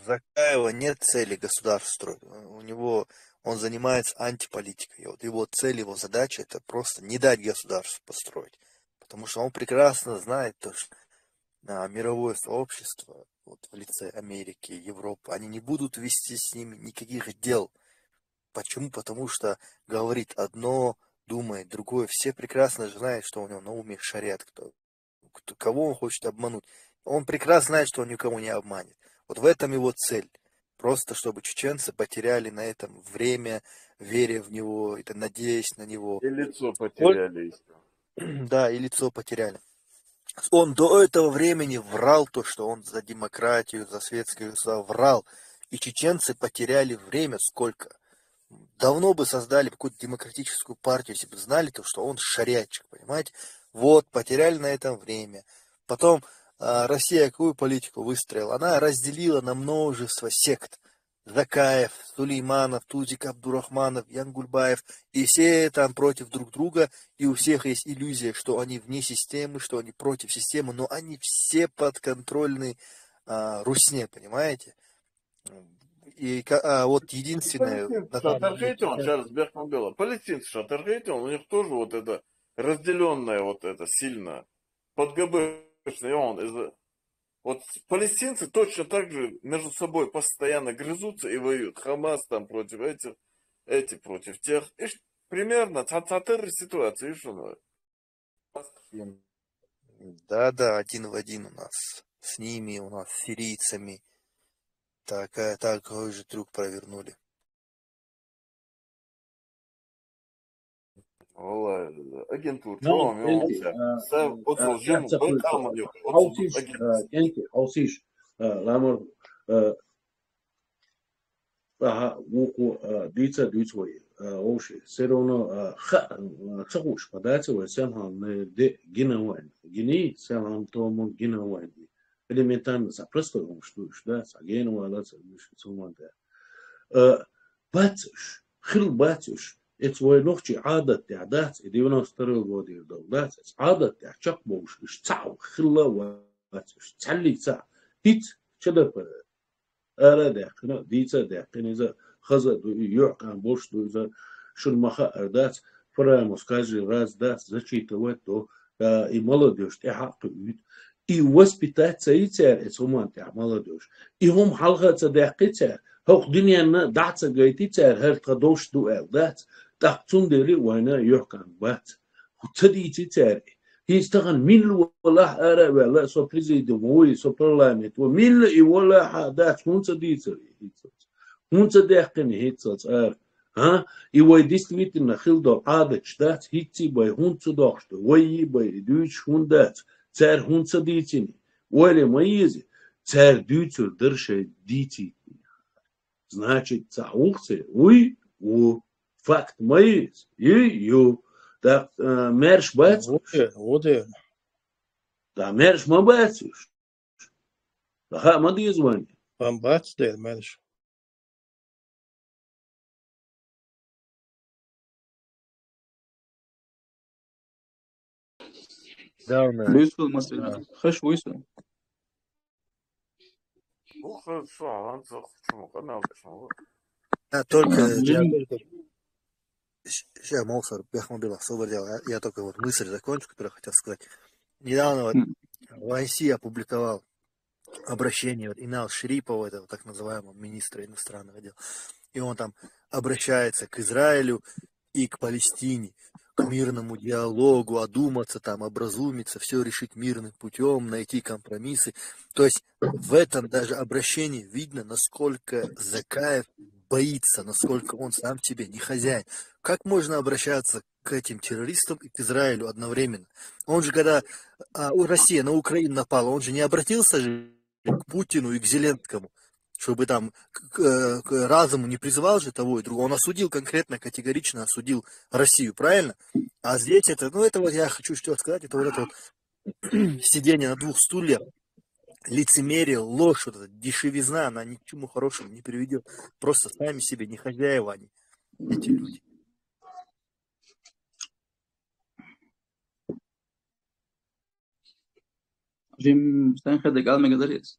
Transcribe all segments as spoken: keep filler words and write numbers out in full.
Закаева нет цели государство строить. У него, он занимается антиполитикой. И вот его цель, его задача — это просто не дать государству построить. Потому что он прекрасно знает то, что а, мировое сообщество, вот в лице Америки, Европы, они не будут вести с ними никаких дел. Почему? Потому что говорит одно, думает другое. Все прекрасно же знают, что у него на уме шариат, кто, кто, кого он хочет обмануть. Он прекрасно знает, что он никого не обманет. Вот в этом его цель. Просто чтобы чеченцы потеряли на этом время, веря в него, это, надеясь на него. И лицо потеряли. Да, и лицо потеряли. Он до этого времени врал то, что он за демократию, за светское государство, врал. И чеченцы потеряли время сколько? Давно бы создали какую-то демократическую партию, если бы знали то, что он шариатчик, понимаете? Вот, потеряли на этом время. Потом а, Россия какую политику выстроила? Она разделила на множество сект. Закаев, Сулейманов, Тузик Абдурахманов, Янгульбаев. И все там против друг друга. И у всех есть иллюзия, что они вне системы, что они против системы, но они все подконтрольны а, Русне, понимаете? И ка- а, вот единственное... Палестинцы же оторгите он, Чарльз Бекмамбелов. Палестинцы же оторгите он, у них тоже вот это разделенное вот это сильно. Подгабышный он. Из... Вот палестинцы точно так же между собой постоянно грызутся и воюют. Хамас там против этих, эти против тех. И примерно цатыр ситуация, и что надо. Да-да, один в один у нас. С ними, у нас с сирийцами. Так, э, такой же трюк провернули. Валлай, агентур. Ну, кстати, а, а, а, цапы, а, Хаусиш, а, кстати, Хаусиш, а, ламар, а, аха, вуку, а, дица, дица вай, а, вообще, все равно, а, ха, а, цахуш, подается вай, сам хан, не, де, гина вайн, гини, сам хан, тому гина вайн. Элементарно, са простой, он что, да, са гена вала, са, суман, да. А, бацуш, хил бацуш, эц вай нохчи адат тя дац, и девяносто второй год ир дол дац, эц адат тя чак боуш, иш цау, хилла вацуш, цалли ца, хиц, чадапа, ара дяхкина, дица дяхкина, иза хаза ду, и юхкан бош ду, иза шун маха ар дац, фрамус кажи раз дац, зачитывать до, а, и молодежь, тя хакы уйт, и воспитать ца и цар, эц уман тя молодежь, и хум халха ца дяхкы цар, хох дуньяна даца гайти цар, хар тха дош ду эл дац, так цундели вайна юхкан бац. Ца дийци цар. Хинц тахан милла валахь ара вала, со президент вой, со парламент вой. Милла и валахь дац, хунца дийцар. Хунца дяхкин хицац ар. А? И вай действительно хил дол адатш дац, хици бай, хунца дохшта, вай и бай, и дуйч хун дац, цар хунца дийцини. Вайле ма изи, цар дуйцур даршай дийци. Значит, ца ухце, уй, у. Факт ма из, и ю. Так, э, мерш бац? Воде, воде. Да, мерш ма бац уж. Да, ха, ма диз вань. Ма бац де, мерш. Давно. Высыл, ма, да. Хаш высыл. Ну, хорошо, а он за-, почему? Канал почему? А, только, я только, щ-, ща, Молсар, Бяхмобилов, освободил. Я, я только вот мысль закончу, которую хотел сказать. Недавно вот М. Вайси опубликовал обращение вот Инал Шерипова, этого так называемого министра иностранных дел. И он там обращается к Израилю и к Палестине, к мирному диалогу, одуматься там, образумиться, все решить мирным путем, найти компромиссы. То есть в этом даже обращении видно, насколько Закаев боится, насколько он сам себе не хозяин. Как можно обращаться к этим террористам и к Израилю одновременно? Он же, когда, а, у Россия на Украину напала, он же не обратился же к Путину и к Зеленскому, чтобы там к, к, э, к разуму не призывал же того и другого. Он осудил конкретно, категорично осудил Россию, правильно? А здесь это, ну, это вот я хочу что сказать, это вот это вот сидение на двух стульях, лицемерие, ложь, вот эта дешевизна, она ни к чему хорошему не приведет. Просто сами себе не хозяева они, эти люди. Жим стан хадагал мегадарис.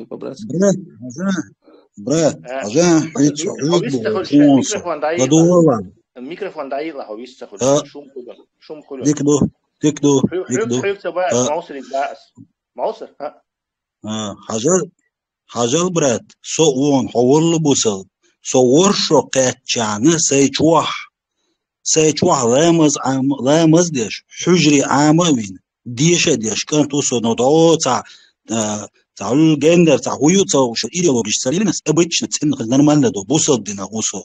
Слушай, по-братски. Бра, Ажан, бра, Ажан, хьуьйца, хьуьйца бу, хьуьйца. Микрофон дайла. Микрофон дайла, хьуьйца хуьлу. Шум хуьлу. Шум хуьлу. Дика ду. Дика ду, дика ду. Хьуьлца, хьуьлца баьс, Мовсарин баьс. Мовсар, а? А, хьажал, хьажал, брат, со вон, хьо волла бусалба. Со ворхӀ шо кхаьччахьана сай чохь, сай чохь ламаз Ӏама, ламаз деш, хьуьжаре Ӏама а вина, деша а деш, кӀант ву со, но дӀо ца, а, ца гендар, ца хӀу ю, ца уша идеологиш ца лилинас, обычно цӀена нормально ду, бусалба динах ву со.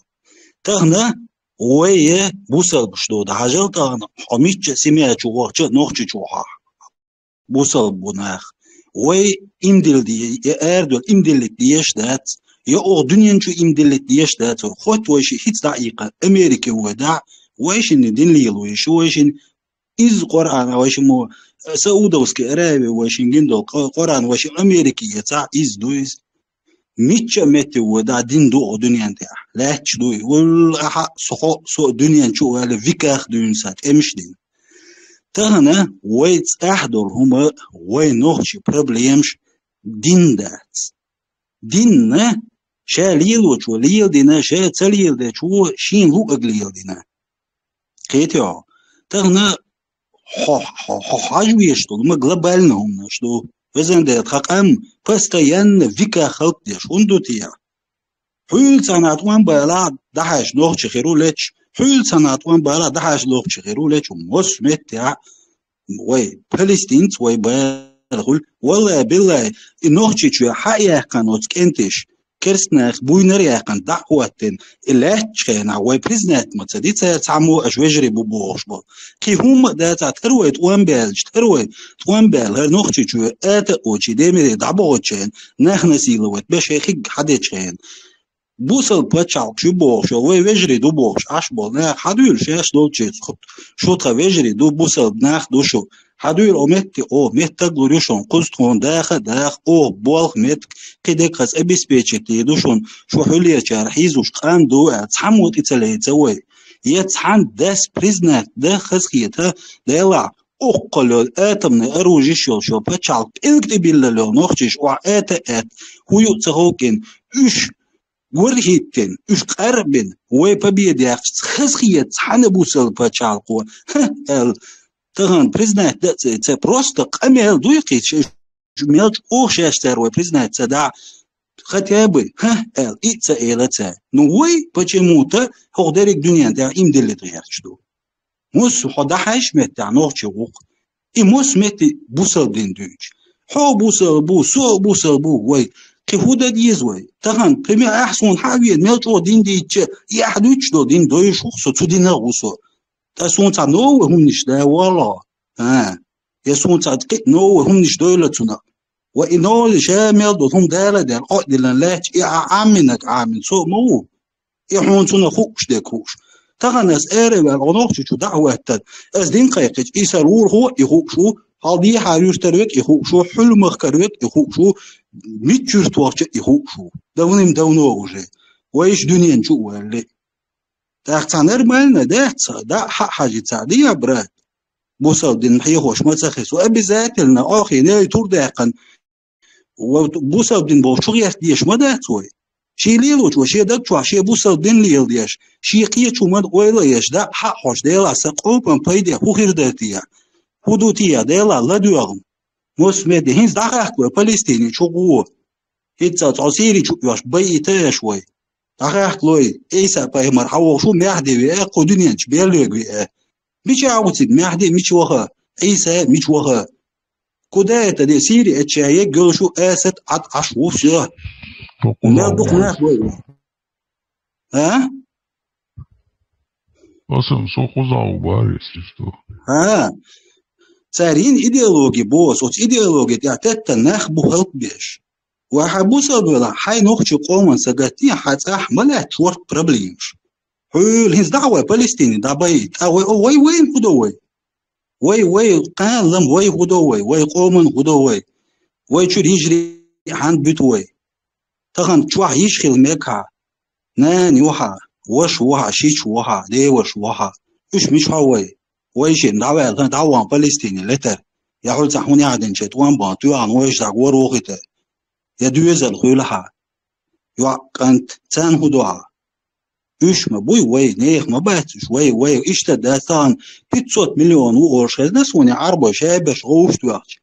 Тахана вай бусалбаш ду, да хьажал тахана, хьо мичча семья чу вахча, нохча чу хьа. Бусалба бу нах. Вай имдилла де-, я арадола имдиллит деш дац, я оха дуьнен чу имдиллит деш дац, хоть вай ши хӀиц дӀа а йикха, Америке вай дӀа, вай шин дин лело йиш, вай шин из Къуръан вай шин мо, Саудовский Аравия вай шин гиндол, Къ-, Къуръан вай шин Америке яца, из ду из. Мичча а метте вай дӀа дин ду оха дуьнен тӀехь, лаьтташ дуй. Валлахьа, со хо, со дуьнен чу а ваьлла, виках дуьйна сан, тӀемаш дин. Тахана вай цӀахь долу хӀума, вай нохчи проблемаш дин дац. Динна ша лелочо леладина, ша ца леладечо шен луъаг леладина. Кхетий хьо? Тахана хьо, хьо, хьо хьажа веш долу, ма глобально хӀуманаш ду. Везан Дела, тхан къам постоянно виках халкъ деш, хӀунда ду те? Хьуьлла цхьана тӀом балахь дӀахьаьжча нохчи хир ву лечу, хьуьлла цхьана тӀом балахь дӀахьаьжча нохчи хир ву лечу, мос меттехь вай палестинц вай бала хуьлу. Валлай, биллай, и нохчи чу хьа а яьккхина оцу кӀентиш, керстанах буйнар а яьккхина, дӀа а хӀоттина, и лаьттачу хенахь вай признать ма ца ди цара цхьаммо аша вежарий бу бохуш болу. Кхин хӀумма а дацахь, тара вай тӀом баьлча, тара вай тӀом баьлла, хӀара нохчи чу ата а очи, демире дӀабохучу хенахь, нах насиловать беш хиг хьадечу хенахь. Бусалба пачхьалкх шу бохуш, вай вежарий ду бохуш, Ӏаш болу нах хьадуьйла шаьш долчуьнца, шу тхан вежарий ду, бусалба нах ду шу. Хьадуьйла о метте, о, меттаг лур ю шуна, кхуза тхуна даха а даха, о, болх меттиг, кхидерг хаза обеспечить ду шуна, шу хьуьллечара хьийзуш къан ду аьлла, цхьаммо тӀе ца леца вай. Я цхьана дас признать дан хазахета, делахь, уккхал йолу атомный оружиш йолуш йолу пачхьалкх пӀелг тӀе биллал йолу нохчиш охьа ата а аьтта, хӀу ю а ца ховкӀина, уьш гур а хӀиттина, уьш къарбина, вай победа яьккхича, хазахета цхьана бусалба пачхьалкхо, хӀа, аьлла, тахана признать дан а ца, ца просто къамел дуй кхийча, мелча оха шаьш цара вай признать ца дахь, хотя бы, хӀа, аьлла, и а ца эла цара. Ну, вай почему-то хӀокху дерриг дуьнен тӀехь имдиллина гӀерташ ду. Муьлш хьо дӀахьаьжча меттехь нохчи ву-кх. И муьлш метте бусалба дин дуьйцуш. Хьо бусалба ву, со бусалба ву, вай. Кхин хӀун дан деза вай? Тахана, кхин мел ахь суна хьа а вена, мел чӀогӀа дин дийцча, и ахь дуьйцуш долу дин дойуш ву-кх со, цу динах а ву со. Ткъа суна цхьа новый хӀуманаш дан воллу хьо? А? Я суна цхьа кхин новый хӀуманаш дойла цунах? Ва и новый ша мел долу хӀума дала а даьлла, къоа а диллина лаьтташ, и ахь Ӏаминарг Ӏамина, со а ма ву. И хьуна цунах хууш дерг хууш. Тахана ас ара а ваьлла, хьо нохчи чу дӀа а хӀоьттина, ас дин кхайкхича, и сан лурахо а и хууш ву, хьал дехьа юьртара верг а и хууш ву, хьуьлмахкара верг а и хууш ву, мичча юьрта вахча а и хууш ву. Давным-давно уже. Вайша дуьнен чу а ваьлли. ТӀаккха цхьа нормально дац, дӀа а хьа а хьажи цхьа, дий, я брат? Бусалба дин хьехош ма ца хеза. Обязательно, охьа, ней тур даьккхина, Ва бусалба дин бохучу гӀерта дезаш ма дац вай. Шен лелочо, шен даг чохь, шен бусалба дин леладеш, шен кхечу хӀуманна ойла а еш, дӀа а хьа а хьожуш, Делахь, сан къоман пайде хӀун хир дара те? ХӀун ду те, Делахь, ладоьгӀна? Мос метте, хӀинца дӀахахка вай Палестине чу гӀо. ХӀинца цхьа Сири чу а йош, байита аш вай. ДӀахахка лой, Ӏийса пайхамар хьан вохуш ву, Мехьди веа, кху дуьнен чу бел лоьгу веа. Мича ву цига Мехьди, мича ваха? Ӏийса мича ваха? Куда это де Сири эчча е гёлшу эсет Ӏад Ӏаш ву всё. Мел дукха нах вай. А? Асам со кхуза ву бара, если что. А. Царин идеологи бос, оц идеологи тя тетта нах бу халкъ беш. Ва хьа бусалба вела, хьай нохчи къоман сагатти, хьа цӀахь ма лаьтта шорт проблемаш. Хьуьлла хӀинца дӀа вай Палестине дӀабай, тӀа вай, о, вай, вайн хӀу до вай? Вай, вай, кхана лам вай хӀу до вай, вай къоман хӀу до вай? Вай чуьра йижарий хьан буьту вай? Тахана чохь йиш хила мега хьа. Нана ю хьа, ваша ву хьа, шича ву хьа, деваша ву хьа. Уьш мича хьо вай? Вай шин дӀаваьлла, дӀаван Палестине летар. Я хьуьлцахь хӀун яхьдинче тӀом бан, туьйхьан вайша дӀагора вохита. Я доьзал хуьйла хьа. ЙоӀ, кӀант, царна хӀу до хьа? Уьш ма буй вай, нехан ма бац уьш вай, вай. Иштта дац тахана пятьсот миллион ву олуш хезна суна Ӏарбой шайберш гӀовшт ваьхча.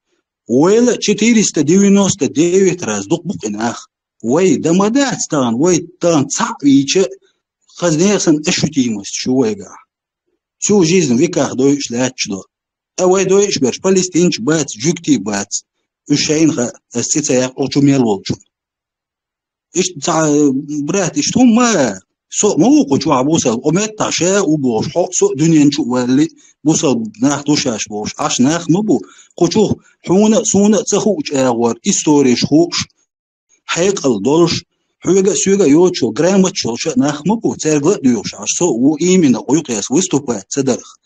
Вайла четыреста девяносто девять раз дукха бу-кх и нах. Вай, да ма дац тахана, вай тахана цхьаъ вийча, хаза нехан санна ощутимость шу вайгахь. Всю жизнь веках дойуш лаьтташ до. Ткъа вай дойуш берш палестинчу бац, жуьгти бац. Уьш шайна хаьа, ас цӀи ца яккха чу мел волчу. Иштта цхьа, брат, иштта хӀума ма, со а ма ву кху чохь бусалба, кху меттахь ша а ву бохуш, хьо а со а дуьнен чу а валли, бусалба нах ду шаьш бохуш, Ӏаш нах ма бу. Кху чух хьуна а, суна а ца хуучу агӀор, историш хууш, хьекъал долуш, хьоьга а, соьга а йоцуш йолу, грамоташ йолуш а нах ма бу, цаьрга ла а доьхуш Ӏаш, со а ву именно кху юкъе ас выступать ца дарх.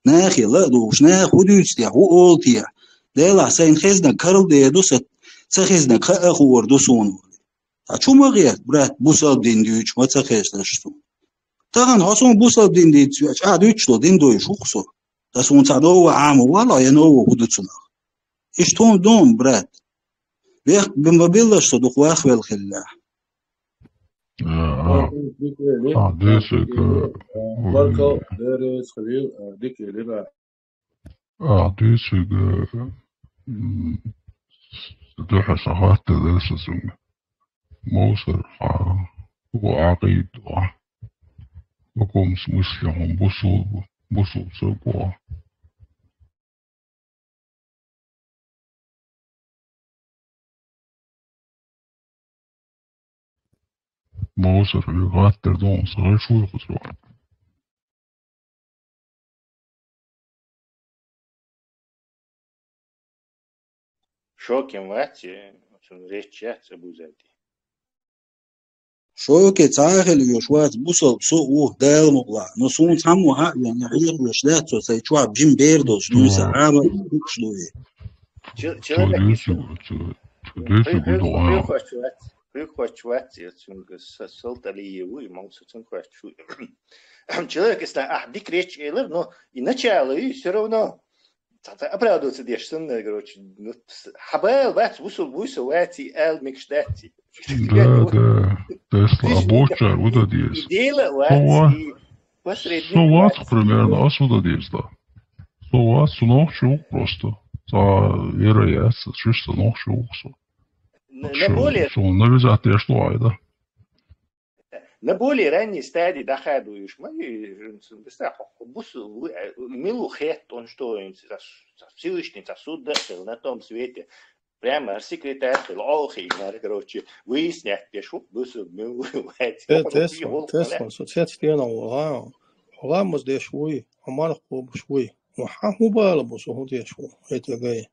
Нахе ла а дугӀуш, наха хӀун дуьйцу техьа, хӀун олу техьа? Делахь, сайна хезнарг карладер ду сан, ца хезнарг хаа а хуур ду суна. Ткъа чу ма гӀерта, брат, бусалба дин дуьйцуш ма ца хезаш суна. Тахана хьо суна бусалба дин дийца веача, ахьа дуьйцуш долу дин дойуш ву-кх со. Ткъа суна цхьа новый Ӏамо валахь, я новый хӀун ду цунах? Иштта хӀума ду-м, брат. Вех-, ма биллалаш со дукха вахвелла хиллехь. А, а. А, десиг, э, Марко, ой. Деррес, Хавил, а, дика лира. А, десиг, э, м, дуьхьа сан хаттар дара сан цуьнга. Мовсар, а, хӀун Ӏакъида ду, а? В каком смысле хьуна бусул-, бусул ца бу, а? Мовсар, хӀара гӀаттар ду хьуна, сан гӀайша вуй кхузахь. Шокин вац, э, цуьнан речь яц Абузатин. Шоке цхьа а хила йош вац, бусалба со а ву, Дала мукъ лахь. Но суна цхьаммо хьаъ вен, я хьехавеш дац со, сайн чохь жима бер долуш дуьйса, Ӏама а хууш ду и. Чу-, чу Чу десиг, чу, чу десиг хьуй-, ду хьуй-, хьуй-, хьуьйхуш вац, хьуйхуш вац, я цуьнга са-, Салталиев ву, и Мовсар цуьнга хоьттуш ву. Человек, если ахь дика речь элира, но и начало, и всё равно Цхьа, цхьа оправдываться деш санна, короче, ну, с-, хьан бала бац, вусул вуй со ваций, ала мегаш даций. Да, да, Тесла, а бочара ву дан деза. Дела а вац, и посредник а вац. Со вац, примерно, ас ву дан деза, да. Со вац, со нохчи ву просто. Цхьа вера яц, шиш со нохчи ву со. На, на более... Со навязать деш ду хьайн, да. На более ранней стадии дӀахадо уьш ма, и, м, м, бусул ву, э, мила ву хетта, он что, он ца, ца Всевышний, ца суд а хилла на том свете. Прямо ар секретарь хилла, оха хилла, короче, выяснять деш ву, бусул мила ву, вац. Те-, Тесла, Тесла, со цец тенал ву, а? Хьо ламаз деш вуй, хьо марха кхобуш вуй. Хьан хӀун бала бу, со хӀун деш ву? Это гай.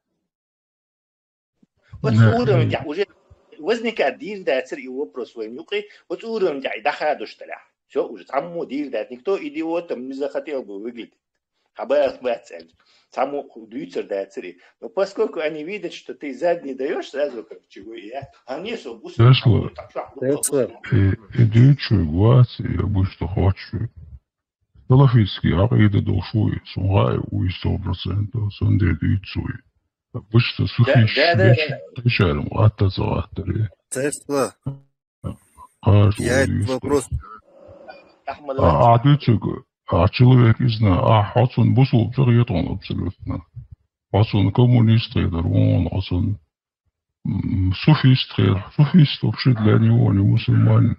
Оцу уровень тӀехь уже возникать дийр дацара и вопрос вайн юкъе, оцу уровень тӀехь и дӀахадош далахь. Всё, уже цхьаммо дийр дац. Никто идиотом не захотел бы выглядеть. Хьан бала бац аьлла. Цхьаммо дуьйцур дацара и. Но поскольку они видят, что ты задний даёшь, сразу, короче, ву и я. А не со, бусул, Тесла, Тесла. И, и дуьйцуш вац, и обычно хоьттуш. Салафитский Ӏакъида долуш вуй, суна хаьа вуй сто процентов, цундела дуьйцу вуй. Обычно суфийш, да, да, да, вешан, да, кхечара-м гӀаттар ца гӀаттаре. Тесла. Кхажа я вуй этот дуьйцу. Вопрос. Ахьмад, а, вац. А дуьйцург, а человек изна, а хьо цунна бусулба ца хета хьуна абсолютно. Хьо цунна коммунист хетар ву хьуна, хьо цунна М, суфист хир. Суфист вообще для него не мусульманин.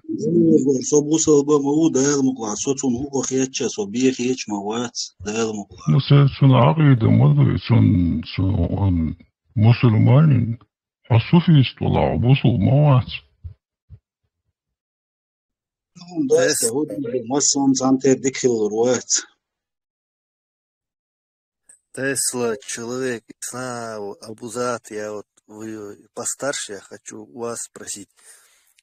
Со бусалба ма ву, Дала мукъ лахь, со цунна хӀуъа хетча, со бен хеташ ма вац, Дала мукъ лахь. Ну, церан цуьнан Ӏакъида ма ду, цуьнан, цуьнан, он мусульманин, хьо суфист валахь, бусалба ма вац. Ну, да, Тес-, массо цхьаьна тера дика хилар вац. Тесла, человек, Исна, Абузат, я вот, вы постарше, я хочу у вас спросить,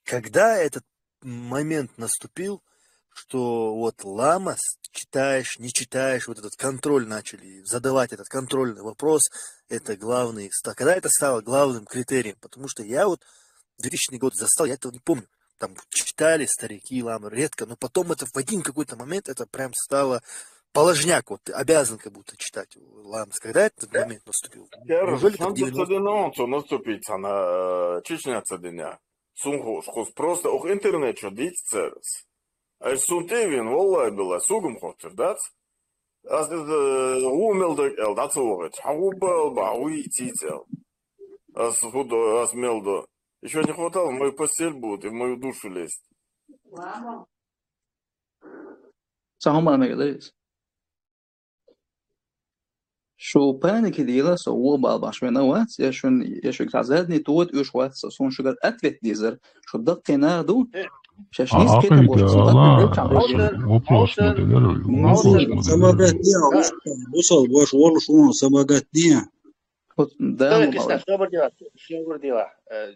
когда этот момент наступил, что вот ламаз, читаешь, не читаешь, вот этот контроль начали задавать, этот контрольный вопрос, это главный, ста-, когда это стало главным критерием? Потому что я вот две тысячный год застал, я этого не помню. Там читали старики ламы редко, но потом это в один какой-то момент это прям стало положняк, вот ты обязан как будто читать ламы. Когда этот момент наступил? Неужели это в девяностые? Цо наступить цхьана, э, Чечня ца дина. Сунхуш, хус просто ух интернет чу дийца церас. Ай сунтевин, валлахи, билла, сугум хотир, дац? Аз, э, у мел даг эл, дац, вогъет. Хьагубал, ба, уй, цицел. Аз худ, аз мел до. Ещё не хватало в мою постель будут и в мою душу лезть. Сагьман мегадайс. Шу паники дила со вобал баш вена вац, я шун, я шуг тазадни туот уьш вац, со сун шугар ответ дизар, шу даккхина ду, шаш А, нис кетам бош, Акъида, сун ответ ла, речам вопрос, беш. Вопрос Мусор, муделер, Мусор, вопрос муделер. Самагат не, а, бусал бош, вол шун самагат не. Вот, да, Стой, молодец. Киста, собр дела, собр дела. Э,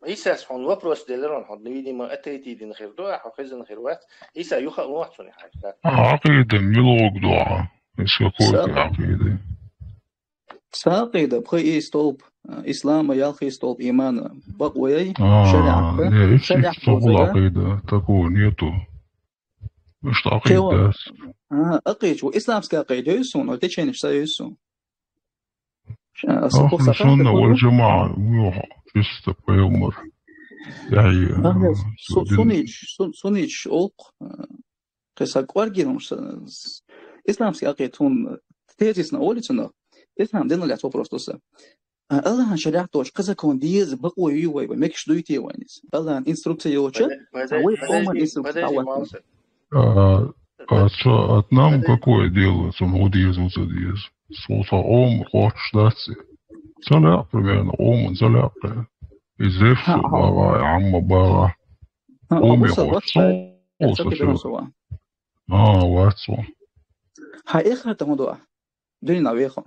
Исас хьон вопрос делерон, хьон, видимо, ответить дин хир ду, а хьо хизин хир вац. Иса юха лоац цуни хьайфа. Акъида милуг дуа. Из какой Са- ты акъида? Са акъида, пхи и столб, э, ислама, ялхи столб имана. Бакъ ваяй, А, шариатка, не, иши шариат собул бозага. Акъида, такого нету. Ишта Кева. Акъида. А, акъида, исламская акъида, юсун, о течение са юсун. Ша-, са Ахлу курса сунна хатта вал куру. Джамаа, муха, чисто пайгамбар. Яхи, Ахлу э, су-, дин. Сунич, сун-, сунич олк, э, кеса кваргин, с-, с-, исламский акъид, хун, тезисно олицуно, ислам дин ля вопрос туса. А Аллахьан шариат точ, кеса кон диез, бакъо ю вай, вай, мекш дуйте вайнис. Аллахьан инструкция йоча, Подожди, са вай подожди, поман инструкция подожди, давай. Маусер. А, а чё, от нам Подожди. Какое дело, сам удиез, удиез? Слуса ом, хочешь дать? Цаля, примерно, ом, цаля, примерно. Из Ха, эфсу ха. Бага, амма бага. Ха, Ом, обуса, хочешь, вот, слуса, это чё? Бенусова. А, вот, слу. Ха, эхра там удуа. Дырина вехо.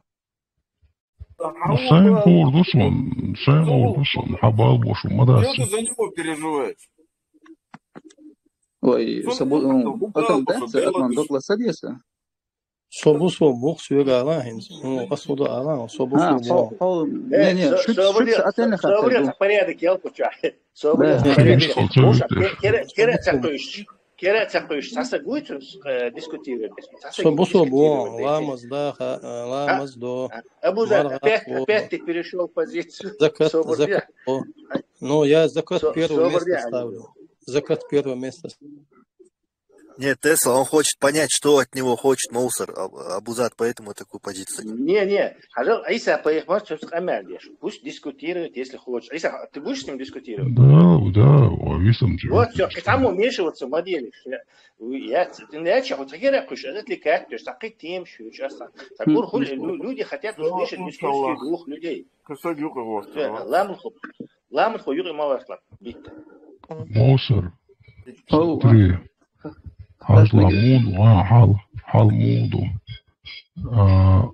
Ну, сайн хурдусон, сайн хурдусон, хабал бошу, мадас. Чё ты за него переживаешь? Ой, Сабу-, ну, потом дальше, Атман Докла садится. Собу со бухс вегала хин. Ну, посуду ала, собу А, со хо-, бу. Хо-, не, не, Э, шут, со-, шут, собри-, отдельно со-, собри-, хатан, ну. Порядок, я алкуча. Собри-, Да. Порядок. Конечно, Слушай, конечно. Кера, кера, кера, Кера цакуеш, саса гуйтун, э, дискутировать. Саса Собу собу, дискутировать, да, ламаз да, ха-, э, А? ламаз до. А? Абузар, Маргат опять, до. Опять ты перешёл позицию. Закат, Собор закат до. Ну, я закат Со-, первое Собор место до, ставлю. Закат первое место. Нет, Тесла, он хочет понять, что от него хочет Мусор, Аб-, Абузат, поэтому такую позицию. Не, не. Хажал, Иса, поехал, что с Амаль деш. Пусть дискутирует, если хочет. Иса, ты будешь с ним дискутировать? Да, да, о, висом чего. Вот, всё, к тому вмешиваться, модель. Я, я, ты начал, вот, я куш, это отвлекает, то есть, так и тем, что сейчас, так, так, Мгм. Хули, лю-, люди хотят услышать дискуссию двух людей. Кусок юка вот, Э, вот. Ламху, ламху юка мавахла, битта. Мусор. О, Три. Хьажла муду, а, хьал, хьал муду. А,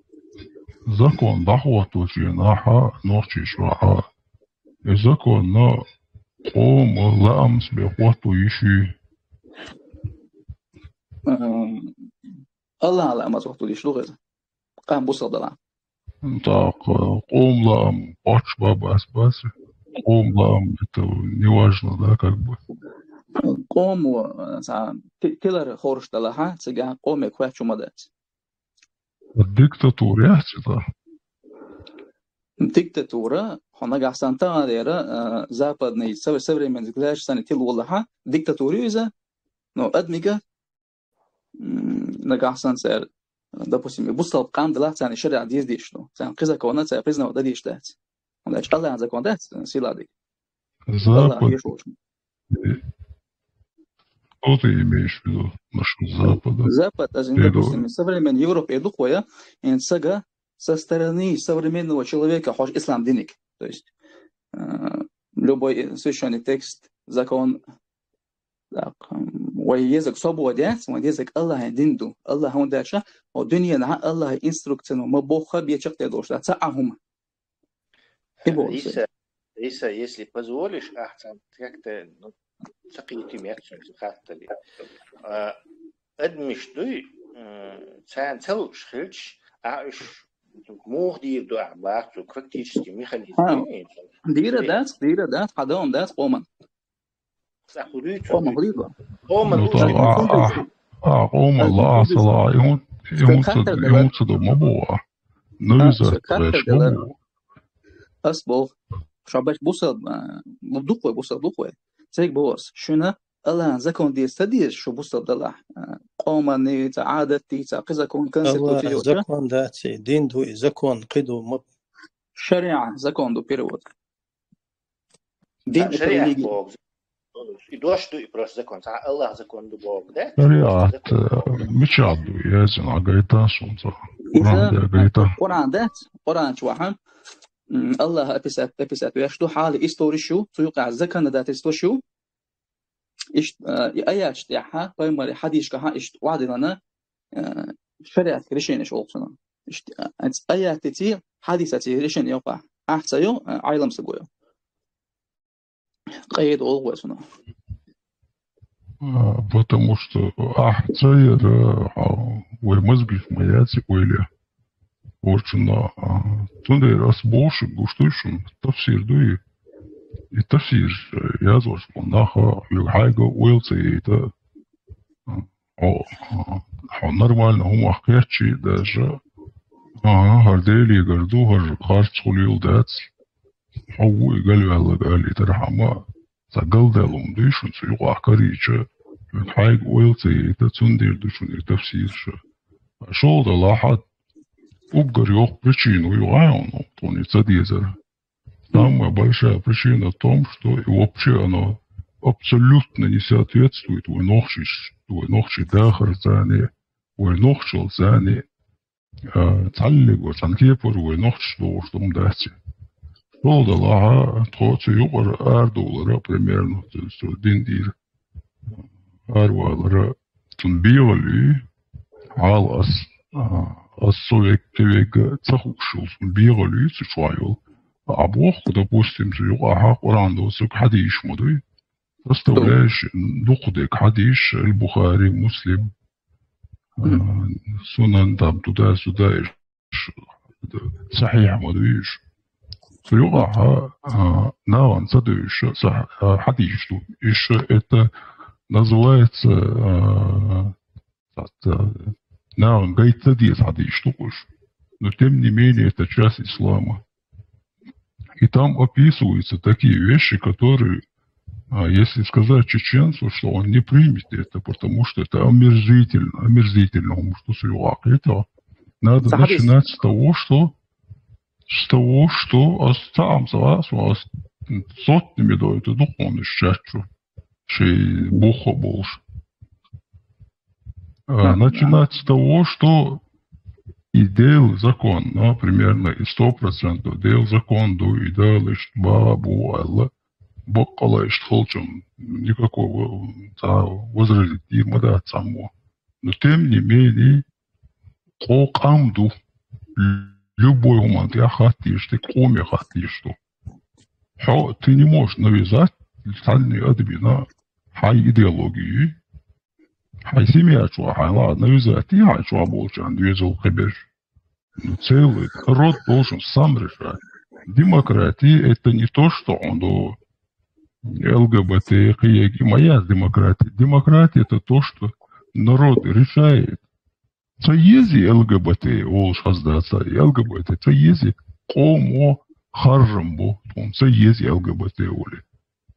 закон дахватучи наха, норчи шуха. И закон на къом лаамс бе хвату иши. Ам, Аллах лаамс хвату иш лугъез. Къам бусалдала. Так, э, къом лаам, пач бабас бас. Къом лаам, это неважно, да, как бы. Къом, э, са, ти-, тилар хорш далаха, цига къоме квачу мадац. Диктатура, яхци, да? Диктатура, хона гасан тагъадера, э, западный, сов-, современный взгляд сани тил валаха, диктатура иза, но адмига, м, нагахсан цер, допустим, бусал къам дала цани шариат диздишло. Цан къи закона цай признавать дадиш дац. Он дач Аллах закон дац, силади. Аллах Запад. Еш воч. Что ты имеешь в виду насчёт Запада? Запад, аз, Передо- допустим, современный Европа иду хоя, ин сага со стороны современного человека хош ислам диник. То есть, э, любой священный текст, закон, так, м, вай язык свободец, вай язык Аллах динду. Аллах он дальше, о дунья на Аллах инструкция, ну, мы Бог хаб я чакте дош, да, ца ахум. И Бог Иса, Иса, если позволишь, а, там как-то, ну, сакъити мякчун хаттали. А, адмиш дуй, м, цан цал шхилч, а, иш, мух дир ду, а, бахцу, практически механизм. А, дуй, дира Ре- дац, дира дац, хадам дац, къоман. Са хуруй Къоман чуй. Хуруй ба. Къоман Ну, луч та, чуй. А, а, а, къоман Аз ла, хуруй. Сала, и хун, и Ска хун са, хаттар и дала. Хун са дома бу, а. Ну, А, и за ска хаттар реш дала. Бу. Ас бо. Шабаш буса, а, бу дукве, буса дукве. Цег бос. Шуна, Аллахьан закон деза ца деза шу бусалба далахь, а, къоманний, цхьа Ӏадатий, цхьа кхы закон, конституция Аллахьан йолча. Закон дац, дин ду и закон, кхы ду ма- Шариа закон ду перевод. Дин — это шариат религия. Богу. И дош ду и просто закон. Цхьа Аллахь закон ду богу, да? Шариат, закон, э, мичахь ду, я зина гайта сунца. Иза Къуран да гайта. Къуран дац, Къуран чу ваха. М, Аллахь описать, описать веш ду, хьала историш ю, цу юкъа законодательство шу. Ишт, э, и аяташ тӀехьа, пайхамари хьадисашкахьа ишт вадилана, э, шариат решенеш олхсана. Ишт, э, аятици, хьадисаци решение йокъа. Ахьца ю, э, Ӏайлам сагойо. Къайда олгъой сана. А, потому что ахьца яра, а, вай мозгиш ма яци ойла. Орчуна, а, цундера ас боши гуштуй шун, тафсир дуй. И тафсир, э, язгъаш кун наха, юг хьайга ойлца ейта. О, о, о, нормально, хӀума кхеччи даже. Ага, хӀар Делигара ду, хӀар харц хулил дац. Хьо ву и галваьлла галийтар хӀама. Ца галдалун дуй шун цу юкъахь карийча, хьайга ойла ца ейта, цундела ду шун и тафсирша. Шолдалахьа уггар йоккха причина ю гӀайгӀуна, тхуна и ца дезара. Самая большая причина в том, что и вообще оно абсолютно не соответствует вай нохчий, вай нохчий дахар цани, вай нохчал цани, а, цхьаллиг вай цхьана кепара вай нохчаш догӀуш ду дац. Шолдалахьа, тхо цу юкъара арадовлара, примерно, цу, цу дин дийра аравалара, цун бегӀалуй, хьала ас, а, ас со вег, ке вега ца хууш йолу, цун бегӀалуй цу чохь йолу. А боху, допустим, цу юкъахьа Къуран доцург хьадийш ма дуй. Составляющий дукха дег хьадийш, Аль-Бухари, Муслим, а, Сунан, там, туда-сюда, ш-, сахьихь ма дуй уьш. Цу юкъахьа, а, нахана ца дуьйш, ца, а, хьадийш ду. Уьш это называется, а, а, нахана гайта ца деза хьадийш ду уьш. Но тем не менее, это часть ислама. И там описываются такие вещи, которые, а, если сказать чеченцу, что он не примет это, потому что это омерзительно, омерзительно, потому что с его это. Надо начинать с того, что, с того, что ас цхьаъ ам ца вац, ас сотнями дойду дукха хӀуманаш чаччу, шайн буххо болуш. А, начинать с того, что и Дела закон, ну, примерно и сто процентов Дела закон ду, и Дала иштта бу аьлла, баккъала иштта хилчам никакого, цхьа возразить дийр ма дац цхьаммо. Но тем не менее, кхо къам ду, любой хӀуманна тӀехь хатта езаш дерг къоме хатта езаш ду. Хьо, ты не можешь навязать цхьанне адамна хьайн идеологию, хьайн семья чохь, хьайн ла навязать, хьайн чохь болчарна доьзал кхиберш. Ну, целый народ должен сам решать. Демократия — это не то, что он до Л Г Б Т, кхин ма яц демократия. Демократия — это то, что народ решает. Ца езий Л Г Б Т олуш хаза дац, Л Г Б Т ца езий, къомо харжам бу, тхуна ца езий Л Г Б Т олий.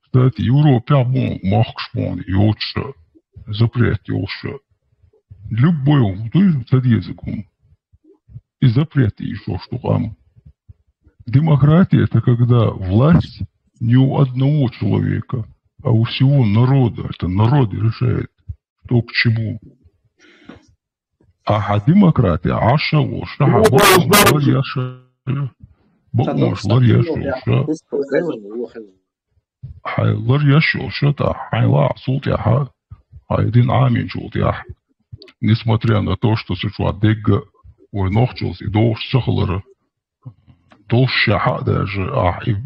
Кстати, Европехь бу мохкаш бу йоцуша, запрет йолуша. Любой хӀума дуй ца дезаг хӀума. И запрет йиш йолуш ду къам. Демократия — это когда власть не у одного человека, а у всего народа. Это народ решает, что к чему. Ахьа демократия Ӏаш а волуш, ахьа бакъонаш лар еш а, бакъонаш лар еш а волуш, хьайн лар еш а волуш, тӀаккха хьайн ла а цул тӀаьхьа, хьайн дин Ӏамийначул тӀаьхьа. Несмотря на то, что цу чохь дегга вай нохчалц и догӀуш ца хилара, долуш ша хьаъ даже, ахь и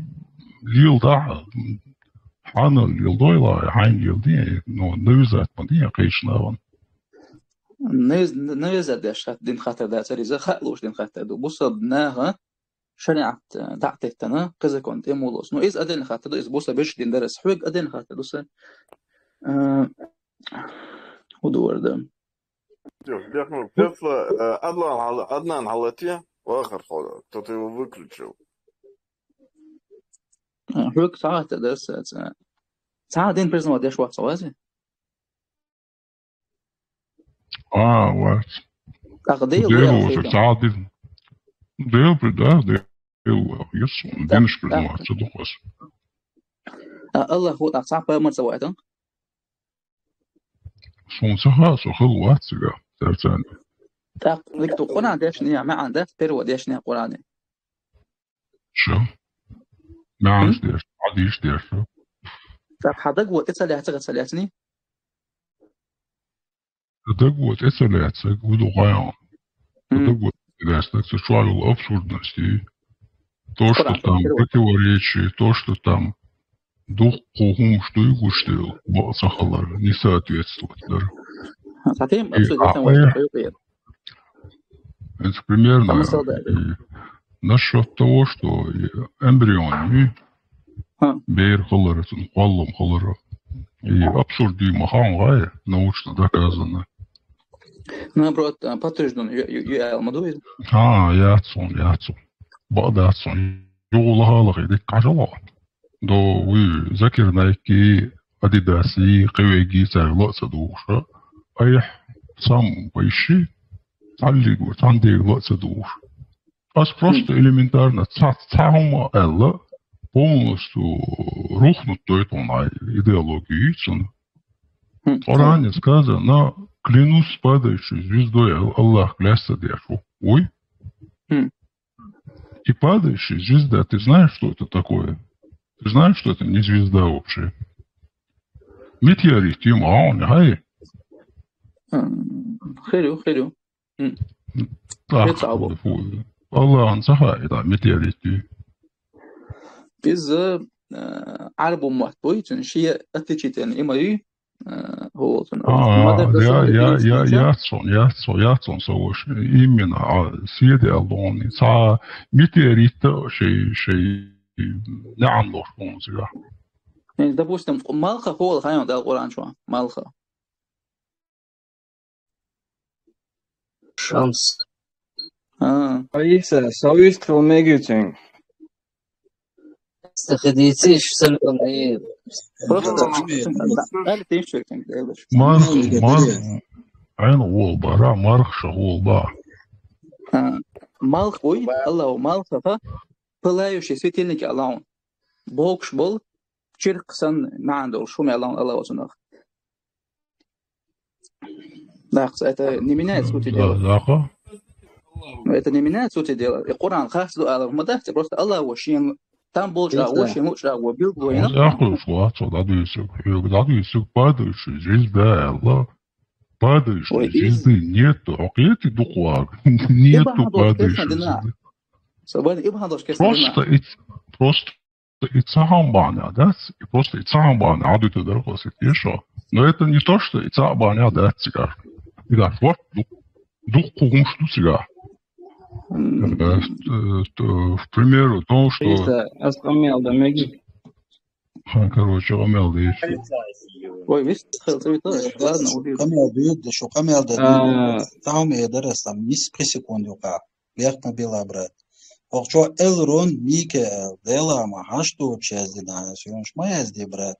леладахь, хьанал леладойла, хьайн леладе, но навязать ма де кхечу нахана. Навяз-, навязать деш хат-, дина хаттар дацара иза, хаалуш дина хаттар ду. Бусалба наха шариӀат, э, дӀа а теттана, кхин закон тӀе муха лоцу. Ну, иза отдельно хаттар ду, иза бусалба берш дина дарас. Хьоьга отдельно хаттар ду сан. Э, хӀун ду вара дан? Всё, Бехмур, Тесла, э, Аднан хьала-, Аднан хьалате, вахар хьо, кто-то его выключил. Э, хьоьга схьахаттар дара сан, ца-, цхьа а дин признавать деш вац хьо, вази? А, вац. ТӀаккха Дела Дела ву аьлла ву, хетам. Цхьа дин. Дела при-, да, Дела ву аьлла. Йиса, тӀаккха, динаш при-, тӀаккха. Ца дукхас. А, Аллах ву, тӀаккха цхьа пайхамар ца вайтан? Сона ца хаьа, со хила вац цига, царцани. ТӀаккха, лик ду Къуръан дешнея, маьӀан дац, перевод дешнея Къуръане. Ша. МаьӀанаш деш, хьадисаш деш. ТӀаккха хьа даг ву тӀе ца лаьцагӀа ца лаьцний? Даг ву тӀе ца лаьцаг, ву ду гӀайон. М. Даг ву тӀе ца лаьцаг, ца чула абсурдности. То, что там противоречие, то, что там дуккха хӀумаш дуй гуш дел, бакъ ца хилар, не соответствовать дар. Ха, цхьа тема, и абсолютно, а, вац, э, хьоькъуьер. Это примерно, а, масал да, и насчёт того, что и эмбрион, и ха. Бер хилар, цун кхоллам хилар. И абсурд ю ма хаьа гӀай, научно доказано. Наоборот, а, подтверждён ю, ю, ю аьлла ма ду иза? ХӀа, яц хьона, яц хьона. Бакъ дац хьона. Юха лахалахи дика хьажал хьо. До вуй Закир Найки, Адидаси, кхевеги царга ло а ца дугӀуш. Айхьа сам вайши, цхьаллиг ву, цхьан дега ло а ца дугӀуш. Ас просто элементарно цхьа, цхьа хӀума аьлла, полностью рухнуть дойту хьона идеология цун. Хм. В Коране сказано: «Клянусь падающей звездой», Ал-, Аллах клясться деш ву. Ой? Хм. И падающая звезда, ты знаешь, что это такое? Ты знаешь, что это не звезда вообще? Метеорит, ю ма хьона, хӀай. Хм, хир ю, хир ю. М. ТӀаккха, фу, Аллахьан ца хаьа, да, метеорит ю. Иза, э, Ӏарбо мотт вуй, цун шен отличительный има ю, э, хӀу волчун. А, я, я, я, яц хьона, яц хьона, яц хьона со воша. Именно, а, седи аьлла хьона, цхьа метеорит а шей, шей наӀан лош хьона цигахь. Э, допустим, малха хӀу вала хаьа хьона Дала Къуръан чу, малха. Шамс. А. Раиса, со вистхила мегий цуьнга? Саха дийцийша, салам, э. Просто, да, да, да, да, да, да, да, да. Марх, марх, Ӏайна гӀолла бара, марх ша гӀолла ба. А, малх вуй, Аллаху, малх ха, пылающий светильник Аллаху. Бокуш бол, чиркх санна маьӀна долуш, хӀума аьлла Аллаху цунах. Нахаца это не меняет сути дела. Да, да. Ну, это не меняет сути дела. И Къуръан хас ду алар ма дац, просто Аллаху шен там болчу а, шен лучу а, билгало йина. Яхуш вац, дӀадуьйсу, дӀадуьйсу, падающий звезда аьлла. Падающей звезды нету, хьо кхетий дукха вагӀа? Нету падающей звезды. Просто и, просто и цхьа хӀума бахьана дац, и просто и цхьа хӀума бахьана Ӏадуьтур дара хьо цига, ешо. Но это не то, что и цхьа бахьана дац цигахь. Цигахь вот ду-, дуккха хӀумаш ду цигахь. М. Э, э, э, к примеру, то, что... Аса къамел дан мегий? Хан, короче, къамел деш. Ой, вист хел цуьйту, ладно, убил. Къамел дуьйцу, шу къамел дан. А. Там я дарас, там, мис пхи секунд юкъа. Бехк ма билла, брат. Вокхо Элрон Микаэл, Дела ма хьаш доцуш яздина, соьгаш ма язде, брат.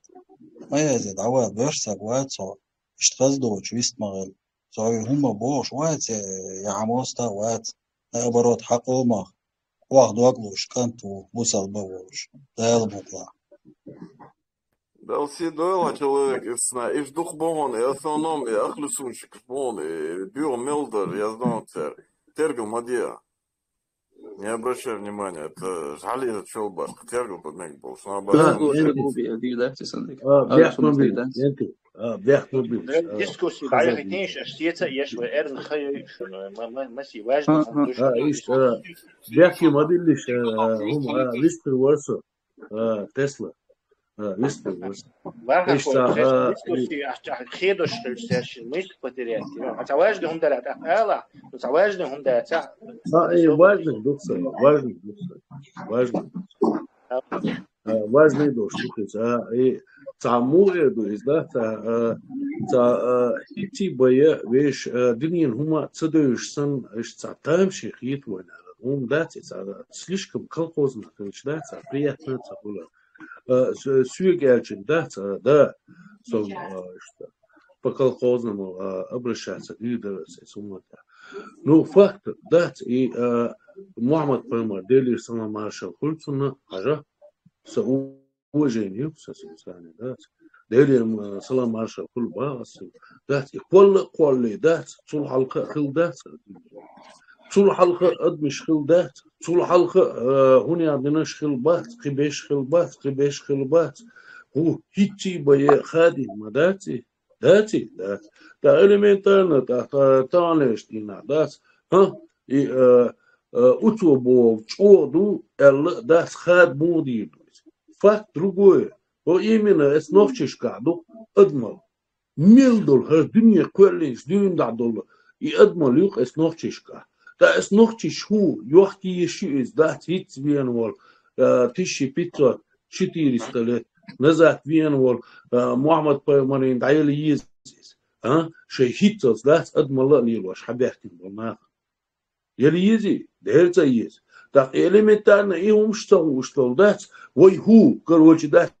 Ма язде, дӀаваха, боьрша саг вац хьо. Иштта хаза доцуш вист ма хила. Цо и хӀума бохуш вац, я хьан моста а вац. Наоборот, хьан къомах охьадогалуш кӀант ву, бусалба а волуш. Дала мукъ лахь. Дала сий дойла хьан человек, и сна, и дукха боху, и основном, и ахлу сунчик боху, и дуьйхьа мел дара, я знаю, цер. Тергал ма де. Не обращай внимания, это жхьали чолбаш, тергал бан мега болуш, наоборот. Да, да, да, да, да, да. А, бехк ма бил, да. Янки, а, бехк ма бил. Да, а, дискуссия, хаза дайхи бил. Тенш, аш сеца, еш, ва, эрн, хай, шуна, ма, ма, ма, си, важно, а, а, душ, а, иш, а, бехк ма биллиш, а, хӀума, а, вистхир варсо. А, Тесла. А, вистхир варсо. Вархьа иштта, хо, а, дискуссия, и аш, аш, хедош хилча, аш, мыйс потерять. А ца важный хӀума дара, а, ала, ца важный хӀума дара, ца. А, и важный дух ца, важный дух ца. Важный. А, важный долуш ду хӀинца, а, и цхьа муха эр ду иза, да, цхьа, а, цхьа, а, хӀитти бая веш, а, динан хӀума ца девзаш санна, иштта цхьа тамашийна хета вайна. ХӀума дац и цхьа, слишком колхозно хилча, да, цхьа приятно ца хуьлу. А, с-, соьга аьлча, да, цхьа, да, со, а, иштта. по колхозному, а, обращаться, и да, с-, с ума, да. Ну, факт, да, и, а, Мухаммад пайхамар, Делера салам маршал хуьлда цунна, хьажа, са уважение ю са сенца, дац. Делера, м, салам маршал хуьлда боху ас, дац. И кхолла а кхоллале дац, цул хьалха а хилла дац. Цул хьалха а адамаш хилла дац. Цул хьалха а, э, хӀун яха динаш хилла бац, кхин беш хилла бац, кхин беш хилла бац. ХӀу, хӀинцца а бен хадийна ма дац и? Дац и? Дац. ТӀаккха элементарно, тӀаккха, тӀаккха таханлерчу дийнахь дац. ХӀа? И, э, э, оцо боху чӀогӀа ду аьлла а дац, хада муха дийр ду иза. Факт другое. ХӀо именно эс нохчашкахь ду адамал. Мел долу хӀара дуьне кхоьллинчу дуьйна дӀа долу и адамал ю-кх эс нохчашкахь. Ткъа эс нохчаш хӀу, йохка езаш ю иза, дац, хӀинцца веана волу, а, тысяча пятьсот, четыреста лет назад веана волу, а, Мухаммад пайхамарна дӀаяла еза иза, а? Шайн хӀинццалц дац адамалла а лелош хьабаьхкина болу нах. Яла езий? Дера ца еза. ТӀаккха элементарно и хӀумаш ца хууш долу дац, вай хӀу, короче, дац,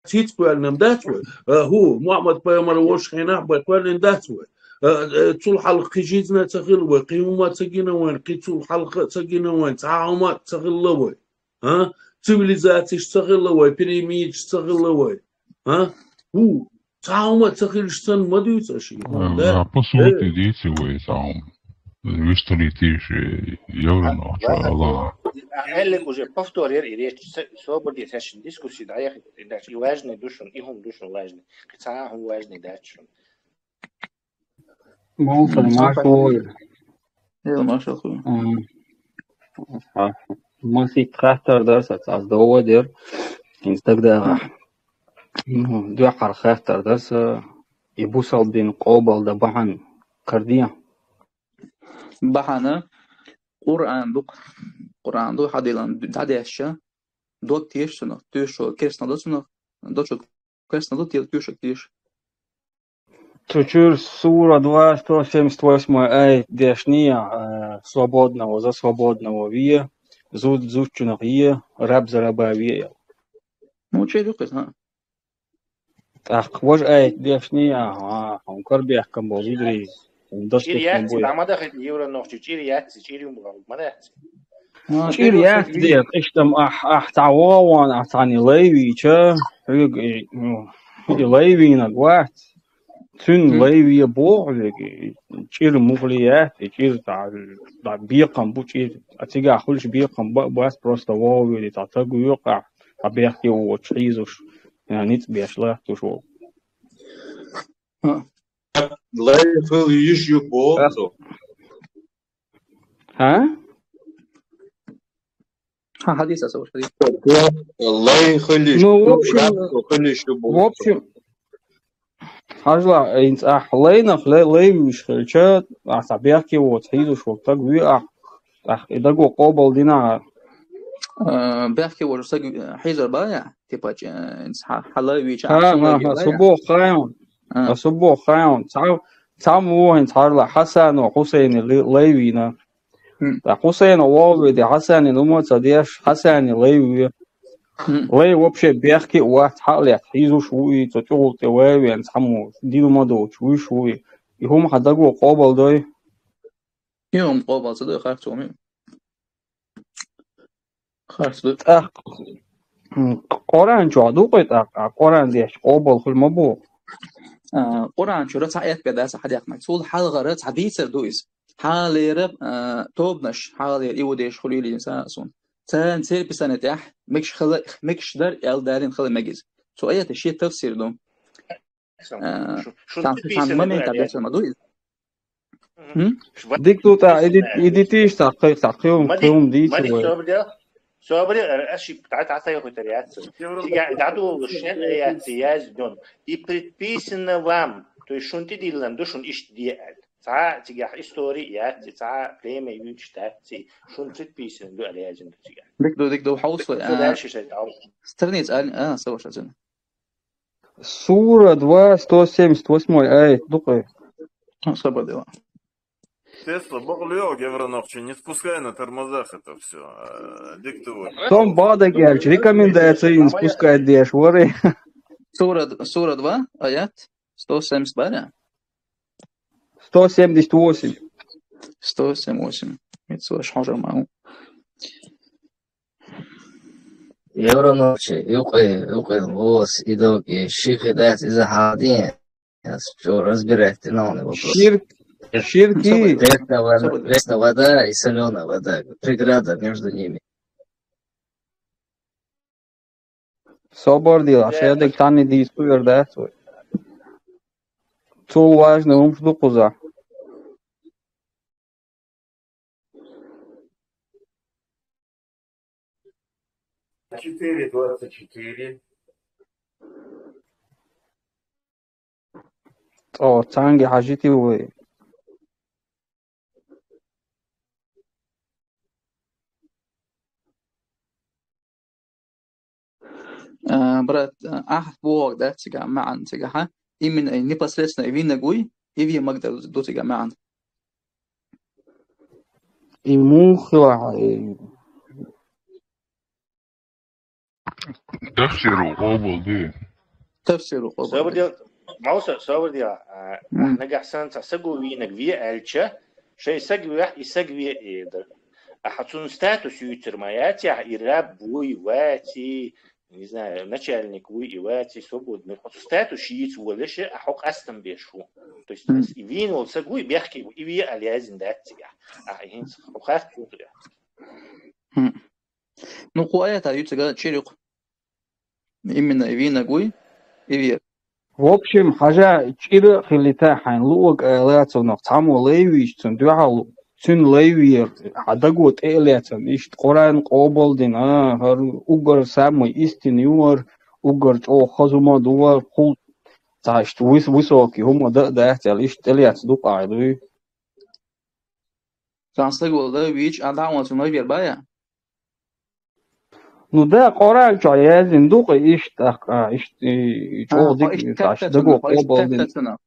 хӀинцца кхоьллина дац вай? А, хӀу, Мухаммад пайхамар волчу хенахь бен кхоьллина дац вай? А, а, цул хьалха кхин жизнь а ца хилла вай, кхин хӀума а ца гина вайна, кхин цул хьалха а ца гина вайна, цхьа а хӀума а ца хилла вай? А? Цивилизацеш ца хилла вай, пирамидаш ца хилла вай? А? ХӀу, цхьа а хӀума а ца хилча санна ма дуьйцу аша и хӀума, да? А, по сути, Э. дийци вай цхьа а хӀума. Вистхилийтийша, э, евро нохчо, АллахӀа. Аьллиг уже повторяр и речь, с-, собар де, саьшин дискуссии дӀаяхийта, и дальше и важный ду шуна, и хӀума ду шуна важный. Кхин цхьа а хӀума важный дац шуна. Муса, М, маршалла. Э, маршалла хуьлда. М. Масийтта хаттар дара сан, ас довла дера. ХӀинца дагадогӀу. Ну, дуьххьара хаттар дара сан, и бусалба дин къобалдан бахьана карадо? Бахьана Къуръан ду-кх. Къуръан ду хьадиллина, дӀадешча, дог теша цунах, тоьшалла керстанал до цунах, дочу керстанал до, те-, тоьшалла теша. Цу чуьра сура два, сто семьдесят восьмой аят дешний, а, свободного за свободного ве, зуд зудчунах е, раб за раба ве аьлла. Ну, чуьра ю-кх иза, хӀа? ТӀаккха важа аят дешний, ахьа, хьуна карабехкам болу зударий, хьуна чӀир доступный яц, бу. ДӀа ма дахийта евро нохчий, чӀир яц, чӀир юм бу, ма дац. А, чӀир чӀир яц, вуьйцу. Дера, къиштам ахь, ахь цхьа вогӀу ван, ахь цхьаьна лай вийча, хьоьга и, ну, и лай вийнарг вац. Цуьнан Мгм. лай ве боху хьоьга, и чӀир муххале яц, и чӀир цхьа, цхьа бекхам бу чӀир. А цигахь хуьлуш бекхам ба-, бац, просто вогӀу вуьйла, цхьа таг вуьйкъахь, цхьа бехке воцуш хьийзош, я ницкъ беш латтош волу. Лай хила йиш ю боху цо. ХӀа? Хьан хьадис аса вуш хьадис? Лай хила йиш, Ну, в общем, раб хила йиш ю боху. В общем, хьажал, хӀинца ахь лайнах лай, лай вуьйш хилча, ахь цхьа бехке воцуш хьийзош волу таг вуьй ахь, ахь и даго къобал дина ахь. А, бехке воцуш стаг хьийзор бан я? Типа, ч-, хьан, хьан лай вийча, Ха, ахь ша ха, лай ха, вийча, субо хайон. А. А субо хайон. Цхьа, цхьамма ву хӀинца хьажал, Хьасано Хьусайна ли-, лай вийна. Хм. Ткъа Хьусайна вогӀу вуьйла, Хьасанин хӀума ца деш, Хьасанин лай вуьй. Хм. Лай вообще бехке а вац, хьа а летта хьийзош ву и, цо чӀогӀа тӀе вай а веана, цхьаммо дин ма доцуш вуьйш ву и. И хӀума хьан даго къобал дой? И хӀума къобал ца дой, харц хӀума ю. Харц ду. ТӀаккха, м, Къуръан чохь ду-кх и тӀаккха, Къуръан деш къобал хуьлу ма бу. А, Къуръан чуьра цхьа аят бен дац хьан дехнарг. Цул хьалхара цхьа дийцар ду иза. Хьалера, а, тобанаш, хьалера иудейш хуьлийла иза, суна. Царна церан писанийн тӀехь мегаш хила, мегаш дара аьлла далийна хила мега иза. Цу аятан шен тафсир ду. Э, шу-, шун цхьана, цхьана моментехь дешна ма ду иза. Мгм. Хм? Дика ду тӀаккха, и ди-, и дитийша цхьа кхайкха, цхьа кхайкха, Мади, кхайкха дийца Мади, вай. Собар де, собар де, аш дӀа, дӀа, дӀа, дӀадолуш, шен а яц, яздон. И предписано вам, то есть шун тӀедиллина ду, шун иштта де аьлла. Цхьа цигахь истори яц, цхьа племя юьйцуш дац, шун предписано ду аьлла яздина ду цигахь. Дика ду, дика ду, хьовсалой, а, дальше шайн дӀа. Страница, а, а, со ваша цена. Сура два, сто семьдесят восьмой аят ду-кх и. Собар де. Тесла, бакъ лоьгӀа, Гевра нохчи, не спускай на тормозах это всё, э, диктуй. Сом бакъдерг аьлча, рекомендаци не спускать деш вара. Сура, сура два, аят сто семьдесят бара. Сто семьдесят восемь. Сто семьдесят восемь. Митсуаш хьожар ма ву. Евроночи, юкъе, юкъе, лос, идоги, шихи дац, иза хьадин. Я что, разбирать, ты на вопрос. Ширк, ширк и Пресная вода, пресная вода и солёная вода. Преграда между ними. Собар дила, шедаг тани дийс куйр дац вай. Цул важный умш ду кхуза. Четыре двадцать четыре. О, цанги хьажити вай. А, брат, а, ахь боху дац цигахь, маьӀна цигахь, а? Именно и непосредственно и вийнаг вуй, и вен магда ду цигахь маьӀна. И муха хила хьан, и Тафсиру къобал ду. Тафсиру къобал ду. Собар дела, Мауса, собар дела, а, М. нагахь санна цхьа саго вийнаг ве аьлча, шайн саг вехь, и саг ве эда. Ахьа цунна статус юьйцур ма яц ахь, и раб вуй, ваций, не знаю, начальник вуй, и ваций, свободный. Оцу статус йийца волаш, а хьо къастам беш ву. То есть, М. и вийна волу саг вуй, бехке ву, и ве аьлла яздина дац цигахь. Ахьа хӀинца хьо хаьтташ ву цигахь. М. Ну, кху аята ю цига чӀир ю-кх. Именно и вийнаг вуй, и вер. В общем, хьажа чӀира а хилита хьайн луъаг ала цунах, цхьаммо лай вийча цунна дуьхьал, цуьнан лай вер, хьан даго тӀе а лецна, иштта Къуръан къобалдина, а, хӀара уггар самый истина ю хӀара, уггар чӀогӀа хаза хӀума ду хӀара, кхул цхьа иштта выс-, высокий хӀума дан а дац аьлла, иштта тӀелецна ду-кх ахь дуй. Цхьана стага вала вийча, а дӀа а ван цунна вер бая? Ну да, Къуръан чохь яздина ду-кх иштта, тӀаккха, а, иштта, и, и А, чӀогӀа хьо дика иштта ю, цхьа кхетта ши даго цунах, хьо иштта къобалдина. Кхетта цунах.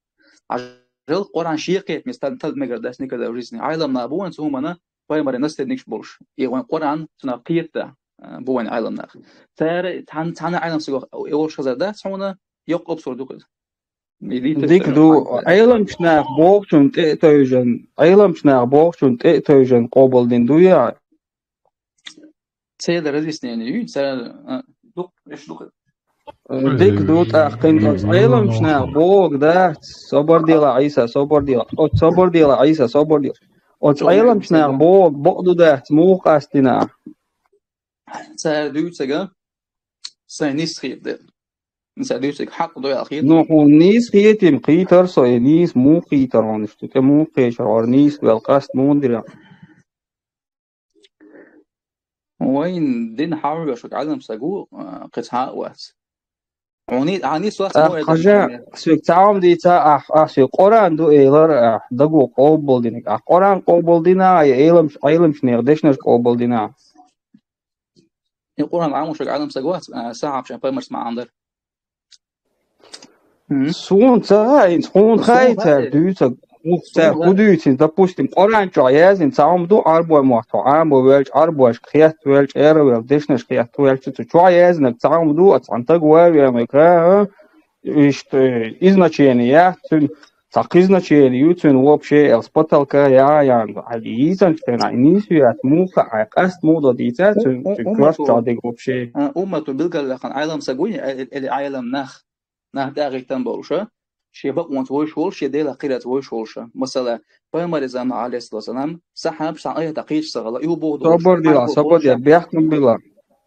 Хьажал, Къуръан шен кхетамца тал, тал мегар дац никогда в жизни. Ӏеламнаха бу вайн цу хӀуманна пайхамаран наследникаш болуш. И вайн Къуръан цунах кхетта, а, бу вайн Ӏеламнаха. Цара цхьана, цхьана Ӏелам стага и олуш хазар дац хьуна, йоккха абсурд ю-кх иза. Дика ду, Ӏеламчу наха бохучунна тӀе а тевжина, Ӏеламчу наха бохучунна тӀе а тевжина къобалдина дуй ахь? Церан разъяснение ю, цара, а, дукха, эш дукха. Э, дика ду тӀаккха кхин оцу Ӏеламчу наха бохург дац, собар дела, Ӏийса, собар дела. Оцу собар дела, Ӏийса, собар дела. Оцу Ӏеламчу наха бохург бакъ ду дац, муха къастина ахь? Цара дуьйцург сайн нийса хета дела. Сайн дуьйцург хьакъ ду аьлла хета. Ну, хьуна нийса хетийла кхийтар со, и нийса муха хийтар хьуна, иштта тӀе муха кхечар, хӀара нийса ваьлла къаста муха дира? Вайн дин хьалхавеш Ӏелам стаг ву, а, кхин цхьа а вац. Хьуна, хьуна нийса вац, мо тӀаккха хьажа, соьга цхьа хӀума дийца, ахь, ахь соьга Къуръан ду элира, ахь даго къобалдинарг. Ахь Къуръан къобалдина, я Ӏеламчу, Ӏеламчу нехан дешнаш къобалдина? И Къуръан Ӏамош Ӏелам стаг вац, а, сахьабашна пайхамарца ма Ӏамадара. Мгм. Суна ца хаьа, хӀинца хьуна хаьа цара дуьйцург. Цара хӀун дуьйцу, допустим, Къуръан чохь яздина цхьа хӀума ду, Ӏарбойн мотт Ӏамабо ваьлча, Ӏарбошка хетта ваьлча, ара ваьлла, дешнаш хетта ваьлча, цу чохь яздинарг цхьа хӀума ду, а цхьана стага ван а веана, а, иштта, изначение яц цуьнан, цхьа кхин значение ю цуьнан вообще, элс потолка я, ян, хьайга йийцанчу хенахь, и нийса ю яц, муха, хьайн къаста муха дан дийца, цуьнан, цуьнан коьрта чохь дерг вообще. А, уммато билгалваьккхина Ӏелам стаг вуй, э, э, или Ӏелам нах, нах тӀехӀиттина болуш, а? Шен бакъонца вовзаш волуш, шен Делах кхерарца вовзаш волуш, а? Масала, пайхамаран заманахь, Ӏалайхиссалату вассалам, сахьабаш цхьана аятах кхеташ ца хилла, и хӀун боху долуш? Собар дела, собар дела, бехк ма билла,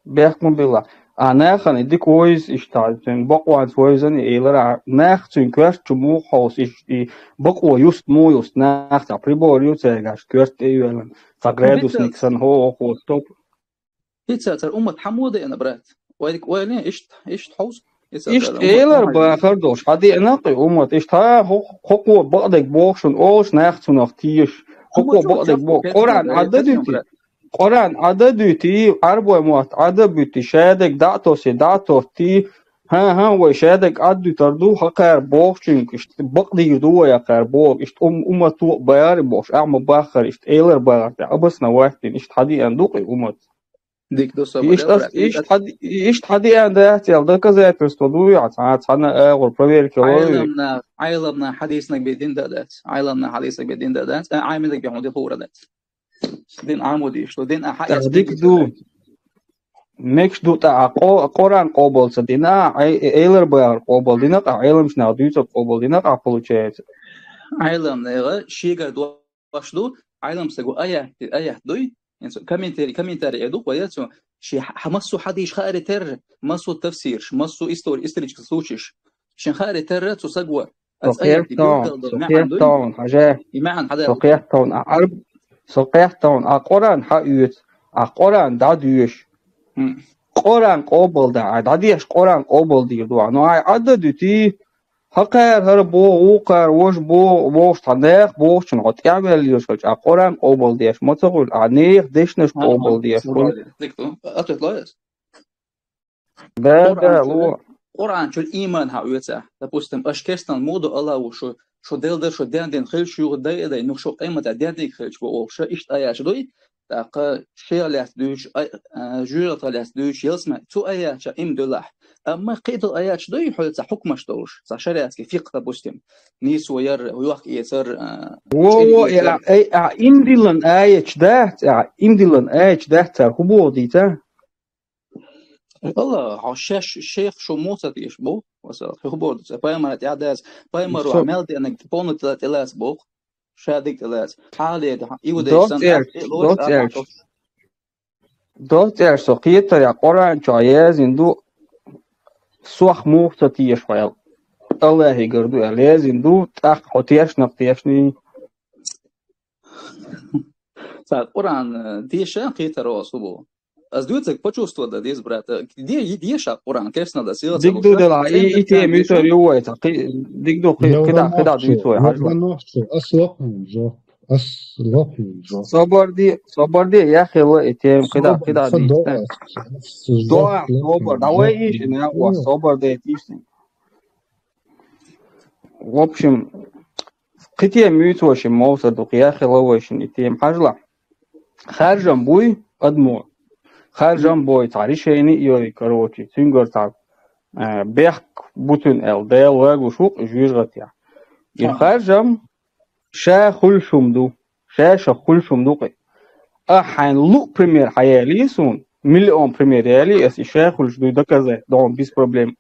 бехк ма билла. А нахана и дика вовза иштта, цуьнан бакъонца вовзана и элира, нах цуьнан коьрта чу муха хьовса, и, и бакъо юста муха юста, нах цхьа прибор ю цаьргахь, коьрта тӀе а йоьллина, цхьа градусник санна, хӀо, хӀо, хӀо, стоп. Иштта цара уммат хьан мо деана, брат? Вай, вай лен, иштта, иштта хьовса. Иштта элар бахар долуш, хьан деана кху уммат? Иштта хьан хӀо-, хӀокхо бакъдерг бохуш, олуш нах цунах теша. ХӀокхо бакъдерг боху. Къуръан Ӏа дан дуьтий? Къуръан Ӏа дан дуьтий? Ӏарбойн мотт Ӏа дан буьтий? Шадерг дӀа а тосий, дӀа а тоттий? ХӀан-хӀан, вай шадерг Ӏа дан дуьтур ду, хӀокхара бохучуьнга, иштта бакъдийр ду вай хӀокхара боху, иштта ум-, уммато бахар бохуш, ахьа ма баххара, иштта элар бахар, тӀе абасна ваьттина, иштта хьан деана ду кху уммат? Дика ду, собар. Иштта, иштта хьади-, иштта хьадиана дац аьлла доказательство дуй хьа, цхьа, цхьана агӀор проверка лой. Ӏайламнах, Ӏайламнах хьадиснаг бе дин да дац. Ӏайламнах хьадиснаг бе дин да дац. А, Ӏаминаг бе хьуна ди хуура дац. Дин Ӏамо деш ду, дин а хьа эс дика ду. Мекш ду тӀа а Къо-, Къуръан къобал ца дина, а, Ӏай-, э-, эйлар багӀар къобал дина, къа Ӏайламчнах дуьйцар къобал дина, къа получается. Ӏайламнера шегар ду Баш ду, Ӏайлам саго аят, аят дуй, инца комментарий, комментарий эду, ваяцу, ши ха-, массу хьадиш хаари терра, массу тафсирш, массу истори-, исторический случаеш. Шин хаари терра, цу саго, со ас аят хертон, докал до, со маӀан дуй, хертон, хьажа. И маӀан хьада. Со хертон, а Ӏарб, со хертон, а Къуръан хьаоьц, а Къуръан дӀадоьш. Хм. Къуръан къобал да, а дӀадеш Къуръан къобал дийр ду, а, ну, ай Ӏадда дуьти, хьакхар хӀара боху, вукхар важа боху, бохуш цхьа нах бохучун хьо тӀаьхьаваьлла йолуш хилча, а Къуръан къобал деш ма ца хуьлу, а нехан дешнаш къобал деш хуьлу. Дика ду. Ответ лой ас? Да, да, ло. Къуръан чуьра иман хьан оьцахь. Допустим, аша керстан муха ду Аллаху шу, шу делдар, шу дендин хилча, шу юха дай а дай, ну шу къематехь дендиг хилча бу олуш, иштта аяташ дуй, ТӀаккха шех лаьцна дуьйцуш, ай-, а, жоьжахатах лаьцна дуьйцуш, ялсамани, цу аятча им делахь. Амма кхидолу аятча дуй хьоьца хьукмаш долуш, цхьа шариатский фикъ, допустим, нийсо яр, йохк-эцар, а, во, во, чӀир-эцар. Я, ай, а, им диллан аятча дац, а, им диллан аятча дац, цара хӀун боху дийца? Алла, хьо шеш, шех шу муха ца деш бу, масала, хӀун боху дийца? Пайхамара тӀаьхьа дац, пайхамаро со- а мел денаг полный тӀе-, тӀелаца боху. Ша дика тӀелаца. Хьаледа, иудейс санна, доц аьлча, доц аьлча. Доц аьлча, со кхетарехь Къуръан чохь яздина ду, сох муха ца теша хьо аьлла. Аллахьигара ду аьлла, яздина ду, тӀаккха хьо тешнах тешний. Ца Къуръан, э, деша кхетар оцу бу. Ас дуьйцург почувствовать дан деза, брат. Де-, деша Къуръан, керстна дан сила. Дика ду делахь, и, и тема юьсур ю вай, ца, кхи-, дика ду, кхи-, кхидӀа, кхидӀа дуьйцу вай, хьажа. Ас лохьун жо. Ас лохьун жо. Собар де, собар де, яхъелла и тема, кхидӀа, кхидӀа дуьйцу. Доа, собар, давай иш, не, собар де, иш. В общем, кхи тема юьйцу вай шин мовсар ду, кхи яхъелла вай шин и тема, хьажалахь. Харжам буй адамо. Харжам бой, цхьа решение йой, короче, цуьнгара цхьа, а, бехк бу цуьнан аьлла, Дала вагуш ву-кх и жоьжахатехь. И харжам ша хуьлуш хӀума ду, шаьшах хуьлуш хӀума ду-кх и. Ахьа хьайна луъ пример хьаялий суна, миллион пример ялий ас, и ша хуьлуш дуй доказать, догӀун без проблем.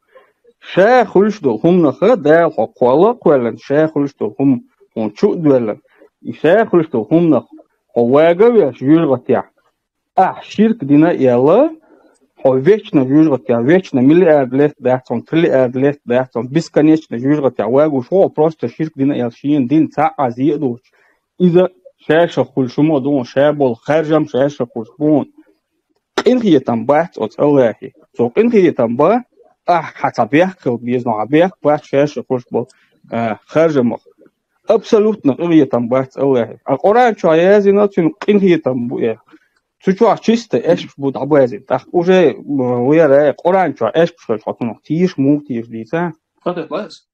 Ша хуьлуш долу хӀуманах Дала хьо кхолла а кхоьллина, ша хуьлуш долу хӀума хьуна чу а доьллина. И ша хуьлуш долу хӀуманах хьо вага а веш жоьжахатехь, ахьа ширк дина а аьлла, хьо вечно жоьжахатехь, вечно миллиард лет дац хьуна, триллиард лет дац хьуна, бесконечно жоьжахатехь вагуш ву хьо, просто ширк дина а аьлла, шена дина цхьа а зе а доцуш. Иза шаьшах хуьлуш хӀума а ду хьуна, ша болу харжам шаьшах хуьлуш бу хьуна. Къинхетам бац оцу Аллахье. Цо къинхетам бан, ахьа хьан цхьа бехк хила беза, хьан бехк бац шаьшах хуьлуш болу, а, харжамах. Абсолютно къинхетам бац Аллахье. А Къуръан чохь яздина цуьнан къинхетам бу аьлла. Цу чохь чисто эшпаш бу дӀабазийна. ТӀаккха уже, м, вера, Къуръан чохь эшпаш хилча хьо цунах теша, муха теша дийца? Ответ лой ас?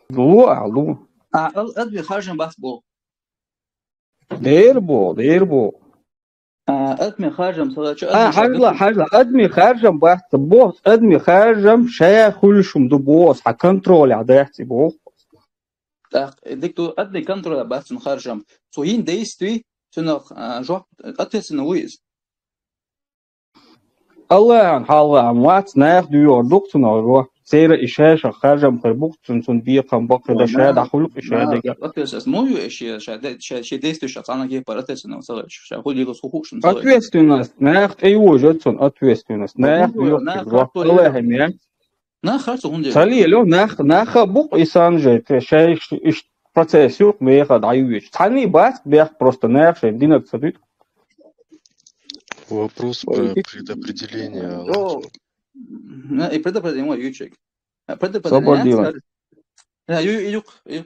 Ло а, ло. А, ал-, адми харжам бац бо. Дер бо, дер бо. А, адми харжам сагача, а, адми хьажла, харжам. Хьажла, адми харжам бац, бо, адми харжам шая хуьлуш хӀума ду бо, хьан контролехь дац и бо. ТӀаккха, дика ду, адми контролехь бац цуьнан харжам. Цо йина действий, цуьнах, а, жоп, ответственно ву иза. Аллахьан хьалха а вац, нах доьхур ду-кх цунах жоп. Церан и шаьшах харжам хир бу-кх цунна, цунна бекхам баккхий дан, ша дӀахуьлу-кх и ша дегӀ. Ответ ас, мо ю эш ша, ша де-, ша, шен действиешах цхьана кепара ответственно ца хилча, ша хӀун дийла хӀу хууш ца хилча. Ответственность, нах тӀейожа цунна ответственность, нах доьху жоп. Аллахьан яц. Нах харцо хӀунда ца лело, нах, наха бу-кх и санна же, те, шаьш иш процесс ю-кх меха дӀаюьйцуш. Цхьанний бац бехк, просто наха шайн динарг ца дуьту. Вопрос про предопределение. О, на, и предопределение, ой, ючек. А, предопределение. Собар дилан. Я, ю-, ю-, ю-, ю-,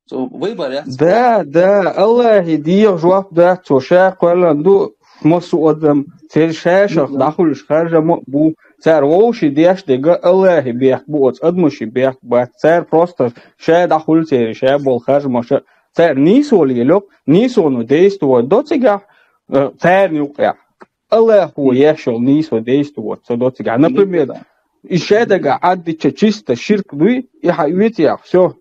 Цо выбор яц. Да, да, Аллахье дегӀа жоп дац, цо ша кхоьллина ду, массо а адам, церан шаьшах дӀахуьлуш харжам а бу, цара вовший деш дерг Аллахье бехк бу, оцу адамаши бехк бац, цара просто ша дӀахуьлу церан ша болу харжамаш а, цара нийсо лело-кх, нийсоно действовать до цигахь, э, царна юкъехь. Аллахо еш йолу нийса вай действовать ца до цигахь. Например, и шадага Ӏаддича чисто ширк дуй, и хьан оьцу яхь, всё.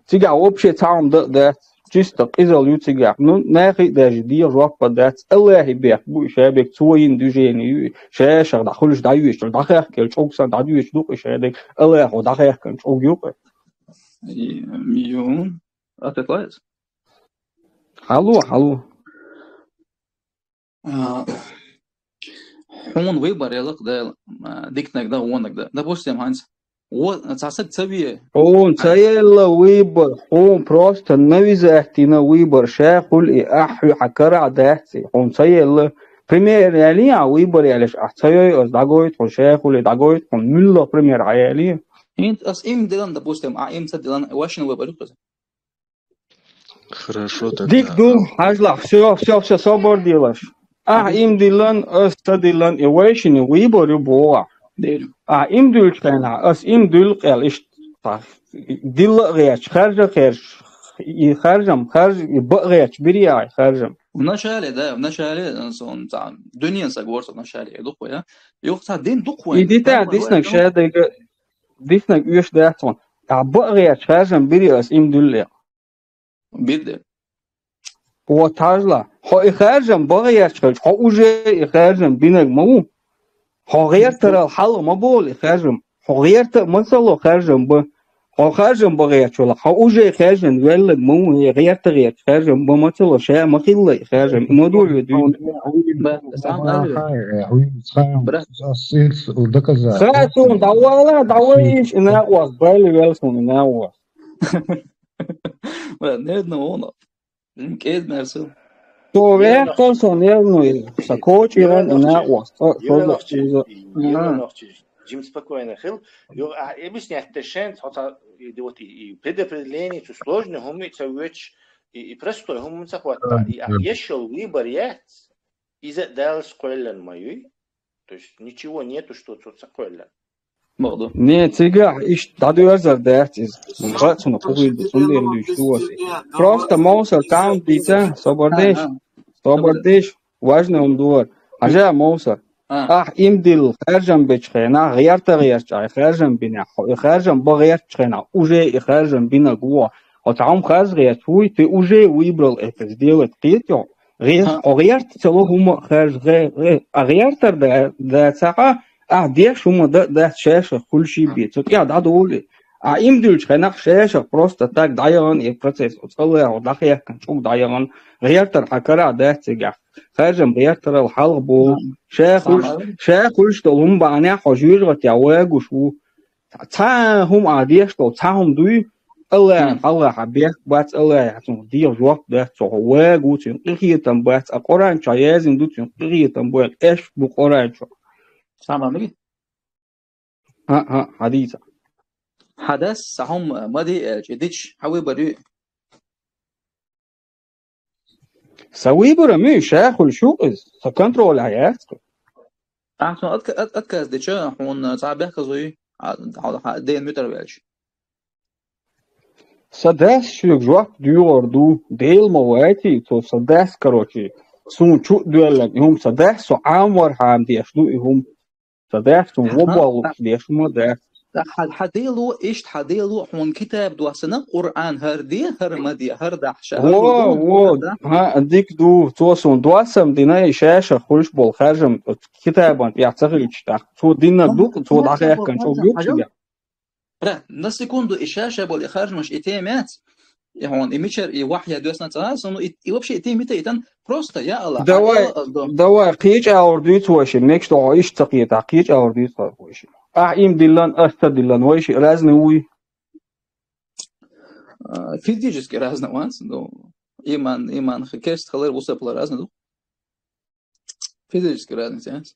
Цигахь вообще цхьа хӀума дан а дац. Чисто къизалла ю цигахь. Ну, нахе а даже дегӀан жоп а дац. Аллахе бехк бу и шаберг, цо йина движение ю и. Шаьшах дӀахуьлуш дӀайоьшуш, дӀахаьхкина чӀуг санна дӀадоьшуш ду-кх и шадерг. Аллахо дӀахаьхкина чӀуг ю-кх. Ю. Ответ лаьцна? Хьало, хьало. А, хьуна выбор елла-кх Дала, а, диканиг дан, вониг дан. Допустим, хӀинца, во, цхьа саг ца ве. Хьуна ца елла выбор, хьуна просто навязать йина выбор, ша хуьлу и, ахь хьуьй, хьан карахь дац и, хьуна ца елла. Пример ялий ахь, выбор ялеш, ахь ца йой, ас дӀагойту хьуна, ша хуьлу и, дӀагойту хьуна, муьлха пример хьан ялий? ХӀинца ас иман диллина, допустим, ахь иман ца диллина, вайшиннан выбор ю-кх иза. Хорошо тогда. Дика ду, хьажал, всё, всё, всё, собар делаш. Ахь иман диллина, ас ца диллина, и вайшиннан выбор ю боху ахь. Ахь иман дуьллучу хенахь, ас иман дуьллу-кх аьлла, иштта, дилла а гӀерташ, харжа а гӀерташ, и харжам, харж-, и бан а гӀерташ, бирий ахь и харжам. Вначале, да, вначале, э, сон цхьа дуьненан саг вара со вначале, и ду-кх вай, а? Юха цхьа дина ду-кх вайн. И дитахь диснарг шадерг, диснарг оьшуш дац хьуна. Ахь бан а гӀерташ, харжам бирий ас иман дуьллу аьлла? Бир де. Вот хьажал, хьо и харжам бан гӀерташ хилча, хьо уже и харжам бинарг ма ву. Хьо гӀертарал хьалха ма болу и харжам. Хьо гӀерта а ма ца ло харжам бан. Хьо харжам бан гӀерташ велахь, хьо уже и харжам велларг ма ву, и гӀерта гӀерташ харжам бан ма ца ло, ша ма хилла и харжам. И ма ду вай дуьйна. Брат, сан алве. Брат. Ас доказать. Ха, суна дӀавала, дӀавайша, и накъост, байла вел суна, и накъост. Брат, не одного. М, кӀеда мер со. Со вехкал со нервный, со кочийран и накъост. Юрий Нохчич, Юрий Нохчич, Джим, спокойно хил. Ю, а, объяснять тешен, хьо ца, и, вот, и, и предопределение, цу сложный хӀума ца вуьтуш, и, и простой хӀума ца хӀотта, и, а, ешал выбор яц, иза Далла кхоьллина ма юй. То есть ничего нету, что цо ца кхоьллина. Ма ду. Не, цигахь иштта дӀадоьрзар дац иза. Бац хьуна кху хир ду, цундела дуьйцуш ду аса. Просто Мовсар таун дийца, собар деш, собар деш, важный хӀума ду хӀара. Хьажа, Мовсар. Ахь иман дилла харжам бечу хенахь, гӀерта гӀерташ ахь и харжам бинехь, хьо и харжам бан гӀертачу хенахь, уже и харжам бинарг ву хьо. Хьо цхьа хӀума харжа гӀерташ вуй, ты уже выбрал это сделать, кхетий хьо? ГӀе-, хьо гӀерта ца ло хӀума а харжа, гӀе-, гӀе-, а гӀертар да-, дацахь а, ахь деш хӀума дан а дац, шаьшах хуьлуш а бен. Цу тӀехь дӀадолу и. Ахь иман диллучу хенахь шаьшах просто так дӀаяхана и процесс, оцу Аллахо дӀахаьхкина чӀуг дӀаяхана, гӀертар хьан карахь дац цигахь. Харжам гӀертарал хьалха болу. Ша хуьлуш, ша хуьлуш долу хӀума бахьанехь хьо жоьжахатехь вагуш ву. Цхьа хӀума ахь деш долу, цхьа хӀума дуй, Аллахьан хьалха хьан бехк бац, Аллахье хьан цунах дегӀан жоп дац, цо хьо вагу, цуьнан къинхетам бац, а Къуръан чохь яздина ду, цуьнан къинхетам бу, аьшпаш бу Къуръан чохь. Сама миги? ХӀаъ, хӀаъ, хьадийца. Хьан дас цхьа хӀума ма де аьлча, и дича, хьан выбор ю? Сан выбор ма ю, ша хуьлуш ю иза, сан контролехь яц-кх. Ахьа цунах отка-, от-, отказ дича, хьуна цхьа бехказуй, а, хьо, хьан ден муьтӀара ваьлча. Сан дас шуьга жоп доьхур ду, Дела ма вайтий, цо сан дас, короче, суна чу а доьллина и хӀума, сан дас со Ӏаморхьама деш ду и хӀума. Сан дас суна вон боллуш деш хӀума дац. ТӀаккха хьан, хьан дело, иштта хьан дело, хьуна китаб доссана, Къуръан хӀара де, хӀара ма де, хӀара дахьа ша, хӀара ду, хӀара дахьа. Во, хӀа, дика ду, цо суна доссам дина, и шаьшах хуьлуш болу харжам оцу китабан тӀехь ца хилча, тӀаккха цо динарг ду-кх, цо дӀахаьхкина чӀуг ю-кх шуьга. Брат, на секунду, и ша-ша болу и харжамаш, и тема яц, и хьуна, и мичара, и вахья доьссина ца хилла, ну, и, и вообще и тема мита, и тан просто, я Аллах, давай, хьан Элла ас до. Давай, кхечу агӀор дуьйцу вайшимма, мегаш ду хьо иштта ца кхетахь, кхечу агӀор дуьйцу хьо вайшимма. Ахь иман диллина, ас ца диллина, вайшиъ разный вуй? А, физически разный вац, ну, иман, иман, х-, керста хилар, вусапала разный ду. Физически разница яц.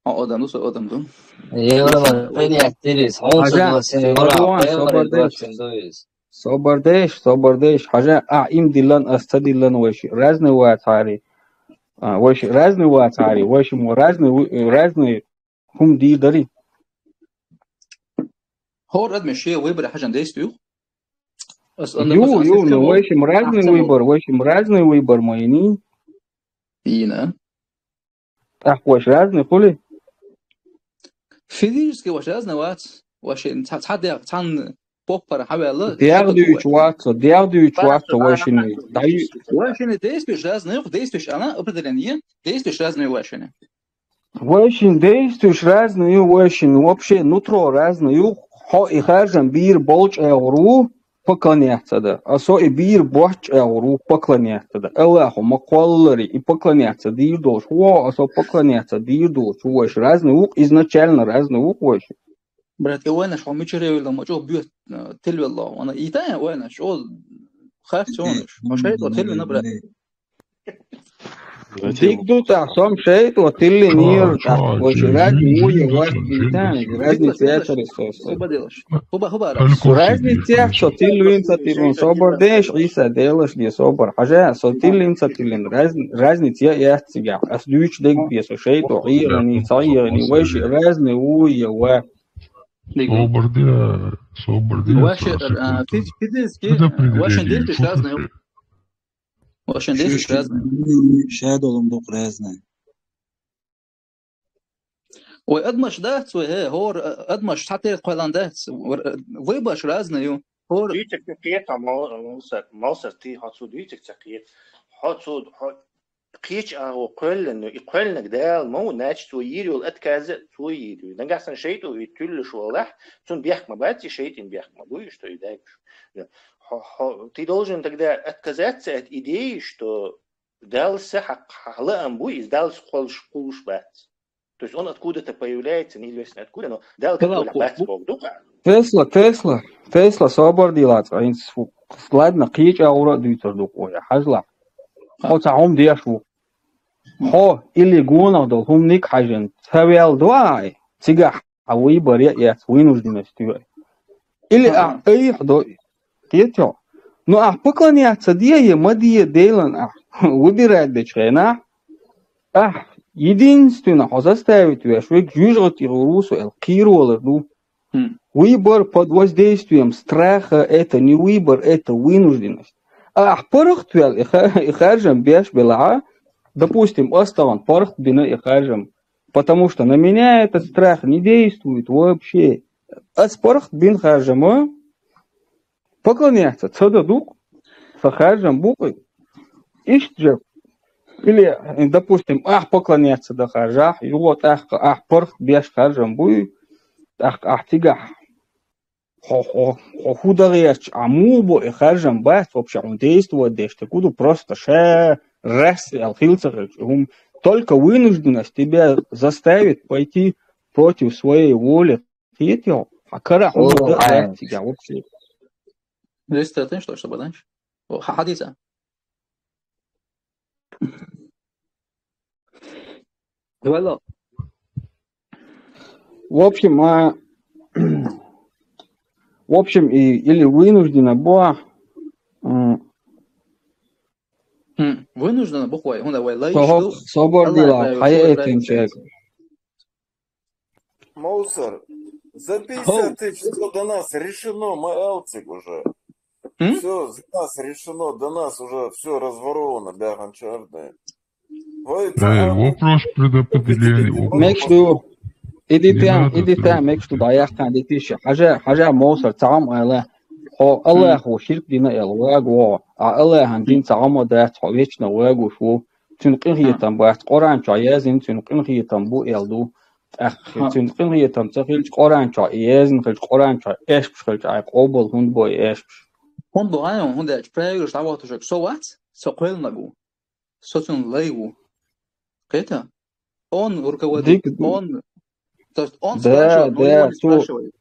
Хьо адам ду, со адам ду. Е, вала, принять дирис. Хьо Хьажа, согласен, вала, Роман, хьо собар деш. Согласен ду иза. Собар деш, собар деш. Хьажа, ахь иман диллина, ас ца диллина, вайшиъ разный вацахьара. А, вайшиъ разный вацахьара, вайшимма разный, разный хӀума дийр дарий? ХӀора адамаш шен выборе хьажан дайс дуй? Ас ю, ю, ну, вайшимма разный выбор, вайшимма разный выбор ма йиний. Йина. ТӀаккха вайша разный хуьлий? Физически вайша разный вац. Вайша ца, ца дегӀ, цхьанна поппара хьаваьлла, дегӀ дуьйцуш вац со, дегӀ дуьйцуш вац со вайшинна. Даю. Вайшинна действуешь разный ю, действуешь, она определение, действуешь разный ю вайшинна. Вайшинна действуешь разный ю, вайшинна вообще нутро разный ю, хьо и харжам бийр болчӀагӀур ву, поклоняться да. А со и бийр боцчагӀур ву, поклоняться да. Аллаху ма кхоллари, и поклоняться дийр долуш ву, а со поклоняться дийр долуш ву, вайша разный ву, изначально разный ву вайша. Брат, и вайнаш хьо мичара велла, ма чӀогӀа боьт, э, тилвелла, вана и тайна вайнаш, чӀогӀа харц вайнаш. Ма шайтӀа тилвина, брат. Дик ду тӀаккха, сом шайтӀа тилинера тӀаккха, вайша разный ву я вац, и тайна, разница яцара со, со. Хуба делаш. Хуба, хуба. Разница яц, со тилвин ца тилвин, собар деш, Ӏийса делаш де собар. Хьажа, со тилвин ца тилвин, разни-, разница я яц цигахь. Ас дуьйцу дерг бе со шайтӀа, ӀийгӀани, ца ӀийгӀани, вайша разный ву я ва. Собар де, собар де, вайша, со, а, физ-, физически, вайша действуешь разный ю. Вайша действуешь разный. Ша долун дукха разный. Ой, адамаш дац вай, хӀе, хӀора, а, адамаш цхьатерра кхоьллан дац. Вар-, а, вайбаш разный ю. ХӀора дуьйцург ца кхета, Мал-, Малсар, Малсар, ти хьо цо дуьйцург ца кхета. Хьо цо, хьо кхечу агӀо кхоьллина ю, и кхоьллинарг Дала ма ву, значит, цо йийр йолу отказ а цо йийр ю. Нагахь санна шайтӀа и туьллуш волахь, цунна бехк ма бац, и шайтӀин бехк ма бу, и что и дагуш. Хьо, хьо, ты должен тогда отказаться от идеи, что Далла са хьан, хьан лаам бу, иза Далла кхоллуш, кхуллуш бац. То есть он откуда-то появляется, неизвестно откуда, но Далла как-то бац боху ду-кх. Тесла, Тесла, Тесла, собар дилац, хӀинца фу-, ладно, кхечу агӀора а дуьйцур ду-кх вай, хьажалахь. Хьо цхьа хӀума деш ву. Хьо или гонах долу хӀуманиг а хьаьжна, ца вел до ахь, цигахь хьан выбор а эц, вынужденность ю. Или ахь айхьа до, кхетий хьо? Ну, ахь поклоняться де я ма де, Делан ахь выбирать дечу хенахь, ахь единственно хьо заставить веш верг жуьжгӀа тӀера ву со аьлла, кхеравалар ду. Выбор под воздействием страха — это не выбор, это вынужденность. А ахь паргӀат ваьлла и ха-, и харжам беш белахь, допустим, ас тахана паргӀат бина и харжам, потому что на меня этот страх не действует вообще. Ас паргӀат бина харжама, поклоняться ца дан ду-кх, сан харжам бу-кх и. Иштта же, или, допустим, ахь поклоняться дан харжахь, юха тӀаккха ахь паргӀат беш харжам буй, тӀаккха ахь цигахь хьо, хьо, хьо хӀун дан гӀерташ, ахь муха бо и харжам бац вообще, хьуна действовать деш дерг хӀун ду, просто ша рас аьлла хила ца хилча и хӀума. Только вынужденность тебя заставит пойти против своей воли. Кхетий хьо? Хьан карахь хӀума дан а лаьтта цигахь вообще. Здесь ты ответишь, что, что, Богданович? О, хьа-, хьадийца. Давай, ло. В общем, а, в общем, и, или вынуждена была, м, Хм, вынуждена бу вай, хӀунда вай лайш ду. Собар дила, хьаэцинчег. Мовсар, за пятьдесят тысяч всё до нас решено, мы алцик уже. М? Всё за нас решено, до нас уже всё разворовано, бяхан чёрные. Эй, вопрос предопределения, вопрос. Мекш ду. Иди там, иди там, мекш ду, дӀаяхкан, дитиша. Хьажа, хьажа, Мовсар, цхьа хӀума айла. Хьо Аллахо ширк дина аьлла ваго, а Аллахьан дин цхьа хӀума дац, хьо вечно вагуш ву. Цуьнан къинхетам бац, Къуръан чохь яздина, цуьнан къинхетам бу аьлла ду. ТӀаккха цуьнан къинхетам ца хилча, Къуръан чохь и яздина хилча, Къуръан чохь эшпаш хилча, Ӏай къобал хӀунда бой эшпаш? ХӀунда бу хьайна, хӀунда аьлча правилаш дӀавахтушаг со вац, со кхоьллинарг ву. Со цуьнан лай ву. Кхета? Он руководит, он, то есть он спрашивает, но его не спрашивает.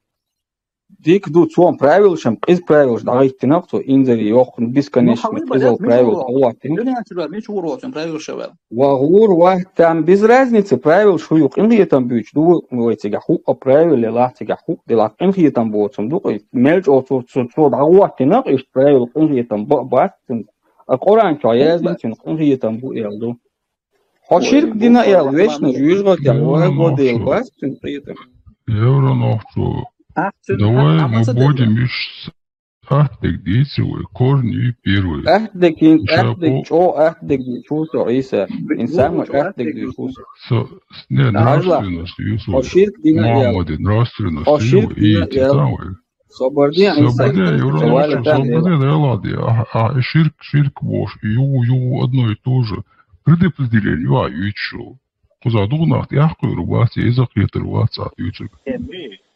Дика ду, цо правилашам, къиза правилаш дӀагӀиттина, цо инзаре йоккхун, бесконечно къизал правила дӀагӀоттина. Дуьнен чуьра мича гӀур воцун правилаш ваьлла? Ва гӀур вац, там без разницы, правилаш хӀу ю, къинхетам буьйцуш ду вай цигахь хӀуъа правила, лахь цигахь хӀуъа делахь, къинхетам боцун ду, мел чӀогӀа цо, цо, цо дӀагӀоттина, иштта правила къинхетам ба-, бац, а Къуръан чохь яздина, цуьнан къинхетам бу аьлла ду. Хьо ширк дина аьлла, вечно жуьжгӀател вай годел бац цуьнан къинхетам. Евро нохчо. Давай мы будем иш атта дерг дийци вай, корни первый. Атта дерг, атта дерг, чӀо атта дерг дийцу со, Ӏийса. Ин самый атта дерг дийцу со. Со, не, нравственность ю со. Хьо ширк дина ял. Мухаммаде нравственность ю, ширк дина ял. Собар де, Ӏийса. Собар де, Ӏийса, Ӏийса, собар де, Даьла де. А, а, ширк, ширк бош, ю, ю, одно и то же. Предопределение, а, ю чу. Кхуза дугӀу нах тӀехкхуьйр вац, иза кхетар вац цхьа дуьйцург.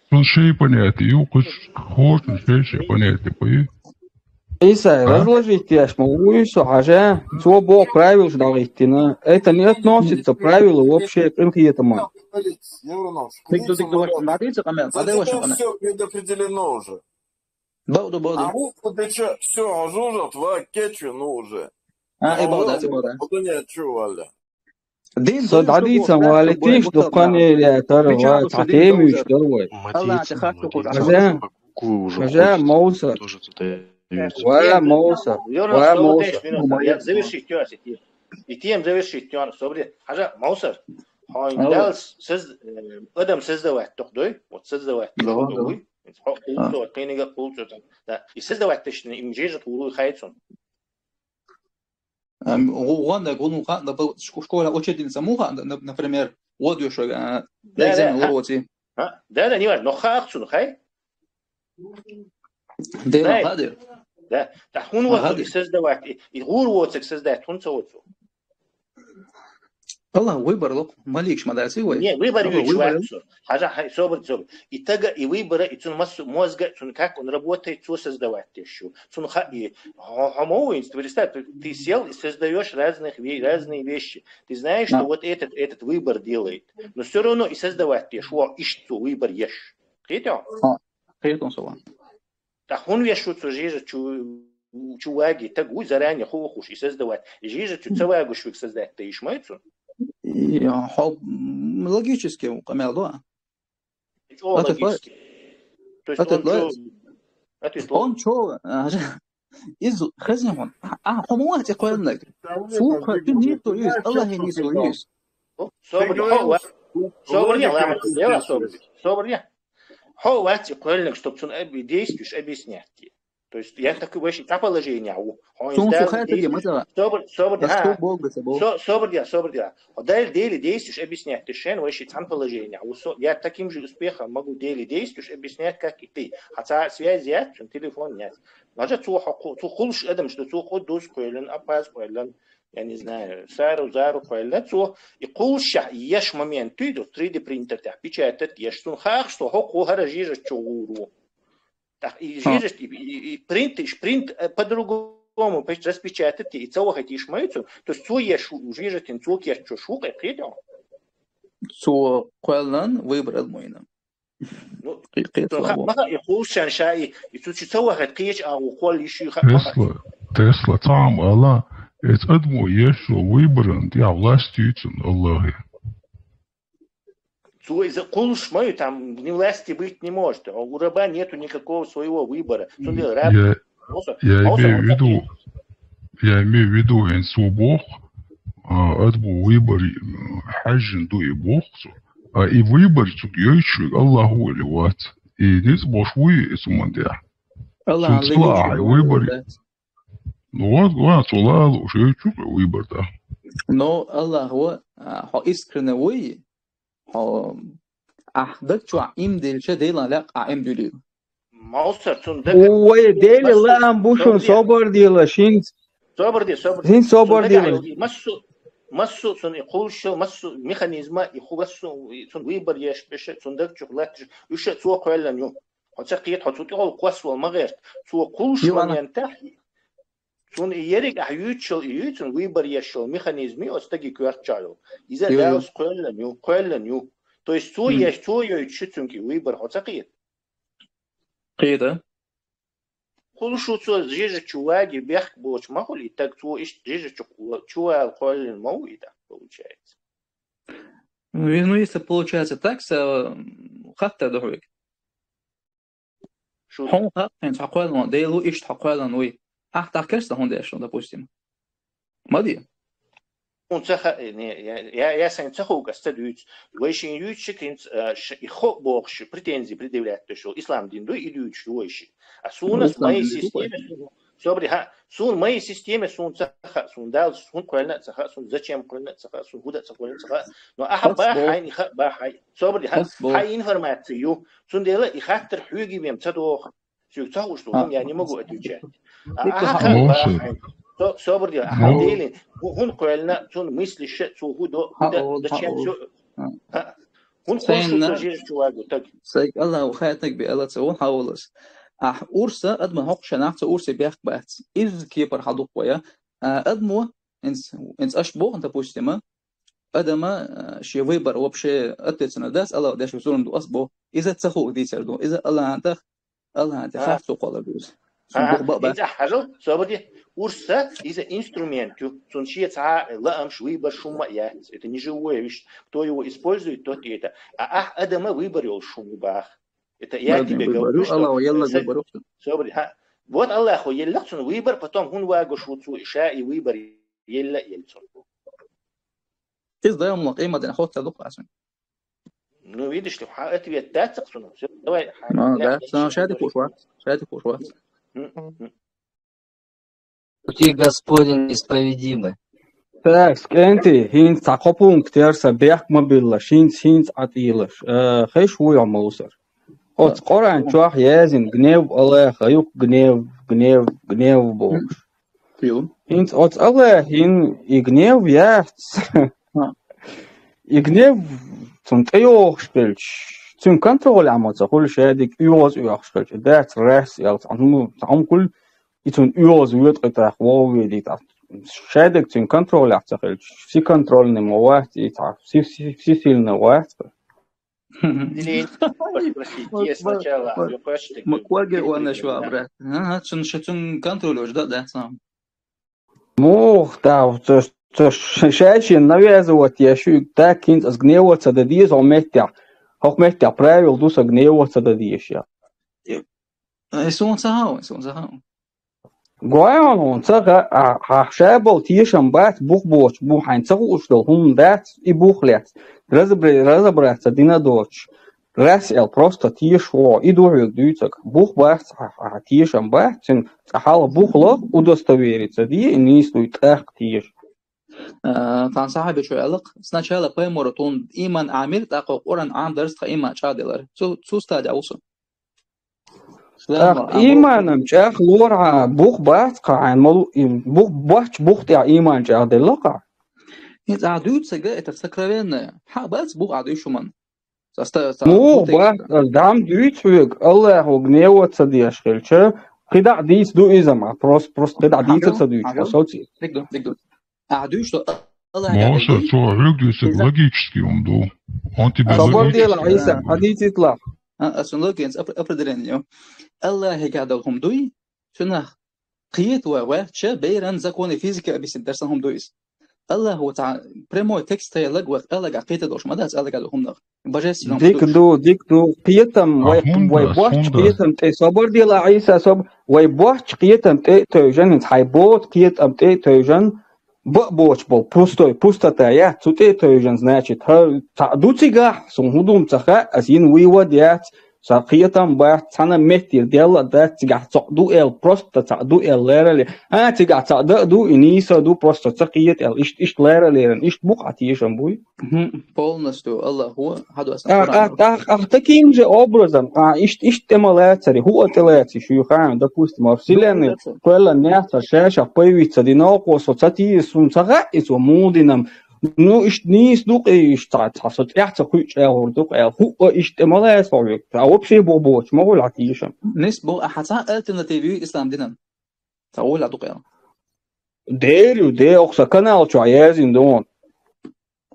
Цунна шай понятие ю, кхуьш хошна шай-шай понятие пой. Ӏийса, разложить деш ма вуй со, хьажа, цо боху правилаш дӀахӀиттина. Это не относится к правилу вообще, къинхетаман. Тик ду, тик ду, ваша, надо идти, къамел, надо, ваша, къамел. Всё предопределено уже. Бауду, бауду. А муха деча, всё, хьажужат, ва кечве, ну, уже. А, и бауда, и бауда. Буду не чу валя. Дин со дӀадийцам валитиш, дуккхане лаьтара ва цхьа тема юьйцуш дара вай. Аллах, хатта хӀума. Хьажа, хьажа, Мовсар. Ва Мовсар, ва Мовсар. Я завершить, тёрси, тема. И тема завершить, тёрси, собри. Хьажа, Мовсар. Хьайн Дала соз-, э, адам создавать тоху дой? Вот создавать тоху дой? Хьо кхулсо, кхиниг а кхулсо. Да. И создавать тешна, им жижа кхулу хайцун. Ам, гу-, гуонна, гуну ха-, да, бу-, шко-, школа учительница муха, да, нап-, например, вот ю шо, а, да, экзамен да, лур воци. А? Да, да, не важно, но хах цун, хай? Дела хадир. Да. Та хун вот создавать, и, и гур вот создать, хун цо вот. Аллах выбор лук, маликш ма даци вай. Не, выбор ю чувак. Хажа, хай, собр, собр. И тага, и выбора, и цун массу мозга, цун как он работает, цо создавать те шу. Цун ха-, и хо-, хомоу, представь, ты, ты сел и создаёшь разных ве-, разные вещи. Ты знаешь, что вот этот, этот выбор делает. Но всё равно и создавать те шу, ишт цо выбор еш. Хетё? Хетон сова. Та хун вешуцу жижа чу-, чуваги, так уй заранее хохуш и создавать. Жижа чу цавагуш вик создать, ты ишмайцу? И, а, хо-, м, логически у камел, да? Чё логически? То есть он чё? Ответ лоес. Он чё? А, из хазин он. А, а, хомуа ти койлнаг. Цу ка-, ты не то есть, Аллах не то есть. Собр, собр, я, ладно, я собр. Собр, я. Хьо вац и кхоьллинарг, чтоб цунна аби-, действуешь объяснять. То есть я так и ваще цхьа положение ву. Хьо Цунна издаьл сухая таги действуешь. Мазала. Собр, собр, а, Бог да, Бог. Со-, собр, я, собр, я. Хьо даьл дели действуешь объяснять. Ты шен ваще цхьан положение ву. Со-, я таким же успехом могу дели действуешь объяснять, как и ты. Хотя связь я, телефон нет. Даже цу хьо ку-, цу хулш адам, что цу ху дус кхоьллин, апаз кхоьллин. Я не знаю, сару, зару кхоьллина цо, и кхулшехь еш момент туьйду, три дэ принтер тӀехь печатать еш, цунна хахаш со, хӀокхо хӀара жижачу гӀур ву. Так, и жижат, и, и, и принт, и принт, э, по-другому печ-, распечатать, и ца вахать иш ма ю цунна. То есть цо еш жижатин, цо кеччо шу кхетам. Цо кхоьллан выбрал мойна. Ну, кхе-, кхе-, то слабо. Ха-, маха и хулшан ша и, и цу чи ца вахать кхеча а ву кхол иши ха-, маха. Тесла, Тесла, цхьа хӀума ала, эца адамо еш шо выборан тӀехь власть ю цунна Аллахе. Цо иза кхулш ма ю, там ни власти быть не может. А у раба нету никакого своего выбора. Цунна дела раб-, Я, я имею в виду, я имею в виду, хӀинца цо боху, а, адамо выбор, м, хьаьжжина ду и боху цо. А и выбор цуьнга йойтуш верг Аллах ву или вац? И ницкъ болуш вуй и цу ман тӀехь? Аллах Цунна ца лаахь и выбор. Ну вот, вот, цо лаалуш йойтуш верг выбор, да. Но Аллах ву, а, хьо искренне вуй, хьо ахь даг чохь им делча, Делан лаьа ахь им дуьлий. Мовсар цунна даг. Вай, Дела лаам бу шун собар дела, шин. Собар де, собар де. Шин собар дела. Массу, массу цунна и кхулшал, массу механизма, и ху-, массу цунна выбор еш, беша, цунна даг чух латташ, уьш а цо кхоьллан ю. Хьо ца кхета, хьо цу тӀехула кхоссавала ма гӀерта. Цо кхулш моментахь, цунна и ерриг ахь юьйцуш йолу, и юьйцун выбор еш йолу механизм ю оцу стаге коьртачохь йолу. Иза Далла кхоьллан ю, кхоьллан ю. То есть цо еш, цо йойтуш ю цуьнга и выбор, хьо ца кхета? Кхета. Кхулшу цо жижа чу ваги бехк боцу ма хуьлу, и таг цо иштта жижа чу, чу вала кхоьллина ма ву и так получается. Ну, и, ну, если получается так, со, м, хаттар ду хьоьга. Шу хьуна хаьа, хьуна цхьа кхоьллина, Дела ву иштта хьо кхоьллина вуй. Ахь тахкарш сан хӀунда аьлча, допустим. Ма де. суна ца хаьа, не, я, я, я сайна ца хууг ас ца дуьйцу. Вай шин юьйцу ши, хӀинца, а, ш-, и хо бохуш, претензии предъявлять деш йолу ислам дин ду, и дуьйцуш ду вай ши. А суна ас моей системе, собри, ха, суна моей системе суна ца хаьа, суна Далла хӀун кхоьллина а ца хаьа, суна зачем кхоьллина а ца хаьа, суна хӀун дан а ца кхоьллина а ца хаьа. Но ахьа баха хьайна, и хаьа баха хьай. Собри, ха, хьай информация ю. Цундела и хаттар хьоьга вен ца доху. Соьга ца хууш ду, хӀума я не могу отвечать. А ахьа хаьа баха хьайна. Со-, собри, ахьа Делин, хӀу-, хӀун кхоьллина, цунна мыслиша, цо хӀу до, хӀу дан, зачем всё. ХӀун кхоьллина, со жирчу вагу таг. Сайга Аллаху хаьа таг би, Алла ца ву хьавалас. Ахь урса, адма хӀокху шен нах ца урсе бехк бац. Иза кепара хьадукху вая. А, адмо, инц, инц аш боху, допустим, а, адама, а, шен выбор вообще ответственность дац, Аллах деш зулам ду ас боху. Иза ца хууг дийцар ду. Иза Аллахьан тах, Аллахьан тӀе хасту кхолар ду иза. Цунна бух баъ бац. Иза хьажал, собаде, урса, иза инструмент ю. Цунна шен цхьа лаамаш, выборш хӀумма а яц. Это не живое вещество. Кто его использует, тот и это. А ахь адама выбор йолуш хӀума ю баха. Это я тебе говорю, что Аллах елла выбор ю. Собаде, ха. Вот Аллахо еллах цунна выбор, потом хӀун вагуш ву цо, ша и выбор елла а елла цунна. Иза даймала къематден хоттар ду кхасун. Ну, видишь ли, хьан ответ дац-кх цунах. Всё, давай. Ну, да, ну, шаьтиг хууш вац. Шаьтиг хууш вац. Пути Господни неисповедимы. Так, кӀентий, хӀинца цхьа кхо пункт яра сан бехк ма биллаш, хӀинца, хӀинца Ӏа тӀелаш. Э, хезаш вуй хьо, Мовсар? Оцу Къуръан чохь яздина гнев Аллаха ю-кх, гнев, гнев, гнев бохуш. Ю. ХӀинца оцу Аллахьан и гнев яц. И гнев цунна тӀейогӀуш хилча, цуьнан контролехь ма ца хуьлу шадерг оьгӀаз оьхуш хилча, дац рас аьлла, цхьа хӀума, цхьа хӀума хуьлу, и цунна оьгӀаз воьду кхин тӀаккха вовве дийта. Шадерг цуьнан контролехь ца хилча, всеконтрольный ма вац, и цхьа все, все, всесильный вац. Ма кӀорге ванна шу, брат. Ага, цунна ша цунна контроль уьш дан а дац. Муха, да, ца, ца ш-, ша шена навязывать еш ю, так хӀинца ас гневаться дан деза хӀокху меттехь. ХӀокху меттехь правила ду сан гневаться дан дезаш я. Э, суна ца хаа, суна ца хаа. Гой хьуна ца хаьа, а, хьан ша болу тешам бац, бух боцуш бу, хьайна ца хууш долу хӀума дац, и бух лаьцна. Разобра-, разобраться дина доцуш. Рас аьлла просто тешаш вогӀу, и ду хьоьга дуьйцург. Бух бац, хьан, хьан тешам бац, цуьнан цкъа хьалха бух лаха, удостовериться де, и нийса дуй тӀаккха теша. А, тхан сахьабичо аьлла-кх, сначала пайхамаро тхуна иман Ӏамийра, тӀаккха Къуръан Ӏамдарца тхан иман чӀагӀделира. Цу, цу стадехь ву со. ТӀаккха иманам чӀагӀлорахьа бух бац-кх хьан, малу, и бух бац, бух тӀехь иман чӀагӀделла-кх хьан. ХӀинца ахьа дуьйцург, это сокровенное. Хьан бац бух ахьа дуьйцуш хӀуманна? Муха бац, ас дӀа-м дуьйцу хьоьга, Аллахо гневаться деш хилча, кхидӀа а дийца ду иза ма, просто, просто кхидӀа а дийца ца дуьйцу, по сути. Дика ду, дика ду. Ахьа дуьйцу, Аллахьа Мовсар, цо хьоьга дуьйцург логический хӀума ду. Он тебе логический. Собар де, Ӏийса, хьадийцийта лахь. А, ас цунна логинца опр-, определение ю. Аллахьигахь долу хӀума дуй, цунах кхета вай ваьлча, беран законы физики объяснить дара сан хӀума ду иза. Аллахьа цхьа прямой текст тхаяллаг вай Аллахьагахь кхета долуш ма дац, Аллахьагахь долу хӀуманах. Божественный хӀума ду иза. Дика ду, дика ду. Кхетам, вай, вай бохчу кхетам тӀе, собар де, Ӏийса, соб-, вай бохчу кхетам тӀе а тевжан, хьайн боцу кхетам тӀе а тевжан, бакъ боцуш болу пустой, пустота яц, цу тӀе а тевжан, значит, хӀара цхьаъ ду цигахь, суна хӀун ду-м ца хаьа, ас йина вывод яц, сан кхетам бац, цхьана меттера делла а дац, цигахь цхьаъ ду аьлла, просто цхьаъ ду аьлла лерале. А, цигахь цхьаъ дан а ду, и нийса а ду, просто ца кхета аьлла, иштта, иштта лералеран, иштта бу-кх хьан тешам буй. Мгм. Полностью Аллахо хьадоссана Къуръан. А, а, а, а таким же образом, а, иштта, иштта тӀе ма лацаре, хӀуъа тӀе лаций шу хаьа, допустим, а вселенная кхоьллан нехца ша-шах появиться дина, оха со ца тийса, суна ца хаьа, и цо муха динам. Ну, иштта нийса ду-кх и, иштта цхьа, цхьа со тӀехь ца кхуьучу агӀор ду-кх аьлла, хӀуъа иштта тӀе ма лаца хьо век. А вообще бу-, бохучу ма хуьлу хьан тешам. Нис бу, а хьан цхьа альтернатива юй ислам динан? Ца гӀолехь ду-кх аьлла. Дера ю, де, оха сан канал чохь яздина ду хьуна.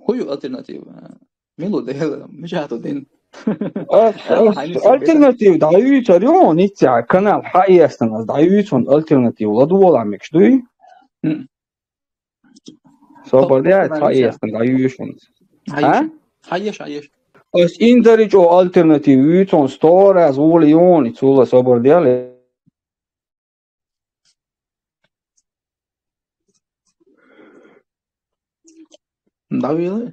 ХӀун ю альтернатива? Мила ву Дела? Мичахь ду дин? Ас, ас альтернатива дӀаюьйцур ю хьуна, ниццехь канал хьаэцна ас, дӀаюьйцу хьуна альтернатива, ладогӀалахь мегаш дуй? М. Собар де, хьаэцна дӀаюьйцу хьуна. Хьаеш, а? Хьаеш, хьаеш. Ас инзаре чӀогӀа альтернатива юьйцу хьуна, сто раз вула ю хьуна, цул а собар де. ДӀавела?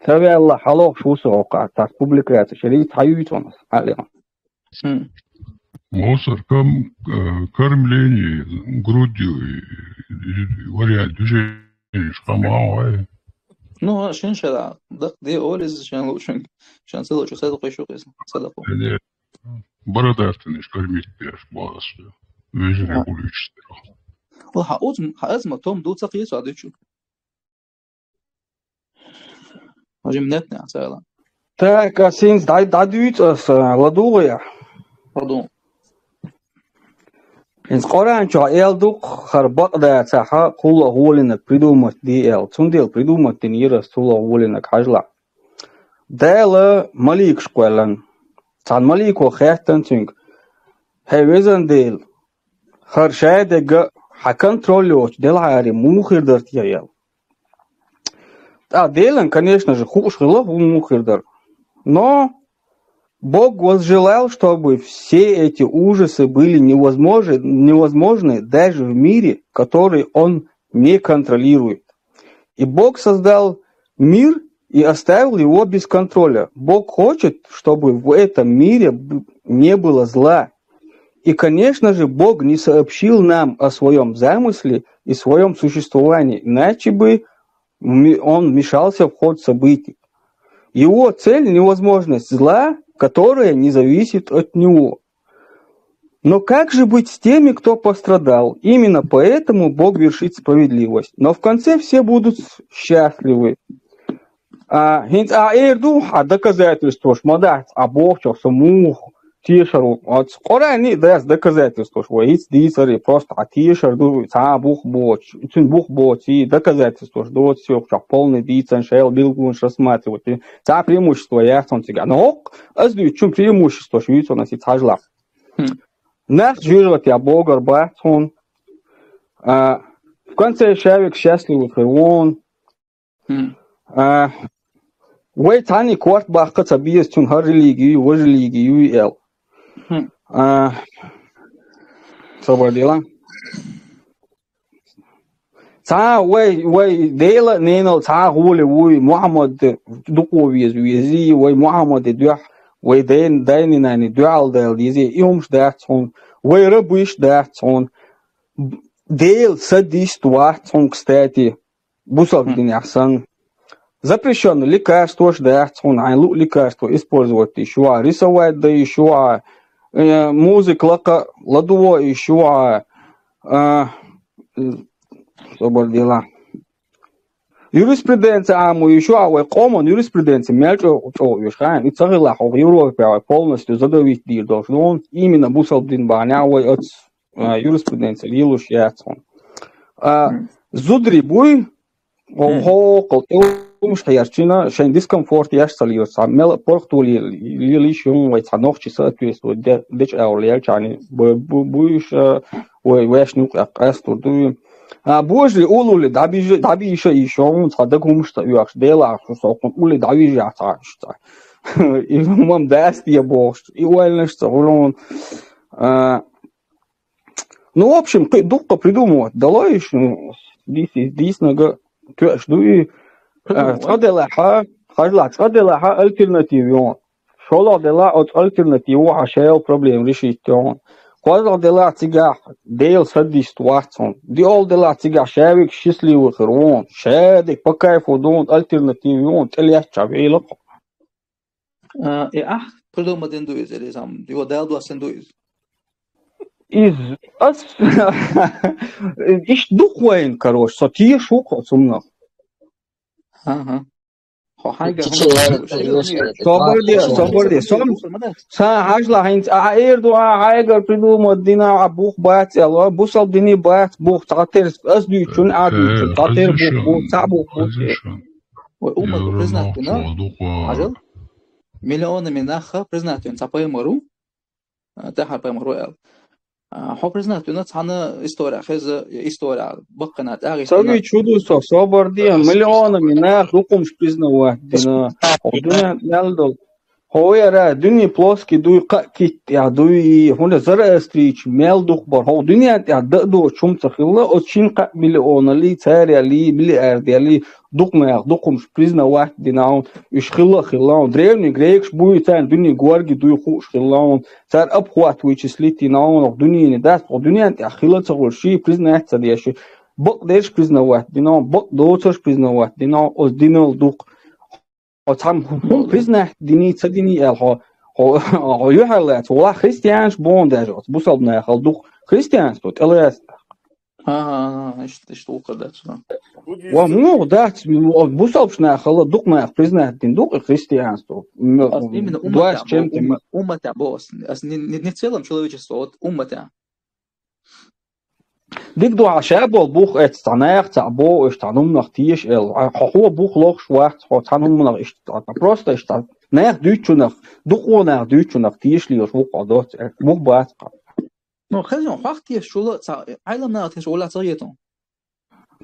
Ца ваьлла хьалохуш ву со хӀокху, цхьа публикаци шерий хьаюьйцу хьуна, Ӏалина. Хм. Мусор ком-, э, кормление грудью и, и вариант движения шкама вай. Ну, шин шара, дакъ де олиз, шан лучун, шан целочу садакъа шу къиз, садакъа. Или бородавкин кормить пеш балас. Вежливый уличный. Ва хьа уз-, хьа азма том ду ца кхийсу а дучу. Хожим нетне а цайла. Так, а синц дӀа-, дӀадуьйцу аса, ладугӀу я? Паду. Инс Къуръан чохь эл дукха хар бакъдацахьа, кхула гӀолинаг придумать ди эл. Цундела придумать дина йира ас цула гӀолинаг хьажла. Дала маликаш кхоьллан. Цхьана малико хаьттан цуьнга: «Хьей, везан Дела, хар шадега хьан контроль йоцу делхьари муха хир дара те ел?» ТӀаккха Делан, конечно же, хууш хилла хӀун муха хир дара. Но Бог возжелал, чтобы все эти ужасы были невозможны, невозможны даже в мире, который он не контролирует. И Бог создал мир и оставил его без контроля. Бог хочет, чтобы в этом мире б-, не было зла. И, конечно же, Бог не сообщил нам о своем замысле и своем существовании, иначе бы ми-, он вмешался в ход событий. Его цель — невозможность зла, которое не зависит от него. Но как же быть с теми, кто пострадал? Именно поэтому Бог вершит справедливость. Но в конце все будут счастливы. А, хӀинца а эр ду, хьан доказательствош ма дац, а бохучух со муха тешар ву. Оцу Къуръанни а дац доказательствош, вай хӀинца дийцаре, просто хьан тешар ду, цхьа а бух боцуш, цуьнан бух боций, доказательствош доцу сохучохь полный дийцан, шайла билгалонаш рассматривать. Цхьа а преимущество яц хьуна цигахь. Но хӀокху ас дуьйцучун преимуществош юьйцу хьуна ас и цхьажлахь. Хм. Нах жуьжгӀатех богар бац хьуна. А, в конце шавик счастливый хир вон. Хм. А, вай цхьаьна корта баккха ца беза цунна хӀара религи юй, важа религи юй аьлла. Хм. А, собар дела. Цхьа вай, вай Дела а, ненал цхьа а гӀоле вуй, Мухьаммад дукха веза везий, вай Мухьаммаде дуьхьа, вай дайн-, дайнинани дуьхьал дала дезий, и хӀумаш дац хьуна, вай рабуьйш дац хьуна. Дела садист вац хьуна, кстати, бусалба динехь санна. Запрещённый лекарствош дац хьуна, хьайн луъу лекарство использовать йиш ю, рисовать дан йиш ю, э, музыка лакха ладугӀа йиш ю, а, собар дела. Юриспруденция Ӏамо йиш ю, вай къоман юриспруденция мел чӀогӀа, чӀогӀа йиш ю, хьайна и ца хилахь, хӀокху Европе вай полностью задавить дийр долуш ду, именно бусалба дин бахьанехь вай оцу, а, юриспруденция лелош яц хьуна. А, зударий буй, хӀокхул тӀе хӀумаш хьерчина, шайн дискомфорт еш ца лелаш, цхьа мел а паргӀато лела, лела йиш ю вай цхьа нохчий соответствовать де-, дечу агӀор лелчахьана, бу-, бу-, буьйш, а, вай вешна юкъехь къастор ду. А, божарий улле дӀабижа-, дӀабийша йиш ю, цхьа дага хӀумаш ца оьхуш, Делахь шу со хӀокхунна улле дӀавижа цхьа, шу цхьа. И хӀума дац те бохуш, и ойланаш ца хуьлу. А, Ну, в общем, кхин дуккха придумывать дало йиш, ну, дийс-, дийснарг тоьаш ду и, а, цкъа делахь, хьажалахь, цкъа делахь альтернатива ю. ШолгӀа делахь оцу альтернативо хьан шайла проблема решить ю. КхозлагӀа делахь цигахь Дела садист вац хьуна. ДиолгӀа делахь цигахь шавиг счастливый хир ву хьуна. Шадерг по кайфу ду хьуна, альтернатива ю хьуна, тӀелаьцча вела-кх. А, и ахь придумать дина ду иза, или сам, его Дала доссина ду иза? Из ас иштта дукха вайна, короче, со теша ву-кх оцу хӀуманах. Ага. Хьо хьайгара Кичи хӀума яра ду, та шайла юшкара ду. тӀе Собар де, кхаччалц собар де, яра. сом-, сан хьажлахь хӀинца а эр ду, а хьайгара придумать дина, а бух бац аьлла, бусалба дине бац, бух цхьатерра ас дуьйцучун, а дуьйцучун, цхьатерра бух бу, цхьа бух бу. Вай уммат признать дина, хьажал, миллионами наха признать дина цхьа пайхамар ву, а, тӀаьхьара пайхамар ву аьлла. А, хьо признать дина цхьана история хеза, я история баккхина тӀагӀи. Ца вича хӀун ду со, собар де, миллионами нах хӀукхумаш признавать дина. Хьо дуьнен мел долу. Хьо яра дуьне плоский дуй, кхаъ китта тӀехь дуй, хӀунда Зороастрийчу мел дукха бара. Хьо дуьнен тӀехь дан а доцуш хӀума ца хилла, оцу шина кхаъ миллионаллий, цараллий, миллиарделлий, дукха наха дукха хӀумаш признавать дина хьуна, уьш хилла а хилла хьуна. Древний грекаш буй, царна дуьне горги дуй хууш хилла хьуна, цара обхват вычислить дина хьуна, дуьнене дац, хьо дуьнен тӀехь хилла ца хуьлуш, ший признать ца деш, бакъдерш признавать дина хьуна, бакъдоцурш признавать дина хьуна, оцу динал дукха. Хьо цхьамма хӀума признать диний, ца диний аьлла, хьо, хьо, хьо юьхьарлаца, валахь христианаш боху даже, оцу бусалба нахал дукха христианство тӀелаьцна. Ага, ага, иштта, иштта вукхар дац, да. Ва муха дац, бусалбаш нахала дукха нах признать дина дукха христианство. М, Ас именно двадцать умматехь бо, чем-то ум-, ма- умматехь бо ас. Ас не, не, не в целом человечество, вот умматехь. Дика ду хьан ша болу бух эцна, цхьа наха цхьаъ боху, уьш цхьана хӀуманах теша аьлла. Хьо, хьо бух лохуш вац, хьо цхьана хӀуманах иштта, просто иштта, наха дуьйцучунах, дукха наха дуьйцучунах теша лелаш ву хьо доцу, бух бац хьан. Ну, хезна, хьох тешачул а цхьа Ӏелам наха тешаш валахь ца хетун.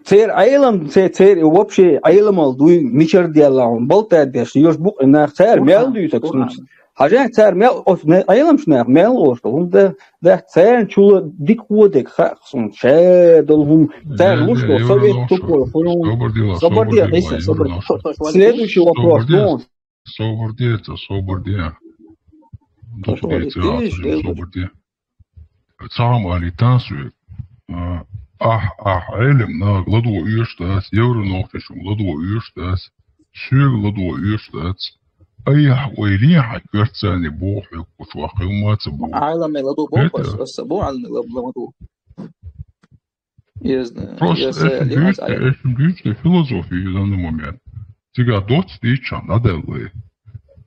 Церан Ӏелам, це-, церан и вообще Ӏеламалла дуй, мичара делла хьуна, балтадеш, йош букъа нах, цара мел дуьйцург сунца. Хьажа, цара мел, оцу не-, Ӏеламчу наха мел ош, хӀунда дац, царна чула дика хӀу дерг хаьа сунца, ша долу хӀума, цара луш долу совет тупой хуьлу. Собар де, собар де, собар де. Следующий вопрос, ну. Собар де, ца собар де. Собар де. Цхьа хӀума алийтан соьга. А, ахь, ахь Ӏелам нах ладогӀа оьшуш дац, евро нохчашна ладогӀа оьшуш дац, соьга ладогӀа оьшуш дац. Айхьа ойла е хьан коьртанца боху хьоьга кхучу ваккхий хӀума ца боху. Ӏеламе ладогӀа боху ас, аса боху Ӏеламе ладогӀа. Просто эшна дуьйцу, эшна дуьйцу филозофия в данный момент. Цигахь доцца дийцчахьана дӀадаьлла.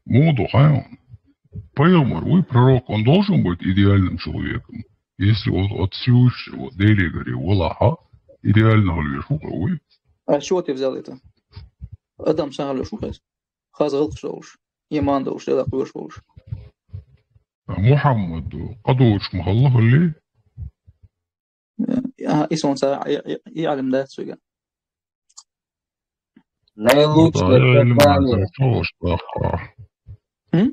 Муха ду хьайна? Пайхамар вуй, пророк, он должен быть идеальным человеком. Если вот от Всевышнего Деле горе валахьа, идеального лешу вуй. А с чего ты взял это? Адам сахьа лешу хез. Хаза гӀалкхаш долуш. Иман долуш, Делах кхоьруш волуш. А Мухьаммад къа доцуш ма хилла хӀалле? А, и сон ца, и, и, и Ӏалим дац цуьга. Наилучшее создание. М?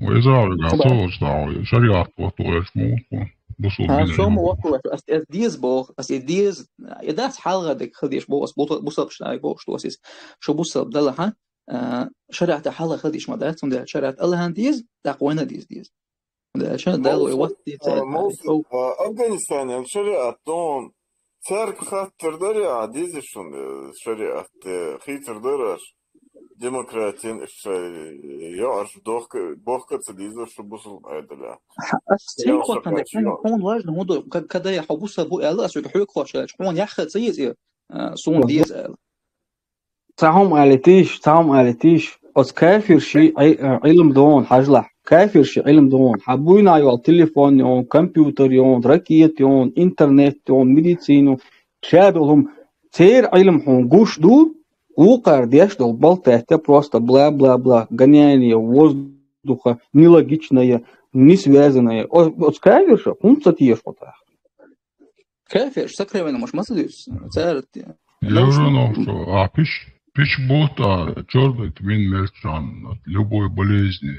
Вай загӀа вигахь со волчу дагӀо, шариат ватто ваьлча ма ву тхуна. Бусалба динехь ма ву. Ас, ас деза боху, ас и деза, и дац хьалха дерг хила деш боху, ас бусал-, бусалбачу нахе бохуш ду ас иза. Шу бусалба далахьа, а, шариатехь хьалха хила деш ма дац, цундела шариат Аллахьан деза, тӀаккха вайна деза деза. Цундела Дала вай вац дийца. Мовсар, а, Афганистанехь шариат дон, цаьрга хаттар дарий, а, деза шуна, э, шариат, э, хийцар дара аша, демократин, иштта, э, йоӀарш бохка, бохка ца деза шу бусалба Ӏедалехь. Ас цхьаьна хӀун важна хӀун ду, ка-, кадай хьо бусалба бу аьлла, ас вега хьоьга хош аьлча, хьуна яхха ца еза, э, суна деза аьлла. Цхьа хӀума алийтийша, цхьа хӀума алийтийша. Оцу кафирши Ӏи-, э, Ӏилма догӀун, хьажалахь. Кафирши Ӏилма догӀун. Хьан буйнахь йолу телефон йогӀун, компьютер йогӀун, ракета йогӀун, интернет йогӀун, медицина йогӀун. Ша долу хӀума. Церан Ӏилма хьуна гуш ду, вукхара деш долу балтаьтта просто бла-бла-бла, гоняние воздуха, нелогичное, несвязанное. О-, оцу кафирша хӀунда ца теша хьо тӀаккха? Кафирш сокровенномаш ма ца дуьйцу. Цара те-, Евро нохчо, а пиш, пиш бутта, чордойт вин мерчан, от любой болезни,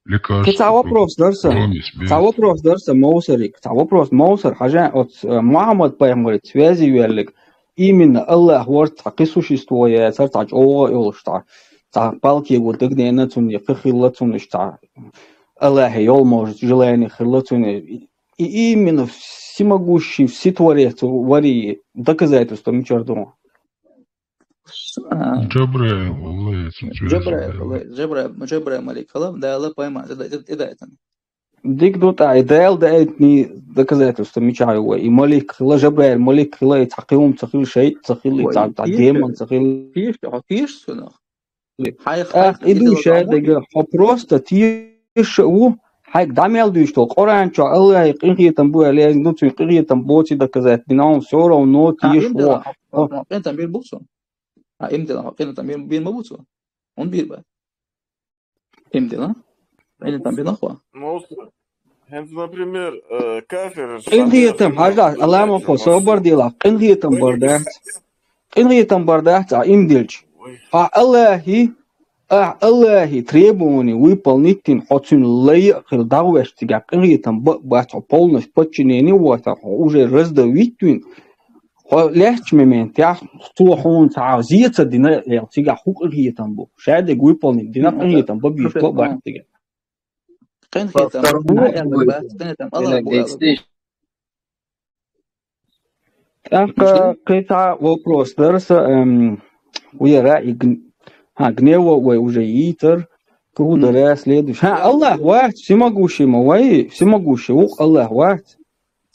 лекарство. Кхин цхьа вопрос дара сан. Цхьа вопрос дара сан, Мовсарик. Цхьа вопрос, Мовсар, хьажа, оц, э, Мухьаммад пайхамарца связи йоьллиг, именно Аллах вара цхьа кхин существо яцара, цхьа чӀогӀа а йолуш, цхьа, цхьа палкего дагадеана цунна, я кхин хилла цунна, иштта цхьа Аллахе йолу, может, желание хилла цунна. И именно всемогущий, всетворец варий доказательство мичара ду? А, Джабраил, Аллах, Джабраил, Джабраил, Джабраил малик хила, Дала пайма, тӀе-, тӀе-, тӀедайтана. Дика ду тӀа, и Дала даийтний доказательство мичахь ю вай? И малик хила, Джабраил малик хила, и цхьа кхин хӀума ца хила, шайтӀа ца хила, и цхьа, цхьа демон ца хила. Теша, хьо теша цунах? Хьайх, тӀаккха хьайх и ду шадерг, хьо просто теша а ву, хьайга дӀа мел дуьйцуш долу Къуръан чохь Аллахье къинхетам бу аьлла яздина ду, цуьнан къинхетам боций доказать дина хьуна, всё равно теша ву. Хьо къинхетам бийр бу цо? Хьан имдела хьо къинхетам бийр, бийр ма бу цо? ХӀунда бийр бац? Имдела? Къинхетам бина хьо? Мовсар, хӀинца, например, э, кафир. Къинхетам, хьажа, Аллах ма хо, собар делахь, къинхетам бар дац. Къинхетам бар дац, а имдилча. Хьан Аллахьи Ахь Аллахьи требовани выполнить дина, хьо цуьнан лай а хила дагӀвеш цигахь къинхетам ба а бац, хьо полностью подчинение а воцуш, хьо уже раздавить вина, хьо лаьттачу моментехь цо хьуна цхьа зе ца дина, аьлла, цигахь хӀун къинхетам бу? Шадерг выполнить дина, къинхетам бан безаш а бац цигахь. Къинхетам, къинхетам Аллах бу аьлла. ТӀаккха кхин цхьа вопрос дара сан, эм, вера и гн-, хьан гнево вай уже йийцар, кху дара следующий. Хьан Аллах вац, всемогущий ма вай, всемогущий ву-кх Аллах вац.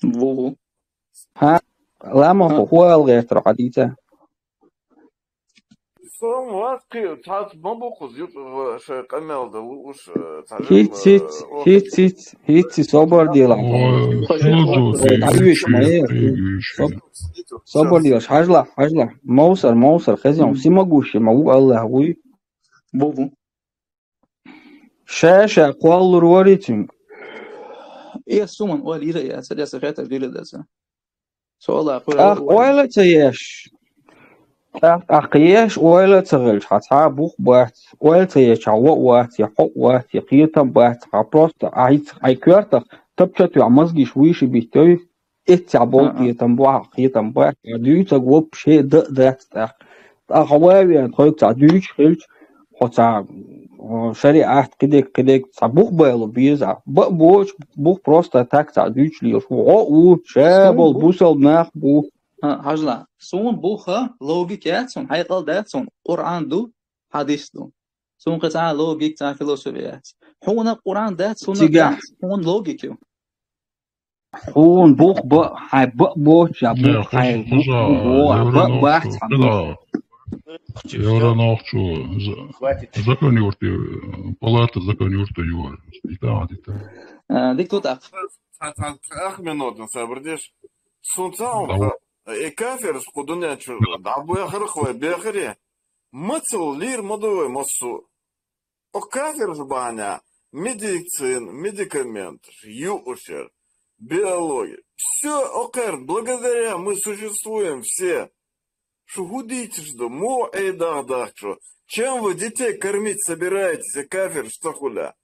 Ву. Хьан ламахо хӀун ала гӀертаро хьан дийца? Со ма вац кхин, цхьацца ма бу кхуза юкъа шайн къамел дан лууш, э, цхьа хӀиц, жимма, хӀиц, э, хӀиц, хӀиц, хӀиц, собар делахь. Ой, Ой, дӀавеш ма яр. Соб-, собар делахь, хьажалахь, хьажалахь. Мовсар, мовсар, хезна, всемогущий ма ву Аллах вуй. Бу, бу. Ша-ша кхоллалур варий цуьнга? Э, суман ойла йира яцара, я сан хетар дийла дацара. Со Аллах хуьра ТӀаккха ойла а ца еш, тӀаккха, тӀаккха еш ойла а ца хилча, хьан цхьа а бух бац, ойла ца ечахь, вон а вац, я хьо а вац, я кхетам бац, хьан просто, хьан хӀинца, хьайн коьртах тапча а тоьхна, мозгаш вуьйш а биттуьй, эццехь болу кхетам бу, хьан кхетам бац, хьан дуьйцург вообще дан а дац тӀаккха. ТӀаккха хьо ван а веана, тхоьга цхьа дуьйцуш хилча, хьо цхьа, о, шариӀат, кхидерг, кхидерг, цхьа бух бала беза. Бан а боцуш, бух просто так цхьа дуьйцуш лелаш ву. Гьо а ву, ша болу бусалба нах а бу. А, хьажалахь, суна буха логика яц суна, хьекъал дац суна, Къуръан ду, хьадис ду. Суна кхин цхьа а логика, цхьа а философия яц. Хьуна Къуръан дац, суннат дац, хьуна логика ю. Хьуна бух бан, хьайн бан боцуш, я бух хьайн бух бу, бан бац хьан бух. Евронохчо, за-, закон юрту, палата закон юрту юр. Дита, дита. А, дика ду тӀаккха. Цхьа, цхьа, цхьа ах минута сабар деш. Сунца он ха-, э, кафирш кху дуьнен чу дӀабоьхарх вай бехаре. Мацал лийр ма ду вай массо. Оха кафирш бахьана, медицина, медикаменташ, юушер, биология. Всё, окхар, благодаря мы существуем все. Шу хӀун дийцаш ду, муха Ӏедах дахчо? Чем вы детей кормить собираетесь, я кафирш ца хуьла?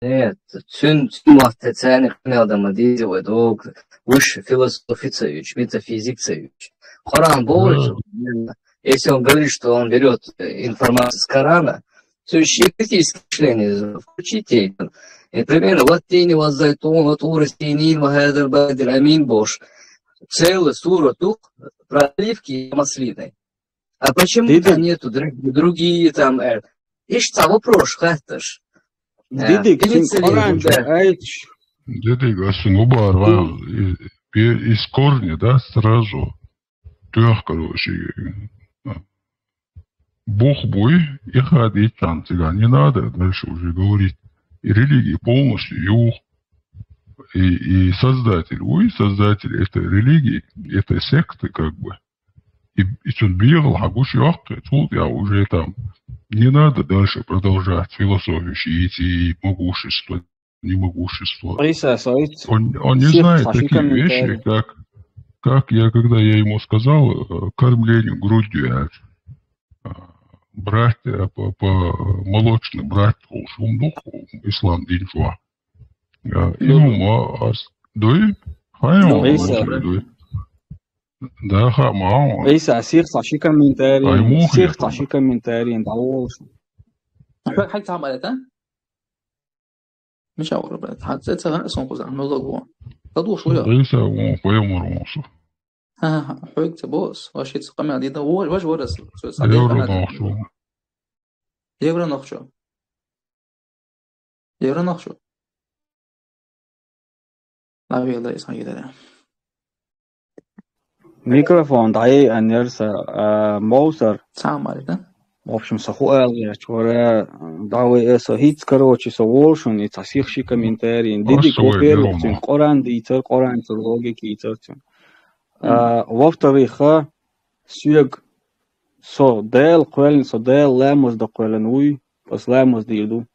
Нет, цуьнан, цуьнан мотт царна къамел дан ма деза вай догу. Вуьш философи ца юьйцуш, метафизик ца юьйцуш. Коран бохуш, если он говорит, что он берёт, э, информацию с Корана, то есть и критическое мышление включите, и, например, «Ваттини ваззайтун, ва тури синин, ва хазал баладил амин» бохуш. Целый сура ду про оливки и маслины. А почему там нету друг-, другие там, э, иштта вопрос хатташ? Э, Дидик, пенициллин, Коран да. Дидик, ас ву бара, из, из корня, да, сразу. Трёх, короче, бух буй, и ходить там цыган. Не надо дальше уже говорить. И религия полностью юх. И, и создатель, уй, создатель этой религии, этой секты, как бы. И, и цуьнан бегӀал хьан гуш йоккхи, цул тӀаьхьа уже там не надо дальше продолжать философию шиитий, могущество, немогущество. Риса, сойц. Он, он не знает такие вещи, как, как я, когда я ему сказал, э, кормление грудью, я, э, брать, э, по, по молочный брать, хӀума ду-кх ислам дин чохь. Э, и хӀума ас дуй, хьайн хӀума дуй. Да, хаа ма ву. Ӏийса, сих цхьа ши комментарий, сих цхьа ши комментарий дӀаволуш. Хьоьга хьайга цхьа а ма аьлла, да? Миша вара, брат, хьан цӀе ца хаьа сон кхузахь, ну лаг вон. ЛадугӀуш ву я? Ӏийса вон, пайхамар вон со. Ха-ха, хьоьга ца боху ас, ваш хӀинца къамел дийна, вож, вож вара ас. Евро нохчо. Евро нохчо. Евро нохчо. Навела иза хьан йидаре. Микрофон дӀайайъан яра сан, а, Мовсар. Цхьа а ма аьлла, да? В общем, со хӀу ала гӀерташ вара, дӀавай аса хӀинца, короче, со волу шуна, и цхьа сих ши комментарий. Дидик, во-первых, цуьнан Къуръан дийцар, Къуръанца логика йийцар цуьнан. А, во-вторых, соьга со Дала кхоьллина, со Дала ламаз дан кхоьллина вуй, аса ламаз дийр ду.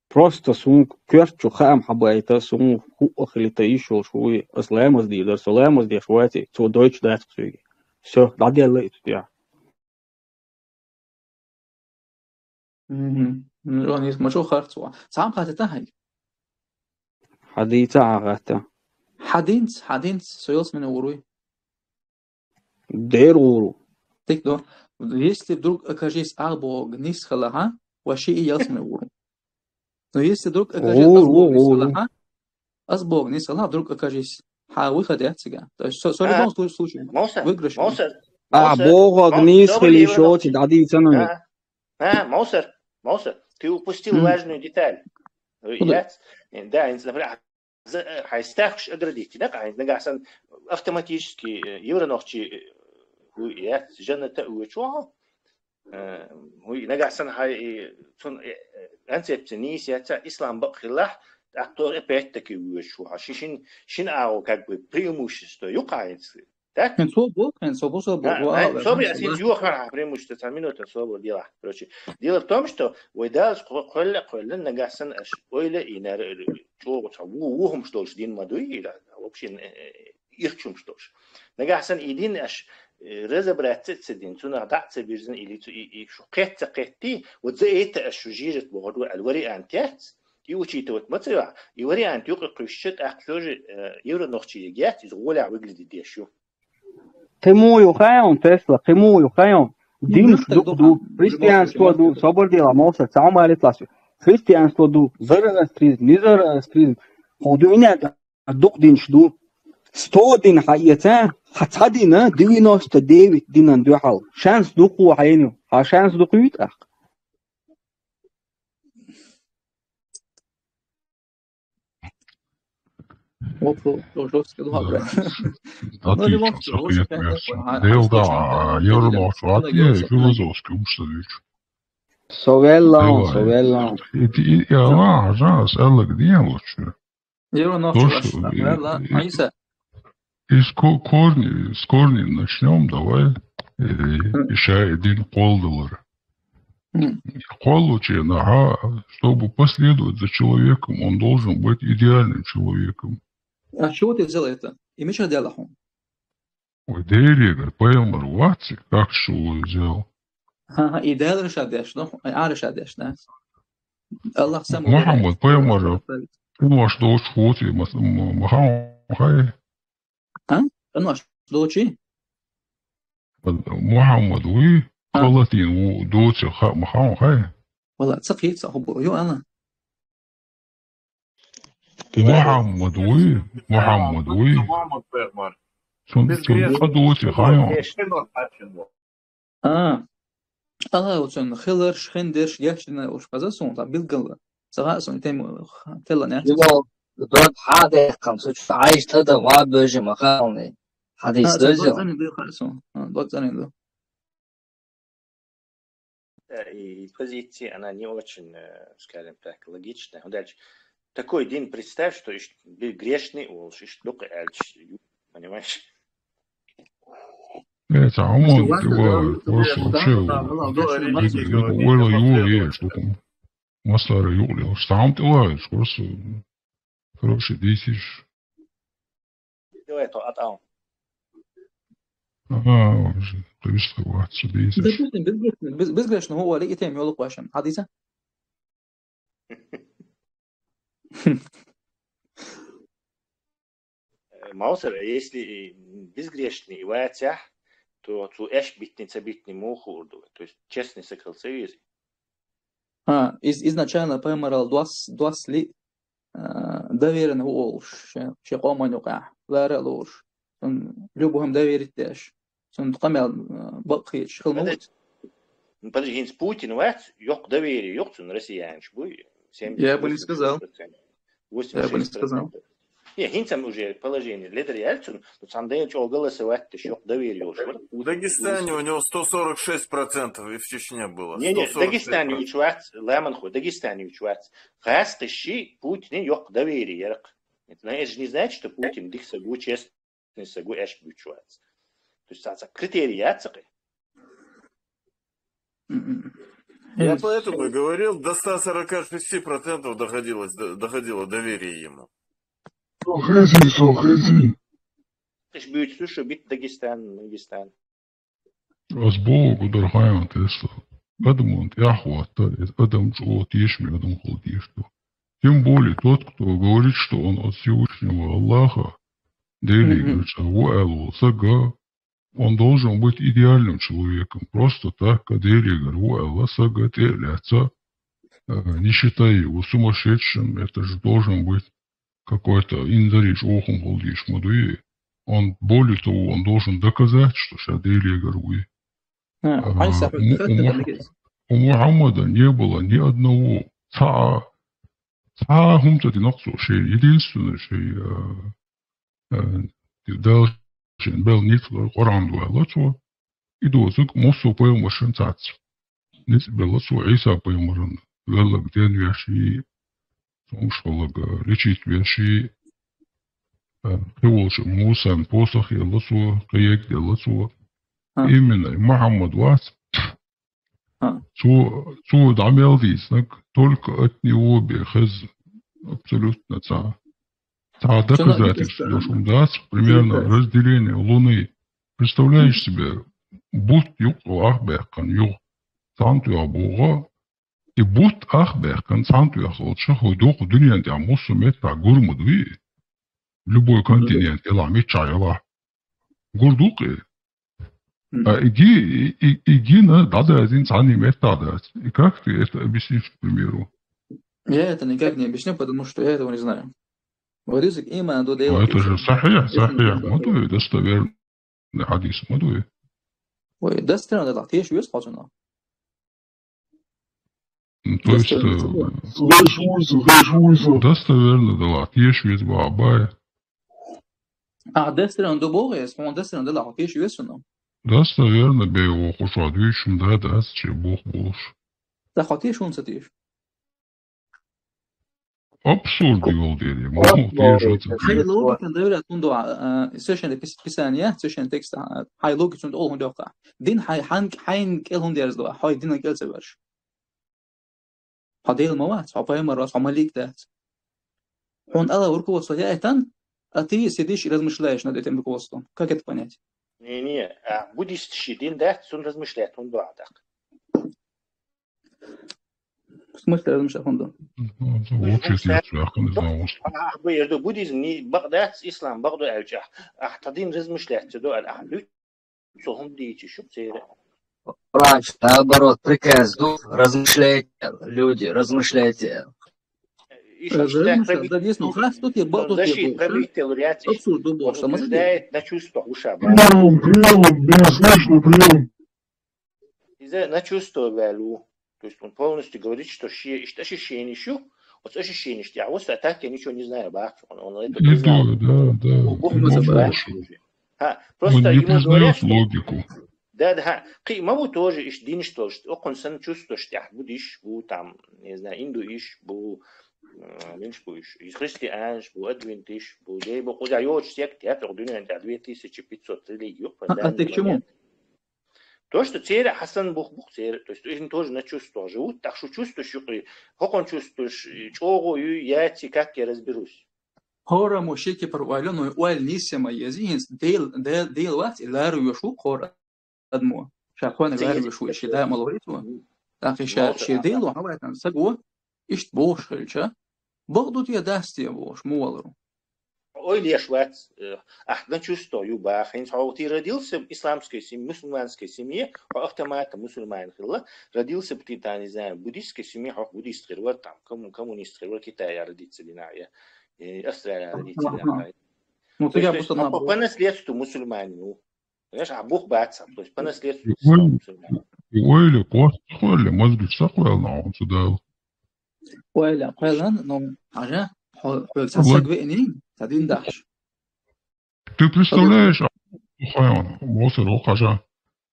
Просто суна коьрта чу хаам хьабайта, суна хӀуъа хилийта йиш йолуш вуй, аса ламаз дийр дара, со ламаз деш ваций, цо дойтуш дац-кх соьга. Всё, дӀаделла и цу тӀехь. Мгм. Ну, он есть, ма чо харц ва. Сам хата та хай. Хьадийца а хата. Хьадинц, хьадинц, со ялсмане вуруй. Дер вуру. Так, да. Если вдруг окажись а Бог нисхала, ха? Вообще и ялсмане вуру. Но если вдруг окажись а Бог нисхала, ха? А Бог нисхала, вдруг окажись. Ха, выход я цига. То есть, со, со любом случае, Мосер, выигрыш. Мосер, А, Бог нисхали шоти, да, дийца на. А, Мосер, Мосер, ты упустил важную деталь. Яц? Да, например, хай стахш оградить, да, хай нагасан автоматически евро нохчи, яц, жанната уйчо. Хай нагасан хай цун концепция нисяца ислам бакъ хилла, а то опять-таки уйчо. Шин, шин ао как бы преимущество юкаинцы. Так? Эн собо, эн собо, собо. Собо, я сидел, ха, преимущество, там минута собо дела. Короче, дело в том, что вай далс холла, холла нагасан аш ойла и на чого ца ву вухум что ж дин мадуи, вообще ирчум что ж. Нагасан и дин аш разобраться с дин, цуна да ца бирзин или цу и и шу кет ца кетти, вот за это аш шу жижет богоду аль вариант яц. И учитывать мацева, и вариант юкъа куйшчет, а тоже евро нохчи яц, из голя выглядит дешу. Кхы мо ю хайон, Тесла, кхы мо ю хайон. Дин дук ду, христианство ду, собор дела, Мосер, цаумалит ласу. Христианство ду, зороастризм, не зороастризм. Ходу ине дук динш ду. Сто дин хьаэца, хьа ца дина, девяносто девять динан дуьхьал. Шанс ду ху хьайню, хьа шанс ду хуйтах. Вопрос жёсткий, ну, Отлично, все понятно. Дел да, я же молчу, а ты философский ум что. Совеллаун, совеллаун. И она, жас, Элла, где лучше? Евро То, что, Айса. И с ко- корни, с корней начнем, давай. Э, Иша один колдовар. М. Колучи, ага, чтобы последовать за человеком, он должен быть идеальным человеком. А чего ты взял это? И Миша делаху. Ой, Дерри, говорит, поэмар ватсик, как что он взял. Ага, и дел решат деш, ну, а решат деш, да. Аллах сам. Мухаммад, поэмар, ты можешь дочь вот и Махаммад, хай. А? Ну, а что, чи? Мухаммад, вы, халатин, дочь, Махаммад, хай. Вала, цакит, сахубу, ю, ана. Мухаммад, вы, Мухаммад, вы. Сон, сон, дочь, хай. А, ага, вот сон хиларш, хендерш, яшина уж паза сон, та билгала. Сага сон тем телла не. Дод хадехкам, со чу айш тада ва бежи махални. Хадис дозил. Дод занин ду. И позиция, она не очень, э, скажем так, логичная. Дальше. Такой день представь, что ишь грешный, уолш, ишь дукъ эльч, понимаешь? Это а он, ты вообще, вообще, ю, есть, что там. Масара юли, что там ты лаешь, просто. Короче, десять. Давай, то, а там. Ага, уже, то есть, вот, десять. Допустим, безгрешный, без, безгрешный, هو لقي تيم يولق واشم. حديثة؟ Маусер, если безгрешный вацях, то цу эш битни, ца битни муху урду. То есть честный сокол союз. А, из, изначально поймарал дуас, дуас ли, а, доверен уолш, ше, ше команюка, лара луш. Сон любуем доверить деш. Сон камел, а, бакхич, хилмут. Подожди, хинц Путин вац, ёк доверие, ёк цун россиянч буй. Я бы не сказал. Я бы не сказал. Не, хинцам уже положение. Лидер Ельцин, ну, сам день чего голосовать, ты щёк доверие уж. В Дагестане у него сто сорок шесть процентов и в Чечне было. Не, не, в Дагестане учвац, ламан ху, Дагестане учвац. Газ тащи, Путин ёк доверие ярк. Это, знаешь, не значит, что Путин дик сагу, честный сагу, эш бучвац. То есть, это критерий яцакы. Я поэтому и говорил, до ста сорока шести процентов доходилось, доходило доверие ему. Сохези, сохези. Ты ж будет, слушай, бит Дагестан, Дагестан. Разбол, Гудархайм, Тесла. адаман тӀехьахӀотта, из адам чӀоагӀа тешаме адам хила дезаш да. Тем более тот, кто говорит, что он от Всевышнего Аллаха, Делегара цӀа ву аьлла вола саг, он должен быть идеальным человеком. Просто так, Делегара ву аьлла саг тӀа а лаьца, э, не считая его сумасшедшим, это же должен быть какой-то инзаре чӀоагӀа хӀама хила дезаш ма дуй. Он, более того, он должен доказать, что ша Делегара вуй. А, у, у Мухаммада не было ни одного. Цхьа, цхьа хӀама ца дина-кх цо ший, единственное ший, а, а, Дала шийна бел ницкъ Къуръан доаладу цо. И доцург массо а пайхамарашца цхьацца. Ницкъ белла цо Ӏийса пайхамарна, велларг денвеш и, цомгаш хиларг лечить веш и, а, кхы волча Мусан посох елла цо, кхы егг делла цо. А. Именно Мухаммад вац. А. Цо, цо дӀа мел дийцинарг только от него бе хеза абсолютно цхьа. Цхьа доказательство дош хӀама дац, примерно разделение Луны. Представляешь себе, бутт юкъе ах баьккхина юха цхьана тӀа боагӀа, и бутт ах баьккхина цхьана тӀа хилча, хӀу дукха дунен тӀа массо а меттахь гур ма дуй? Любой континент, елахь миччахь елахь. Гур ду-кх и. А и ги-, и, и, и гина дӀададина цхьанна меттахь дац. И как ты это объяснишь, к примеру? Я это никак не объясню, потому что я этого не знаю. Вот если иман до Дела... Ну, это же сахьихь, сахьихь ма дуй, достоверный хьадис ма дуй. Ой, достоверно, да, тешаш веза хьо цунах. Ну, то есть, э, достоверно делахь тешаш веза бахьа бай. А, достоверно ду боху, если хьуна достоверно делахь, хьо тешаш веза цунах. Достоверно бе вохуш хьо дуьйцуш хӀама да дац, че боху болуш. Да хьо тешаш, хьуна ца тешаш. Абсурд йолу дела, ма хӀун тешаш ца тешаш. Хьайн логикан доверять хӀунда вац, а, Священное Пис-, Писание, Священный текст, а, хьайн логика цунна тӀе хӀунда йоккху? Дин хьайн, хьайн, хьайн кӀел хӀунда ерзадо, хьо динан кӀел ца воьрзуш? Хьо Дела ма вац, хьо пайхамар вац, хьо малик дац. Хьуна АллахӀа руководство яийтина, а ты сидишь и размышляешь над этим руководством. Как это понять? Не, не, а буддисташ дин дац, цунна размышлять хӀунда до ахь тӀаккха? В смысле размышлять хӀунда до? Ну, это вообще интересно, я не знаю, что. Ахь бу, я жду, буддизм не бакъ дац, ислам бакъ ду аьлча, ахь тхан дин размышлять ца до аьлла, ахь дуьйцу хӀума дийцича шу церан. Врач, наоборот, приказ ду, размышляйте, люди, размышляйте. Размышляйте, да, действительно, хас тут и бо-, тут и защита бо-, правитель ряд. Абсурд ду бо-, что мы... Приём, приём, бесконечный приём. Иза на чувство ваьлла ву. То есть он полностью говорит, что ши-, ишта ощущение шу, вот ощущение, что я вот, а так я ничего не знаю, бах, он, он это признал. Да, да. Бу-, бу-, бу-, бу-, бу-, Ха, просто ему говорят, что логику. Да, да, ха. Кхин ма бу тоже ишта динаш долуш, окхунна санна чувствуешь, тӀехь буддиш бу, там, не знаю, индуиш бу, м, милаш бу уьш, христианаш бу, адвентиш бу, дей бу, кхузахь йоцуш сект, я, тӀехь дуьнен тӀехь две тысячи пятьсот религий ю, а, а ты к чему? То, что церан хьасан бух бух церан, то есть иза тоже на чувство живут, так что чувствуешь, юкъе, хӀокхунна чувствуешь, чӀогӀа ю, яций, как я разберусь. ХӀора мушрикий пару ойла, но ойла нийса ма еза, хӀинца Дел-, Де-, Дела вац, и ларо йош ву хӀора адамо. Ша кхойниг ларо йош ву, и шен да ма лохуьйту. ТӀаккха ша шен Дело хьавайтана саго, иштта бохуш хилча, бакъ ду те, дац те бохуш, ма валару. Ойла еш вац, э, ахь на чувство ю баха. ХӀинца хьо, ты родился в исламской семье, мусульманской семье, хьо автоматом мусульманин хилла, родился бы ты, там, не знаю, в буддийской семье, хьо буддист хир вара, там, кому-, коммунист хир вара, Китая родиться дина я, э, Австралия родиться дина я. Ну, то есть, по, по наследству мусульманин ву. Понимаешь, а бух бац, то есть по наследству ислам мусульманин. Ойла кхоьллина, мозгаш ца кхоьллина хьуна цу Дала. Ойла кхоьллина, но хьажа, хьо-, хьоьга цхьа саг веъний, цхьа дин дахьаш. Ты представляешь, а, хьайн, Мосар, хьажа,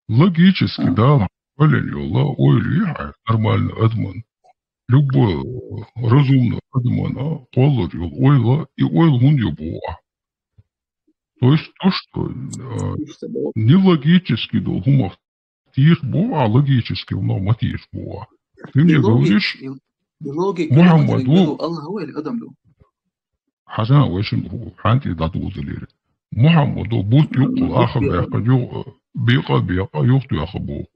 логически, да, кхоьллина йолу ойла ю хьайн, нормально адаман. Любой разумный адаман кхоллар йолу ойла, и ойла хӀунда ю боху ахь? То есть то, что, э, нелогически долу хӀумах теша боху ахь, логически хӀумах ма теша боху ахь. Ты мне говоришь, Мухаммад ву. Аллах ву или адам ду? Хьажа, вайшимма хӀун тӀе дӀадузалера. Мухаммад ву, бутт юккъе аха баьккха, ю-, бекъа а бекъа, юхатоьхна боху.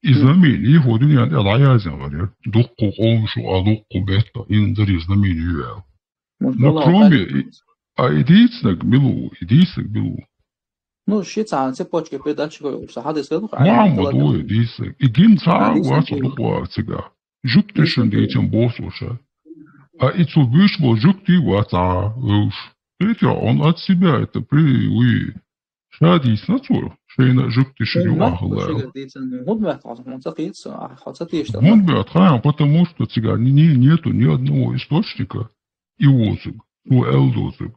И знамени, хӀу дуьнен тӀе дӀаяздина гӀар яра. Дуккху къомаш, а дуккху бетта, инзаре знамени ю аьлла. Ну, кроме, и, а и дийцинарг мила ву, и дийцинарг мила ву? Ну, ши цхьа цепочка передач йолуш, цхьа хьадис хилла, Мухьаммад ву и дийцинарг. И гин цхьа а вац дукха вара цигахь. Жуьгташна дийцина боху ша. А и цо буьйцуш болу жуьгти вац цхьа а вевзаш. Кхетий, он от себя это при-, уй. Ша дийцина цо, шайна а жуьгташна юкъахь хилла аьлла. ХӀунда моьтту хьо, хьуна ца кхета со, ахь хьо ца теша? ХӀунда моьтту, хьан, потому что цигахь ни-, ни-, нету ни одного источника и воцург, цо аьлла доцург.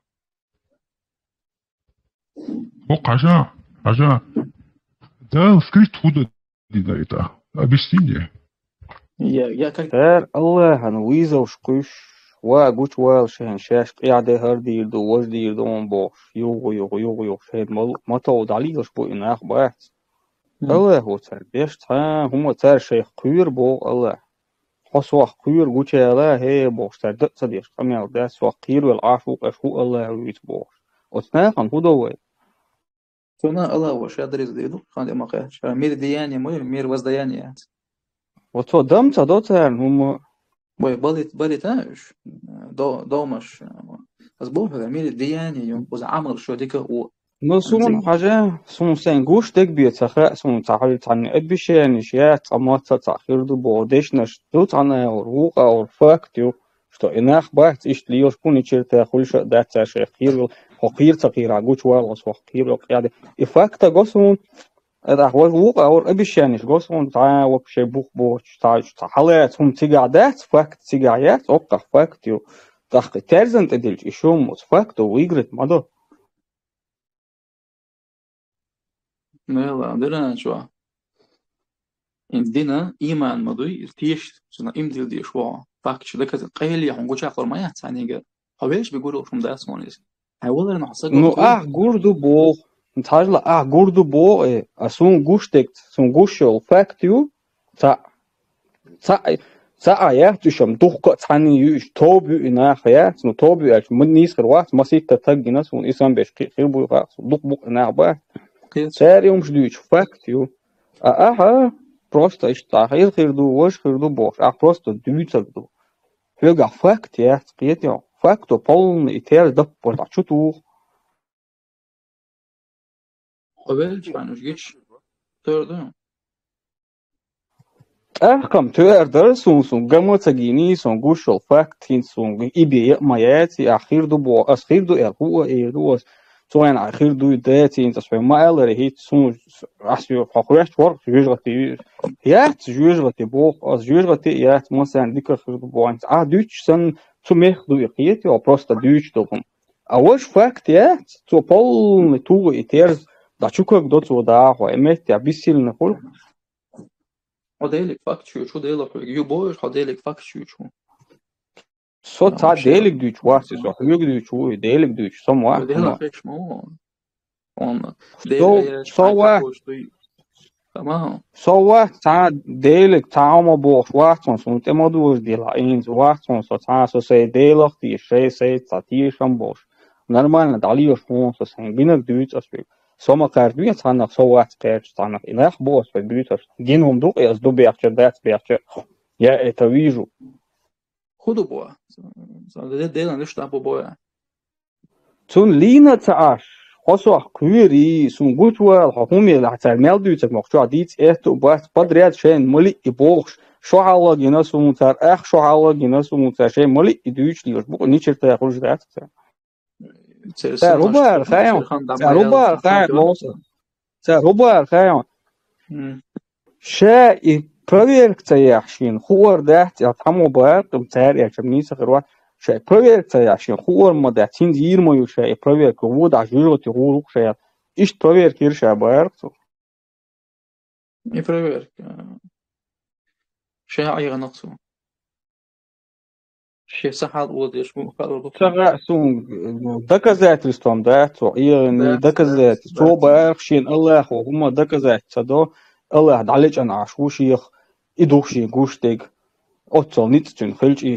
Хьо хьажа, хьажа. Дала скрыть хӀу дан дина это? Объясни мне. Я, я как Цара Аллахьан вызовш кхуьйсуш, ва гучувала шайна шаьш къехь де хӀара дийр ду, важа дийр ду хьуна бохуш, юха, юха, юха, юха шайна мал-, матов дӀалелаш бу и нах бац. Мгм. Аллахьо цара деш цхьа а хӀума цара шайх кхоьру боху Аллахь. Хьо сох кхоьру гучуяла, хӀе, бохуш, цара дан а ца деш, къамел дац, сох кхеравелла Ӏаш ву, къаьш ву Аллахь вуьйцу бохуш. Оцу нахана хӀу до вай? Цунах Аллахьо ша дерриг дийр ду, хан тӀе ма кхаьчча. Мир деяния ма ю, мир воздаяния яц. Вот цо дам ца до царна хӀума. Вай балит-, балита уьш, до-, домаш. Ас боху хьуна, мир деяния ю, уза Ӏамал шо дика а ву. Ну, суна хьажа, суна сайн гуш дерг бен ца хаьа, суна ца хьуьлла цхьанна обещаниш яц, цкъа мацца а цхьаъ хир ду боху дешнаш ду цхьана а, вукху а факт ю. Что и нах бац иштта лелаш, кху ничирта хуьлуш а дац цара шайх кхеравелла, хьо кхера ца кхерахь гучувала, хьо сох кхеравелла къехь де. И факт а го суна, тӀаккха важа вукху а вара обещаниш го суна, цхьа а вообще бух боцуш, цхьа, цхьа хьалаца хӀума цигахь дац, факт цигахь яц, оккхахь факт ю. ТӀаккха и терзан тӀе дилча, и шо ма оцу факто выиграть ма до. Нела, деран чу. Ин дина иман ма дуй, ир теш, цуьнан имдил деш вогӀу. Факт шу даказ къайле хьуна гучахь хӀума яц цхьаьннигара. Хьо веш бен гуруллаш хӀума дац хьуна иза. Хьайн валарна хьо сага Ну, ву. Ах гур ду боху. Цхьажла ах гур ду боху, э, а суна гуш дегца, суна гуш йолу факт ю, цхьаъ. Цхьаъ, цхьаъ яц уьш, амма дуккха а цхьаьнний ю уьш, тоба ю и нах яц, ну, тоба ю аьлча, ма нийса хир вац, масийтта таг гина суна, и сан беш кхин хир буй хаьа, суна дукха букъа нах бац. Кхин. Цара и хӀумаш дуьйцу факт ю. А ахьа просто иштта хир хир ду, важа хир ду бохуш, ахь просто дуьйцург ду. Хьоьгахь факт яц, кхетий хьо? Факто полный и терра даппар дӀа чу туху. Хьо велча хьан уьш гиш? Тера ду. ТӀаккха-м тоьар дара суна, суна ган ма ца гиний, суна гуш йолу факт хӀинца суна и бен а ма яций, ахь хир ду боху, ас хир ду аьлла, хӀуъа а эр ду ас. Цу хенахь хир дуй, даций, хӀинца ас хьоьга ма аллара хӀинца, суна, ас хьо хоьттуш вара жоьжахати ю иза. Яц жоьжахати боху, ас жоьжахати а яц, массарна дика хир ду боху, хӀинца ахь дуьйцуш санна, цу мехка ду и, кхетий хьо, просто дуьйцуш долу хӀума. А важа факт яц, цо полный туху и терза, дӀа чу кагадо цо дӀахо, и меттехь бессильный хуьлу. Хьо Делиг факт чуьйчу, Дела хьоьга ю бохуш, хьо Делиг факт чуьйчу. Со Ну, цхьа вообще. Делиг дуьйчу вац, со хьоьга дуьйчу ву, и Делиг дуьйчу, со ма вац, Дела ма. Хьеш ма ву. Он Со, Дела со хьан вац. Чакхош дуй. Тамам. Со вац цхьа Делиг, цхьа хӀума бохуш вац хьуна, суна тӀе ма дожа дела, хӀинца вац хьуна со цхьа, со сайн Делах теша, шай сайца цхьа тешам болуш. Нормально дӀалоьшу хьуна со сайн гинарг дуьйцу ас вуьга. Со ма кхаьрдо цхьаннах, со вац кхаьрдаш цхьаннах. И нах бу ас вай буьйцурш. Гина хӀума ду-кх ас, ду бехча, дац бехча. Я это вижу. ХӀун ду бо? Де-, Делан луьштан бу бо я? Цунна лийна а ца Ӏаш, хьо сох кхоьрий, суна гучувала, хьо хӀума елахь, цара мел дуьйцург ма-кх чохь дийца аьтту а бац, подряд шайна мали а бохуш, шо хьалла гина суна цара, ах шо хьалла гина суна цара, шайн мали а дуьйцуш лелаш бу-кх, ничиртахь хуьлуш дац цара. Церан Цара самаш хӀун бара хаьий хьуна? Церан Цара хӀун бара хаьий хьуна? Цара хӀун бара хаьий хьуна? М. Ша и проверка ца яхь шена хуур дац, я цхьаммо бара, цара аьлча нийса хир вац. Ша и проверка ца яхь шена хуур ма дац, хӀинца йийр ма ю ша и проверка, вон дӀа жоьжахати гӀур ву-кх ша. Иштта проверка йира ша бара цо. И проверка. Ша Ӏеханах цо. Шен сахьал владеш ву, халур ду. Ца хаьа суна, доказательством дац цо Ӏеханий, Дац, доказательство. дац, Цо дац. Бара шена Аллахо хӀума доказать ца до, Аллах дӀалечкъина Ӏаш ву шех, и ду шен гуш дерг. Оццул ницкъ цуьнан хилча, и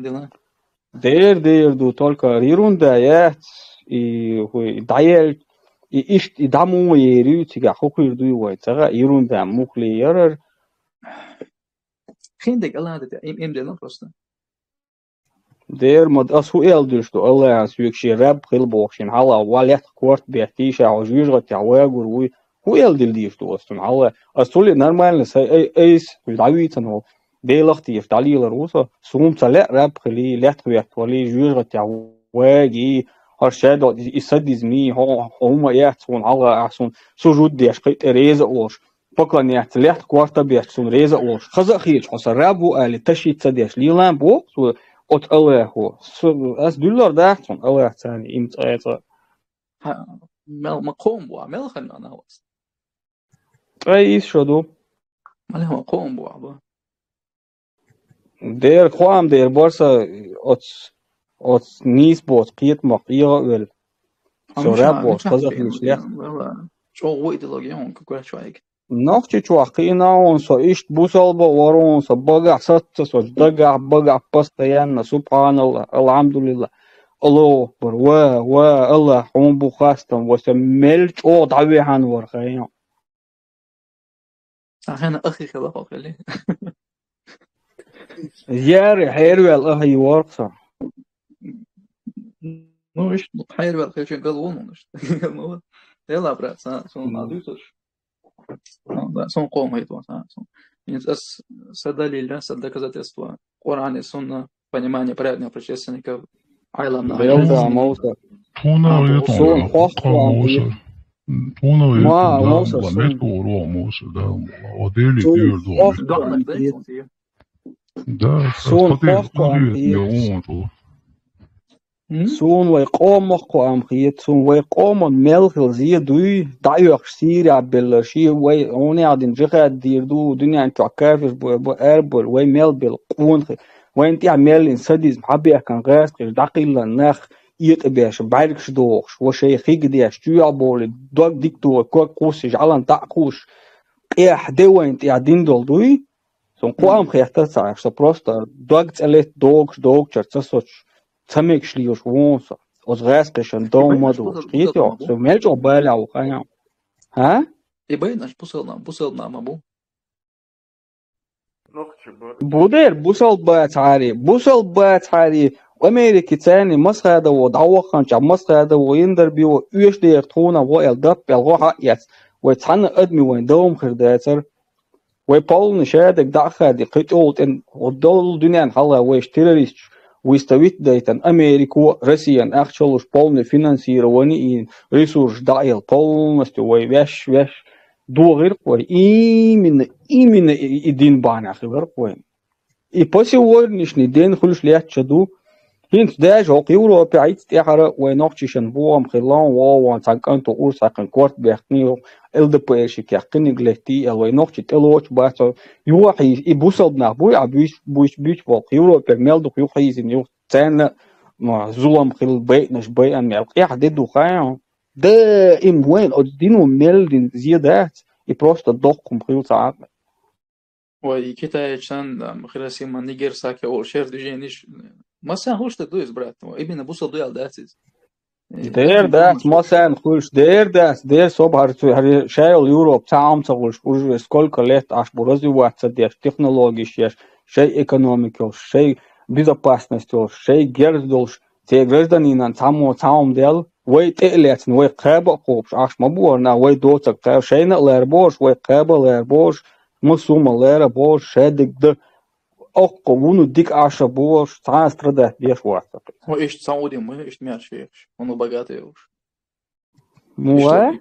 хин дела. Дер, дер ду, только ерунда яц, и хуй дӀаелча, и ишт, и дӀа муха ери, цигахь хӀу хир дуй вай, цигахь ерунда мухле ярар. Хин дег ала да, им, им дела просто. Дер ма ас хӀу эл душ ду, Аллахьа соьга шен раб хила боху шен хьала, ва летта корта беттий ша, хьо жоьжахатехь вагур вуй. ХӀу эл дила дийш ду ас цунна хьала? Ас цули нормально, са ай, айс, дӀавийцан вол. Делах тийш, дӀалелар ву со. Суна ца лаьа раб хили, летта хӀоьтта вали, жоьжахатехь ваги, хьо шадо и садизми, хьо, хьо хӀума яц суна хьала, ахь суна сужуд деш, кхин тӀе реза а волуш. Поклоняться, летта корта беш, цунна реза а волуш. Хаза а хеташ, хьо сан раб ву али, ташица ца деш, лелам боху цо оцу Аллахо. Ас дуьллар даха цунна Аллах царна им цӀа цӀа. Мел ма кхоам бу, мел хан йона вас. Ткъа ис шо ду? Мале ма кхоам бу, ба. Дера кхоам дера барса оц, оц нийс боц кхетамах эгӀа а велла. Со раб боц, хаза хилча лех. ЧӀогӀа ву идеология, он как раз человек. Нохчичохь кхиъна вон со, иштта бусалба вара вон со, багахь сацца со, дагахь, багахь постоянно, субханалла, алхьамдулилла, Аллаху акбар, ва, ва, Аллах, хьуна бу хастам, ва со мел чӀогӀа дӀавехьан вара хайна. Ахьена ахи хила хо хили. Яри, хьервел ахи ворх со. Ну, иш, ну, хьервел хечен гал вон, ну, иш. Ну, вот. Дела, брат, са, сон, а, дуй сош. Ну, да, сон ком хит вон, са, сон. Ин ас, са далил, да, са доказательство. Коран и сунна, понимание праведных предшественников, Айлам на Белда, Айлам. Мауса. Тхуна А, вай тхуна тхуна хохкам Мауса. Тхуна вай Ма, тхуна Мауса, ла сун. Мет куро Мауса, да. О дели Сун дюр до. Хохкам Да, хит. Да, Сун хохкам хохкам хит. Я вон ту. М? Сун вай къомах кхоам хет, сун вай къоман мел хила зе дуй, дӀаоьхуш Сирия беллар, ши вай, хьуна яхь дина джихад дийр ду, дуьнен чохь кафирш бу, бу, араб болу, вай мел белла къонахий. Вайн тӀехь меллин садизм хьабехкан гӀазкхиш дӀакхиллан нах, этӀабеш, бӀаьргаш дохуш, ва шайн хиг деш, чоьхьа бовлий, дог дика догӀу, ког кхуссий, жӀалан дӀа а кхуссуш, къехь де вайн тӀехь дин долу дуй? Сон кхоам хетта ца Ӏаш, со просто дог цӀе летта догуш, догучар ца соцуш, ца мегаш лелаш вон со. Оцу гӀазкхишан дов ма догуш. Кхетий хьо, со мел чӀогӀа балехь ву хайна. ХӀа? И байна аш бусалба, бусалба нах ма бу. Бу дера, бусалба бацахьари, бусалба бацахьари, Америки царни Масхадово дӀавахханчохь, Масхадово, Индарбиво, оьшдера тхуна гӀо аьлла, даппел гӀо хьаэц. Вай цхьана адми вайн довма хир дацара. Вай полный шадерг дӀа а хади, кхин тӀе волу тӀе, хӀо долу дуьнен хьалха вайша террористаш выставить дайтан, Америко, Россиян ахча луш, полный финансирование и ресурс дӀа а елла, полностью вай веш, веш, догӀира-кх вай. Именно, именно и, и дин бахьана хилар-кх вай. И по сегодняшний день хуьлуш лаьтташ ду. ХӀинца даже хӀокху Европе Ӏиц тӀехьара вай нохчишан бохам хилла, вон, вон, цхьана кӀанто урс хьаькхина корта бехкний, Л Д П Р ши кехкиниг леттий, аьлла, вай нохчи тӀелоцуш бац. Юха хьийза, и бусалба нах буй, а буьйс-, буьйс-, буьйч боху, Европе мел дукха юха хьийзина, юха царна, ма, зулам хилла, байъанаш байъан мел къехь де ду хайна. Да, им вайн, оцу дино мел дина зе дац, и просто доккхум хилла ца Ӏакъа. Вай и китайчан, там, Хиросима, Нагасаки олу шер движениш, массан хӀуш ду иза, брат? Именно бусалба ду аьлла дац иза? Дер дац, массан хуьлуш, дер дац, дер собар цу, хӀара шайолу Европа цхьа Ӏам ца хуьлуш, уже сколько лет Ӏаш бу развиваться деш, технологиш еш, шай экономика йолуш, шай безопасность йолуш, шайн герз долуш, церан гражданинан цхьаммо цхьа хӀума даьлла, вай тӀе а лаьцна, вай кхаба а кхобуш, ахча ма боху, нах вай доцург кхаба, шайна а лара бохуш, вай кхаба а лара бохуш, массо а ма лара бохуш, шадерг дан, оккха вуно дика Ӏаш а бохуш, цхьа а страдать деш вац. Хьо иштта Саудин муьлха иштта маьрша ехаш, хьуна богатый йолуш. Муха?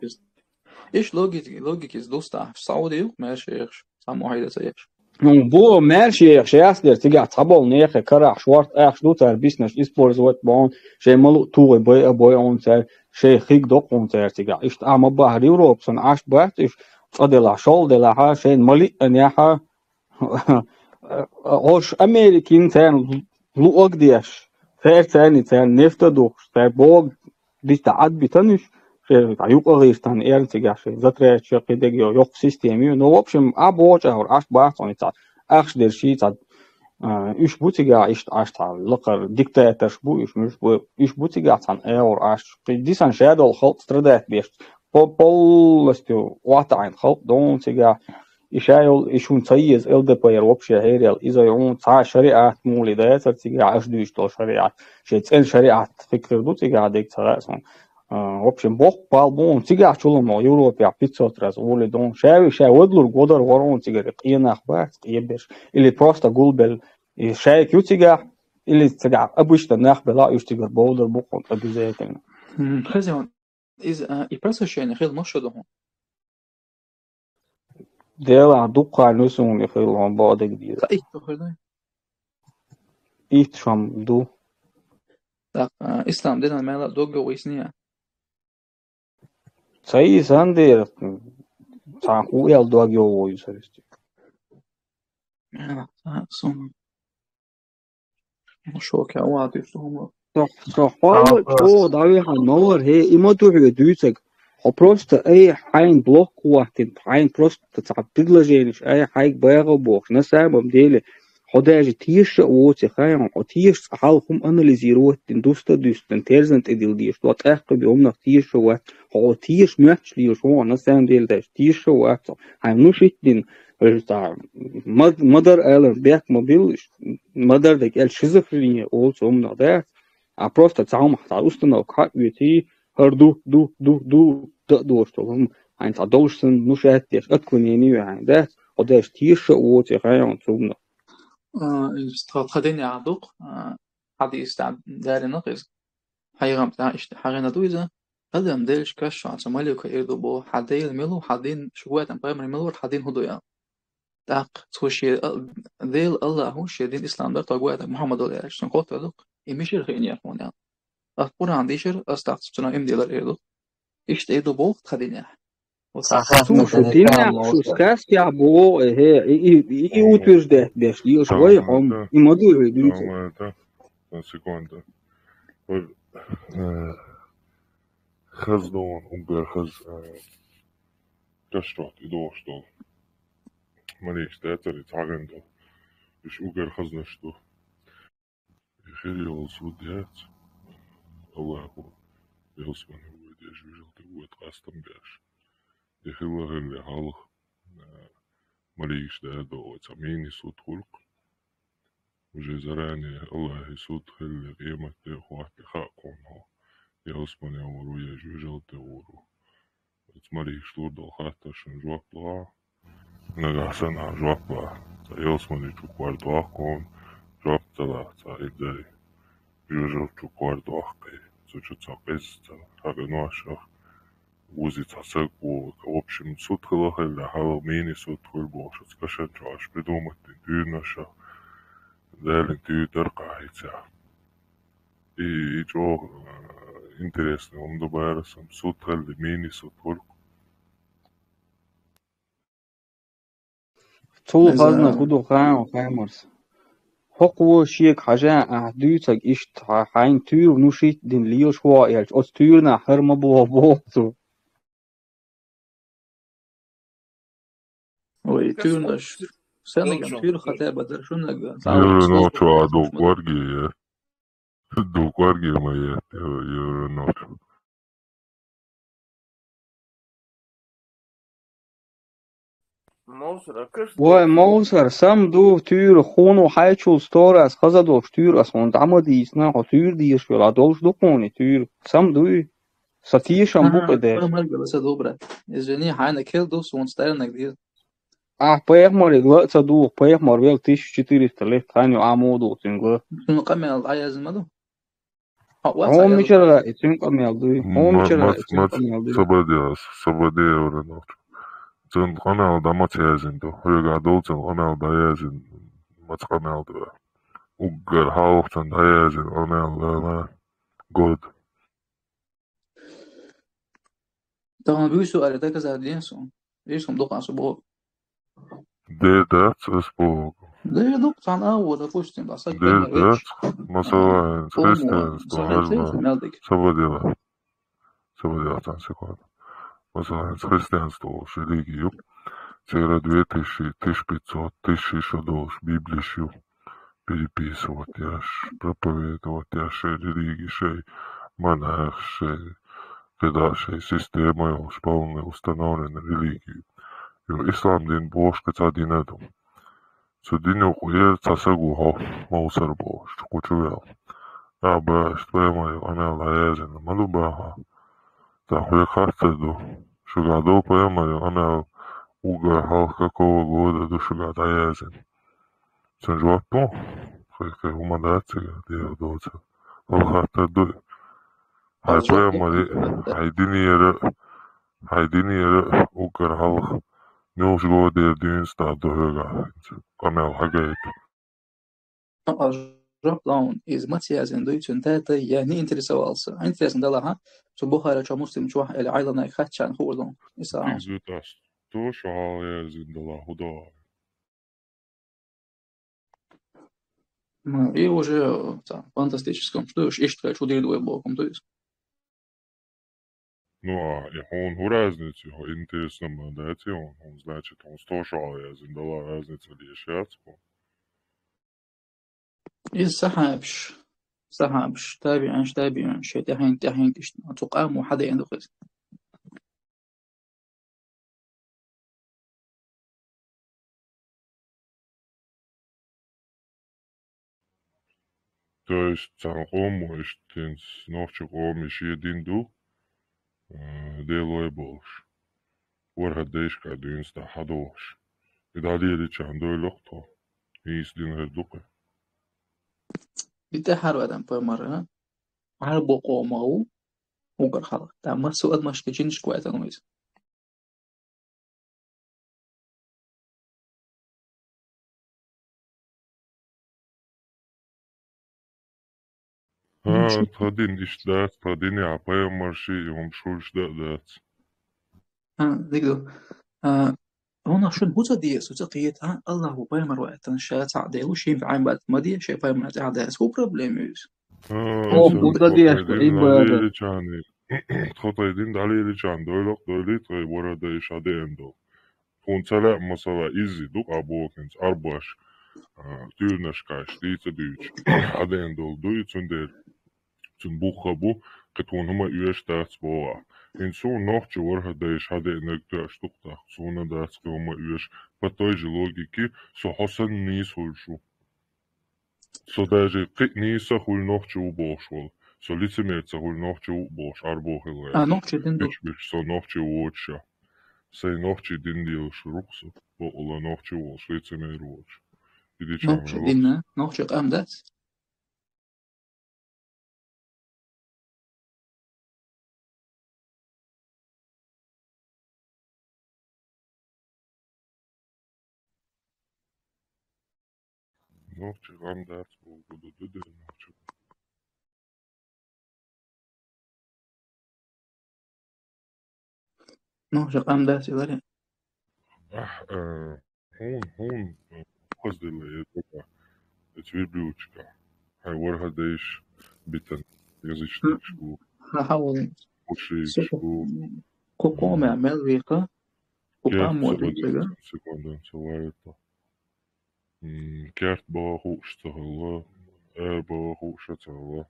Иш логика, логика иза дустахь. Саудий юкъа маьрша ехаш, цхьаммо хьайда ца ехаш. Ну, бо маьрша ехаш, яц дера, цигахь цхьаболу нехан карахь шорта ахча ду цара биснарш использовать бохьун, шайн малу а тухий бай а бойъун цара, шайн хиг доккхун цара цигахь. Иштта а ма бахьара Европа, сан Ӏаш бац уьш, цкъа делахь, шол делахьа, шайна малиъ а нехьа, Ош Америкин царна луъаг деш, цара царна, царна нефта духуш, цара бога биста Ӏад битанаш, шеран юкъа гӀиртан эрна цигахь шайн затрача кхидег йо, йоккха система ю. Ну, в общем, а бохучу агӀор Ӏаш бац хьуна цхьа ахча дерш цхьа, а, уьш бу цигахь иштта Ӏаш цхьа лакхара диктаторш бу, уьш муьш бу, уьш бу цигахь цхьана агӀор Ӏаш. Кхин дисан шадолу халкъ страдать беш, по-, полностью охьатаӀийна халкъ ду цигахь. И ша йолу, и шуна ца еза, ЛДПР вообще хьерел, иза йолу цхьа шариат мули дацара цигахь, аша дуьйцуш долу шариат. Шайн цӀена шариат фикр ду цигахь дерг ца хаьа суна. А, в общем, боккха бал бу хьуна цигахь чуламо, Европехь пятьсот раз волу ду хьуна. Ша ву ша вадлур годар вара хьуна цигара, къенах бац, къеберш. Или просто гулбелла. И шайка ю цигахь, или цигахь обычно нах бела, уьш цигара бовдар бу хьуна обязательно. М, хаза. Иза, а, и просвещение хила муша ду хьуна? Делахь дуккха а нуьсуна хила хьуна боху дерг деза. Ца итт ду хир ду? Итт шом ду. Так, а, ислам динан мела дог йо висния? Ца и сан дера, цхьа хӀу эл дог йо вуйса. А, а, сум. Шоке а ватуьйту хӀума. Со, со хьо а чӀогӀа дӀавихьа ма вара, хӀе, и ма ду хьоьга дуьйцург. Хьо просто, ай, хьайна блок хӀоттина, хьайна просто цхьа предложенеш, ай, хьайга багӀа бохуш, на самом деле, хьо даже теша а воций, хайна, хьо теша цкъа хьалха хӀума анализировать дина, дуста а дуьстина, терзан тӀе дилла дезаш, хьо тӀаккха бен хӀуманах теша а вац, хьо теша моьттуш лелаш, хьо, на самом деле, даже теша а вац, хьайна ну шийтта дина, Ма-, ма-дарра алар бехк ма билла, ма-дарра дерг аьлла шизофрения олу цу хӀуманах дац, а просто цхьа хӀума, цхьа установка хьаоьций, хӀара ду, ду, ду, ду, дан а доцуш долу хӀума, хьайна цхьа долуш санна, ну, шаьтта деш, отклонение ю хьайна дац, хьо деш теша а воций хьайна цу хӀуманах. А, иза тха, тха динехь ду-кх, а, хьадис тӀехь далийнарг иза. Хьайгам тӀехь иштта хьахийна ду иза. Адам делча каш чохь цу малико эр ду боху: «Хьан Дела мила ву, хьан дин, шу гойтам пайхамар мила вара, хьан дин хӀун ду?» — аьлла. ТӀаккха цо шен а-, Дела Аллахо шен дин ислам дара тхо гойтам Мухьаммадал аьлча, цунна хоттур ду-кх: «И мичара хиънера хьуна?» — аьлла. Ас Къуръан дийшира, ас тахта цунах иман дилар эр ду. Иштта эр ду боху тхан динехь. Шу динехь, шу сказкехь боху, эхе, и, и, и, и утверждать деш, лелаш вай хьо, и ма ду хьоьга дуьйцург. Секунда. Хаза, э, хаза ду ван, уггар хаза, э, каш чохь тӀедогӀуш долу. Маликаш дацара и цхьа гӀан ду. Уьш уггар хазнаш ду. И хир йолу суд яц. Аллахо ялсамане вуй деш, вижал тӀе вуй къастам беш. И хилла хилла хьалха, э, маликаш дара ду, оцу мини суд хуьлу-кх. Уже заранее Аллахьан суд хилла, къемат де хӀотта хаьа кхунна хьо, ялсамане вур ву я жуьжалте вур ву. Оцу маликаш лур долу хаттаршна жоп лохьа, нагахь санна жоп лахь. Цхьа ялсамани чу кхор дохку хьуна, жоп ца лахь, цхьа и дай. Жуьжал чу кхор дохку, цу чу цхьа къиза ца хьагӀа ношах. Вузи цхьа саг ву, в общем, суд хила хилла, хьалха мини суд хуьлу бохуш, оцу кашан чу аш придумать дина туьйранаш а, Далин туьйра дара къахьийца. И, и чӀогӀа, э, интересный хӀума ду бара сан, суд хилла, мини суд хуьлу. Цул хазна хӀун ду хаам, Хаймарс? ХӀокхо шега хьажа ахь дуьйцург иштта, хьа-, хьайна туьйра внушить дина лелаш хӀо аьлча, оцу туьйранахь хӀара ма боху боху цо. Ой, туьйранаш. Санна ган туьйра хата бадар шуна ган. Евро ночу а ду корги, е. Ду корги ма е, евро ночу. Мовсар, акаш Вай, Мовсар, сам ду, туьйра, хьуна хьайчул сторас хаза долуш, туьйра ас хьуна дӀа ма дийцина, хьо туьйра дезаш велахь, долуш ду хьуна туьйра, сам дуй? Сан тешам бу кхидерг. Пайхамарга ла ца ду, брат. Извини, хьайна кел ду, суна старинаг деза. Ахь пайхамарга ла а ца духу, пайхамар вел тысяча четыреста лет хан ю, Ӏамо ду цуьнга. Цуьнан къамел дӀаяздина ма ду? Хьо вац Хьо а яздина? Мичара и цуьнан къамел дуй? Хьо Ма-, мичара мац-, и цуьнан мац-, къамел дуй? Сабадеас, сабадея вара нах. Цуьнан къамел дӀа маца яздина ду? Хьоьга а долу цуьнан къамел дӀаяздина, маца къамел ду? Уггар хьалха цуьнан дӀаяздина къамел ду, год. Тахана буьйсу аьлла доказать ден суна. Вижу, хӀума дукха со боху. Дер дац ас боху. Дер ду, цхьана а вон, допустим, а саг Дер дац, масала, хӀинца христианство хьажа. Сабадева. Сабадева, цхьана секунда. Масала, хӀинца христианство волуш религия ю. Церан две тысячи, тысяча пятьсот, тысяча шо долуш Библиш ю. Переписывать еш, проповедовать еш шайн религия, шайн монах, шайн кхидӀа, шайн система йолуш, полный установленная религия. Йо, ислам дин бохуш кхин цхьа дин а ду. Цу динан юкъера цхьа саг ву хьо, Мовсар бохуш, кху чу вел. А, баш, пайхамаран къамел дӀаяздина ма ду баха. Цхьа хьоьга хаттар ду. Шуьга а ду пайхамаран къамел уггар хьалха какого года ду шуьга дӀаяздина? Цуьнан жоп ду. Кхин, кхин хӀума дац цига, дера доцу. Вала хаттар ду. Хьайн пайхамаре, хьайн динера, хьайн динера уггар хьалха муьлхачу годера дуьйна стаг ду хьоьга хӀинца? Къамел хьагайта. Ну, а жоп дан, иза маца яздина дуй, цуьнан тата я не интересовался. Интересно далахьа, цу Бухари чохь, Муслим чохь, или Ӏеламнега хаттачарна хуур ду. Иза а. Иза тӀаьхьа сто шо хьалха яздина далахь, хӀун до? Ну, и уже, э, там, фантастическом, что ж, иштта хӀун дийр ду вай боху, то есть. Ну, а, и хьуна хӀун разница ю, хьо интересно ма дац и хьуна, хьуна, значит, хьуна сто шо хьалха яздина далахь, разница деш яц хьуна. Иза сахьабаш, сахьабаш, табиӀинаш, табиӀинаш, шайн тӀаьхьенга, тӀаьхьенга иштта, цу къамо хьадеана ду-кх иза. То есть цхьана къомо иштта хӀинца нохчийн къоман шен дин ду, э, Делой болуш. ВорхӀ дайшка дуьйна стаг хьадохуш. И дӀалеличарна дойла-кх тхо. Нийса дин хир ду-кх. И тӀаьхьара ваьлла пайхамар, а? Ӏарбо къомо ву, уггар хьалха. Тхан массо а адамашка, джинашка ваийтина ву иза. ХӀа, тхан дин иштта дац, тхан динехь пайхамарший, и хӀумаш хуьлуш дан а дац. А, дика ду. А, хӀунах шуна хӀун ца деза, ца кхета, а? АллахӀа пайхамар ваийтина, ша цхьаъ Дела ву, шен Ӏибадат ма де, шен пайхамар тӀаьхьа дайса, хӀун проблема ю иза? А, хӀун аса хӀун ца деза, тхан дин Ӏибадат? ДӀалеличарна, тхан дин дӀалеличарна дойла-кх, дойлий тхайн ворхӀ дайша хьадеана долу. Тхуна ца лаьа, масала, изза ду-кх боху хӀинца Ӏарбош, а, туьйранашкахь дийца дуьйцуш, хьадеана долу дуй, цундела цуьнан бух а бу, кхин тхуна хӀума оьшуш дац боху ахь. ХӀинца суна нохчийн ворхӀ дайша хьадеанарг тоьаш ду-кх тӀаккха, суна дац кхин хӀума оьшуш. По той же логике, со хьо санна нийса хуьлуш ву. Со даже кхин а нийса хуьлу нохчи ву бохуш волу. Со лицемер ца хуьлу нохчи ву бохуш Ӏарбо хилла. А, нохчи дин ду. Бича-бича со нохчи воцуш а. Сайн нохчи дин лелош ву-кх со. Бакъалла нохчи волуш, лицемер воцуш. И дича нохчи дин, а? Нохчи къам дац? Нохчи къам дац боху, ду, ду, ду, нохчи. Нохчи къам дац, Валерий. Ахь, э, хьуна, хьуна, э, хазделла, э, бага, эцу верблюдчика. Хьайн ворхӀ дайша битана, язычникаш бу. Ха, ха, валла. Мушрикаш бу. Кху къомехь мел вехха, кху къам мо динчуьнга. Секунда, ца ваьлла. М, керт бан хууш ца хилла, эр бан хууш а ца хилла.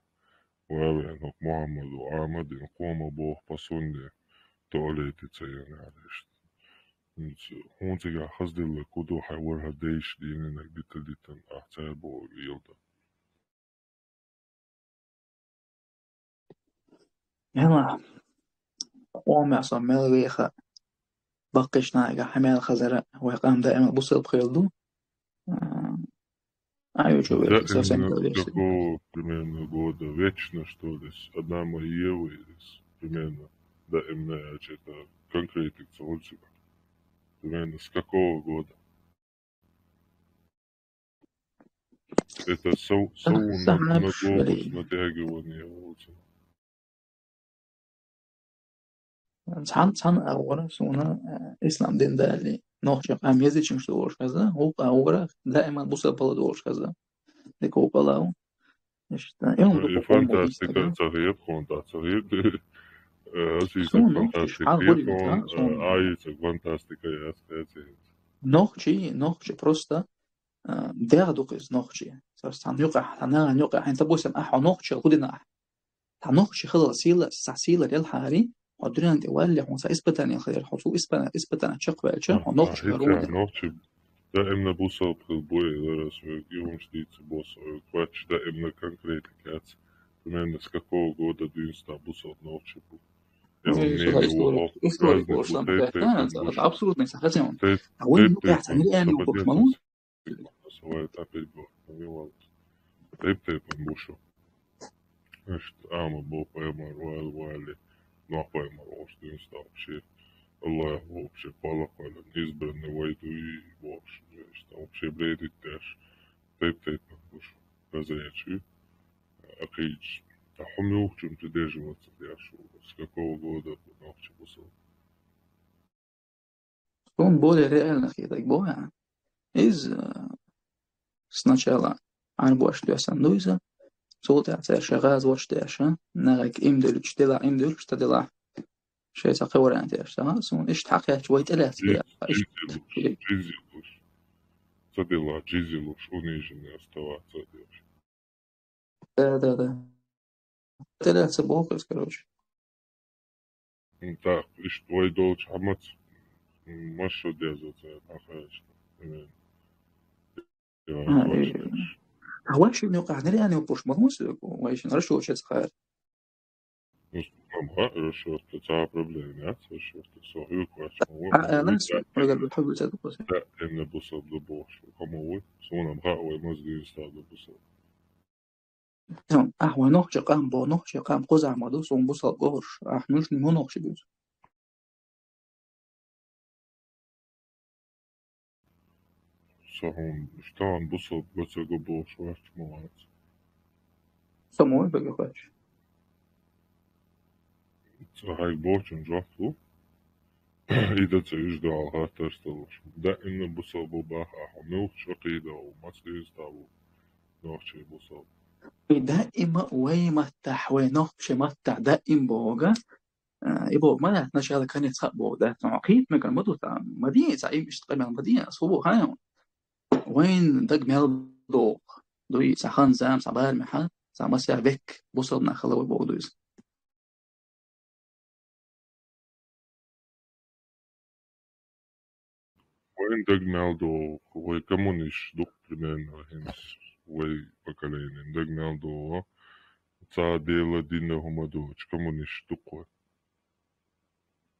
Вай веана хӀокху Мухьаммадо Ӏамадина къомо боху по сунне, туалете ца йина аьлла иштта. ХӀинца хьуна цигахь хазделла куду хьайн вархьа дайш дийнинарг дита-дитан ахь цара боху йилда. Яла, къомехь со мел веха, баккхийчу нахе хьан мел хазара вай къам даима бусалба хир ду. А, а ю чу веха, совсем Даимна калвеш. Какого примерно года? Вечно, что ли? С Адама и Евы или с-, примерно? Даимна, я чё-то конкретик ца волчу. Примерно с какого года? Это сов-, совун на, на глобус натягивание волчу. Цхьана, цхьана агӀора суна, э, ислам дин далли, нохчийн къам язычникаш долуш хеза, гӀуллакх агӀора даиман бусалба долуш хеза. Дика гӀуллакх а ву. Иштта, и хӀума Ну, и дукха къоман фантастика боху ца хета, хьуна ца хета. Э, аса йицаг суна фантастика хета, хьуна, а, а йицаг фантастика яц, яц, яц. Нохчий, нохчий просто, а, дегӀ ду-кх иза нохчий. Цхьана юкъахь, цхьана нахана юкъахь, хьайна ца бусем ахьа нохчий хӀу дина ахь. Цхьа нохчи хилла сила, цхьа сила лелхьари, хьо дуьнен тӀе валле, хьуна цхьа испытание хир, хьо цу испа-, испытание чекхваьлча, хьо нохчи хир ву. Нохчи даимна бусалба хила буй, лара ас вайга юханаш дийца босса, вайга кхоьчча даимна конкретик яц. Примерно с какого года дуьйна ста бусалба нохчи бу? Я Не, не, история, история, история разный бу, тайп-тайпана бу. Абсолютно, согласен. Тайп-, а вайн тайп-тайпана, юкъахь цхьа реально бу, бахмалу? Аса вай тӀе пилгор, валлахӀи. Тайп-тайпана бу шу. Иштта Ӏама бо пайхамар вала вале, нох пайхамар волуш дуьйна ста вообще. АллахӀ вообще палакъвеллан, избранный вай дуй бохуш, иштта вообще бредить деш. Тайп-тайпана бу шу. Разречи. Акхийча. А хьо муьлхачун придерживаться деш ву? С какого года нохчи бусалба? Суна более реально хетарг боху, иза, э, сначала Ӏарбош доьссан ду иза, цул тӀаьхьа цара шайн гӀазот деш, нахе иман дуьллуш, делахь иман дуьллуш, ца делахь, шайн цхьа кхин вариант еш, ца, суна иштта хьакхаьчча вай тӀелаьцна. Джизья луш, джизья луш. Ца делахь, джизья луш, униженный оставаться деш. Да, да, да. ТӀелаьцна боху иза, короче. М, так, иштта вай долчу хьамаца, м, маша деза цара, нахаца. М. А, э, а вай шина юкъахь нереально йоккхуш ма хӀун ца, вай шина расчётчица хаар. Ну, суна-м хаьа, расчётца цхьа проблема яц, расчётца со хьоьга кхоьчна. А, а, а, вай нас, да, вай гал хьо вуьйцур ду кхуза. Да, энна бусалба ду бохуш, хӀума вуй. Суна-м хаьа, вай маза дийна стаг ду бусалба. Ахь вай нохчи къам бо, нохчи къам кхузахь ма ду, суна бусалба бохуш, ахь муьлш ма нохчи буьйцу. Со хьуна, иштта хьуна бусалба го ца го бохуш вац ма вац. Со ма вай бага кхаьчча. Цо хьайга бохучун жоп лу. И дан ца уьш дуьхьал хаттарш ца луш. Даимна бусалба бу баха ахьа, муьлхачу акхийда ву, маца дийца ву нохчий бусалба. И даима вай маттахь, вай нохчий маттахь даим боху, а, и боху ма дац, начало конец хаьа боху дац. Хьо кхийта мегар ма ду цхьа, ма дийца, и иштта къамел ма дийца, ас хӀун боху хаьий хьуна? Вайн даг мел догӀу. Дуй, цхьа хан зама, цхьа барамехьа, цхьа масех век бусалба нах хила вай боху ду иза. Вайн даг мел догӀу, вай коммунисташ ду-кх примерно хӀинца вай поколение. Даг мел догӀу, цхьа Дела дина хӀума доцуш, коммунисташ ду-кх вай.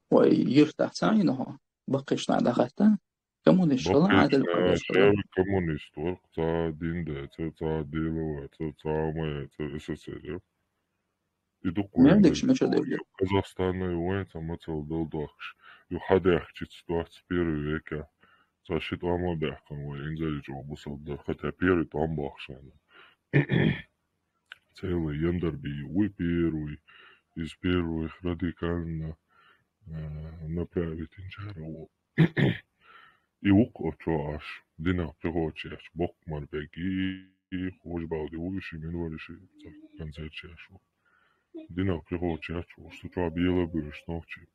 Вай юьртахь ца Ӏийна хьо, баккхийчу нахе дӀахатта? Коммунист хила, Ӏадал Баккхийчу нахе, ша коммунист вара, цхьа дин дацара, цхьа Дела вацара, цхьа хӀума яцара, СССР. И ду-кх вайн мел дикаш мичара дерг ю? Казахстана ю вайн, цхьа мацалла дала дохкуш. Ю хьан даьхкичица доц первый векехь. Цхьа ши тӀом а баьккхина вай, инзаре чӀогӀа бусалба дара, хотя первый тӀом бохкуш вайна. Целый Яндарбиев вуй первый, из первых радикально, э, направить инчара ву. И ву-кх оцо Ӏаш, динах кхихочуьйтуш, боккха мара бегий, хожа балде ву, и ши минвар, и ши концерт еш ву. Динах кхихочуьйтуш ву, со чохь бела буьраш нохчий.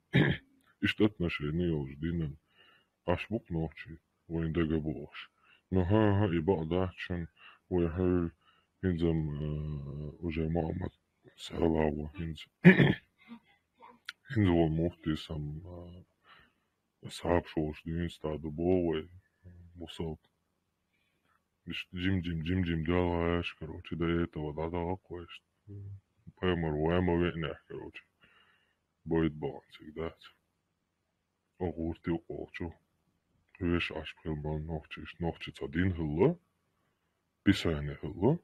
Иштта отношение йолуш динан Ӏаш бу-кх нохчий, вайн дага бохуш. Ну, хӀан-хӀа, и бакъ дац шуна, вай хьуьлла хӀинца-м, э, уже Мухьаммад Сала ву хӀинца. ХӀинца вон муфтис-м, э, асхьабаш волуш дуьйна стаду боху вай, бусалба. Иштта жим-жим, жим-жим доьлхуш, короче, до этого дӀадахьа вайшна. Пайхамар вай ма веанехь, короче. Бойда бахана цига дац. Оха гӀуртий кхолчу. Вешан Ӏаш хила бан нохчий, иштта нохчий цхьа дин хилла, писание хилла,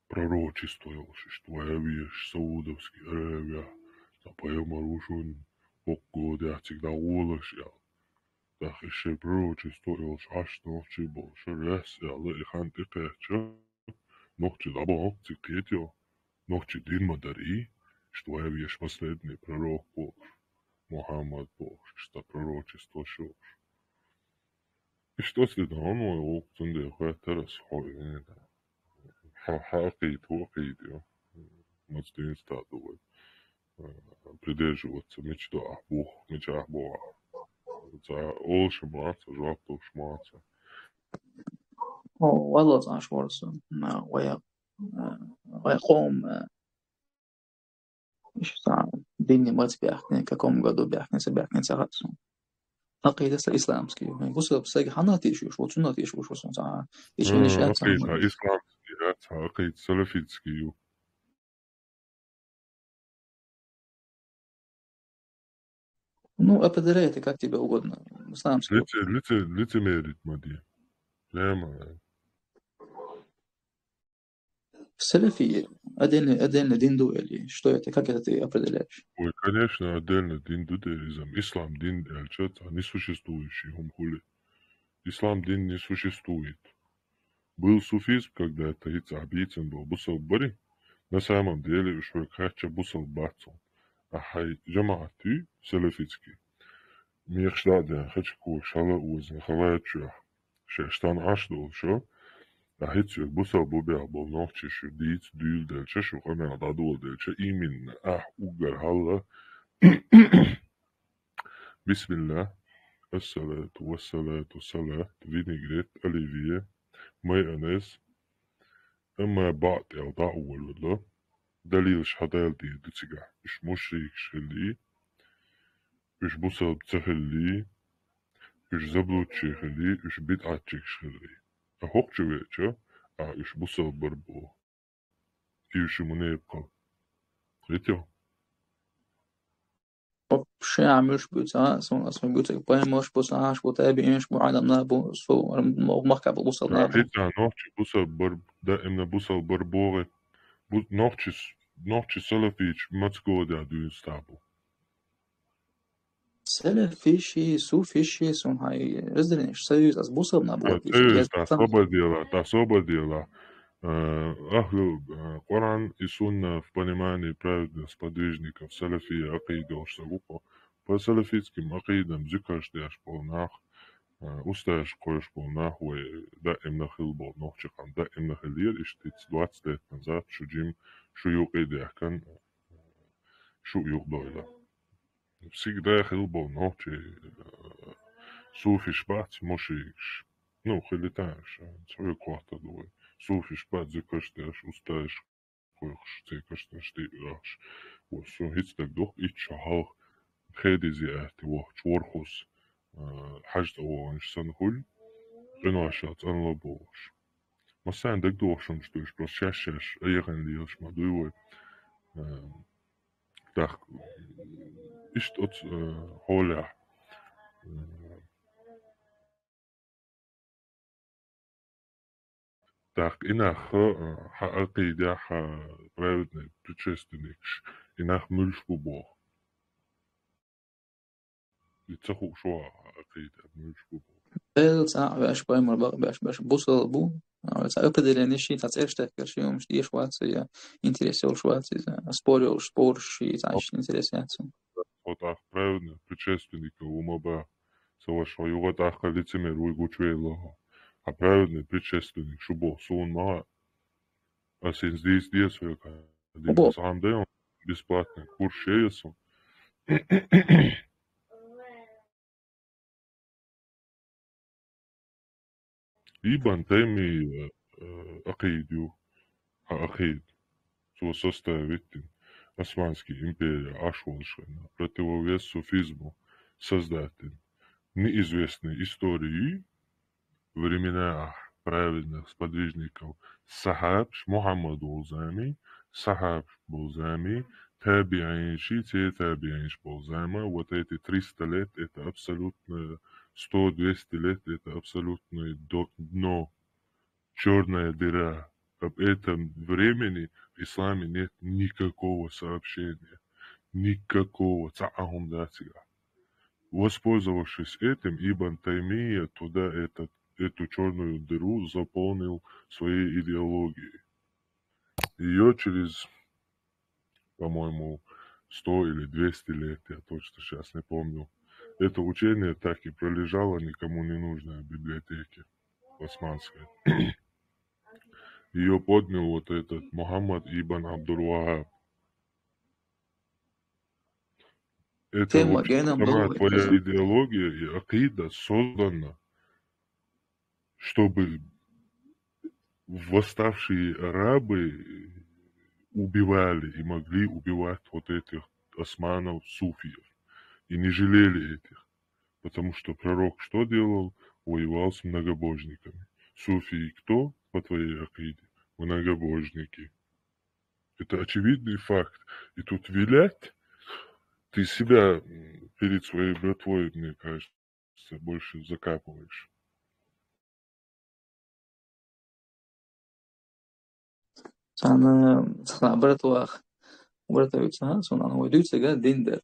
пророчество йолуш, иштта вай вешан Саудовский Аравия, цхьа пайхамар ву шуна, хӀокху года цига дӀагӀолаш аьлла. ТӀаккха и шайн пророчество йолуш Ӏаш нохчий болуш, рес аьлла, и хан тӀекхаьчча, нохчий дӀабахана цига кхетайо, нохчий дин ма дара и, иштта вай вешан последний пророк волуш, Мухьаммад волуш, иштта пророчество йолуш. Иштта оцу тӀе дан вай вукху цундела хаттар ас хьо вина. Хьан, хьан акхийда, хӀун акхийда ю? Маца дийца ду вай? Э, придерживаться, мича до ахь бух, мича ахь боху. Ца олуш ма ца, жоп луш ма ца. О, валлахӀи, ца аш ворса, на, вай, э, вай къом, э, Иштта динни маца баьхкина, каком году баьхкина, ца баьхкина ца хаьа суна. Акъида сан исламский. Бусалба сага хьанна тийшуш ву, цунна тийшуш ву суна ца. Иши М, ниш яц Акъида сан исламский яц, акъида салафитский ю. Ну, определяй это как тебе угодно. Исламский. Лице-, лице-, лицемерить ма де. Прямо. Салафи отдельный, отдельный дин ду или что это? Как это ты определяешь? Ой, конечно, отдельный дин ду, терроризм. Ислам дин аьлча, цхьа несуществующий хӀума хуьлу. Ислам дин не существует. Был суфизм, когда это хӀинца ахь бийцина болу бусалба бари, на самом деле уж хьоьга хаьттича бусалба бац хьуна. Ахьа хьайн жамаӀат ю, салафитский. Мехаш дӀа а даьхна, хача когаш хьала а озийна, халачохь шаьш тхан Ӏаш долуш, ахьа хӀинца соьга бусалба бу баьхна болу нохчий шу дийца дуьйладелча, шу къамел дӀадоладелча, именно ахь уггар хьалла. Бисмиллах. Ассалату вассалату салат, винегрет, оливье, майонез. Амма баъ тӀел дӀа а волуьлла, далилаш хьадаьлла дийр ду цигахь. Уьш мушрикаш хилли, уьш бусалба ца хилли, уьш заблудший хилли, уьш бидӀатчигаш хилли. Ткъа хӀокху чу веача, а уьш бусалба бар боху. И уьш мунепакъал. Хетий? Шен муьлш буьйцу, а, сон, сон буьйцу, пайхамарш бу, сахьаш бу, табиинш бу, Ӏаламна бу, со, махка бу, бусалба нах бу. Хьица нохчи бусалба бар, даимна бусалба бар богӀи. Бу-, нохчи с-, нохчи салафич маца года дуьйна стабу. Салафиши, суфиши, сон хьай разделенеш, союз, ас бусалба нах бу. Союз, та собар дела, та собар дела. Э, ахлу, э, Коран и Сунна в понимании праведных сподвижников, салафия акъида долуш сан гу-кх. По салафитским акъидам зуькарш деш болу нах, э, устазаш кхойкхуш болу нах вай даимна хилла болу нохчи къам, даимна хиллера, иштта двадцать лет назад шу жим, шу юкъе даьхкина, шу юкъадойла. Всегда хилла болу нохчий, э, суфиш бац, мушрикаш. Ну, хилийташ, цхьа хӀоьга хӀоттаду вай. Суфиш бац, зуькарш деш, устазаш кхойкхуш, церкаш деш, тӀе а ахча. Вот, со хӀинца дагадоху, итт шо хьалха Хедизи аьтти вахча ворхӀус, э, хьаьж цӀа вогӀуш санна хуьлу, къиношал цӀанло бохуш. Массарна дагадогӀуш хӀумнаш ду уьш, просто шаьш-шаьш айхьа лелаш ма дуй вай. Э, тӀаккха иштта оцу, э, хьолехь, э, тӀаккха и нах, э, хьан акъидехь, хьан праведный предшественникаш, и нах муьлш бу боху. И ца хууш ву хьан акъида муьлш бу боху. Делла цхьаъ веш, пайхамар бакъ беш, беш, бусалба бу. А, цхьа определение ши, цхьа цӀераш тахкар ши, хӀумаш деша вац, я интерес йолуш вац иза, спор йолуш, спорш ши, цхьа иштта интерес яц. Хьо тӀаккха праведный предшественников ву ма баха. Ца ваша хьо юха тӀаккха лицемер вуй гучувелла хьо. Хьан праведный предшественник шу боху суна ма хаьа. Ас хӀинца дийца деза хьоьга. Дина цхьаьна дай хьуна бесплатный курс еш я суна. Ибн Таймия, э, акъида ю, хьан акъида. Цо составить дина Османский империя Ӏаш волуш хенахь, противовес суфизму, создать дина. Неизвестной истории времена праведных сподвижников, сахьабаш, Мухьаммад волу зама, сахьабаш болу зама, табиӀинаш, церан табиӀинаш болу зама, вот эти триста лет, это абсолютное, сто-двести лет, это абсолютное до-, дно, чёрная дыра. Об этом времени в исламе нет никакого сообщения. Никакого. Цхьа а хӀума дац цигахь. Воспользовавшись этим, Ибн Таймия туда этот, эту чёрную дыру заполнил своей идеологией. Её через, по-моему, сто или двести лет, я точно сейчас не помню. Это учение так и пролежало никому не нужное в библиотеке османской. Её поднял вот этот Мухаммад ибн Абдул-Ваххаб. Это, в общем, сама твоя идеология и акида создана, чтобы восставшие арабы убивали и могли убивать вот этих османов, суфиев. И не жалели этих. Потому что пророк что делал? Воевал с многобожниками. Суфии кто, по твоей акиде? Многобожники. Это очевидный факт. И тут вилять, ты себя, м, перед своей братвой, мне кажется, больше закапываешь. Цхьана, цхьана братвах, братвах, цхьана, суна вай дуьйцург дин дара.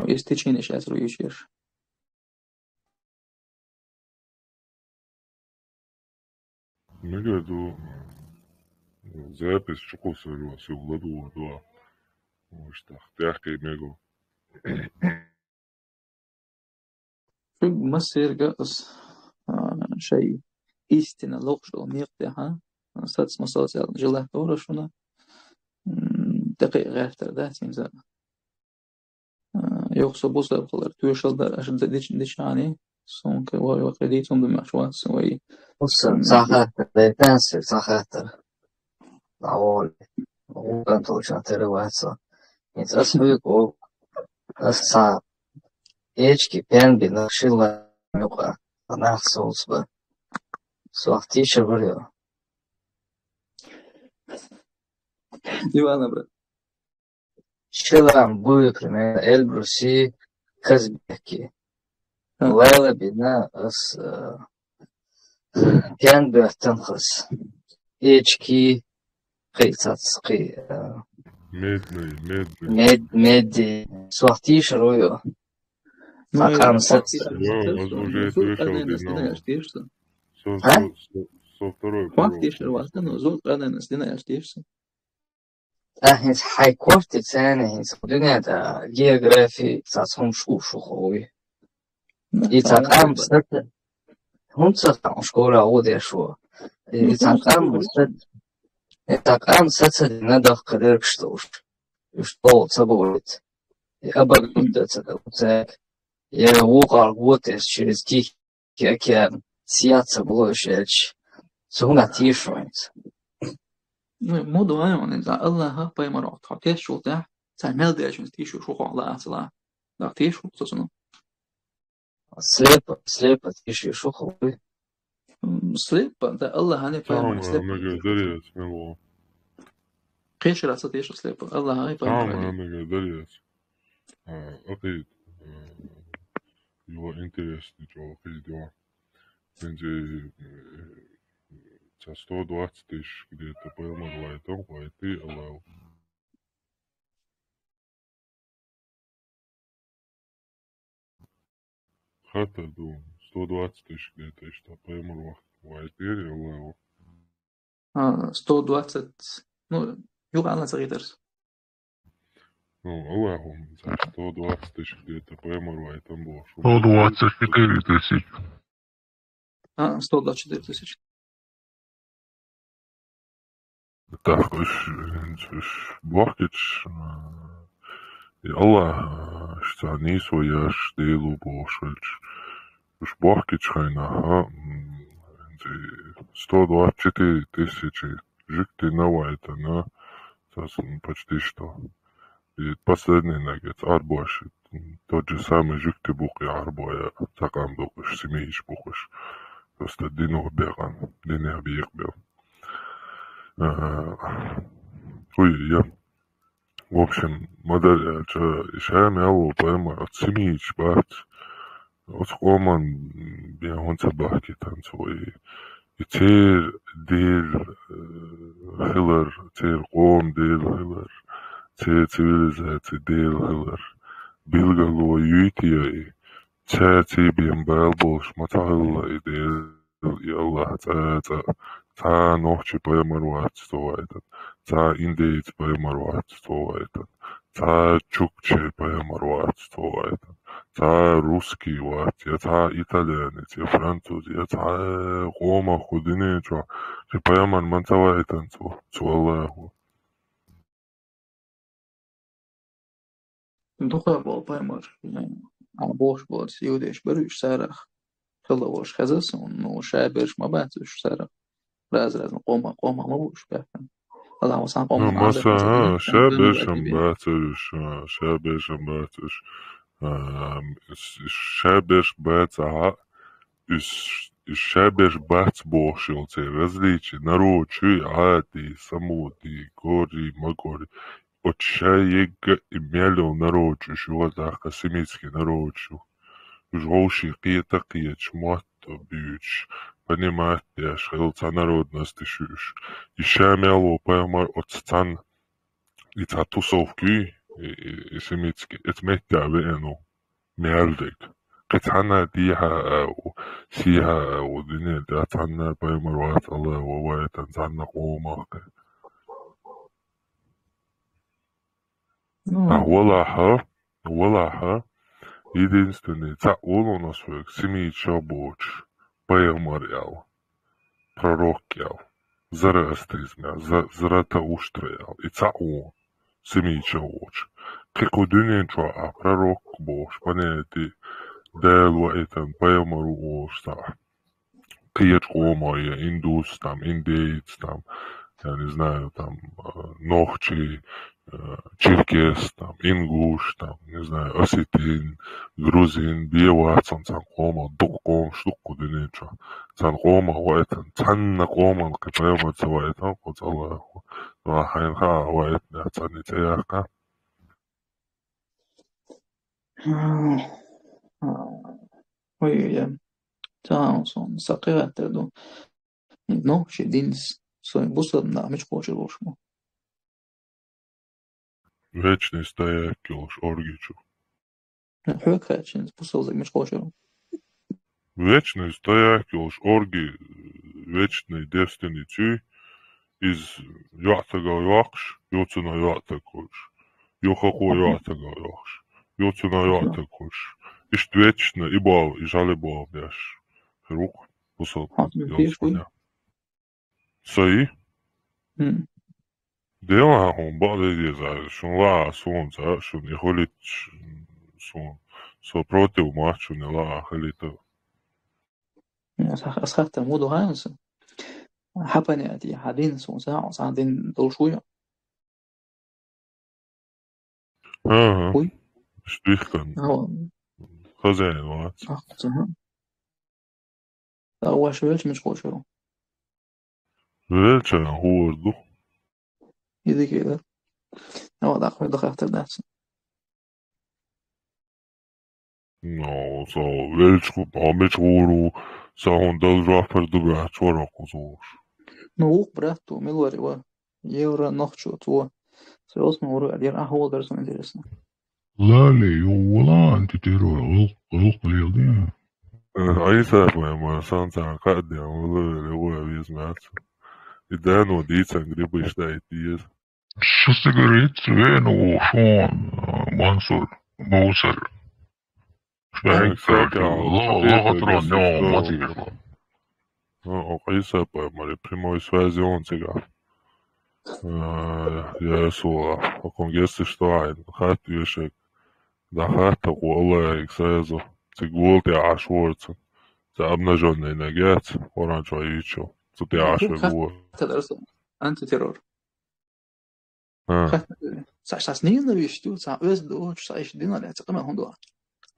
Иза теченеш яцара вуьйцуш. Мега ду, запись чукхуссур ву, сов ладугӀур ду. Вуьш тах, тӀаьхкхе мега. Шуьга массерга ас, а, шайн истина лохуш долу некъа тӀехь, а, саца масал цӀерна желать дора шуна, м, тӀекхиа гӀертар дац хӀинца. А, юха со бусалба хилар тоьшалла дар аша д-, дич-, дичахьана, суна ка-, вай, вай кхин дийца хӀума ду мегаш вац вай. Сан цхьа хаттар, дай пенсия цхьа хаттар. ДӀаволе. ВукӀан толчан тера вац со. ХӀинца ас вуьйку, ас цхьа эчки пен бина шила юкъа, нах соцу ба. Сох тийшар вара ю. Дивана, брат. Шилам буй, примерно, Эльбруси, Казбеки. Ха. Лайла бина ас, э, пен бертан хас. Эчки, кхин цац, кхин, э, медный, медный. Мед-, меди. Сох тийшар ву ю. Ну, цхьа къам сац. Со, со, со второй круг. Хвахтийшар вац, ну, зул къаненас дина аьлла тийшар. Ахьа хӀинца хьайн корте царна хӀинца дуьнен тӀа географи цхьацца хӀумаш уьш шу ховий. И цхьа къам саца, хӀунда ца хаьа школа гӀо деш ву? И цхьа къам саца, и цхьа къам саца дина даккха дергаш долуш. Уьш тӀе ца бовлийта. И абарг хӀунда ца дала цаьрга? Я вукхара гӀо тесча, через Тихий океан, сияцца болуш элча, цунах тийша вайца. Ну, муха вай ван иза, Аллаха, пайхамара тхо тешчул тӀаьхьа, цара мел дечунца тийша шу хьо ла а ца ла. Да, тийша шу со цунах. Слепо, слепо тийша шу хьо. М, слепо, да, Аллаха не пайхамара слепо. Кхечара ца тийша слепо. Аллаха не пайхамара. А, окей. Э, его интересный чё, окей, дела. Вензе, э, ца сто двадцать тысяч где-то поймал вайтом, вайти, Аллах. Хата ду, сто двадцать тысяч где-то, что поймал вайти, Аллах. А, сто двадцать, ну, юкъа ца гӀитарс. Ну, Аллаху, сто двадцать тысяч где-то поймал вайтом бу. Сто двадцать четыре тысячи. А, сто двадцать четыре тысячи. Так, уж, уж бохкич, э, и Аллах, э, что они своя ж делу бошельч. Уж бохкич хайна, а, м, сто двадцать четыре тысячи жик ты на вайтана, сас, м, почти что. И последний наггет, арбашит. тот же самый жуьгти букъ яхьар бу я, цхьа къам бу уьш, семьича бу уьш. Просто динах бекъан, динах бекъабелла. А, хӀу я. В общем, ма дарра аьлча, ша мел волу пайхамар оцу семьича бац. Оцу къоман бен хӀунда ца бахкийтина цо и, и церан Дела, э, хилар, церан къоман Дела хилар, церан цивилизацин Дела хилар билгало юй те и? Цаьрца бен бала болуш ма ца хилла и Дела, и АллахӀ цкъа а, цкъа а. Цхьа а нохчийн пайхамар вац цо вайтина, цхьа а индеец пайхамар вац цо вайтина, цхьа а чукча пайхамар вац цо вайтина, цхьа а русский вац, я цхьа а итальянец, я француз, я цхьа а къомах кху дуьнен чохь шен пайхамар ма ца вайтина цо, цу АллахӀо. Дукха болу пайхамар, а, бохуш болчу иудейш бара уьш царах хилла волуш хеза суна, ну, ша берш ма бац уьш царах. Раз-разна къоман, къоман ма бу уьш баьхкина. Аллахьа сан Ну, къоман маса, а, ша бершам бац уьш, а, ша бершам бац уьш. А, с-, ша берш бац, а, уьш, уьш ша берш бац бохуш йолу церан различие, народаш ю, Ӏади, Самуди, Гори, Магори. Оцу ша егга и мел йолу народаш уьш юха дахка семитский народаш ю. Уьш вовшийн кхета а кхеташ, мотт а буьйцуш, понимать деш, хила цхьа народность ю уьш. И ша мел волу пайхамар оцу цхьанна и цхьа тусовка ю, и, и, и семитский, эца метта веана ву, мел дерг. Кхин цхьанна дехьа а ву, сехьа а ву, дуьнен тӀехь цхьанна пайхамар вац АллахӀа вайтина цхьанна къомах кхин. Ну. А, валахьа, валахьа, единственный, цхьаъ волу у нас вайга, семитича боцуш, пайхамар аьлла, пророк аьлла, зороастризм аьлла, за-, Зараташтра аьлла, и цхьаъ ву, семитича воцуш. Кхин кху дуьнен чохь а пророк бохуш, понятие, Дала вайтина пайхамар ву олуш цхьаъ. Кхечу къомо, я индус там, индеец там, я не знаю, там, а, нохчи, а, черкес там, ингуш там, не знаю, осетин, грузин, бен вац цхьана къомо, дукха къомаш ду кху дуьнен чохь. Цхьана къомах вайтина, цхьанна къоман кхин пайхамар ца вайтина, кху цӀа ваха. Ва хьайна хаа вайтина, цхьанна цӀе яккха. Ой, ой, ой. Цхьа суна сакъераттар ду. Ну, ши динс, со бусалба нах мича кхочур волуш ма. Вечный стояк йолуш оргичу. Хьоьга хаьттича, бусалба мича кхочур ву. Вечный стояк йолуш орги, вечный девственница ю, иза йоӀ стагал йоккхуш, юха цунах йоӀ стаг хуьлуш, юха хӀокхо йоӀ стагал йоккхуш, юха цунах йоӀ стаг хуьлуш. Иштта вечно и болу, и жӀали болу беш хир ву-кх бусалба йолчу. Сай? Хм. Делахь хьуна бакъдерг деза, шуна лаахь, суна ца, шуна и хуьлуьйтуш, суна, со против мац шуна лаахь хилийта. Аса, аса хаттар ма ду хьайна сан. Хьан понятие, хьан дин суна ца, хьан дин долуш ву я? ХӀан-хӀа. Вуй? Иштта дихкан. Хаза вац. Ахча, хӀа. Ткъа ваьш велча мича кхочур ву? Велча хӀора ду. И дика ду. Ава, дакъа хӀун ду хаттар дац. Ну, со велча хӀун, хьо мича гӀур ву, со хьуна дала жоп ду баьхча вара кхуза волуш. Ну, вукху братто, мила вара и ва? Евро нохчо цо. Со йолсма вара аьлла, яра ахьа вала дара сан интересно. Лали, йо, вала антитеррор, гӀуллакх, гӀуллакх леладе. Э, Ӏийса пайхамар сан царна кхаъ ден, вала вела, вала веза маьлца. И дано дийцан грибы дай деза. Что ты, говорит, вену шон, э, Мансур, Мусар. Шайк, кстати, ло-, лохотрон, но, матигашло. Ну, о, Ӏийса пайхамар, прямой связи он цигахь. Э, я Расулаллах, хӀокхуьнга гесташ тохьайна, хатта вешаг, да хатта кху Аллахьига саязо, цига волу тӀе Ӏаш ворца, ца обнажённый нагец, Къуръан чохь йийцу, цу тӀе Ӏаш верг вора. Антитеррор. А. Хатта. Цхьа, цхьа ненависть ю, цхьа оьзда долчу, цхьа иштта динан лаьцна къамел хӀунда вац?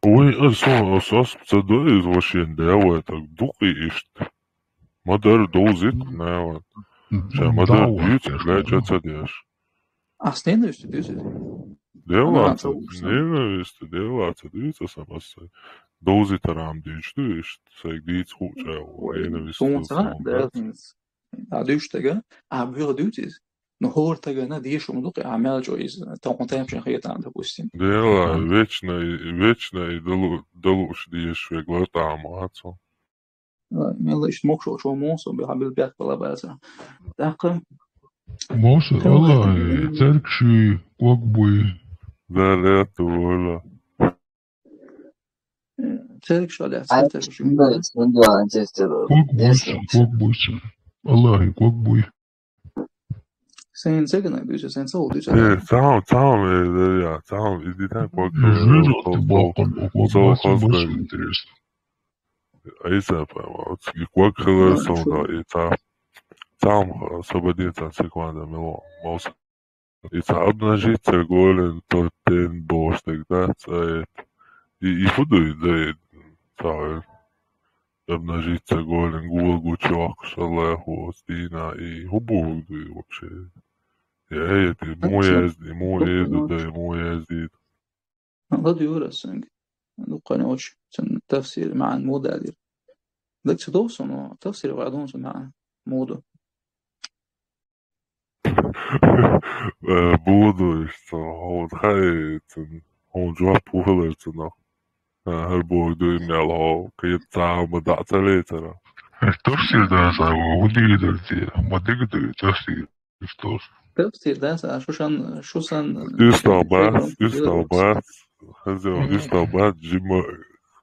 Вай, аса, аса, аса ца до иза вашен дела, так дукха иштта. Ма-дарра довзийта, наверное. Ша ма-дарра дуьйцу, леча ца деш. Ас ненависть дуьйцу иза. Дела ца, ненависть, дела ца дуьйцу аса, аса. Довзийтарам дуьйцу ду иштта, сайга дийца хууча, ненависть. Суна ца, да, а дуьйцу тага, а буьгӀа дуьйцу иза. Ну, хӀора тагана дешума ду-кх, а мел чӀо иза, тахана тайпа шайн хетана, допустим. Дела, вечный, вечный далу-, далуш дешаш вег лартӀа ма вац хьо. Мел иштта мокшо чу муса, бехьа бил бехк бала баца. ТӀаккха. Муса, Аллахь, церг шуй, ког буй. Да, лето, воля. Церг шо лаьцна, церг шо. Ког буйсун, ког буйсун. Аллахьи ког буй. Сайн церганай дуьйцу, сайн цо дуьйцу. Э, цхьаъ, цхьаъ, э, э, я, цхьаъ, иди так, ког, э, жирок ты боком, ког буйсун, интересно. Айса, пойма, вот, и ког хилар сон да, и цхьаъ, цхьаъ, освободиться от секунда, мило, мос. И цхьа обнажиться голен, тортен, бошек, да, цхьа, и, и худой, да, и цхьа, обнажиться голен, гул гучох, шалахо, стина, и хубуг дуй вообще. Я, это, му езди, му еду, да, му езди. ЛадугӀур ас цуьнга. Дуккха а йолчу цуьнан тафсир, маьӀна муха далийра. Лекци дов суна, тафсир ваьдун цуьнан маьӀна муха ду. Э, буду, что хьуна хаьа цуьнан, хьуна жоп хӀун хилар цунах. Э, хӀара боху дуй мел хьо, кхета цхьа а ма дӀа ца лецара. Э, тафсир даса, хӀун дийр дара те? Ма дика ду, тафсир. Тафсир даса, шу шан, шу сан, УьстагӀ бац, уьстагӀ бац, хаза, уьстагӀ бац, жима,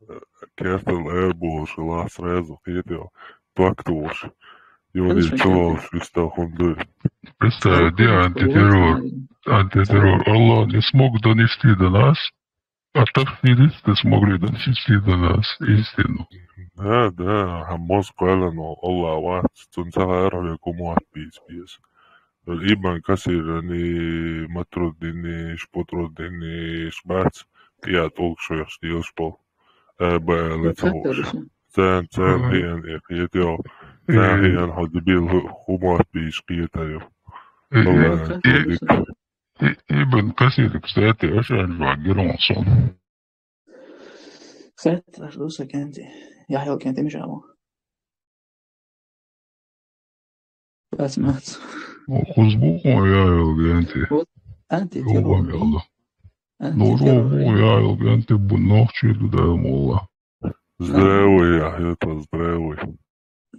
э, кертал эр болуш, ла сразу кхетайо, ток тухуш. Юни чувалш уьстагӀ хӀунда. Представь, где антитеррор? Антитеррор. Алло, не смог донести до нас. А так не смогли донести до нас истину. Да, да, хьан моза кхоьллина волу Аллах вац, цунна ца хаьара хьоьга хӀун мотт бийца беза. Ибн Касиран и Матруддин и Шпутруддин и иш бац, кхиа тӀулг шоьхуш делаш болу. Э, баьлла ца хууш. Царна, царна хиъна и кхетайо. Царна хиъна хьо дебил хӀу-, хӀун мотт бийца кхетайо. Аллах, И-, Ибн Касир, кстати, аша аьлла гира вон сон. Кстати, аша ду сан кенти. Яхьъял кенти мича ву? Бац, мац. О, хузбу хьуна Яхьъял кенти. Вот, антитеррор. О, Яхьъял кенти бу нохчи ду даим Аллах. Здравый, Яхьъя, то здравый.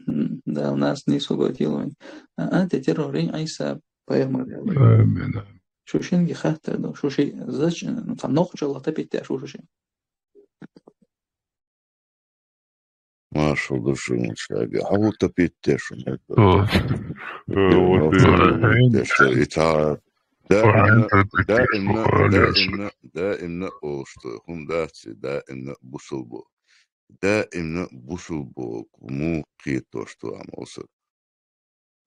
М, да, у нас не сугатилован. А, антитеррорин Ӏийса пайхамар. Амин, амин. Шу шинге хаттар ду, шу ши, зач-, ну, цхьа нохчалла тапиттеш ву шу ши. Маршал ду шуна шаьрга. Хьо хӀун тапиттеш ву? О. Э, вот и тапиттеш ву, и цхьа. Даимна, даимна, даимна, даимна олуш ду. ХӀума дац, даимна бусулба. Даимна бусулба боху муха кхетош ду амма оцу.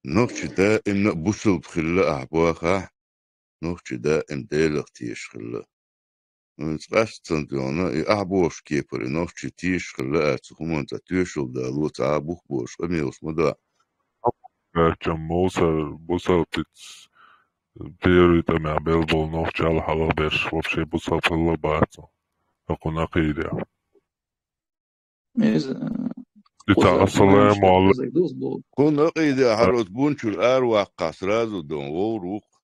Нохчи даимна бусулба хилла ахь бохахь, нохчи даим Делах тешаш хилла. ХӀинца къаьстина дуьйна, и ахь бохуш кепара, и нохчи тешаш хилла аьлла, цу хӀуманна цхьа тоьшалла дало, цхьа а бух болуш къамелаш ма до. Гачам Мовсар, бусалпиц, первый тӀамехь белла болу нохчалла хьалхаберш вообще бусалпалла бац. Акхунна акхийда. Иза, и цхьа ассаламу алейкум. Кхунна акъида хьароц бунчур ара ваккха сразу дон, вовр вукх.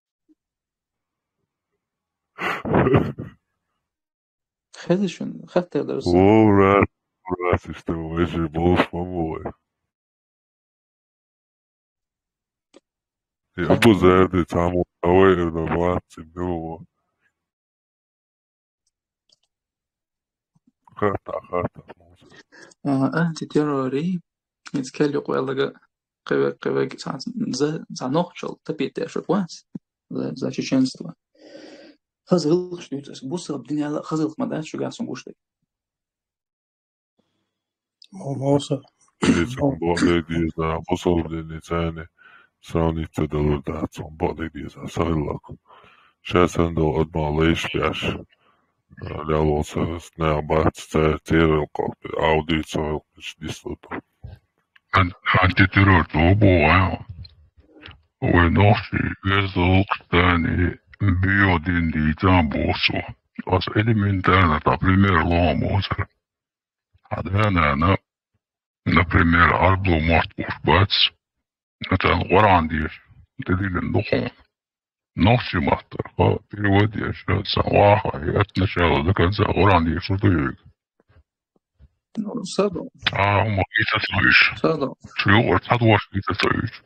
Хеза шуна, хаттар дара сан. Вовр ара, вовр ара, иштта вежа болуш ма бу вай. Я бу зерди цхьаммо, а вай эр дан вац, ци мила ву. Хатта, хатта. А, антитеррори, иза кел юкъа ваьллага, кхевег, кхевег, цхьа, за, цхьа нохчалла тапиттеш вац, за, за чеченство. Хаза гӀиллакхаш дуьйцу аса, бусалба динехь хаза гӀиллакх ма дац шуьгахь сан гуш дерг. Мо-, Моса. Дийца бакъдерг деза, бусалба динца цхьаьна сравнить ца далур дац, бакъдерг деза, сахиллакх. Ша санна долу адамах лайш беш, лело ца, наьха бац, ца, церан кхалпе, аудио ца хилча дислото. Ан-, антитеррор ду бу, а? Вай нохчий, веза гӀуллакхаш дани, био дин дийца боху цо. Аса элементарно, та пример лома боху цара. Хьан да-нана, например, Ӏарбо мотт бууш бац, царна Къуръан деша, тӀедиллина ду хьуна. Нохчийн маттара, хьо перевод еш, сан ваха, и от начала до конца Къуръан дешар ду вайга. Ну, са ду. А, хӀума хийца ца хуьйш. Са ду. Шу юкъара цхьа дош хийца ца хуьйш.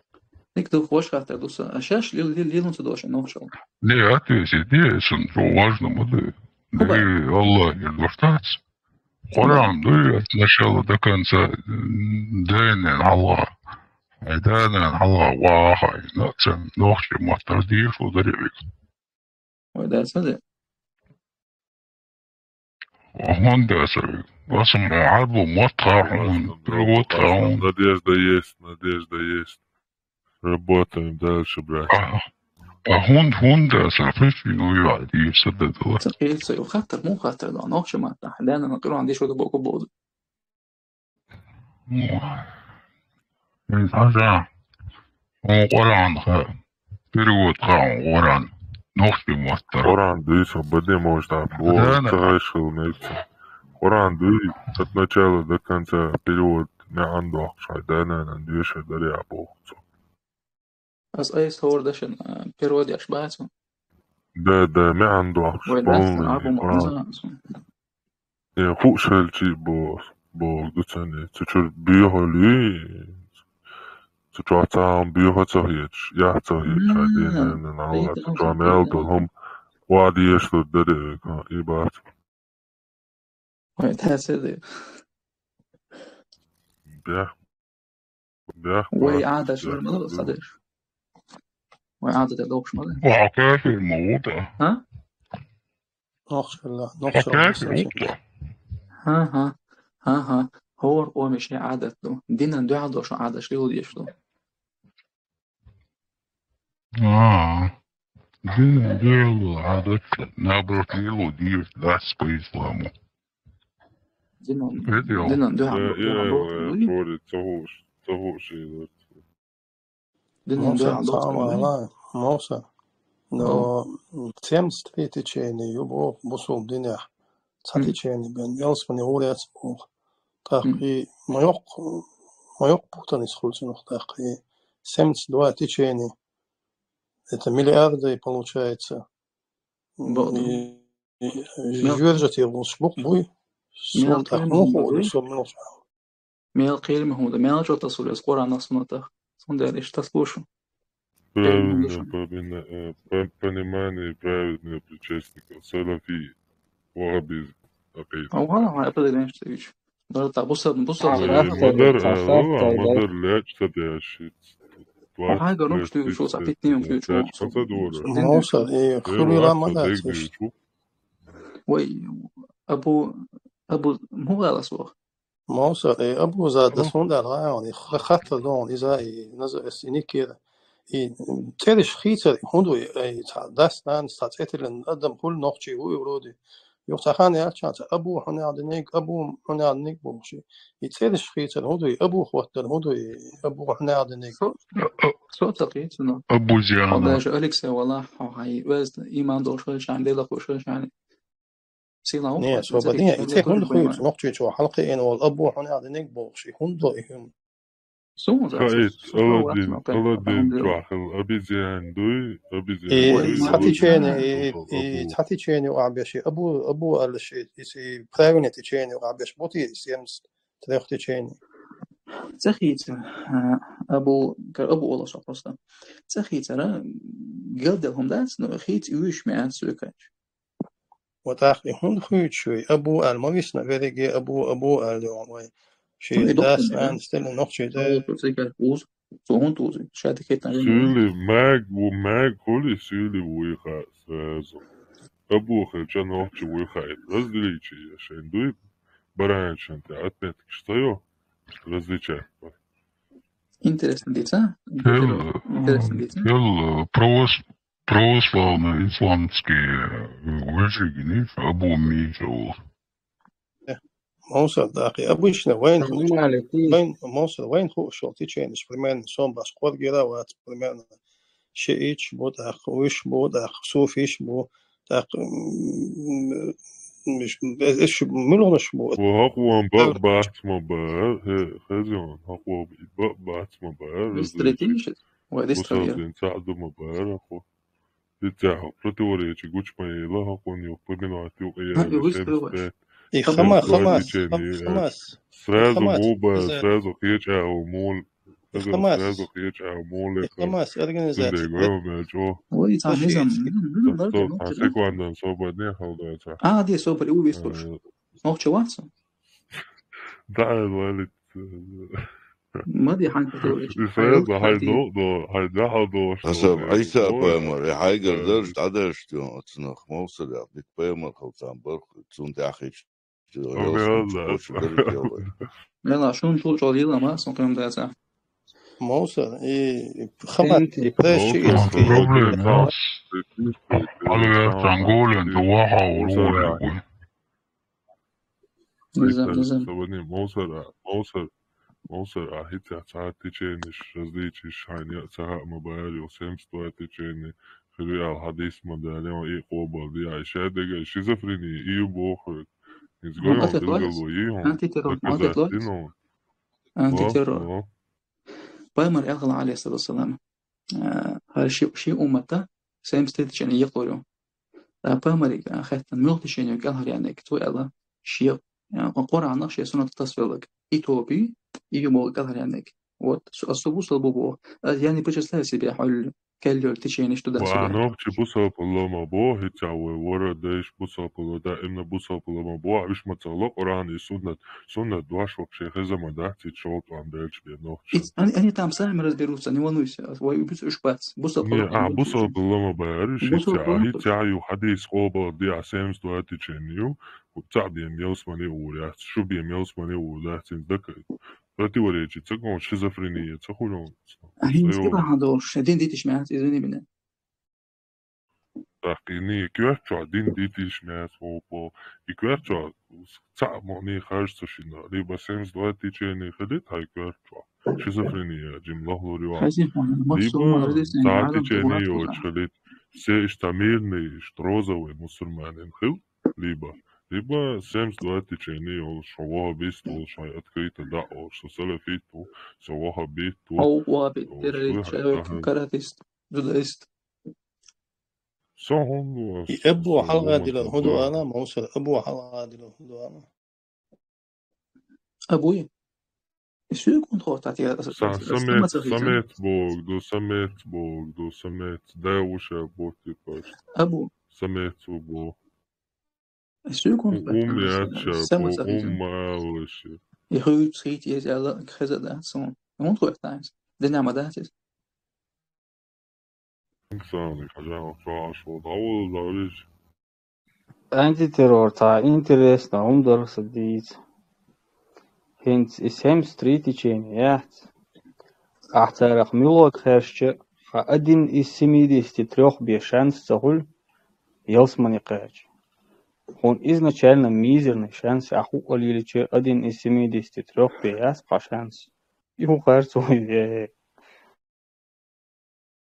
Ник ду, хӀун хаттар ду сан. А шаьш лил-, лил-, лилун ца дош нохчал. Не, ответь, де, сан, шу важно ма ду. ХӀума. Де, Аллах, я дош тац. Къуръан дуй, от начала до конца, м, дайнен хьалха. Ай, дайнен хьалха ваха, и, ну, цен нохчийн маттара дешо даре вайга. Ой, да, ца де. ХӀунда ца вайга? Аса ма Ӏарбо мотт ха хьуна, перевод ха хьуна. Надежда есть, надежда есть. Работаем дальше, брат. А, а хӀун-, хӀунда сан причина ю аьлла, дийша ца дадала? Ца кхета ца ю хаттар, муха хаттар ду, нохчийн маттахь, дайнена Къуръан дешо ду боху боху. Ой. Ин хьажа, хьуна Къуръан ха, перевод ха хьуна Къуръан, нохчийн маттара. Къуръан дуьйцу, баде может, а, бо, ца хьайшал меца. Къуръан дуй, от начала до конца перевод маьӀна дохкуш хьай, дайнена деша даре а боху цо. Ас айса хӀора дашан, а, перевод еш бац ван? Да, да, маьӀна дохкуш, вай полный дац, а, бу ма Къуръан. Э, хууш хилчий бо-, боху ду царна, цу чуьра боьхалуьй, цу чохь цхьа хӀума боьха ца хеташ, яхь ца хеташ, хьан дийна, хьан нана, хьан ца чохь мел долу хӀума, охьа дешалур дара, и бац. Вай, тхьаьссе де. Бех. Бех. Вай Ӏадаташ лар ма ду, садеш. Вай Ӏадаташ дохуш ма ду. Ва кафир ма ву та. А? Нохчалла, нохчалла. Кафир ву та. Ха-ха. Ха-ха. ХӀора къоман шен Ӏадат ду. Динан дуьхьал дошу Ӏадаташ лело дезаш ду. А, динан дуьхьал Ӏадаташ, наоборот, лело дезаш дац по исламу. Динан, динан дуьхьал, э, дуьхьал, э, дуьхьал, ца хууш, ца хууш хилар. Динан дуьхьал, Мовсар, Мовсар. Но семьдесят три течение ю бу-, бусулба динехь. Цхьа течение бен, ялсмани гӀур яц боху. ТӀаккха и ма йоккха, ма йоккха путаница хуьлу цунах тӀаккха и семьдесят два течение. Это миллиарды, получается. И, и жоьжахати волуш букъ буй. Суна тӀаккха муха хуур ду, суна муха. Мел кхераме хӀума ду, мел чӀогӀа тасур ас Къуръанах, суннатах. Цундела иштта тасалуш. Правильное помина-, э, по-, понимание правильного предшественника, салафи, ваххабизм, акъида. А ваххабизм, а, определение стоит. Дар та бусал, бусал. Э, мадар, э, ла, мадар лаьч ца деш. Ай, гаруш ты шо са питнем ты шо. Мовсар, э, хуьлуьйла ма дац. Вай, Абу, Абу, мугӀалас вах. Мовсар, э, Абу Зада, суна аьлла, гӀайгӀана, и ха-, хаттар догӀу иза, и наза эс, и никера. И, м, цӀераш хийцар, хӀун ду, и, и цхьа дас-нанас цхьа цӀе тиллина адам хуьлу нохчий ву и вроде. Юха цхьа хан яьлча, цхьа Абу хьуна аьлла динарг, Абу хьуна аьлла динарг бохуш. И цӀераш хийцар, хӀун ду, и Абу хӀоттар, хӀун ду, и Абу хьуна аьлла динарг. Со, со ца кхийцина. Абу Зиана. Хьо даже Алексей валахь, хьо хьайн везна, иман долуш хилчахьана, Делах вуш хилчахьана. Сила. Не, со бадин, и цӀе хӀунда хуьйцу, нохчийчу хьалакхиъна волу Абу хьуна аьлла динарг бохуш, и хӀунда до и хӀума? Суна хаийта, Аладдин, Аладдин чохь хилла обезьян дуй, обезьян. И цхьа течение, и, и цхьа течение юкъахь беш, и Абу, Абу аьлла ши, и, и правильное течение юкъахь беш, бу те и семьдесят трёх течение. Ца хийцара, а, Абу, кар Абу олуш просто. Ца хийцара, гелдел хӀума дац, но хийца и вуьйш меан суьйканча. Ва тӀаккха и хӀунда хуьйцу шуй? Абу аьлла ма висна, верриге Абу, Абу аьлла йогӀу вай. Ши дас-нанас тӀе нохчий тӀе. Цигахь уз, цо хӀунда узи? Ша дикхетна. Суьйли маг ву, маг хуьли суьйли вуй хаьа сразу. Абу хилча нохчи вуй хаьа. Различие шайн дуй? Баранчан тӀе отметкаш ца йо? Различать. Интересно дийца? Интересно дийца? Хел, э, просто Православный, исламский, э, выжигни, абу миша. Э, Мовсар, да, ахи, обычно вайн, Нормально, ты. Вайн, Мовсар, вайн ху шел течение, примерно, сом бас кваргера ват, примерно, шиич бу, так, уиш бу, так, суфиш бу, так, м, миш, э, э, шу, милонаш бу. Вахуан ба Ар- бацма ба, э, хазион, хакуа ба бацма ба, Выстроить различие. Ищет? Ой, выстроить. Усалдин цаду ма ба, хакуа. Дитя, противоречие, гучмаила, хакуан, упоминать, ю, Ну, и выстроить. Семьдесят пять. И Хамас, Хамас, Хамас, Хамас. Сразу Хамас, муба, Хамас. Сразу хеча мул. И Хамас. Сразу хеча мул. И Хамас, организация. Ой, там не знаю, ну, ну, ну, ну, секунду, свободнее, халдается. А, где собор, и увез тоже. Э, Нохчо вацу? Да, валит. Ма ди хьан хьалдош. Исаил да хьалдош, хьалдош. Хасаб, Ӏийса пайхамар, э, хьайгар дарж дӀадаьш тион оцунах, Мовсар, бит пайхамар хал цан барх, цун тӀаьхьа хич. Мела, шун чул чӀол йила ма, сон кем даца. Мовсар, и Хамас, и прежде, и Проблема, да. Алга, Анголин, да, ваха, Мовсар, ургули. Низам, низам. Сабани Мовсар, а, Мовсар, Мовсар, а, хитя цхьа течениш, различиш, хьайна цхьа ма баьри, о, семьдесят два течени, хири ал хадис ма баьри, о, и къобал ди, а, шадега, шизофрения, и бохр. Из гоем ответ лоис? Антитеррор, ответ лоис? Антитеррор. Пайхамар аьлла, алейхиссалату вассалам, э, хӀара ши, ши уммата семьдесят три течени йикъур ю. Ткъа пайхамарга, а, хаьттина, муьлха течени ю кӀелхьаръяьннарг, цо аьлла, ши, а, Къуръанах, ши суннатах тасвелларг. И тоба, и ю боху кӀелхьаръяьннарг. Вот, со, со бусалба бу боху. А, я не причисляю себя хьол кхел йолу течени, что да, ва сюда. Нохчи бусалба ма боху, хӀинца вай вара дайш бусалба, даимна бусалба ма боху, а виш ма ца ло Къуръан и суннат. Суннат дош вообще хеза ма дац, и шолтӀан белча бен нохча. Они, они там сами разберутся, не волнуйся. Вай убийца уж бац. Бусалба не, а, бусалба ма баьри, ши бусалба ца, а, хӀинца ю хадис къобал ди, а, семьдесят два течени ю. Цхьаъ бен ялсмани ур яц, шу бен ялсмани ур дац, цин дакай. Противоречие ца гон, шизофрения ца хуьлу. А хӀинца кхидӀа хьан долуш, дин дитиш меца, извини меня. Так, и не коьртачохь дин дитиш меца, хӀокхо. И коьртачохь цхьаъ мо не харж ца шина, либо семьдесят два течени хилит хьайн коьртачохь. Шизофрения, жим лохлур ю. Либо цхьа течени йоцуш хилит. Все иштта мирный, ишта розовый мусульманин хил. Либо, либо семьдесят два течени йолуш, со ваххабист волуш, хьайн открыто даьӀахь, со салафит ву, со ваххабит ву. Хьо ваххабит, террорист, шайвек, каратист, дзюдоист. Со хӀун ду ас? И Абу хьалха дилар хӀун ду ала, Мовсар, Абу хьалха дилар хӀун ду ала? Абуй? И суьйкъунт хӀотта тӀера аса, са-, аса самец, самаца хӀийца. Самец боху ду, самец боху ду, самец. Да, уша боху, типа. Абу. Самец ву боху. И суьйкъунт У-, боху, ум яц ша, самаца боху, хӀийца. Ум ма аллаш. И хуьйцу хӀийца еза аьлла, хеза дац суна. ХӀунда хӀоьттина иза? Дина ма дац иза. Антитеррор цхьа интересно, хӀума дара сан дийца. ХӀинца и семьдесят три течени яц. Ахь царах муьлхарг кхаьчча, хьан один из семидесяти трёх бен шанс ца хуьлу ялсмани кхача. Хьуна изначально мизерный шанс, ахь хӀуъа лелича, один из семидесяти трёх бен яц хьан шанс. И хӀун харцо ю, э?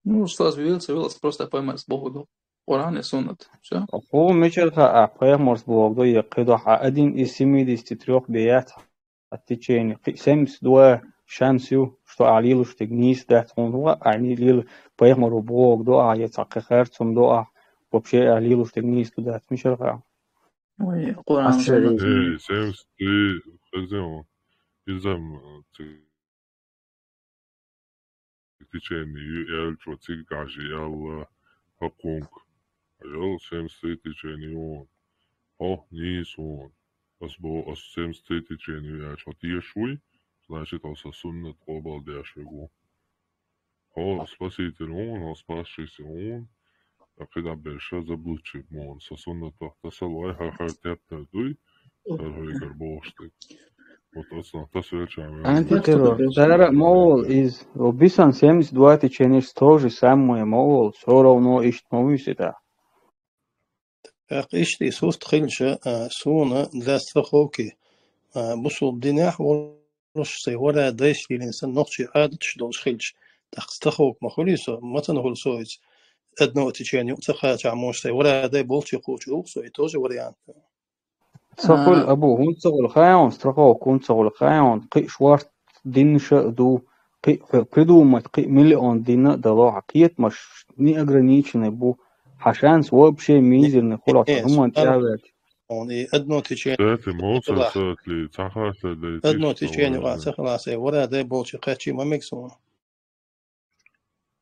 Ну, устаз вевлла, ца вевлла, аса просто пайхамарс бохург ду. Къуръан я суннат. Всё. Хьо мичара хаьа, пайхамарс бохург ду, я кхидӀа хьан один из семидесяти трёх бен яц хьан течени, кхин семьдесят два шанс ю, что ахь лелош дерг нийса дац, хьуна хӀун хаьа, ахь лела пайхамаро бохург ду ахь, я цхьа кхин харцо ду ахь, вообще ахь лелош дерг нийса ду дац, мичара хаьа? Ой, Къуръан суннат. Эй, семьдесят три, хаза, иза, м, ц-, течени ю аьллачо цига гӀажи аьлла хӀокхунга. Хьажал, семьдесят три течени ю хьуна. Хьо нийса ву хьуна. Ас боху, ас семьдесят три течени ю аьлча хьо тешаш вуй, значит, хьо сан суннат къобалдеш верг ву. Хьо спаситель ву хьуна, хьо спасшийся ву хьуна. ТӀаккха кхидӀа берш заблудший бу хьуна, сан суннатах тасалой, хӀара-хӀара тептар дуй, хӀара-хӀара бохуш дерг. Вот, оцу тасвелча. Антитеррор. Цара а ма олу иза. Бисан семьдесят два теченеш тоже самое ма олу. Всё равно иштта ма вуьсу тӀаккха. ТӀаккха иштта и сурт хилча, а, суна для страховки, а, бусулба динехь волуш сайн вара дайша лелийна санна нохчий Ӏадаташ долуш хилча, тӀаккха страховка ма хуьлий со, ма ца хуьлу со иза. Одно течение юкъа ца кхачахь, может, сайн вара дай болчу кхочур ву со, и тоже вариант. Ца хуьлу, Абу, хӀунда ца хуьлу хаьий хьуна, страховка хӀунда ца хуьлу хаьий хьуна, кхин а шорта динна ша а ду, кхин а хьо придумать, кхин а миллион динна а дало, хьан кхетамаш неограниченный бу, хьан шанс вообще мизерный хуьлу, хьо хӀуманна тӀе а ваьлча. Хьуна и одно течение. Сати, Мовсар, сатли, цхьа хаса дай одно течение ва ца хила, сайн вара дай болчу кхачий ма мега суна.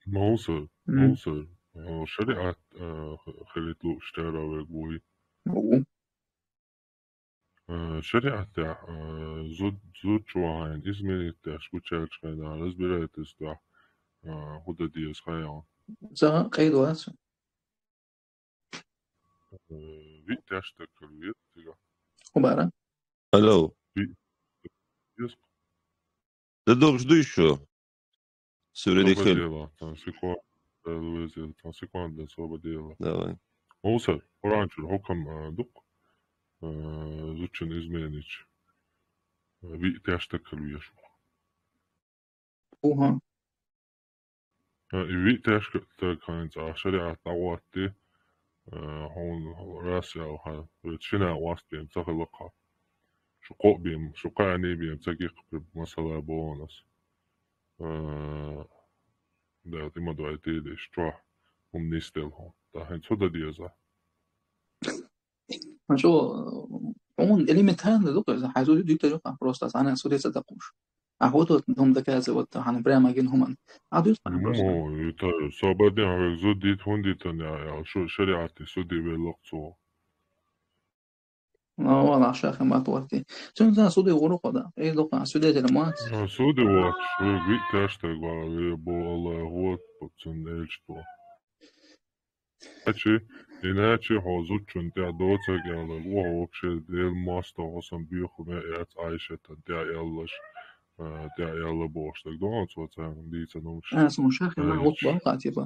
Мовсар, Мовсар, а, шариӀат, а, хилийта лууш чара верг вуй. Ву. А, шариӀатехь, а, зуд-, зудчо хьайна изменить деш гучаьллачу хенахь разбирательствехь, а, хӀун дан деза хаьий хьуна? Ца къайда вац. Э, виъ тешнарг хила веза цигахь. ХӀун бара? Алло. Виъ. Еза. Да добре, жду ещё. Всё время хил. Там секунд-, э, Луиза, там секунда, свободела. Давай. Мовсар, Къуръан чуьра хьукам, э, дукха, э, зудчун изменить. Э, виъ тешнарг хила веза. Уха. Э, и виъ тешнарг хьайна цӀа шариӀат дӀагӀотти, э, хьуна рас ял хьан, вет шина гӀост бен ца хилла кхаъ. Шу кхоъ бен, шу кхаъний бен ца гиккха масала боху ас. Э, да, и ма дуьйтий деш, чохь хӀума нисделла хьуна. Та хӀинца хӀун дан деза? Хьан чӀогӀа, хьуна элементарно ду-кх иза, хьайн зуда дуьтур ю-кх, просто цхьана суде ца даккхуш. А хӀун ду хӀума доказывать, хьан прямо гина хӀуманна. А дуьйцу хьан просто. Ну, это свободный, хьоьга зуда дийта, хӀунда дитина аьлла, шу шариӀатан суде велла-кх цо. Ну, валлахӀи, ша хин ма тохти. Цуьнан цхьа суде гӀур ву-кх, да. Эй, дукха, свидетель ма вац. Ну, суде воцуш, вуьга виъ тешнарг вала, ве бо Аллах, вот, цуьнан элча бо. Иначе, иначе хьо зудчунна тӀехь доцург аьлла, ву хьо вообще Делан мостагӀа, хьо сан боьха хӀума яц Ӏайшатан тӀехь аьллаш, а, тӀехь аьлла бохуш дерг ду хьуна цо царна дийцина хӀумаш. А, суна шахьа ма гӀуллакх бан кхаьчийба.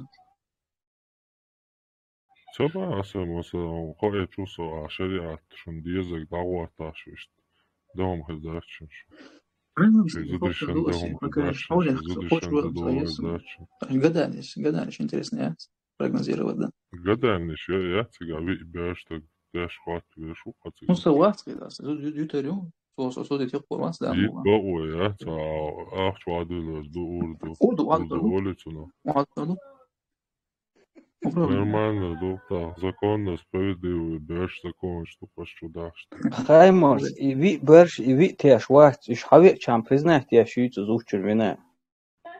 Ца бан аса, масала, кхоъ чу со а шариӀат шуна дезарг дӀагӀотташ вуьшта. Дан хӀума хир дац шуна шу. Шайн зудашна дан хӀума хир дац шуна, шайн зудашна дан хӀума хир дац шуна. Гаданиш, гаданиш интересно яц. Прогнозировать, да. Гаданиш я, яц цигахь виъ беш даг, деш хӀотта веш ву-кх цигахь. Ну, со вац хир аса, зу-, зу-, зуьтар ю, со, со, со де текхур вац, да. Ит бакъо яц, а, ахча вадуьллар ду, ур ду. Ур ду, ур ду, олу цунах. Нормально ду, так, законно, справедливый, беш законаш ду, хаш чу дахьаш. Хаймарс, и виъ беш, и виъ теш вац, уьш хьан веачам признать деш юьйцу зудчун вина.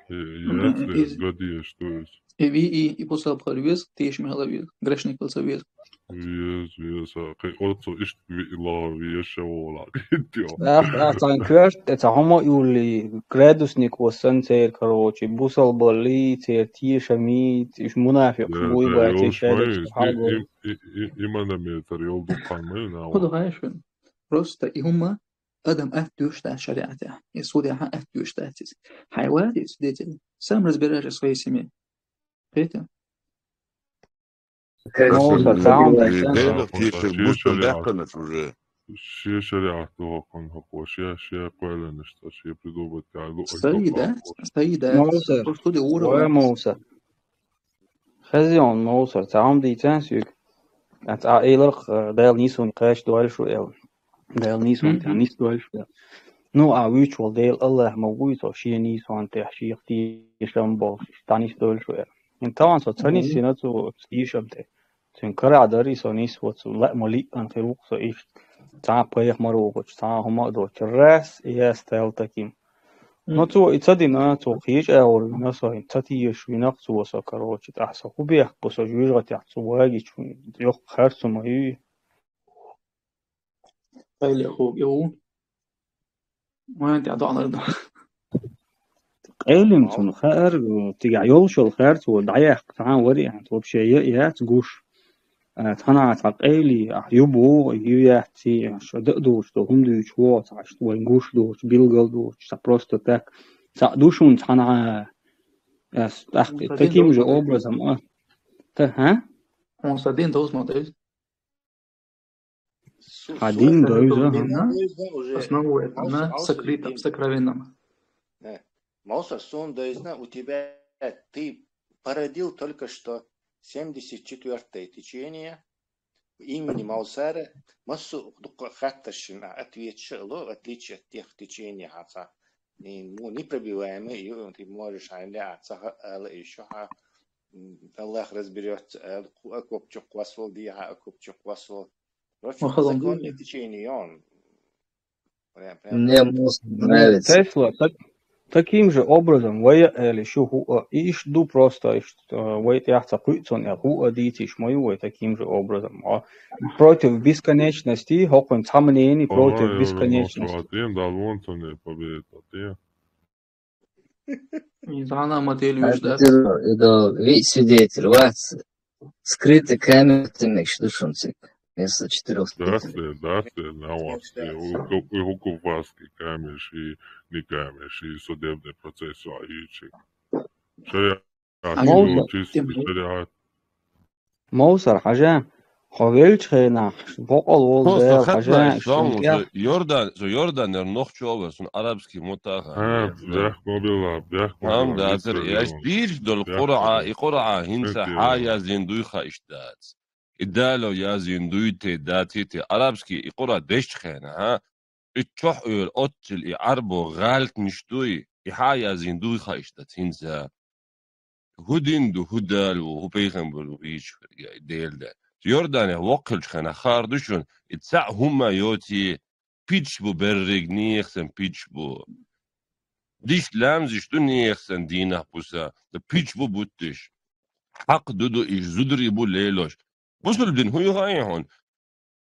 Э, яц, гадеш ду иза. И ви-, и, и посабхар веза, тешаме хила веза, грешник хила ца веза. Веза, веза, кхин оццу иштта виъ лаха веза ша волахь. Ах, ах, цхьана коьрта тӀе цхьа хӀума а юллий, градусник ву санна церан, короче, бусалбаллий, церан тешамий, уьш мунафикъаш буй баций, шайна и, и, и, и, иманометр йолу дуккха ма ю нахь. Худа хаьшван. Просто и хӀума адам атта доьшуш дац шариӀатехь. И судехь атта доьшуш дац иза. Хьайн вац иза свидетель. Сам разбирайся в своей семье. Кхетий? Шен шариӀат ду хӀокхунна хӀокхо, шен, шен кхоьллинарш цкъа, шен придумать яьлла. Саида, Саида. Мовсар. Просто де ура. Ой, Мовсар. Хезий хьуна, Мовсар, цхьа хӀума дийцан соьга. Цхьа эларх, э, Дала нийсонна кхачадойла шу аьлла. Дала нийсонна тӀехь нисдойла шу аьлла. Ну, а вуьйцуш волу Дела Аллах ма вуй цо, шен нийсонна тӀехь, шех тешам болуш, дӀанисдойла шу аьлла. ХӀинца тахана со ца нисйина цу тешам тӀе. Цуьнан карахь дарий со нисвац, лаа ма лиъна хир ву-кх со иштта. Цхьа а пайхамар а вухучу, цхьа а хӀума а доцуш. Раз и я стал таким. Но цо и ца дина, цо кхечу агӀор вина со, хӀинца ца тешаш вина-кх цо со, короче, тӀаккха со хӀун бехк бу со жоьжахатехь цу вагича, йоккха харцо ма ю. Къайле хӀума ю. Вайн тӀехь доӀанар ду. Къайлина цунна хаьара, цигахь йолуш йолу харцо дӀаяккха цхьа а вариант вообще я а яц гуш. а, цхьанхьа цхьа къайле, ахь ю боху, ю яц, ци, аша дан а доцуш, хӀума дуьйцуш вогӀу, цхьа аша вайн гуш доцуш, билгал доцуш, цхьа просто так. Цхьаъ ду шуна цхьанхьа, ас, тӀаккха, хӀун сан дин таким же довза ма деза? Образом, а? Та, хӀа? Хьуна сан дин довза ма деза? Хьан дин довза, хӀа? Основываясь на сокрытом, сокровенном. Э, Мовсар, суна дайзина, у тебя, ты породил только что семьдесят четвёртое течение имени Мовсара, массо а дукха хаттаршна ответаш а ло, в отличие от тех течений, хьан цхьа, и, ну, непробиваемый, и ты можешь, хьайна лаьа, цхьа ала, и шу хьа, м, Аллах разберётся, ала, кху окоп чу кхоссавала, дехьа окоп чу кхоссавала. В общем, законное течение, он. Прям, прям. Мне мозг нравится. Тесла, так, таким же образом, вай а аьлла, шу хӀу а, и иштта ду просто, иштта, э, вай тӀехь ца кхуьу цунна аьлла, хӀу а дийцийш ма ю вай таким же образом. А против бесконечности, хӀокхуьнан цхьа мнение против бесконечности. Ага, Юра, Мовсар, а тем, да, вон цунна победа, тем. И зӀана ма тел вуьш дац. Идол, виъ свидетель вац. Скрытый камера тӀе мегаш ду шуна цига. Вместо четырёх свидетелей. Дац, дац, дац, навац, и хӀу-, и хӀу-, хӀу-, хӀу-, камераш, и не камераш, и судебный процесс, а, и чи. Шариат, а, чисто шариат. Мовсар, хьажа, хьо веллачу хенахь, боккъал волу Дела, хьажа, Йордан, со Йорданера нохчо вара, суна арабский мотт а хаьа. Хьан, бехк ма билла, бехк ма билла, дацара, аш дийраш долу Къуръан, и Къуръан хӀинца хьан яздина дуй хаьа иштта дац. И Дала яздина дуй те, даций те, арабский и Къуръан дешчу хенахь, хьан? И чохь Ӏуьйра оццул и Ӏарбо гӀаьлтинаш дуй, и хьан яздина дуй хаьа иштта дац хӀинца. ХӀун дин ду, хӀун Дала ву, хӀун пайхамар ву, вийчу, я, Дела да. Йорданехь воккхалчу хенахь хаар ду шуна, и цхьаъ хӀумма йоций, пидаш бу берриг, нехан сан пидаш бу. Дишта ламазаш ду нехан сан дийнахь буса, дан пидаш бу бутташ. Хьакъ ду ду иш, зударий бу лелош. Бусулба дин хӀун ю хаьий хьуна?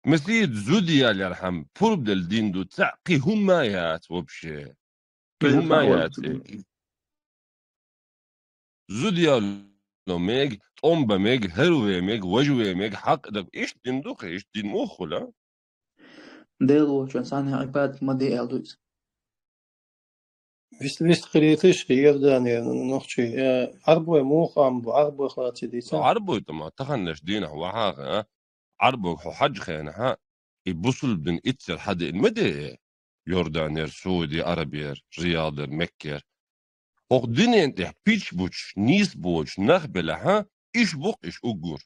Масийттаза зуда ялархьама пурба делла дин ду, цхьаъ кхин хӀумма яц вообще. Кхин хӀумма яц. Зуда яло мега, тӀом бан мега, хӀара вен мега, важа вен мега, хьакъ дан. Иштта дин ду кхин, иштта дин муха хуьлу? Дела волчун санна Ӏибадат ма де аьлла ду иза. Вист-, вистхилийташ Йорданера нохчий, э, Ӏарбой муха ам бу, Ӏарбой хилаций дийца? Ӏарбой тӀама, таханлерчу дийнахь вахьа а, Ӏарбойга хьо хьаьжчу хенахь, и бусулба дин иццера хьадеана ма де, Йорданера, Саудера, Арабера, Риядера, Меккера. ХӀокху динан тӀехь пидаш буьтуш, нийса боцуш нах белахь, иш бу-кх иш уггар.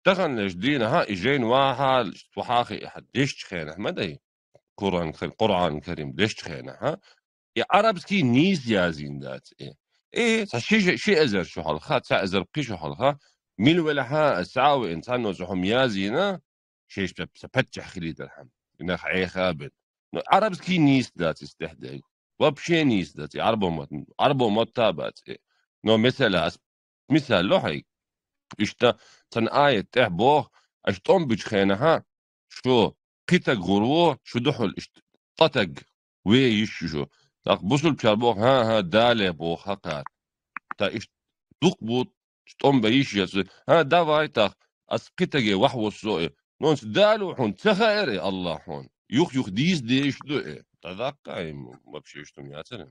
Таханлерчу дийнахь и жайна вахьа, вахьа хиъна дешчу хенахь ма дай, Къуръан-, Къуръан-Карим дешчу хенахь, и Ӏарабский нийса яздина дац и. И цхьа ши, ши эзар шо хьалха, цхьа эзар пхи шо хьалха, мила велахь а, аса цхьа а веана, цхьанна цхьа хӀума яздина, шайша сан паччахь хилийтархьама, и нах Ӏеха а бен. Но Ӏарабский нийса дац иза тӀехь дерг. Вообще нийса дац и Ӏарбо мотт, Ӏарбо мотт а бац и. Но, масала, ас мисал ло хьайга. Иштта, цхьана аят тӀехь боху, аша тӀом буьтучу хенахь, шу кхин таг гӀур ву, шу дуьхьал иштта ткъа таг вен йиш ю шу. ТӀаккха бусулбачара боху, хӀан-хӀа, Дале боху хьакхара. Та иштта дукха бу, тӀом бан йиш яц. ХӀан, давай тӀаккха, ас кхин таге вахьа воссо и. Нонца Дала ву хьуна ца хаьара и, Аллах хьуна. Юх-юха дийца дезаш ду и. ТӀадаккха а, и вообще иштта хӀума яцара.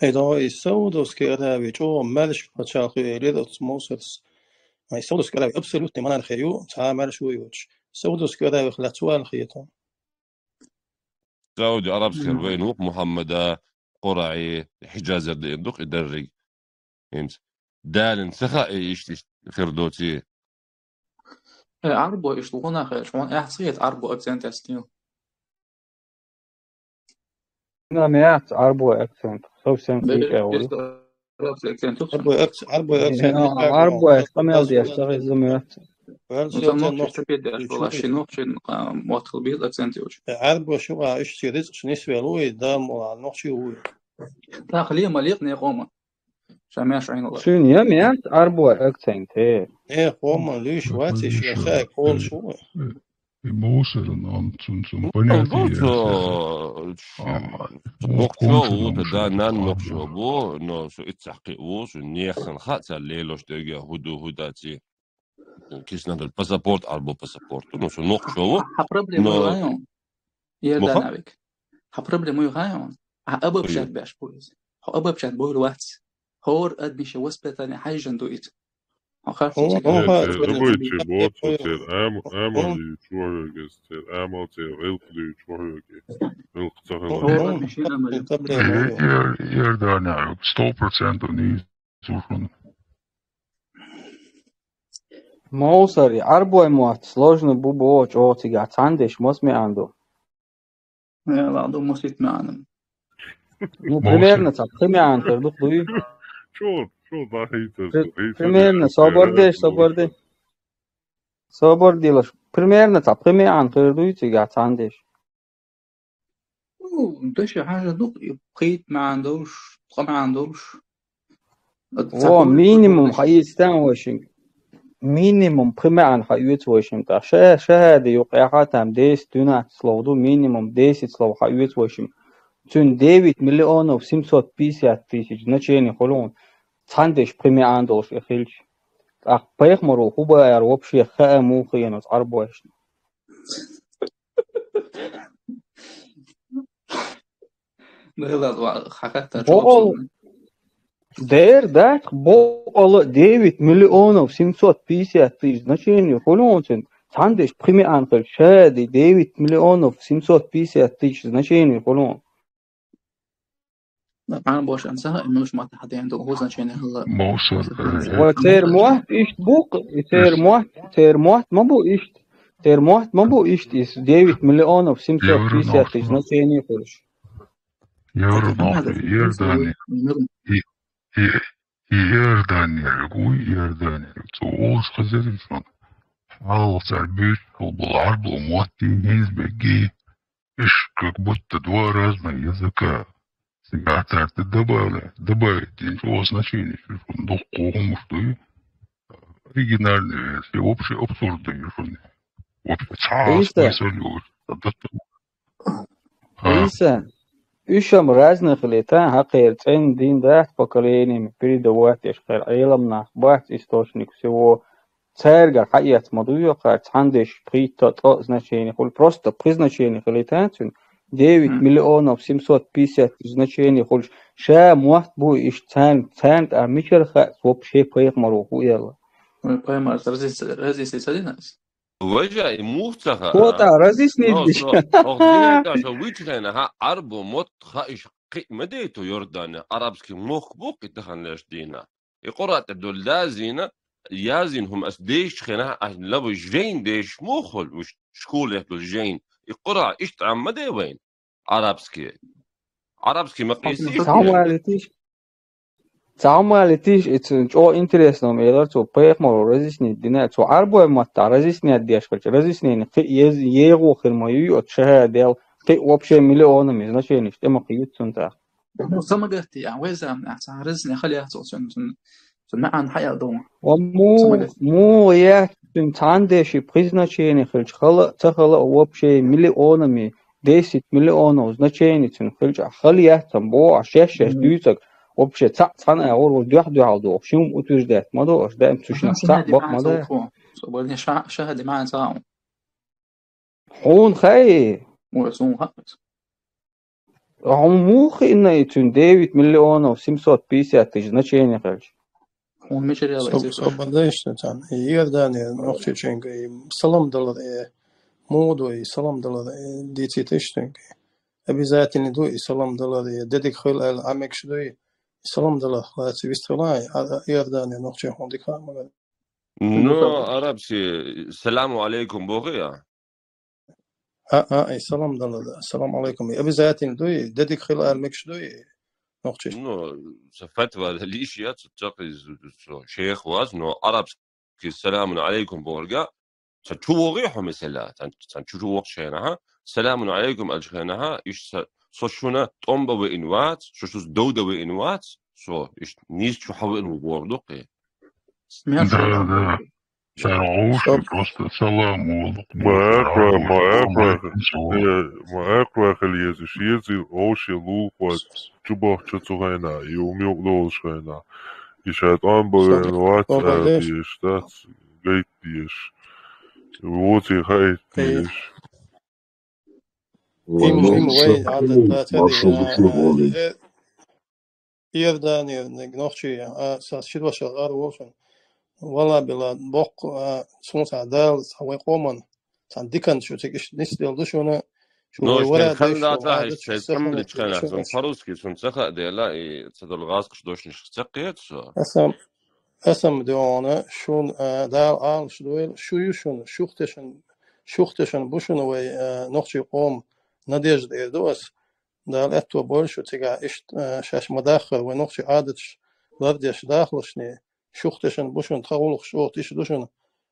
Ай, догӀу, и Саудовский Аравия чӀогӀа маьрша пачхьалкх ю элира оцу Мовсарс. Ай, Саудовский Аравия абсолютный монархия ю, цхьа а маьрша ву йоцуш. Саудовский Аравия лаьцна ву аьлла хета. Сауди Арабскера вайна ву-кх Мухьаммада, Къураи, Хьиджазера деана ду-кх и дерриг. ХӀинца Далина ца хаьа, иштта, иштта хир доций. Э, Ӏарбой иштта гӀо нах хилча, хьуна эхь ца хета Ӏарбой акцент эцна? Нах яц Ӏарбой акцент, совсем кхин тӀе а ву. Арабский акцент ю. Ӏарбой акц-, Ӏарбой акцент. Э, Ӏарбой къамел деш, ца хеза ма яц. Сан нохчий ца петдеш вала, ши нохчий, а, мотт хила беза акцент йолуш. Э, Ӏарбоша юкъа иштта шен рицкъаш нисвелла ву, и да ма вала нохчий ву. ТӀаккха ле ма ле-кх некъо ма. Ша маьрша Ӏийна вара. Шуна я ма яц Ӏарбой акцент, э? Э, хӀумма луьйш вац, и шен хаьа кхолуш ву. Мусоран он цун цун понятие. Нохчо ву, да, нан нохчо ву, но со иццахкы ву, со нехан хаца лелош дега худу худаци. Кис надо паспорт абу паспорт, но со нохчо ву. Ха проблема юхайон. Ерданавик. Ха проблема юхайон. А обобщать беш буйз. Хо обобщать буйр вац. Хор адмише воспитание хайжан дуит. Оха, оха, забойте, вот, вот, ам, ам, чугес, ам, чугес, чугес. Иордания, сто процентов не слушан. Мусор, арбой мот, сложно бу бо, чо цига цандеш мос ме анду. Ладу мусит маанам. Ну, примерно цап, примерно, дух дуй. Чё, чё, да, примерно, собордеш, соборде. Собордилаш. Примерно цап, примерно, кыр дуй, цига цандеш. Ну, дэши хажа дух, и пхит маан долш, тха маан долш. Во, минимум ха истан вошим. Минимум примерно ха юц вошим. Та ше, шеде юк яха там десять, двенадцать слов ду, минимум десять слов ха юц вошим. Цун девять миллионов семьсот пятьдесят тысяч значение холон. Цандеш примерно долш эхилч. Ах, пайхмару хубаяр вообще ха мухиянус арбойшн. Дэр дат бо ала девять миллионов семьсот пятьдесят тысяч значение хулонцин. Цандеш примерно анхал шади девять миллионов семьсот пятьдесят тысяч значение хулон. Ан бош анса, имнуш мат хаден до ху значение хала. Мусор. Ва цер мот ишт бук, цер мот, цер мот ма бу ишт. Цер мот ма бу ишт из девять миллионов семьсот пятьдесят тысяч значение хулш. Евро нахуй, Иордания. И, и, и Иордания, гуй Иордания. Цо олш хазерин шон. Алсар бюст, кол был арбл, мот и низбеги. Ишь, как будто два разных языка. Сигатар ты добавили, добавить ничего значения, что он дух кому что и оригинальная версия, вообще абсурдная, что он вообще ца смысл. Иса, уж ам разных лета, хакер цен дин да поколением передавать, еш хер элам нах бат источник всего. Царга хаяц мадуя ка цандеш прито то значение хул, просто при значение хилитанцин девять миллионов семьсот пятьдесят значение хул. Ша муат бу иш цан цан а мичер ха вообще пайхмару хуяла. Пайхмар разис разис садинас. Важа и мухцаха. Кота разис не бишка. Ох дина ша вичхена ха арбу мот ха иш кимедей то Иордания арабский мох бу китахан леш дина. И Къуръан тӀа долла дазийна, язйина хӀума ас дешча хенахь, ас лаба жайн дешаш мо хул, уж школехь долу жайн. И Къуръан иштта Ӏамма де вайн? Арабский. Арабский ма къийсий? Цхьамма летиш, цхьамма летиш, и цун чӀо интересно, м, элар цо пайхамаро разъяснить дина, цо Ӏарбой матта разъяснять деш хилча, разъяснение кхин ез-, егӀо хир ма юй, оцу шахӀадел, кхин вообще миллионами значениеш тӀе ма кхин ю цунна тӀаккха. Ну, самагатти, а, вай заманахь цхьа разъяснение хила яц оцу цун, цун, цун маьӀна хьаяла ду. Ва му-, самагатти. Муха яц цуьнан цхьана деши призначение хилча, хала а, ца хала а, вообще миллионами, десять миллионов значение цуьнан хилча, хала яц ам боху, а шаьш-шаьш дуьйцург, вообще цхьаъ цхьана а гӀур-гӀур дуьхь-дуьхьал доху, шимма утверждать ма до, аш даим цу шинах цхьаъ бакъ ма дай. Собарне ша-, шахӀаде маьӀна цхьаъ. Хьуна хаьий? Ой, суна хаьа. Хьуна муха хиъна и цуьнан девять миллионов семьсот пятьдесят тысяч значение хилча? Хьуна мичара яла иза? Со-, собар дайшна царна. И Иордания нохчичуьнга и салам далар, и муха ду и салам далар, и дийцийта иштанга. Обязательно ду и салам далар, и дедиг хила аьлла, Ӏа мегаш ду и салам далар, лаций вистхила, а, а, Иордания нохчий хьуна дика хаьа ма вара. Ну, арабский, саламу алейкум боху я? А, а, и салам дала, да. Салам алейкум. И обязательно дуй, дедик хила ар мегаш дуй, нохчиш. Ну, са фатва лиш я, цу чакъ из, цу шейх ваз, но арабский саламун алейкум борга, ца чу вогӀи хьо, месела, ца, ца чу вогӀ шейна, ха? Саламун алейкум аль шейна, ха? Иш са, со шуна томба веин вац, шу шуз довда веин вац, со, иш низ чу хьавеин ву бордукъи. Да, да. Цара гӀовши просто салам волу. Ма акхра, ма акхра, э, ма акхра хила еза, шеза гӀовши лулахой чубохчу цу хенахь, и хӀума юкъа долуш хенахь. И ша тӀом бан вац а дезаш, дац гайта дезаш. Воций хаийта дезаш. Им, им вай Ӏадат дац, маршалла ду шуьга олий. Иорданерниг нохчий, а, сас ши ваша гӀар ву шуна. Вала била боккха, а, цунца Дала цхьа вай къоман, цхьа дикан шу цига иштта нисделла ду шуна, шу вай вара хан деш, шу дац, гӀадат шу шайн сахана цӀамличхана шу сун, по-русски сун ца хаа дела, и ца долу гӀазкхаш дошнаш ца кхета со. Аса, аса ма дуьйна, шун, а, Дала Ӏалаш дойла, шу ю шуна, шух тешан, шух тешан бу шуна вай, а, нохчий къом, надежда эр ду ас. Дала аьтто бойла шу цигахь иштта, а, шаьш ма-даххара вай нохчий Ӏадаташ лардеш дахалашний, шух тешан бу шуна, тхан гӀуллакхаш оха тиша ду шуна,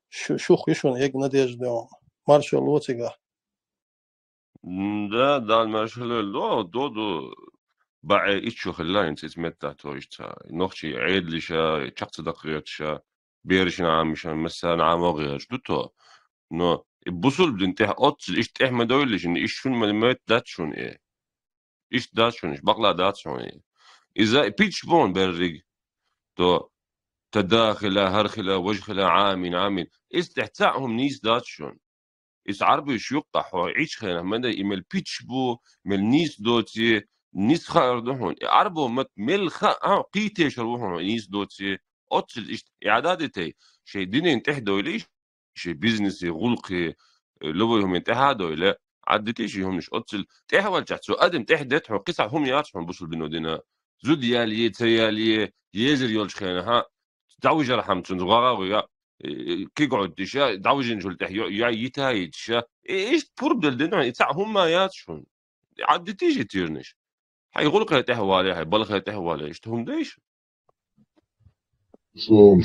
шу-, шух ю шуна ега надежда йогӀу. Маршалла цигахь. М, да, Дала маршалла лойла, до, до, до. БӀе иччо хилла хӀинца иза меттахь то иштта. Нохчий Ӏедалиша, чекх ца даккхареташа, берашна Ӏамиша, массарна Ӏамо гӀерташ ду то. Но и бусулба дин тӀехь оццул иштта тӀехь ма дойла шуна, иштта шуна ма мойтта дац шуна и. Иштта дац шуна, иштта бакъла дац шуна и. Иза и пичча боху берриг. То, та да хила, хӀара хила, важа хила, Ӏамин, Ӏамин. Иза тӀехь цхьаъ хӀума нийса дац шуна. Иза Ӏарбуьйш юккъахь хьо Ӏийча хенахь ма дай, и мел пичча бу, мел нийса доций, нийса хаар ду хьуна. И Ӏарбо мат мел хаа, кхий тешар ву хьуна нийса доций, оццул иштта и Ӏадат дай, шайн динан тӀехь дойла иш, шайн бизнесе, гӀуллакхе, э, любой хӀуманна тӀехьа а дойла, Ӏадат дитий шайн хӀуманаш оццул тӀехь валчахь, цу адам тӀехь детта хьуна, кхин цхьа хӀума яц хьуна бусулба дино дина. Зуда ялае, ца ялае, езар йолчу хенахь, дӀавижархьама цунна гӀагӀа а гӀуя, э, киг Ӏуьттуш я, дӀавижинчул тӀехь йо-, я йита а йиташ я. И иштта пурба делла дина хьуна, и цхьаъ хӀумма яц шуна. Ӏадат дитий шайн тирнаш? Хьайн гӀуллакхе тӀехь вале, хьайн балхе тӀехь вале, иштта хӀума дайша? Сто,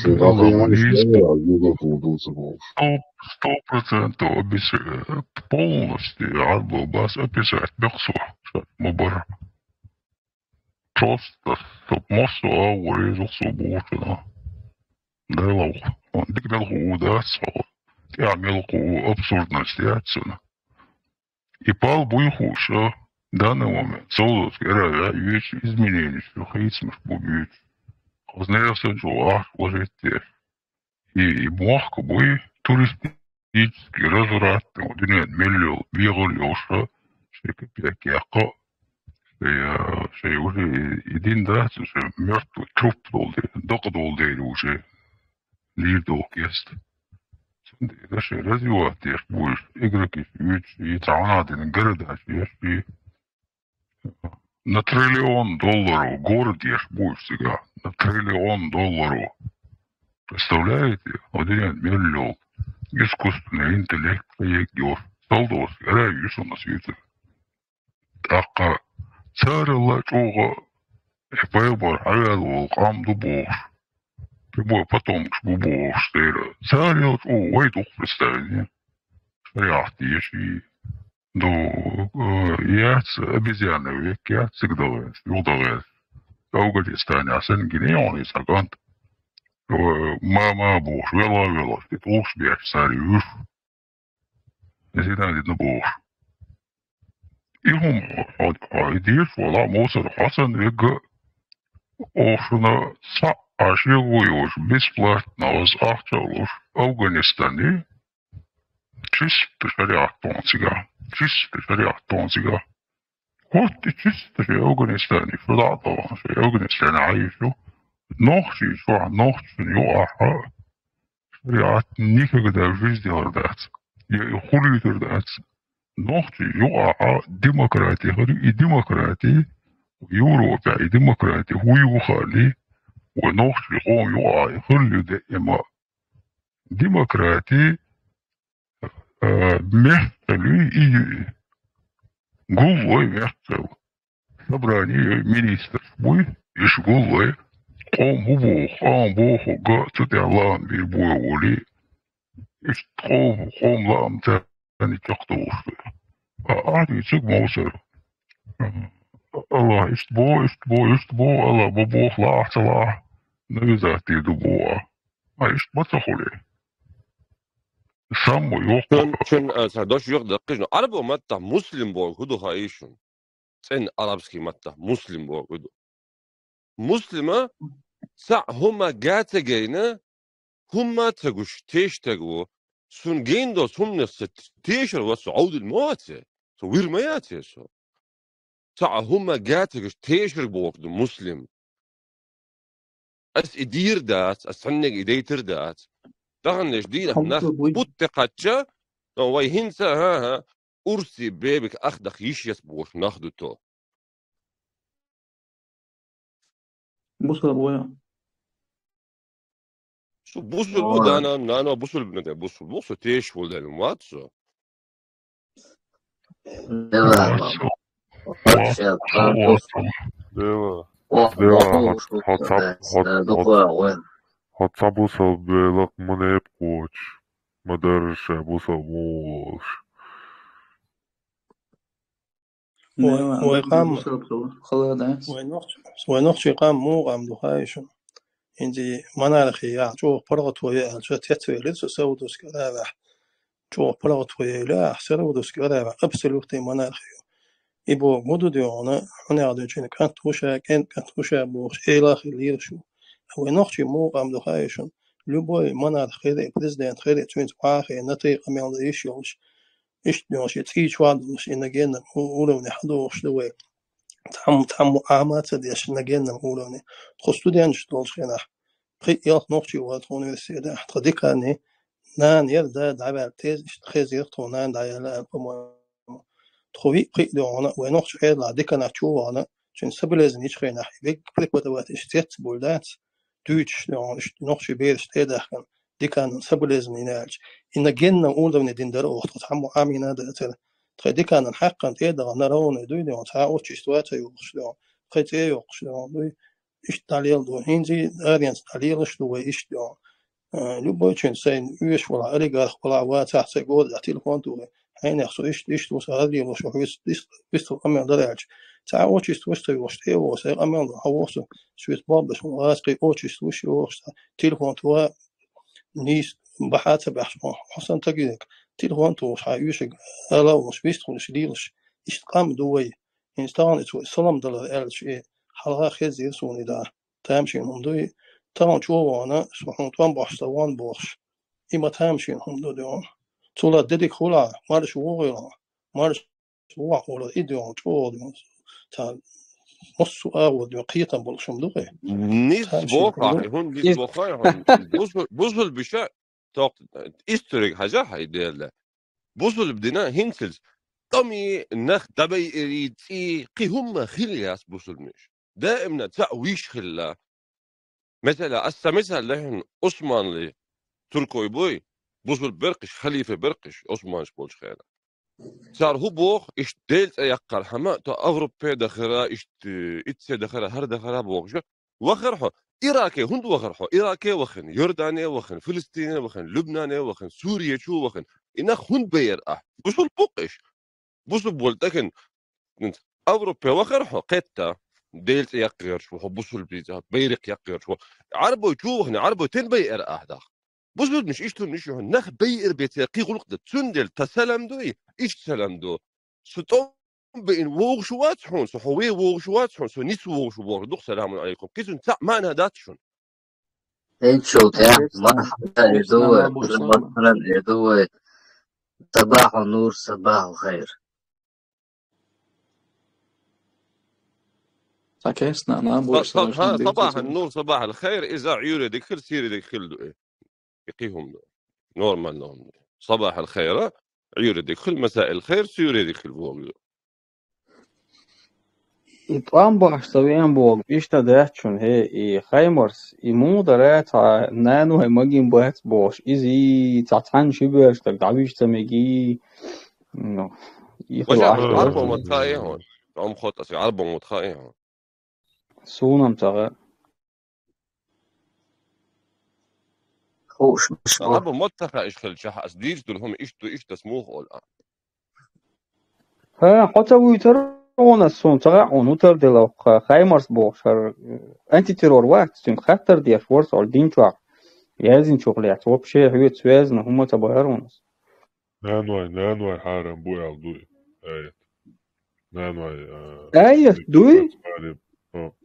сто процентов обес-, э, полностью Ӏарбо бас описать бекъ со, ма бара. Просто, чтоб массо а варе зух со бохучуна. Делахь, дика мел хуу дац хьо, тӀехь мел хуу абсурдность яц цуьнан. И пал буй хууш, а, данный момент, Саудовская Аравия, вешан измененеш ю, хийцамаш бу буьйцуш. Хазна ясанчу ахча вожеттеш. И, и мохк буй туристический развратный, дуьнен мел йолу, бегӀал йолуш, а, шайн капек яккха, шайн, а, шайн уже и, и дин дац, уже мертвый труп долу дела, дакъа долу дела уже. Лийр долу кеста. Цундела шайн развивать деш буйш, игрокиш уьйцуш, и цхьа хьанадина городаш еш, и на триллион долларов город еш буйш цигахь. На триллион долларов. Представляете? Один миллион. Искусственный интеллект, Саудовская Аравия, ю шуна суьйцур. ТӀаккха царалла чӀогӀа пайхамар хьаваьлла волу къам ду бохуш, прямой потомкаш бу бохуш дера. Царал чӀогӀа вай дукха представление. Шариат деши ду, э, яц, обезьяна век яц, цига дагӀес, юха дагӀес. Афганистане а санна гине йоӀна иза кӀант. Э, ма, ма бохуш, вела, вела, и тӀулгаш беш цари вуьш. Зина дина бохуш. И хӀума хьо, хьо, и деша вала мусор хьо санна вегга, оха шуна цхьа а шего йоцуш, бесплатно аса ахча а луш, Афганистане, чисто шариат тхуна цигахь, чисто шариат тхуна цигахь. ХӀотта чисто шайн Афганистане, шу дӀа а тохана, шайн Афганистане хьайийша ю, нохчий чохь, нохчашна юкъахь а, шариат никогда в жизни хир дац. Я и хуьлуьйтур дац. Нохчий юкъахь а демократи хир ю, и демократи Европехь, и демократи хӀун ю хаалий, вай нохчий къоман юкъахь а хир ю даима. Демократи, а, мехкал ю и гуллой мехкал. Собрание министраш буй, иш гуллой, къом хӀу боху, къом бохург цу тӀехь лаам бийр бу вай волий, иштта къом, къом лаам царна чекхдолуш ду. А ахьа дуьйцург мовсар. Аллах иштта боху, иштта боху, иштта боху, Аллах ма боху, лаахь ца лаахь, навязать дийр ду боху. А иштта ма ца хуьлий. Самый Чун, чун, а, ца дош юх даккхижна. Арабо маттахь муслим боху хӀун ду хаийшун? ЦӀен арабский маттахь муслим боху хӀун ду? Муслима цхьаъ хӀума га ца гайна, хӀума ца гуш, теш таг ву. Сун гейн долу хӀуманах ца тешар ва со Ӏовдина ма ваце, со вир ма яце со. Цхьаъ хӀума га ца гуш, тешар боху ду муслим. Ас и дийр дац, ас цхьаннега и дейтар дац. Таханлеш дийрах нах бутте кхачча, но вай хӀинца, хӀа-хӀа, урси бебик ахдах йиш яц бохуш нах ду то. Бусалба вай. Шу бусалба ву, дана, нана бусалба, нана бусалба ву, со теш ву дана, вац со. Дела, вообще, вообще, Дела. О, Дела, о, хьо-, шо хьо ца-, да, хьо-, да, хьо-, дукха вай. Хьо ца бусалба велах ма неп кхочу, ма дарра ша бусалба ву волуш. Вай, вай къам, вай нохчи, вай нохчи къам муха къам ду хаийшун? ХӀинца и монархи яхь чӀогӀа паргӀато яьлча, цецвелира со Саудовский Аравехь. ЧӀогӀа паргӀато яьлла, ахь Саудовский Аравехь абсолютный монархи ю. И боху ма ду де хьуна, хьунех дуьйцучун кӀант ву ша, кӀен-, кӀант ву ша бохуш, эла хилира шу. Вай нохчи муха къам ду хаийшун? Любой монарх хир, президент хир, цуьнца вахе, натей къамел дан йиш йолуш. Иштта доьгӀуш, и цӀий чохь долуш, и на генном у-, уровне хьадогӀуш ду вай. Цхьаммо, цхьаммо Ӏама ца деш, на генном уровне. Тхо студенташ долчу хенахь, пхи-ялх нохчи вара тхо университетехь, тхан деканан нана яра да дӀаваьлла теза, иштта хезира тхо нана дӀаяьлла аьлла, по-моему. Тхо виъ-пхиъ доьгӀна, вай нохчи Ӏедалахь деканат чу а вахана, цуьнан соболезнование йича хенахь, и вегга преподаватель иштта цецбуьйлу дац, дуьйцуш доьгӀна, иштта нохчий бераш тӀе а даьхкина. Деканан соболезнование аьлча, и на генном уровне дина дара оха, тхо цхьаммо Ӏамийна а дацара. Тхайн деканан хьаькхна тӀе а дахана, ровный дуй де, цхьа отчество а ца йоккхуш де, тхайн цӀе а йоккхуш де дуй, иштта дӀалела ду. ХӀинца а аренца дӀалелаш ду вай иштта де. Э, любой чин сайн оьшуш валахь, олигарх валахь, вацахь, сайн гӀода телефон тухий. Хьенех со иштта, иштта ву, сан хӀара лелош ву, хьоьца вист-, вистхила къамел дара аьлча. Цхьа отчество вуш ца йохуш, тӀе а вогӀу, сайн къамел ду, хьан воху со, соьца болх беш ву, гӀазкхий отчество вуш йохуш, сан телефон тухий, нийса бахьа а ца баьхча, хьо, хьо санна таг ерг, телефон тухуш, хьайн оьшург ала а волуш, вистхуьлуш, лелаш, иштта къам ду вай. ХӀинца тахана и цо салам далар аьлча, и хьалха хезира суна и да. Тамашийна хӀума ду и, тахана чӀогӀа вахана, со хьуна тӀом бохьуш ца вон бохуш. И ма тамашийна хӀума ду де хьуна. Цул а де дика хуьлахь, марша вогӀийла, марша вогӀахь олура, и де хьуна чӀогӀа де хьуна. Цхьа массо а агӀор де хьуна кхетам болуш хӀума ду кхе. Низ бохахь, хӀунда низ бохахь, хӀунда бусул-, бусулбиша, тоху, историк хьажахь хьай дела. Бусулба дина хӀинцалц тӀоми, нах дӀабайъари, цӀий, кхин хӀумма хилла яц бусулбанаш. Даимна цхьаъ виш хилла. Масала, ас ца мисал лехьина Усманли туркой буй, бусулба беркхиш, халифа беркхиш, Усманаш болчу хенахь. Цара хӀун боху, иштта Делан цӀе яккхархьама, то Аврупе дахара, иштта, итсе дахара, хӀара дахара бохуш. Вахара хьо, Ираке хӀунда вахара хьо? Ираке вахана, Йордане вахана, Филистине вахана, Лубнане вахана, Сурие чу вахана. И нах хӀунда беара ахь? Бусулба бу-кх иш. Бусулба волу тӀакан Аврупе вахара хьо, кхетта, Делан цӀе яккхарш ву, хьо бусулба дийца, байракх яккхарш ву. Ӏарбой чу вахана, Ӏарбой тен байара ахь даха? Бусулбанаш иштта хӀуманаш ю хьуна, нах байъар бен церан кхин гӀуллакх дан. Цундела тхан салам ду и, иштта салам ду. Со тӀом беъна вогӀуш вац хьуна, со хьо вен вогӀуш вац хьуна, со ниса вогӀуш ву бохург ду-кх, саламун Ӏалайкум. Кхин цуьнан цхьаъ маьӀна дац шуна. ХӀинца шу тӀе, мархьаб, ирду вай, мархьаб, ирду вай. Сабахьун нур, сабахьул хайр. Цхьа кестна, на, Са-, больше са-, ха, сабахьун нур, сабахьул хайр, иза Ӏуьйре дика хила, сийре дика хила ду и. И кхин хӀума ду. Нормально хӀума ду. Сабахьул хайра, Ӏуьйре дика хила, масаил хайр, сийре дика хила бохург ду. И тӀом бахьаш ца веана боху, иштта дац шуна, хӀей, и Хаймарс, и муха дара, цхьа наной магийна бац бохуш, иза и цхьа цхьаьна ши боьрша стаг дӀавижа ца мегий, ну, и хила Ӏаш Ӏарбо ма тхаий хьуна. Ам хьо тӀаса Ӏарбо ма тхаий хьуна. Суна-м ца хаьа. Хууш, Ӏарбо ма тхаий, иш хилчахь, ас дийца долу хӀума иштта ду, иштта ас муха олу а? ХӀа, хьо ца вуьйтура хьуна, суна ца хаьа хьуна, хӀун тардина хьо, Хаймарс бохуш хӀара, э, антитеррор вац, цуьнга хаттар деш вара со хьо дин чохь. Яздинчух лаьцна, вообще хьоьца связана хӀума ца бахьар ванас. Нанвай, нанвай хьарам бу аьлла ду и аят. Нанвай, а, Аят ду и? Хьарам. Хо.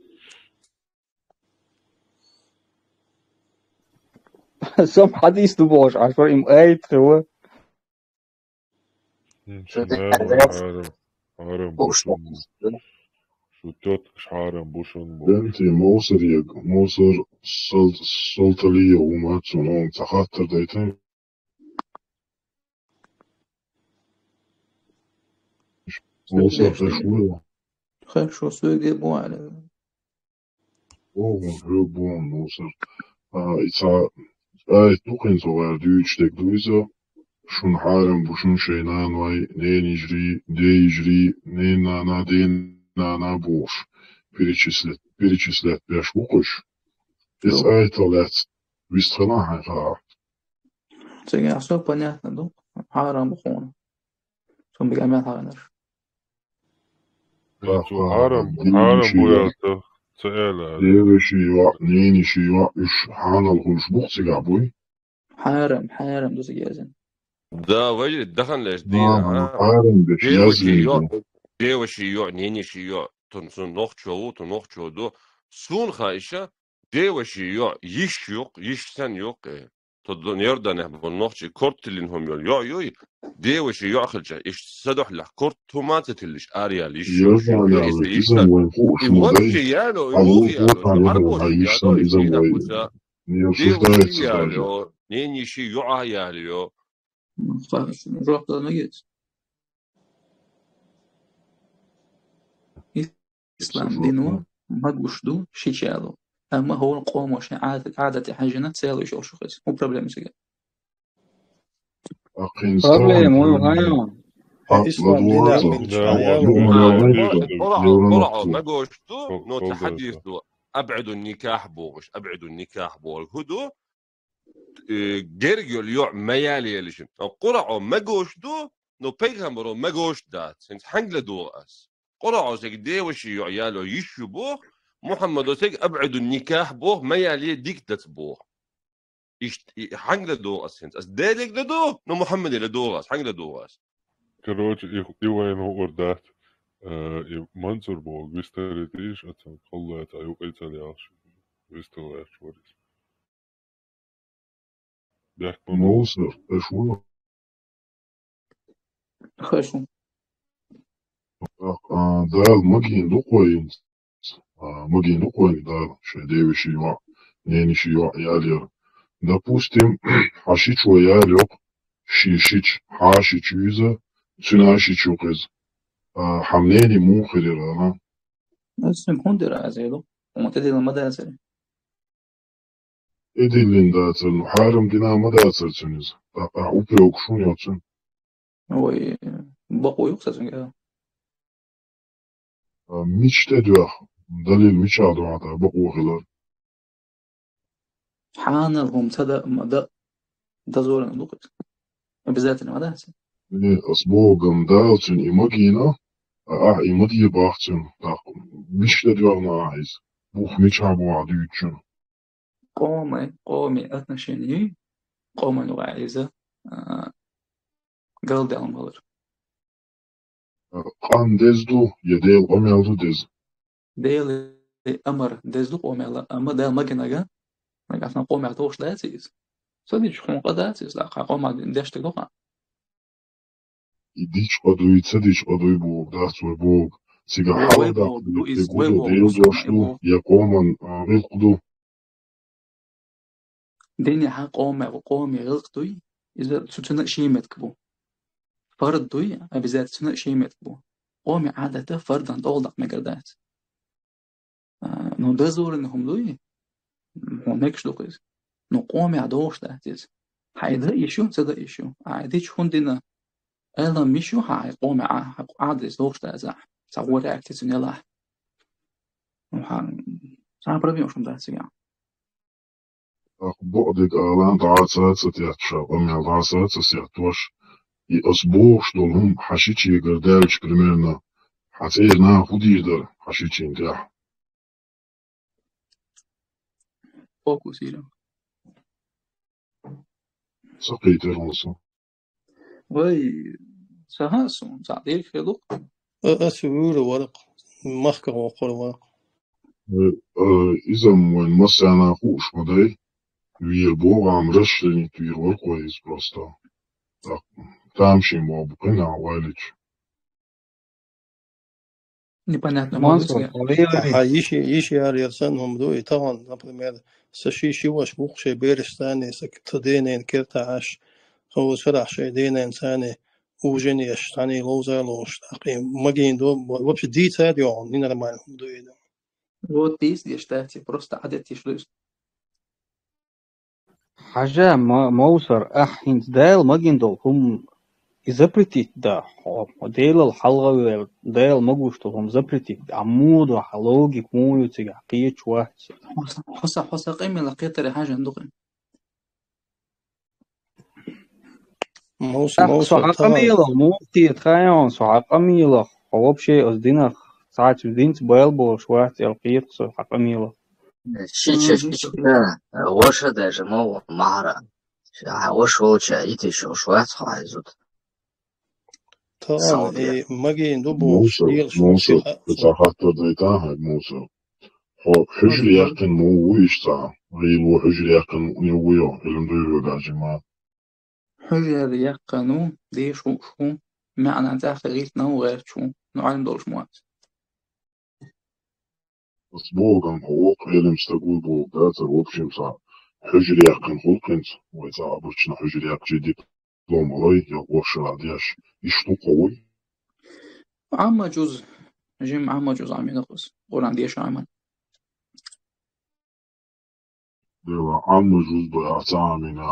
Сам хьадис ду бохуш, Ӏашур, им аят хилла. М, шун нанвай хьарам, хьарам бу шун. Шу тёткаш хьарам бу шун бу. Бенти, Мовсар ег, Мовсар Сал-, Салталиев хӀума цунна, он ца хаттар дайта. Мовсар, тӀе шу вуй? Хорошо, суьйге бу аьлла. Оха, хьоьга бу, Мовсар. А, и цхьа аят ду кхин цо вар дуьйцуш дерг ду иза. Шуна хьарам бу шун шайн нанвай, ненайижарий, дейижарий, ненана, денана бохуш. Перечислять, перечислять беш бу кхуьш. Иза аятал лаьцна вистхана хьайн хаа. Цига всё понятно ду. Хьарам бу хьуна. Цунна бигамел хьагӀинарш. Цо хьарам, хьарам бу аьлла ца аьлла. Деваши йоӀ, нениши йоӀ, уьш хьанал хуьлуш бух цигахь буй? Хьарам, хьарам ду цига язйина. Да, вай дахан леш дийна, а? Хьарам беш язйина. Деваши йоӀ, нениши йоӀ, тун, цун нохчо ву, тун нохчо ду. Суна хаиша, деваши йоӀ, йиш юкъ, йиш сен юкъ, э. Тхо ду-, Иорданехь болу нохчий корта тиллина хӀума йолу йоӀ юй, деваши йоӀ хилча, иштта садохьлехь корта хӀума ца тиллиш, араяьлла йиш йолуш. Иорданехь иза вайн хууш ма дай. И вовши яло, и вовши яло, и Ӏарбоши яло, и дийнахь кхуза. Деваши яло, нениши йоӀа яло. Жоп дала мегиц. Ислам дино магуш ду шича яло. Амма хӀора къомо шайн Ӏада-, Ӏадате хьаьжжина цӀе луш йолуш ю хеза. ХӀун проблема цига? Проблема вуй, хьайо. Ислам динах бинчу хьайо. Къура-, Къуръано магош ду, но цхьа хьадис ду, абӀидун никахь бохуш, абӀидун никахь бохург хӀун ду? Э, герга йолу йоӀ ма ялаелаш. Къуръано магош ду, но пайхамаро магош дац. ХӀинца хьаьнга ладугӀу ас? Къуръано цига деваши йоӀ яло йиш ю боху, Мухьаммадо цига абӀидун никахь боху, ма ялае дика дац боху. Иштта и хьаьнга ладугӀу ас хӀинца? Ас Делега ладугӀу, но Мухьаммаде ладугӀу ас. Хьаьнга ладугӀу ас? Короче, и, и вайна хуур дац. Э, и Мансур боху вистхилийта йиш, оцу кхоллаца юкъе ца лелаш, вистхилийта йиш вара иза. Бехк ма бу. Мовсар, аша ву? Хеза. А, Дала магийна ду кхойнца. А, магийна ду кхойнца Дала, шайн деваши йоӀ, нениши йоӀ ялера. Допустим, хьан шичо ял йокху, ши шича, хьан шича ю иза, цуьнан шича ю кхеза. А, хьан мнение муха хир яра, а? Аса цуьнга хӀунда дира аз, эло? Хьуна тӀедиллина ма дацара. ТӀедиллина дацара, ну, хьарам дина ма дацара цуьнан иза. ТӀаккха упрек шуна йоцун. Ой, бакъо юкъа сан цуьнга. А, мича тӀедоьху? Далил мичахь ду хьан тӀе бакъо хилар? Хьанал хӀума ца да, ма да, дозоран ду кхуьнца. Обязательно ма дац? Э, ас боху, ган Дала цуьнан и магийна, а ахь и ма де боху цуьнан. ТӀаккха мича тӀедоьхна ахь иза? Бух мичахь бу ахь дуьйцучун? Къоман, къоман отношение, къоман юкъахь иза, а, галдаьлла хилар. Къам деза ду, я Делан къамел ду деза? Делан амар деза ду къомел, амма Дала магийнарг, нагахь санна къомехь дохуш дац иза? Ца дича хьуна къа дац иза, тӀаккха къоман деш дерг ду-кх. И дича къа дуй, ца дича къа дуй бохург дац вай бохург. Цигахь хьалха даккха дерг ду, Делан дош ду, я къоман, а, гӀиллакх ду? Динехь къоман, къоман гӀиллакх дуй, иза цу-, цуьнан а шен меттиг бу. Фард дуй, обязательно цуьнан а шен меттиг бу. Къоман Ӏадат фардан тӀехула даккха мегар дац. А, ну, дозоран хӀума дуй, хьуна мегаш ду-кх иза. Ну, къомехь дохуш дац иза. Хьайн дан йиш ю, ца дан йиш ю. Ахь дича хӀунда дина? Ӏелам йиш ю хьан, хьайн къомехь Ӏа-, хьан Ӏадат дохуш дац ахь. Цхьа гӀо реакция цуьнан елахь. Ну, хьан, цхьа а проблема шуна дац цигахь. ТӀаккха бакъдерг ала, дӀа а ца, ца тетташ, къамел дӀа а ца, ца сеттош. И ас бохуш долу хӀума хьан шичигара даьлча, примерно, хьан цӀера наха хӀун дийр дара хьан шичийн тӀехь? Фокус йира. Ца кхетар ван со. Вай, ца хаа суна, ца дийр хилух. Э, ас вуьйр вара-кх, махках воккхур вара-кх. Э, э, иза вайн массанахьа хууш ма дай. Вийр боху, ам расширить вийр вара-кх вай иза просто. Так, тамашийна боху кхин а валич. Непонятно, Мансур, муха хьо вевари? Хьан йиш, йиш яр яр санна хӀума ду и тахана, например, сан ши, ши ваша ву-кх шен бераш санна, сан ца денайна керта Ӏаш, хӀо сарахь шен денайна санна, ужин еш, санна ловза ловш, тӀаккха магийна ду, вообще дийца а доьгӀна, ненормально хӀума ду и ду. Вот дийца деш дац, просто Ӏадат йиш ду иза. Хьажа, ма-, Мовсар, ахь хӀинца Дала магийна долу хӀума и запретить да, хьо, хьо Делал хьалха а ваьлла, Дала магош долу хӀума запретить да. Ахь муха до, хьан логика муха ю цигахь, кхеташ вац. Хьо са, хьо са, хьо са къамелах кхетаре хьажа ду-кх. Мовсар, Ах, со Мовсар, хьан тахана къамелах муха кхета хаьий хьуна, со хьан къамелах, хьо вообще оцу динах, цхьацца динца бала болуш вац аьлла кхета со хьан къамелах. Шича, шича, ваша даже ма ву, махьара. Ша ваша волча йитиш йолуш вац хьо хьайн зуда. Тахана и магийна ду бохуш, Мовсар, лелаш ву Мовсар, ши ха-, кхин цхьа хаттар дайтахьа хьайга, Мовсар. Хьо хьуьжар яьккхина ма ву иштта цхьа? ГӀийла ву хьуьжар яьккхина ма ву йо, хӀилма дуй ву даже ма. Хьуьжар яьккхина ву, деша хууш ву, маьӀна цӀахь хилийтина ву, гӀерташ ву, но Ӏилма долуш ма вац. Ас боху, хьо воккха Ӏелам стаг вуй боху дацара, в общем, цхьа хьуьжар яьккхина хуьлу хӀинца, вай цхьа обычно хьуьжар яьккхича диплом лой, я воккха шарахь деш, иштта ву-кх хьо вуй? Ӏамма жуз, жимма Ӏамма жуз Ӏамийна-кх ас, Къуръан деша Ӏамийна. Дела, Ӏамма жуз бен ахь ца Ӏамийна,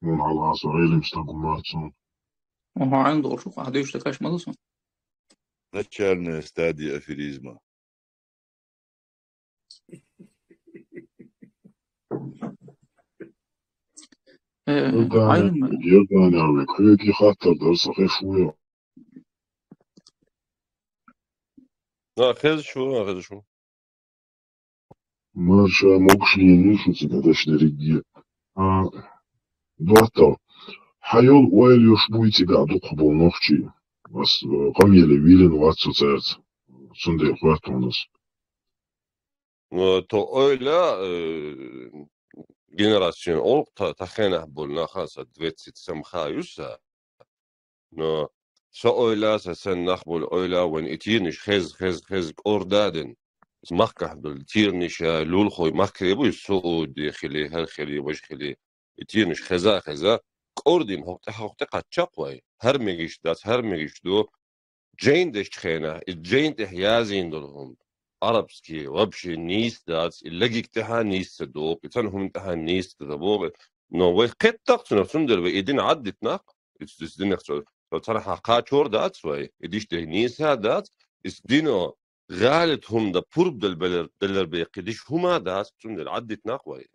хьуна хьалха со Ӏелам стаг ву моьтту суна. Оха, Ӏилма долуш ву-кх, ахь дуьйцуш дакъа ма ду суна. Начальная стадия аферизма. Э, Йордания, Ӏилма. Йордания век, хьоьга хаттар дара, сан хезаш ву йо. А, хезаш ву, а, хезаш ву. Марша могуш лийна шу цига даш дерриге. А, доттагӀа, хьан йолу ойла йолуш буй цига дукхахболу нохчий? Ас, э, къамеле вийлина вац со цаьрца. Цундела хоьтту хьуна ас. Э, то ойла, э, генерациян олу та, та хенахь болу наха аса двадцать сам ха ю сан. Но со ойла, сан санна нах болу ойла вайн и тенаш хез, хез, хез кӀорда а дина. Махкахь долу тенаш а, лулахой махкахь бу, Сауди хили, хӀара хили, важа хили. И тенаш хеза, хеза, кӀордина хӀокху тӀе, хӀокху тӀе кхаччакх вай. ХӀара мегаш дац, хӀара мегаш ду. Джайн дешчу хенахь, и джайн тӀехь язйина долу хӀума. Арабский, вообще нийса дац, и легик тӀехьа нийса ца догӀу, и цхьана хӀума тӀехьа нийса ца богӀу. Но вай кхетта-кх цунах, цундела вай и дин Ӏаддитинакх, и, и динах цо, цо цархьа кхачор дац вай, и диш дерг нийса дац, и дино гӀалат хӀума дан пурба дала белар, белар беккхи диш хӀума дац, цундела Ӏаддитинакх вай.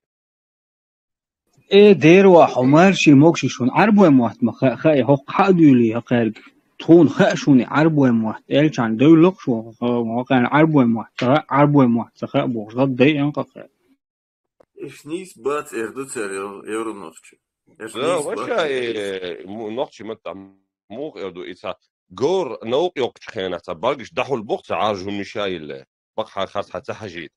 Э, дера ваха, хьо марший могуший шуна Ӏарбой мотт ма хаьа, хаьа, хӀокху хьа а дуьйлий хӀокхаьрга. Тхуна хаьа шуна и Ӏарбой мотт, элчанна девлла-кх шу, хӀокхарна Ӏарбой мотт ца хаьа, Ӏарбой мотт ца хаьа бохуш, гӀад дайа кхаьа. Иштта нийса бац эр ду цара, эр, эр нохчи. Иштта Да, нийса бац ваша, эр ду. Э, му-, нохчи ма-, там муха эр ду, и ца гор новкъа йоккхучу хенахь, ца бӀаргаш дӀахьулбо-кх ца Ӏаржумниш а йилле. Бакъ хьан хас хьан ца хьажийта.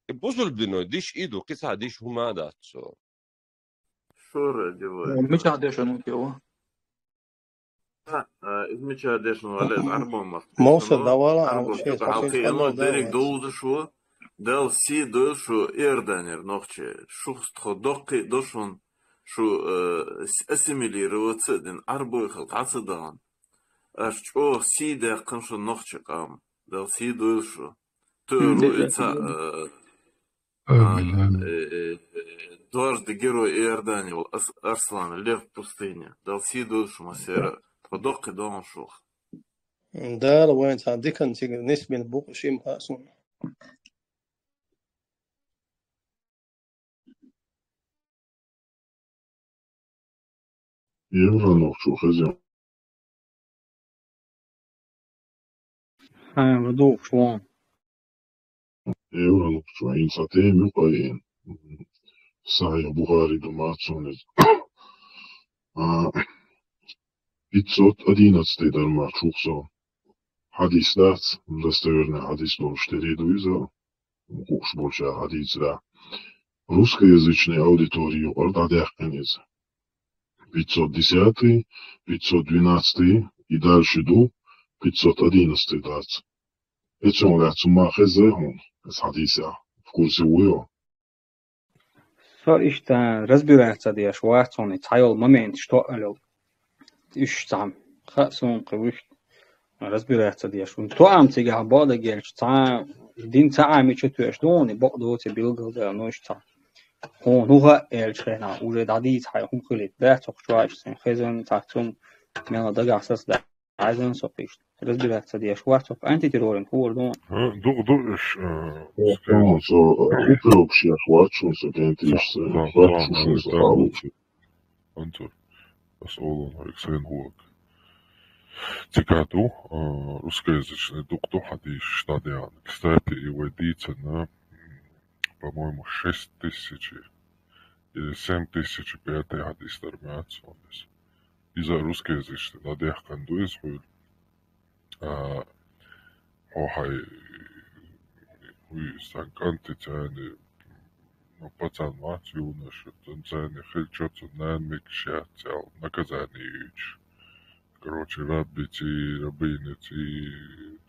И бусулба дино диш и ду, кхин цхьа диш хӀума а дац цо. Шура дивай. Э, мичахь дешан ву те ву? Ха, э, иза мичахь дешан ву, аьлла, иза Ӏарбой мотт Мовсар дешан ву. Давала, Ӏарбой а, шен фикъа хьалкхиъна, дерриг довзуш ву. Дала сий дойла шу Иорданера нохчий. Шух тхо доккхий а до шуна, шу, э, с-, ассимилироваться а дина, Ӏарбой хила дӀа ца дахана. Аша чӀогӀа сий даьккхина шуна нохчийн къам. Дала сий дойла шу. Туьйхира ву и ца, э, Амин, амин. Э, э, э, дважды герой Иордании вол Ас-, Арслан, Лев в пустыне. Дала сий дойла шу массеран а. Тхо доккхий догӀна шух. Дала вайн цхьа диканна цига нисбина бу-кх шимма а суна. Евро нохчо хеза. Хьан, ма духуш вон. Евро нохчо, хӀинца тема ю кхайина. Сахьих Бухари ду ма цунна иза. А, пятьсот одиннадцатый дар ма чухсо. Хьадис дац, достоверный хьадис болуш тери ду иза, хууш болча хьадисра. Русскоязычный аудиторию юкъара дӀадаьккхина иза. Пятьсот десятый, пятьсот двенадцатый и дальше ду, пятьсот одиннадцатый дац. Эцун лаьцун ма хеза хьуна, эс хьадиса. В курсе вуй хьо? Со иштта разбираться деш вац хьуна, цхьайолу моменташ тоъал йолу. Уьш цхьа хаьа суна кхин вуьшта разбираться деш. Вуьн тоам цигахь боху дагелча, цхьа дин ца Ӏамича тоьаш ду хьуна, бакъ доций билггал дара, ну, иштта цхьа. Хьуна хӀун хаьа аьллачу хенахь, уже дӀадийца хьайн хӀума хилийта. Дац хӀокху чохь шайн хезна цхьацца хӀума, мелла дагахь саца даьхьазна со кхишта. Разбираться деш вац хӀокху антитерроран хӀора ду хьуна. ХӀа, ду, ду, иш, э, Э, скажем, со, э, упрёк шеш вац шун со гентиш, со, со, вац со, шун со, со, халуч. Антур, ас олун хьоьга сайн хӀуак. Цигахь ду, а, русскоязычный дукха ду хьадисаш дӀадеана. Кстати, и вай дийцина, м, по-моему, шесть тысяч или семь тысяч пятый хьадис дар мац хьуна иза. Иза русскоязычный дӀадаьккхина ду иза хуьлу. А, хьо хьай, уй, сан кӀанти царни, ну, пацан вац, юнаш, царни хилча, цу нан мегаш яц аьлла, наказание юьйцуш. Короче, раббиций, рабыниций,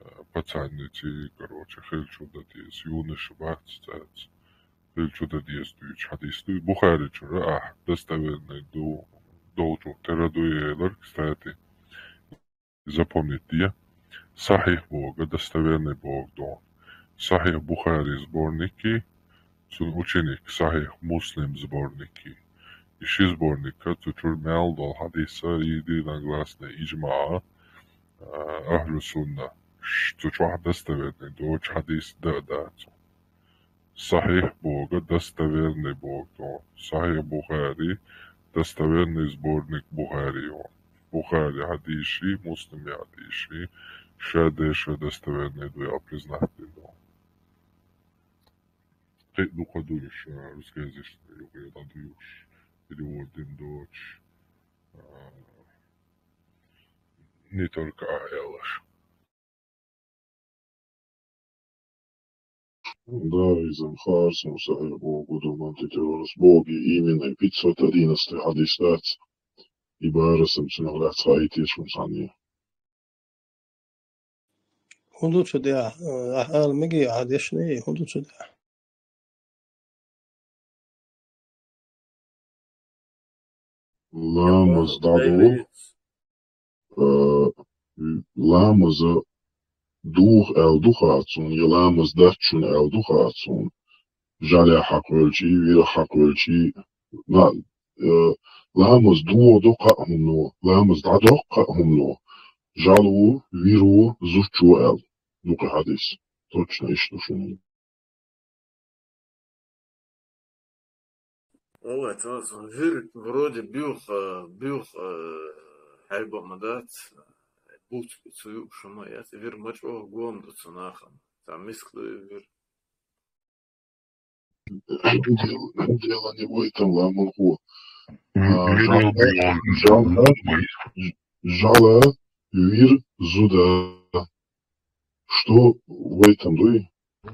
а, пацанниций, короче, хилча дан деза, юнаш бац цаьрца. Хилча дан деза дуьйцуш хьадис ду. Бухари чура ахь достоверный ду, долчух тера ду елар, кстати. Запомнить де. Сахьих боху, достоверный боху ду. Сахьих Бухари сборники, цуьнан ученик Сахьих Муслим сборники. И ши сборника цу чуьра мел долу хьадиса, единогласный ижмаъ, а, ахьлу сунна. Ш-, цу чохь достоверный доцу хьадис дан а дац. Сахьих боху, достоверный боху. Сахьих Бухари, достоверный сборник Бухари. Бухари хьадисий, Муслим хьадисий, ша деша достоверный ду, я признать ду. Кхин дукха ду уьш, а, русскоязычный юкъе дӀадуьйхуш, перевод дина доцуш, а, не только а элаш. Да, иза-м хаар суна, сахьих боху, гудаман тетеварас боху, именно пятьсот одиннадцатый хьадис дац, и барасам цунах лаьцна хаийтеш хӀума санна. ХӀун ду цу тӀехь? Ахьа ала мегий, ахьа дешний, хӀун ду цу тӀехь? Ламаз дӀадолу, э, ламаза духа аьлла ду хаьа цунна, я ламаз дац шуна аьлла ду хаьа цунна. Жалехь хьакхоьлчий, вирах хьакхоьлчий, ла-, э, ламаз дохо до кхаа хӀумано, ламаз дӀадоккху кхаа хӀумано. Жало, виро, зудчо аьлла ду кхин хьадис. Точно иштта ду шуна. Ой, цо, цо, вир вроде буьйха, буьйха, э, хьайба ма дац, буц цу юуш ма яц, вир ма чӀогӀа гом ду цу нахана. Цхьа мискъ ду и вир. Дело, дело не в этом, ламанхо. А, жал-, жал-, жала, вир, зуда. Что в этом дуй?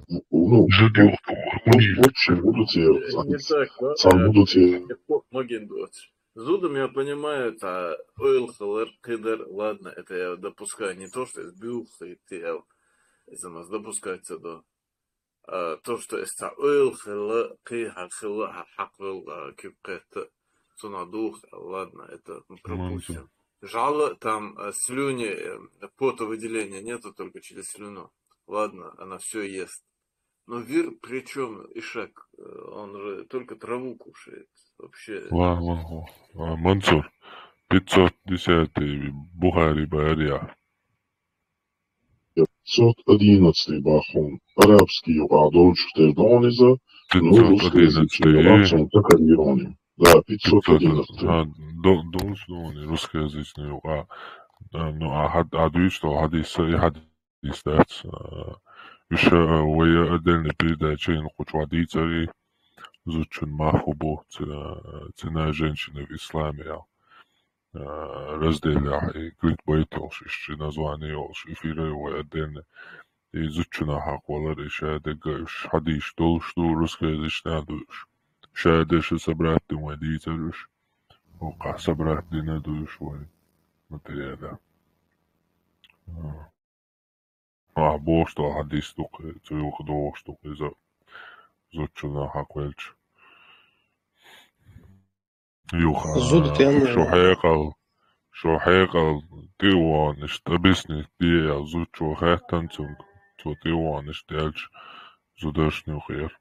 Ну, зуда, вот, вот, вот чем будут те, э, не так, да? Сам, э, будут те. Легко многим дается. Зудом я понимаю, это ойл хилар, кхидар, ладно, это я допускаю. Не то, что из бюх и тел. Это у нас допускается, да. А то, что из ойл хила, кхи хьа хила, хьа хьакъ вил, а, кип кхетта, цунах дух, ладно, это мы пропустим. Жало, там, э, слюни, э, потовыделения нету, только через слюну. Ладно, она всё ест. Но вир при чём, ишак, э, он же только траву кушает. Вообще. Ва, ва, ва. А, Мансур, пятьсот десятый Бухари бария. Пятьсот одиннадцатый бахун. Арабский юкъа долчух тера дон иза, ну, русскоязычный юкъа цун такарирон. Да, пятьсот одиннадцатый. А, до-, долчу дон, русскоязычный юкъа. А, ну, а хьад-, а дуьйцу долу хьадис, и хьадис дац, а, уьш, а, вай отдельный передача йина кху чохь дийцари, зудчун мах хӀу бу, ц-, цена женщины в исламе, ял. А, разделяхь, и кликбейт йолуш, ишчи название йолуш, эфир йолу вай отдельно. И зудчунна хьакъ валар, и шадерг а уьш хьадийш долуш ду, русскоязычная ду уьш. Шадерша собрать дина вай дийцар уьш. Вукхахь собрать дина ду уьш вай материала. А. Ахь бохуш долу хьадис ду-кх, цу юха догӀуш ду-кх иза, зудчунна хьакъ велча. Юха, зуда тӀе шу хьекъал, шу хьекъал тӀе а вахана, иштта объяснить де, зудчо хаьттина цуьнга, цо тӀе а вахана, иштта аьлча, зударшна юкъера.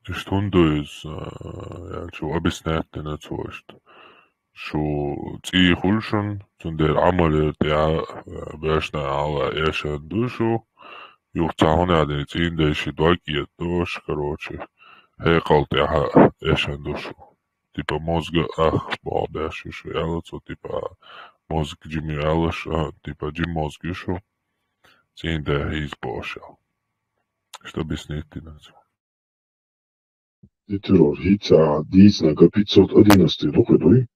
Иштта хӀунда ду иза, а, аьлча, объяснять дина цо иштта. Шу цӀий хуьлу шуна, цундела Ӏамалера тӀехь, а, бешна Ӏала эшан ду шу. Юха цхьа хӀун яьдина, цӀийнан дайши дог кӀетадо аша, короче, хьекъал тӀехь эшан ду шу. Типа мозга ах боху беш ю шу аьлла цо, типа мозг жима ю аьлла шу, а, типа жима мозг ю шу. ЦӀийнан дай хьийза бохуш аьлла. Иштта объяснить дина цо. И террор, хӀинца дийцинарг пятьсот одиннадцатый ду-кх, дуй?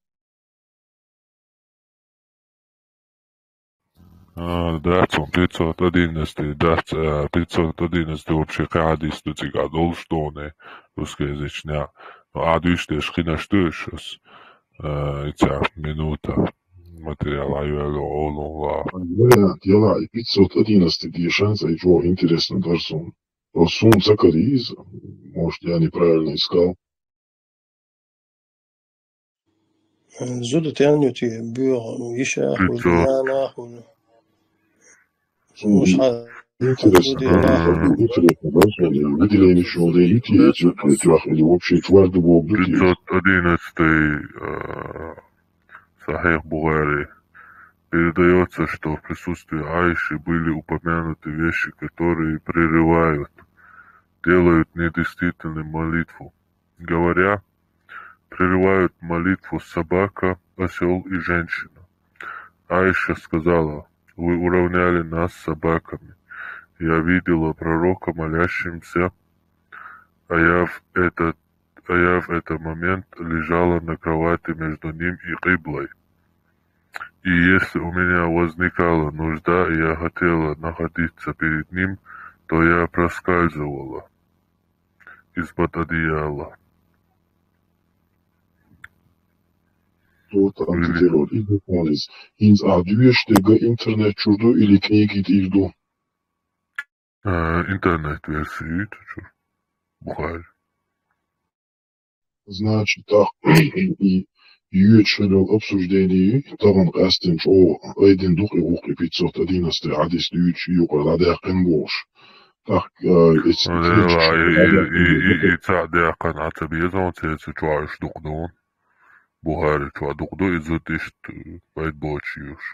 А, дац, он пятьсот одиннадцатый, дац, а, пятьсот одиннадцатый вообще кхин хьадис ду цигахь долуш дуй, русскоязычная. Но а дуьйш деш кхинаш ду уьш ас, а, ица минута материал айвелла олула. Вариант, яла, и пятьсот одиннадцатый дешан, цай чего интересно дара суна. Просто суна ца карийза, может, я неправильно искал. Зуда тӀе ю те, боьха, ну, йиша хуьлу, яна хуьлу. Интересно, интересно, да, интересно, да, что ли, выделение шел, да, и те, эти, эти, или вообще чварды бог, да, те. Пятьсот одиннадцатый, э, Сахих Бухари. Передаётся, что в присутствии Аиши были упомянуты вещи, которые прерывают, делают недействительной молитву. Говоря, прерывают молитву собака, осёл и женщина. Аиша сказала: «Вы уравняли нас с собаками. Я видела пророка молящимся, а я в этот, а я в этот момент лежала на кровати между ним и Киблой. И если у меня возникала нужда, и я хотела находиться перед ним, то я проскальзывала из-под одеяла». Вот антитеррор. Или иза хӀинца а дуьйш дерг интернет чуьра ду или книги тӀера ду? Э, интернет-версия ю цу чуьра. Бухари. Значит, так, и йоьдуш хилла обсуждение, тахана къаьстина чӀогӀа айдина ду-кх и вукху и пятьсот одиннадцатый хьадис дуьйцуш, юкъара дӀадаьккхина бохуш. Так, э, эцу, ну, эцу, да, и, и, и, и, и цхьаъ даьккхина Ӏа ца беза, церца чохь уьш дукха ду. Бухари чохь дукха ду, и зуда иштта пайда боцуш ю уьш.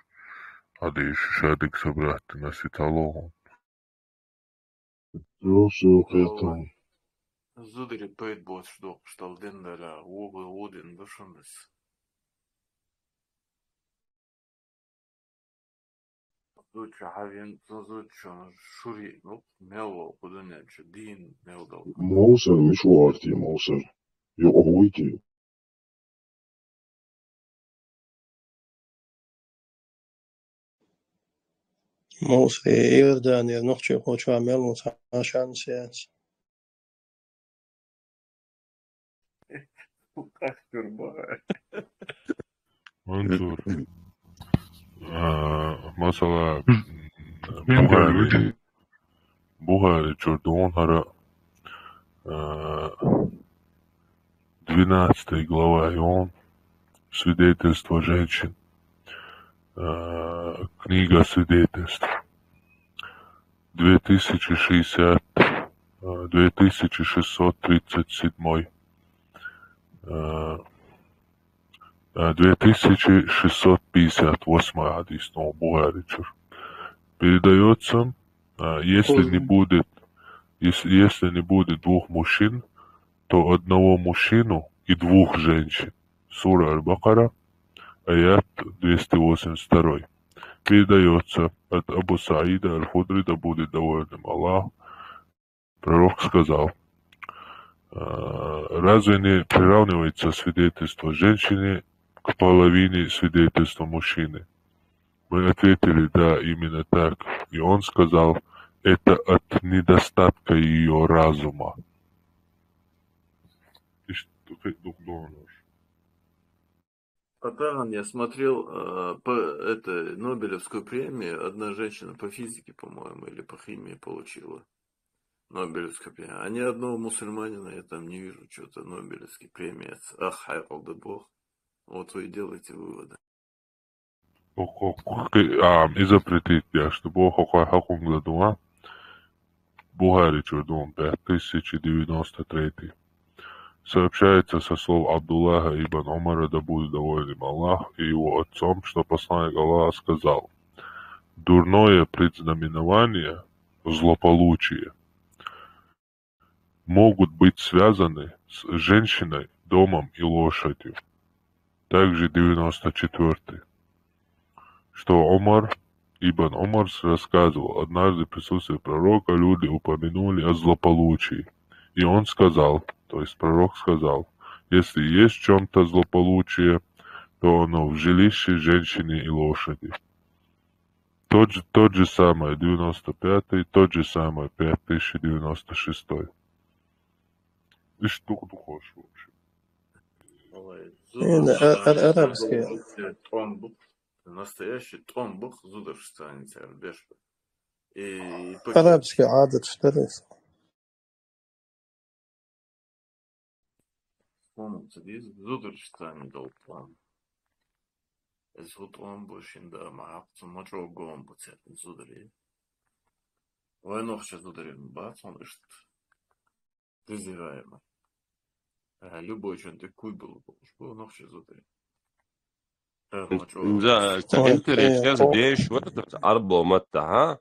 Хьадийша шадерг собрать дина аса ца лоху. Всё, всё, кхетам. Зударий пайда боцуш доккхуш дала дина дара, вогӀу, вогӀу дина ду шуна иза. Зудчо хьавен, зудчо шури, ну, мел валла кху дуьнен чу, дийна мел долу. Мовсар, мича вахара те, Мовсар? Юкъа хӀуй те? Мовсаре, Иорданера нохчийн кхочуш мел ву, цхьа шанс яц. Мансур. А, масала, Бухари. Бухари чуьра ду хӀара, а, двенадцатая глава ю, свидетельство женщин. А, книга свидетельств. Две тысячи шестьдесят, а, две тысячи шестьсот тридцать седьмой. А, а, две тысячи шестьсот пятьдесят восьмой хьадис, но Бухари чуьра. Передаётся, а, если не будет, если, если не будет двух мужчин, то одного мужчину и двух женщин. Сура Аль-Бакара, аят двести восемьдесят второй. Передаётся от Абу Саида Аль-Худри, да будет доволен им Аллах. Пророк сказал: А, разве не приравнивается свидетельство женщины к половине свидетельства мужчины? Мы ответили: «Да, именно так». И он сказал: «Это от недостатка ее разума». Ишт дукха-, дукха дона. А там я смотрел, э, по, это, Нобелевскую премию, одна женщина по физике, по-моему, или по химии получила Нобелевскую премию. А ни одного мусульманина я там не вижу, что-то Нобелевские премии. Ах, хьайкъалда бох. Вот вы и делаете выводы. Укх-, укх-, а, и запретить яхаш да бох, хӀокхо хьакъ хӀунда ду, а? Бухаричура ду, пять тысяч девяносто третий. Сообщается со слов Абдуллаха ибн Умара, да будет доволен им Аллах, и его отцом, что Посланник Аллаха сказал: «Дурное предзнаменование, злополучие, могут быть связаны с женщиной, домом и лошадью». Также девяносто четвёртый. Что Умар, ибн Умар рассказывал: «Однажды в присутствии пророка люди упомянули о злополучии. И он сказал», то есть пророк сказал: «Если есть в чём-то злополучие, то оно в жилище женщины и лошади». Тот же, тот же самый девяносто пятый, тот же самый пять тысяч девяносто шестой. Ишт дукха-дукха, в общем. Ой, э, зударш, э, э, арабский. Настоящий тӀом бу-кх, зударш царна цар беш ба. И, и пакет. Арабский Ӏадаташ дар из. Хьона ца деза, зударш царна дола тӀом. Из хӀу тӀом бу шин да ма хьакъ, цу ма чӀоагӀа гом бу церан зударий. Вай нохча зударий бац хьона иштта презираемо. Э, любой чун тӀа куй бала болаш бу нохча зударий. Э, ма чӀоагӀа. Да, ца интерес, э, сейчас о- деш, вот это арбо матта, а?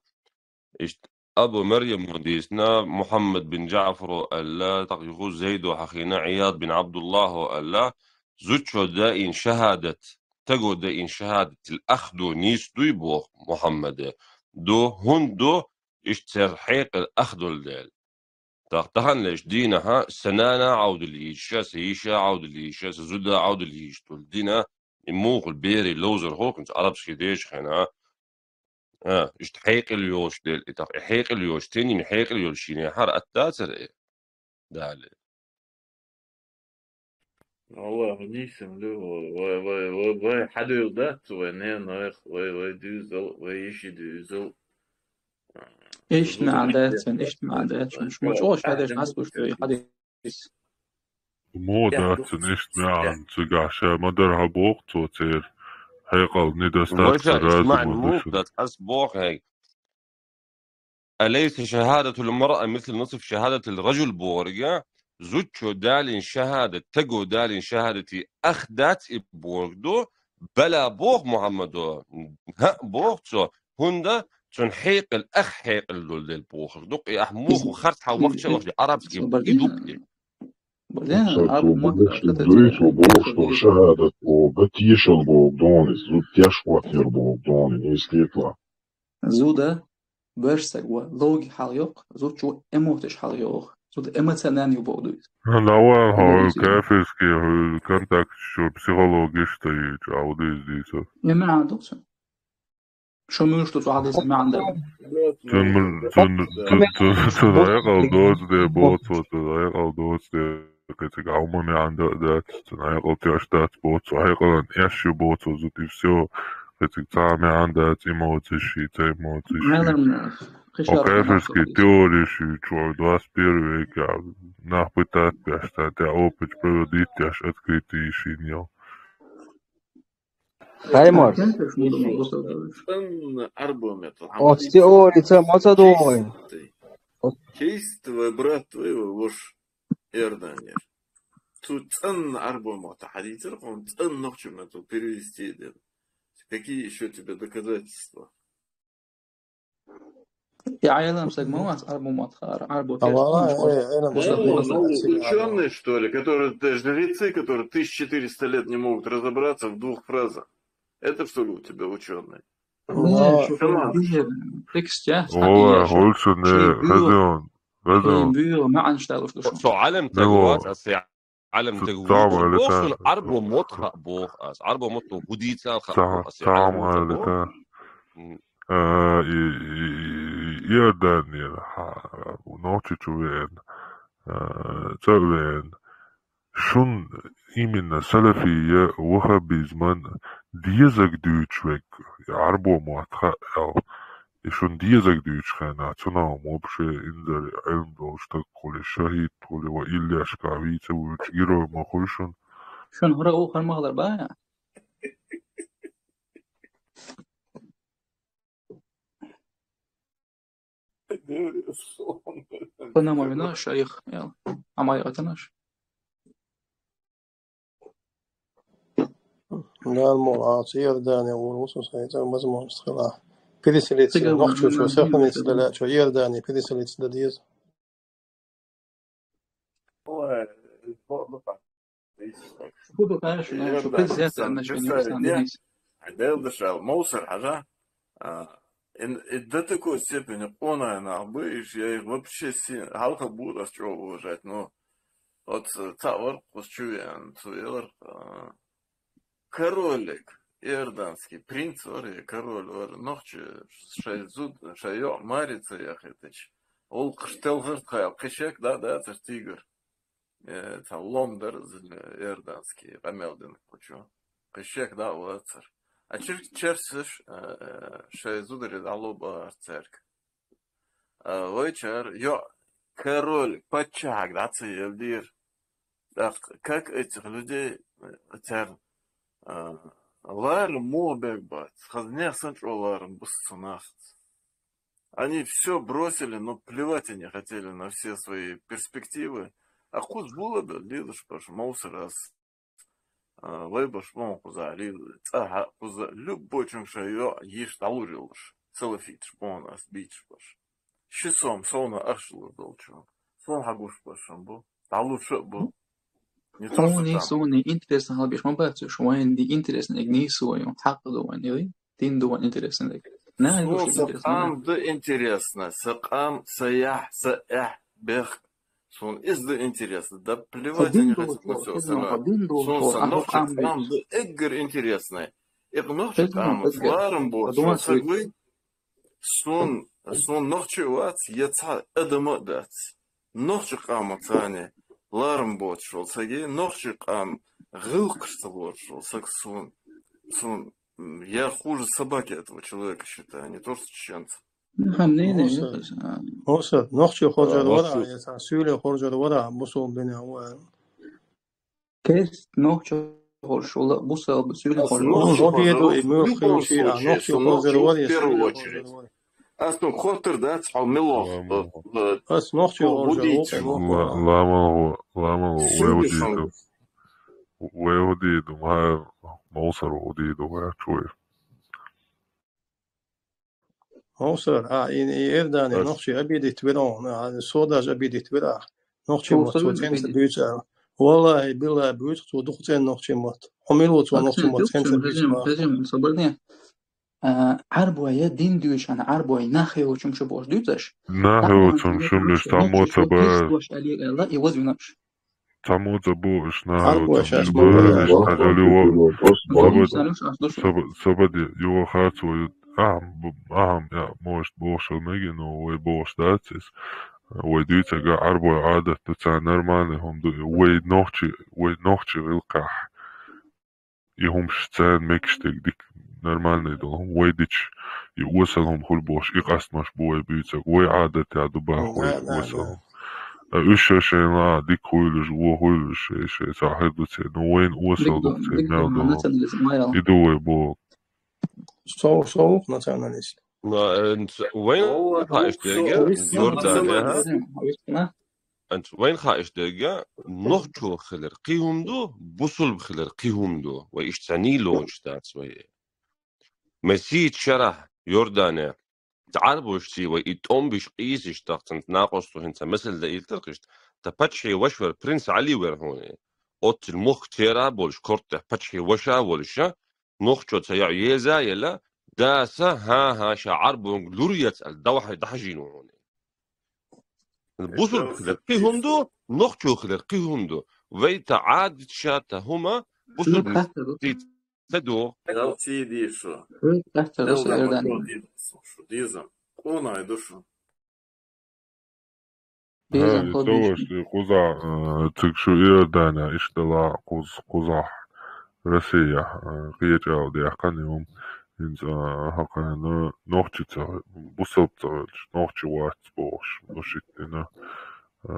Иштта Абу Марьямо дийцина, Мухьаммад бин ДжаӀфаро аьлла, тӀаккха юха Зайдо хьахийна, Ӏияд бин Ӏабдуллахьо аьлла, зудчо даийна шахӀадат, таго даийна шахӀадатал ах ду, нийса дуй боху Мухьаммаде. Ду, хӀунда ду, иштта церан хьекъал ах долу дела. ТӀаккха таханлерчу дийнахьа, сан нана Ӏовдал йийша, сан йиша Ӏовдал йийша, сан зуда Ӏовдал йийша долу дина, и муха берийн ловзар хӀокхунца Ӏарабский дешахьина, а, иштта хьекъал йолуш дела, и тӀаккха и хьекъал йолуш, теннина хьекъал йолуш йинехьара атта дацара и? Дале. Аллах нийсам ду, вай, вай, вай, вай хьадуьйла дац, вай ненан вай, вай, вай дуьйзал, вай йиши дуьйзал. Иштта маьӀна дац цуьнан, иштта маьӀна дац цуьнан. Шу ма чӀогӀа хьадеш, хьаскуш тӀе хьадис. Мо дац цуьнан иштта маьӀна, цигахь ша ма-дарра хьан боху цо церан хьекъал недостатка разума ду шуна. Дац, ас боху хьайга. «Алайса шахадатул маръа мисла нисфи шахадатил ражул», бохург, зудчо далийна шахадат, таго далийна шахадатий ах дац и бохург ду, бала боху Мухьаммадо, хӀаъ боху цо, хӀунда цуьнан хьекъал ах хьекъал долу дела бохург ду, и ахь муха харц хьан вахча а вахча, арабский и ду-кх и. Дуьйцу боху, что шахадат боху, ган тешал боху дони, зуда теш хӀоттаяр боху дони, нийса дийцахь. Зуда боьрша стаг ву, логика хьалха йоккху, зудчо эмотиш хьалха йоккху. Зуда эмоциональный ю боху дуьйцу. Ну, давай, хьо кафирский, хьо контакт чу психологиш тай чу, а вот здесь, здесь. Я маьӀна ду цуьнан. Шу муьлш ду цу хьадисан маьӀна дала? Цуьнан, цуьнан, цуьнан, цуьнан хьекъал доцу де боху цо, цуьнан хьекъал доцу де, кхин цига хьан хӀума маьӀна дан а дац, цуьнан хьекъал теш дац боху цо, хьекъалан эш ю боху цо зуда, и всё. Кхин цига цхьа а маьӀна дац, эмоциш, ца эмоциш. Хьо кафирский теориш ю, чу двадцать первый век, а, нах пытать беш, царна тӀехь опыт проводить деш, открытый йиш йина йо. Хаймар. ЦӀена Ӏарбо меттала. Оцу теорица ма ца догӀий. Чистый. Чистый вай брат твоего, вош Иорданера. Цо цӀена Ӏарбо маттахь хьадийцира, хьуна цӀена нохча меттала перевести дина. Какие ещё тебе доказательства? И Ӏелам стаг ма вац Ӏарбо маттахь, Ӏарбо теш. Учёные, что ли, которые, э, жрецы, которые тысяча четыреста лет не могут разобраться в двух фразах. Это, что ли, у тебя учёные? Нет, шаман. Текст, я. Ола, хӀулсане, хазион. Веза. Хьайн буйра маӀанаш далуш ду шуна. Со Ӏалам таг вац, ас я Ӏалам таг ву. Боху суна, Ӏарбо мотт хаьа боху ас. Ӏарбо мотто хӀу дийцал хаьа боху ас. Ца Ӏалам таг ву. А, и, и, и, Иорданера, ха, Нохчийчу веана, а, ца веана. Шун именно салафия, ваххабизман дезаг дуьйцуш верг, Ӏарбо мотт хаьа аьлла, и шун дезаг дуьйцучу хенахь, цунах вообще инзаре Ӏилма долуш стаг хуьлий, шахӀид хуьлий, ва иллешкахь вийца воьдуш герой ма хуьлу шуна. Шуна хӀара а ву, хӀара ма хилар бахьа. Кху нама вина шайх, ял. Амай гӀатанаш. Нормально, а, цу Иордане вур ву со, сан цӀа возможность хила. Переселиться, Циган нохчо, возможность сохраниться хила. Дале, чо Иордане переселиться да деза. Ой, бо-, бо-, Ху бу, конечно, Иордане, шу президент, сам, значит, не представь, не, не. Делдашал, Мовсар хьажа. А, ин, и до такой степени къонахий нах бу, и я их вообще си-, хьалха бур ас чӀогӀа уважать, но вот, э, цхьаъ вара кхуза чу веана, цо элира, а, королик, иорданский принц вара, я король вара, нохчи шай зуда, шай йоӀ маре ца яхийтича, гӀуллакхаш телхарт хаял, кхин шек да, дацар тигр. Э, цхьа лом дара иза, иорданский, къамел дина кху чу. Кхин шек да а вацара. А чуьрг черсаш, э, шайн зударе дӀало бахара цаьрга. А вайчара йоӀ король, паччахьаг дӀа ца елдира. ТӀаккха как этих людей, э, царна, а, ларам муха бег бац? Хаза нехан санна чӀогӀа ларам бу цу нахаца. Они всё бросили, но плевать они хотели на все свои перспективы. А кхуза була бел лелаш баш Мовсар ас, а, вай баш бон кхуза лела, цӀа хьа кхуза любой чунга шайн йоӀ йиш дӀалур йолуш, салафиташ бон ас бийцаш баш. Ши сом совна ахча лур долчу. Сон хьагуш баш сан бу. ДӀалуш а бу. Не то, что Суна, там. Суна интересно хьалабеш ма бац уьш, вайн ди интересно, эг нийса вайн, хьакъ ду вайн, или? Дин ду вайн интересно, эг. Нахана Суна, ду сан интересно, къам да интересно, сан къам, сан яхь, сан эхь, бехк. Суна иза да интересно, да плевать они хотят на всё остальное. Суна, сан нохча къам да эггар интересно. Эггар нохча къам, ларам боцуш, сан гуй, Сун, сун нохчи а вац, я цхьа адам а дац. Нохчи къаман царна ларам боцуш волу саги, нохчи къам гӀиллакхаш ца лоруш волу саг сун, сун, м, я хуже собаки этого человека считаю, не то что чеченца. Хам не, не, Муса, не, а. Муса, нохчи хоржар вара, я цхьа суьйле хоржар вара, бусул дуьнен вара. Кест нохчи хоржуш вала, бусалба суьйле хоржуш вала. Нохчи хоржуш вала, и муьлхха хилча, а нохчи хоржар вара, я в первую очередь. Ас ну хоттар дац, хьо милох, э, ас нохчи хоржар вара. Ла-, ламан гӀо, ламан гӀо, вай удийду. Вай удийду, ма, Мовсар удийду, вай чуй. Мовсар, а, и, и Иордане нохчи обидеть вира, а, со даже обидеть вира. Нохчи мотт цо цӀенца буьйцу аьлла. Валлахи, биллахи, буьйцу цо дукха цӀена нохчи мотт. Хьо мила ву цо нохчи мотт цӀенца буьйцу? Хезим, хезим, собар де. А, Ӏарбой я дин дуьйцуш, хьан Ӏарбой нах йолчун шу бохуш дуьйцуш? Нах йолчун шу беш, там мотт ца бара. Аьлла, и возвинаш. Цхьаммо ца бу уьш нах, сабади, юха харц вай, ахьа, бу-, ахьа, я, может, бохуш мега, но вай бохуш дац иза. Вай дуьйцург Ӏарбой Ӏадат ду, царна нормальный хӀума ду, вай нохчи, вай нохчи гӀиллакхехь. И хӀумаш царна мегаш дерг дика нормальный долу хӀума вай дича, и осал хӀума хуьлу бохуш, и къастамаш бу вай буьйцург, вай Ӏадатехь ду боху вай осал хӀума. А уьш шайн-шайн ла дика хуьйлуш, вон хуьйлуш, шайн-шайн сахьар ду церан, ну вайна осал ду церан мел долу. И ду вай боху. Со, со ву националист. Вайн хаа иштта дерг, Иордане, а? Вайн хаа иштта дерг, нохчо хилар кхин хӀума ду, бусулба хилар кхин хӀума ду. Вай иштта цхьаьний лоцуш дац вай. Масийттан шарахь, Иордане, Ӏарбошций вай и тӀом биш къийсаш дахцан накъосто хӀинца масал даийтарх иштта, тхан паччахье ваша вара принц Ӏали вара хьуна. Оццул мохк церан болуш, кортехь паччахье ваша а волуш, нохчо ца яӀ еза а елла, даса, хӀан-хӀа, ша Ӏарбонга лур яц аьлла, дӀахьажийна ву хьуна. Бусулба хилар кхы хӀума ду, нохчо хилар кхы хӀума ду. Вай та Ӏадаташ, та хӀума бусулба ца ду. Эл ца дий шу. Эл дама шу деза. Шу деза. Къонахий ду шу. Деза, ха, хо ца деза. Ваша, кхузахь, э, цига шу Иордане иштта дала кхуз-, кхузахь Россехь, э, кхечӀал дехкан юм. ХӀинца, э, хӀокхарна нохчи ца, бусалба ца хилча, нохчи вац бохуш, ну шиттина. Э,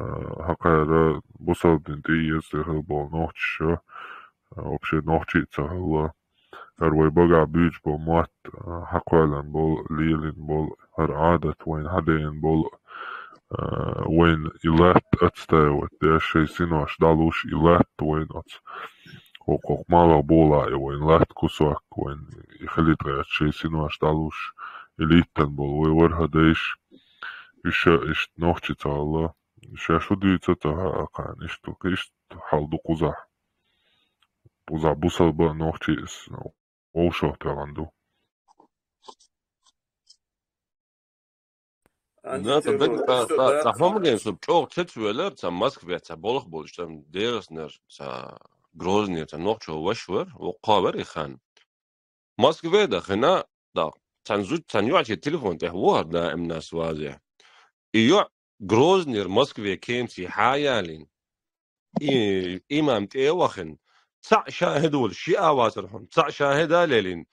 хӀокхара бусалба дин тӀеэцале хилла болу нохчаша, э, вообще нохчи а ца хилла. ХӀара вай багахь буьйцуш болу мотт, а, хьакхоьллина болу, лелийна болу, хӀара Ӏадат вайна хьадеана болу, а, вайна и латта отстаивать деш, шайн синош дӀалуш и латта вайна оцу хӀокху малхбулахь, и вайна латта кусок, вайна и хилийта гӀерташ шайн синош дӀалуш, и литтина болу вай ворхӀ дайша, уьш а иштта нохчи ца хилла. Шаьш хӀун дуьйцу ца хаьа кхарна, иштта, иштта хьал ду кхузахь. Кхузахь бусалба а, нохчи а вовшах тӀехана ду. Да, ца даг, ца, ца, ца хӀуманийн со чӀогӀа цецвелар, ца Москве, ца болх болчу, ца ДегӀастанара, ца Грозне, ца нохчо ваша вара, воккха вара и хан. Москве дахана, да, цан зу-, цан йоӀчий телефон тӀехь вохар даимна связе. И йоӀ Грознера Москве кемций хьаялийна. И имам тӀе а вахана, цхьаъ шахӀид волуш, шиъ а вацара хьуна, цхьаъ шахӀид а лелийна,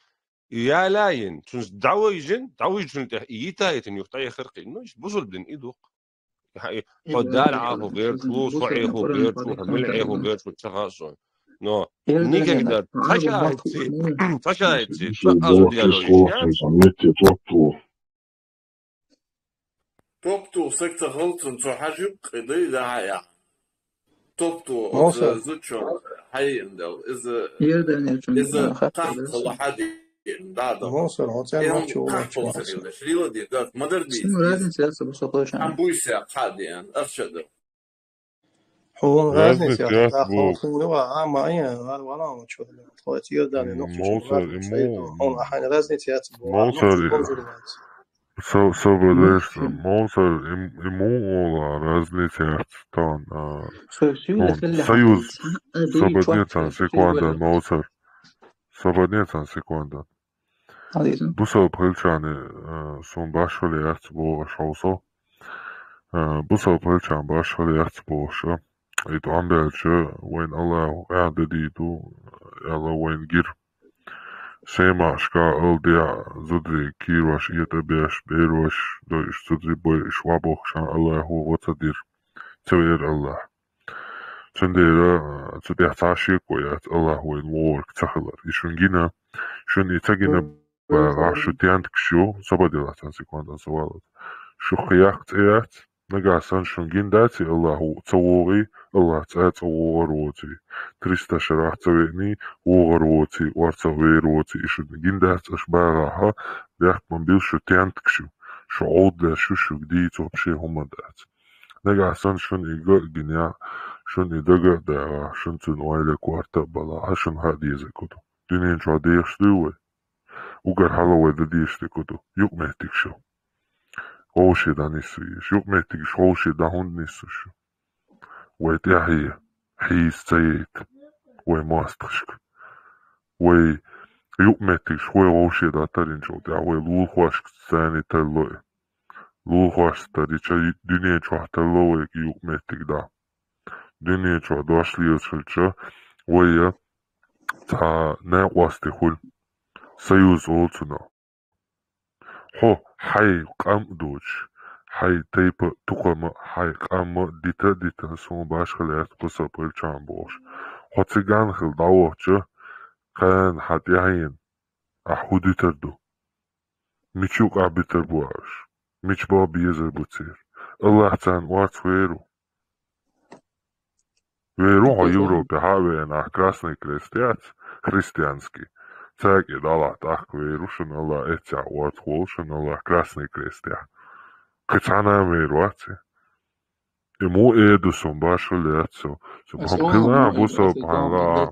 ялайина, цуьнца дӀавайжина, дӀавайжина тӀехь и йита а йитина юха дӀаехира кхин. Ну, иштта бусулба дин и ду-кх. Хьо Дала Ӏехо гӀерташ ву, со Ӏехо гӀерташ ву, хьо мила Ӏехо гӀерташ ву, ца хаьа суна. Но никогда ца шахӀидций, ца шахӀидций, ца азу диалогиш яц. Топ ту саг ца хала цунна, цо хьажа юккъе дай да хьа яхь. Топ ту оцу зудчо хьаеана дела. Иза, иза кхахкала хьадеана, да, да. Мовсар, хьо цӀен нохчо ву вац. Лила де, да, ма-дарра дийца. Разница яц, бусалба кхочан. Хьан буйса кхаъ деана, ахча дар. Хьуна разница яц, да, хьо цунна ва, а, ма, а, ар вала ма чур. Хьо цӀен Иордане нохчо ву, хьуна ахьана разница яц, бу, Мовсар, нохчо и- бу, зур вац. Со-, собере вешан, Мовсар, и м-, и муха ола разница яц тахана, а, хӀун, союз, собере цхьана секунда, Мовсар. Собере цхьана секунда. Бусалба хилчарна, а, суна башхалла яц боху аша хьовсо. А, бусалба хилчарна башхалла яц бохуш, а, и тӀом баьлча, вайна Аллахо къаьхьа дан дийр ду, аьлла вайна гира. Шен махкашка ала дехьа, зударий кийрош этӀа беш, берош дойуш, зударий бойуш, вабохкашан Аллахо гӀо ца дира. Ца веара Аллах. Цундела, а, цу тӀехь цхьа шеко яц, Аллах вайна вогӀург ца хилар. И шуна гина, шуна и ца гина багахь шу тентакаш ю, собере цхьана секунда, со валлалц. Шу кхин яккха цӀе яц, нагахь санна шуна гина дац и Аллах ца вогӀий, Аллах цӀа а цӀа вогӀур воций. Триста шарахь ца веаний, вогӀур воций, орцах вер воций, и шуна гина дац аша багахь, бехк ма билла шу тентакаш ю. Шу Ӏовдалеш ю, шуьга дийца вообще хӀума дац. Нагахь санна шуна и га а гинехь, шуна и дага а дагӀахь, шуна цуьнан ойла корта а балахь, а шуна хаа дезарг хӀун ду? Дуьнен чохь дехаш дуй вай? Уггар хьалха вай дан дезаш дерг хӀун ду? Юкъаметтигаш ю. Вовшех дӀанисве езаш. Юкъаметтигаш вовшех дӀа хӀунда нисвеш ю? Вай тӀаьхье хьийза ца яйта вай мостагӀашка. Вай юкъаметтигаш вай вовшех дӀатарйинчул тӀаьхьа вай лулахошка царний тарло и. Лулахошца тарйича, дуьнен чохь тарло вайга юкъаметтиг дӀа. Дуьнен чохь дош лелаш хилча, вай цхьа накъостий хуьлу, союз олу цунах. Хьо хьайн къам а доцуш, хьайн тайпа а, тукхам а, хьайн къам а дита а дитина, суна башхалла яц бусалба хилчарна бохуш. Хьо цигахь хилла дӀавахча, кхана хьан тӀаьхьенна ахь хӀун дитар ду? Мича юкъахь битар бу аша? Мича бала безар бу церан? Аллах царна орца вер ву. Вер ву хьо Европе хьа а веана, ахь Красный Крест яц, христианский. Цаьрга дӀалахь тӀаккха вер ву, шуна Аллах эццехь орца волу, шуна Аллах Красный Крест яхь. Кхин цхьана а вер вац и. И муха эр ду суна, башхалла яц со. Со бан пилан бу со пхьан.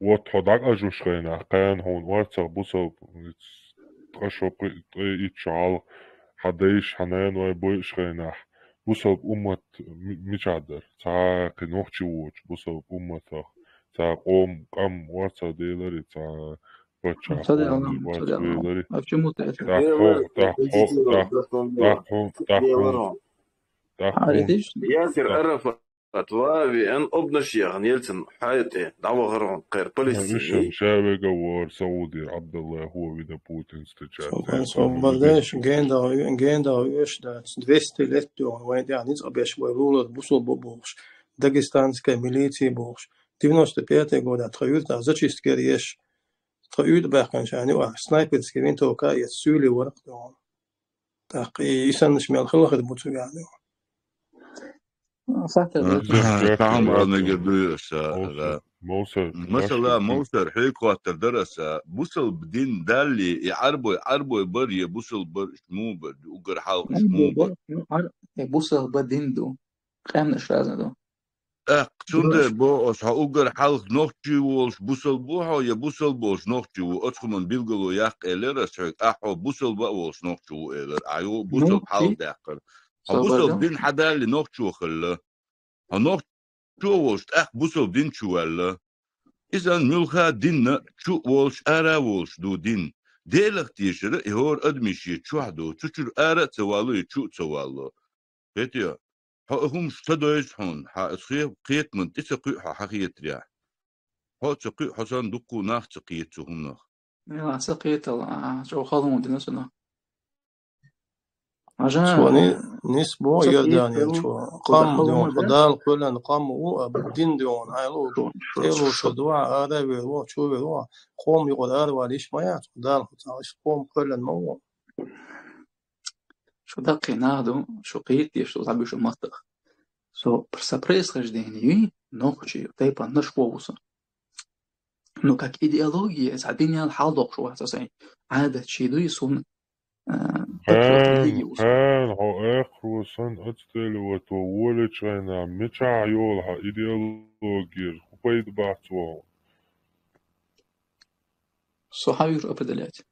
Вот хьо дӀакъажуш хенахь, кхана хьуна орцах бусалба, ткъа шо, пхи-, ткъе итт шо хьалха, хьан дайша, хьан наной бойуш хенахь, бусалба уммат ми-, мичахь дара? Цхьа кхин нохчи воцуш бусалба умматах, цхьа къом, къам орцах делари, цхьа паччахь, ца дела, къом ца орцах дела. Велари. А почему ты это? ТӀаккха хьо, тӀаккха хьо, тӀаккха хьо, тӀаккха хьо, тӀаккха хьо. Ясир Арафат, ва веан обнаш яхан Ельцин хьайти, дӀавахар хьуна кхер Палестине. Ишан шавега вор Саудир Абдалла хьо вина Путин стача. Собар, собар деш, генда, генда уьш дац. Двести лет дугӀун, вайн тӀехь ницкъ беш, вай лулар бусул бу бохуш, дагестанская милиция бохуш. Девяносто пятый года тха юьртах зачистка еш, тха уьйтӀа баьккхинчарна юкъахь снайперский винтовка а эца, суьйле вара-кх дугӀун. ТӀаккха и, и саннаш мел хила хир бу цигахь дугӀун. Фактор. Ага, тахьамар мегар ду аса, ара. Мовсар, масала, Мовсар, хьоьга хоттар дара аса, бусалба дин далли, и Ӏарбой, Ӏарбой бар, я бусалба бар, уьш муха бар, уггар хьалха уьш муха бар? Ну, Ӏар-, э, бусалба дин ду. Къаьмнаш разный ду. ТӀаккха цундела боху аса, хьо уггар хьалха нохчи волуш бусалба ву хьо, я бусалба волуш нохчи ву? Оцу хӀуманна билгало яккха элира аса хьоьга, ахьа хьо бусалба а волуш нохчи ву элира, ахьа юха бусалба хьалха даьккхира. Хьо бусалба дин хьадалли нохчо хилла. Хьо нохчо волуш тӀаккха бусалба дин чу ваьлла. Иза муьлхха динна чу а волуш, ара а волуш ду дин. Делах тешара и хӀора адамийн шен чохь ду, цу чуьра ара а ца валло, и чу а ца валло. Хетий? Хьо и хӀумаш ца дойзу хьуна, хьан аса хе-, кхетаман тӀе ца кхуьу хьо хьан хетарехь. Хьо а ца кхуьу, хьо санна дуккха а нах ца кхета цу хӀуманах. Ца кхетал, а, чӀогӀа хала хӀума дина цунах. Хьажа. Цо ни-, нисбо Иорданин чу. Къам дуьйхьа, Дала кхоьллина къам ву, а дин дуьйхьа, хьайла ву. ТӀелуш ду, а ара вер ву, чу вер ву. Къом юкъара ара валийш ма яц, Дала хуьлда, иштта къом кхоьллина ма ву. Шу даккхий нах ду, шу кхетадеш ду, зӀабуьшу маттах. Со, сан происхождение юй, нохчий, тайпан нашхо ву со. Ну, как идеология, цхьа дин ял хьалдоккхуш вац аса, Ӏадат ший дуй суна, а, так вот, религия ву со. Хьан, хьо эххар ву сан, ацтели вато волечу хенахь, мичахь йолу хьан идеология, хӀун пайда бац вахана? Со хьан вуьйр определять?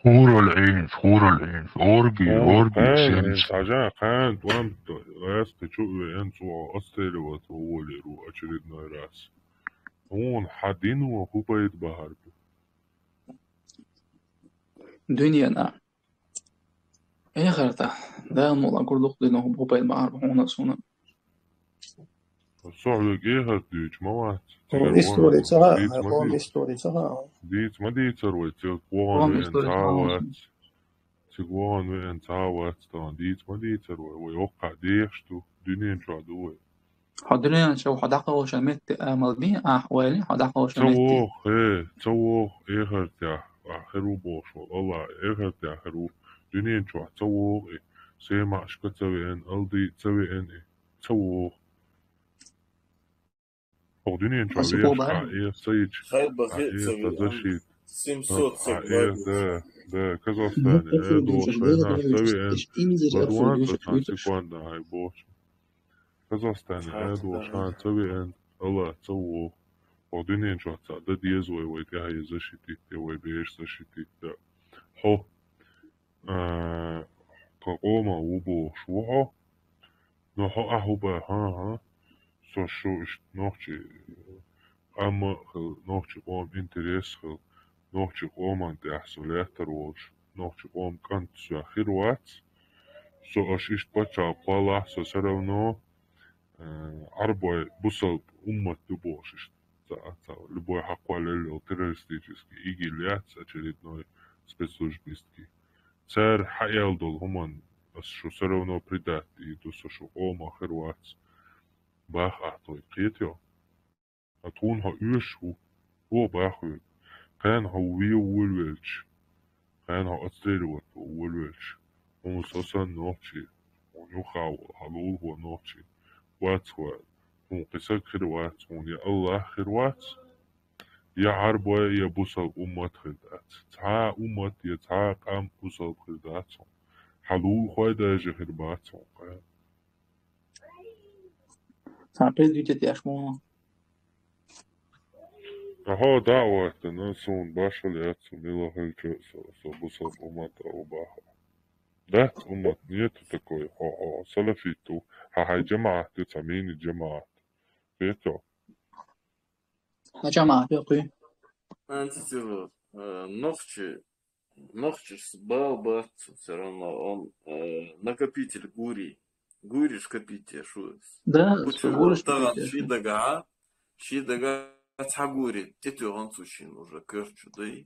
Хурал Ӏийна, хурал Ӏийна, орги, орги, хьажа, кхана тӀом лаьцна чу а веана цо, ацтели вато волийр ву очередной раз. Хьуна хьан дин ву хӀун пайда бахьар бу? Дуьненахь. Эхартахь, Дала мукъ лахь, гур дукха дина хӀу-, хӀу пайда бахьар бу хьуна а, суна а. Со хьоьга эхарт дуьйцуш ма вац. Цигара истори ца хаьа, дийца ма дийцар вай, цига вахана веана цхьа а вац. Цига вахана веана цхьа а вац, тахана дийца ма дийцар вай, вай оккхахь дехаш ду, дуьнен чохь ду вай. Хьо дуьнен чохь хьо дӀакхалхашан метте амал бен, ахь ойла, хьо дӀакхалхашан метте. Ца вогӀу, хе, ца вогӀу эхартехь, ахь хир ву бохуш волу АллахӀ, эхартехь хир ву, дуьнен чохь ца вогӀу и, семашка ца веана, алди ца веана и, ца вогӀу. Хьо дуьнен чохь вехаш, а эха ца йича, а эха ца защита, а эха, да, да, Казахстане, э, долуш хенахь ца веана, ладугӀан ца цхьана секунда хьайн бохуш. Казахстане, э, долуш хьан ца веана, АллахӀ ца вогӀу. Хьо дуьнен чохь цхьаъ дан деза вай, вай тӀаьхье защитить де, вай бераш защитить де. Хьо, а, тхан къоман ву бохуш ву хьо. Но хьо ахьа хӀун боху, хӀан-хӀа, со шу иштта нохчий къам а хила, нохчий къоман интерес а хила, нохчий къоман тӀехь со лаьттар волуш, нохчий къоман кӀант со хир вац. Со аша иштта паччахьалкх кхоллахь, со всё равно, э, Ӏарбой бусалба уммат ду бохуш иштта. Ца, ца, любой хьакхоллаелла йолу террористический ИГИЛ яц, очередной спецслужбистский. Цара хьаел долу хӀуманна аса шу всё равно предать дийр ду, со шу къоман хир вац. Бах ахь тхоьга, кхетайо? Ткъа тхуна хьо оьшуш ву, хӀун боху хьоьга? Кхана хьо вен волавелча, кхана хьо отстреливать ван волавелча, хьуна со санна нохчи, хьуна юххе волу, хьан лулахо нохчи вац хьо, хьуна кхин саг хир вац, хьуна я АллахӀ хир вац, я Ӏарбой, я бусалба уммат хир дац. Цхьа а уммат я цхьа а къам бусалба хир дац хьуна. Хьан лулахой даже хир бац хьуна кхана. Цхьа предупредить еш ма ву. Ахьо даъватана, суна башхал яц, мила хӀалча со, со бусалба уммат а у баха. Дац уммат, нету такой, хьо, хьо, салафит ву, хьа хьай жамаӀат ю, ца мини жамаӀат. Хето? Хьа жамаӀат ю кхуьй. Антитела, э, нохчи, нохчи с-, бал бац, всё равно он, э, накопитель гури. Гуриш копите, шу. Да, Путин шу гуриш таган копите, ши шу. Дага, ши дага цхьа гури, тетю ганцу шин уже, корчу, да и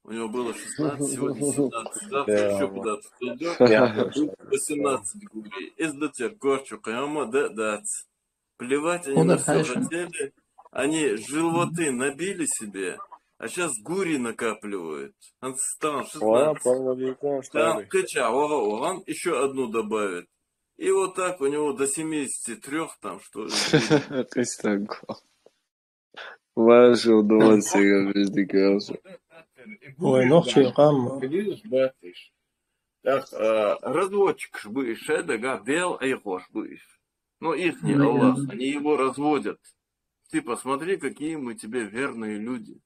у него было шестнадцать, сегодня семнадцать, завтра Да, ещё ма. Куда-то пойдёт. Да. Будет восемнадцать гури. Из да тер корчу, каяма, да, дац. Плевать они на всё хотели. Они животы набили себе, а сейчас гури накапливают. Ан стан Ва, шестнадцать. Павловикон Там старый. Кыча, ага, ага, ещё одну добавит. И вот так у него до семидесяти трёх там, что ли, будет. Кыстагу. Вашу думать, сига везде калса. Ой, нохчи къам. Так, э, разводчик ж будешь, э, дага, бел айхош будешь. Ну, ихний Аллах, они его разводят. Ты посмотри, какие мы тебе верные люди.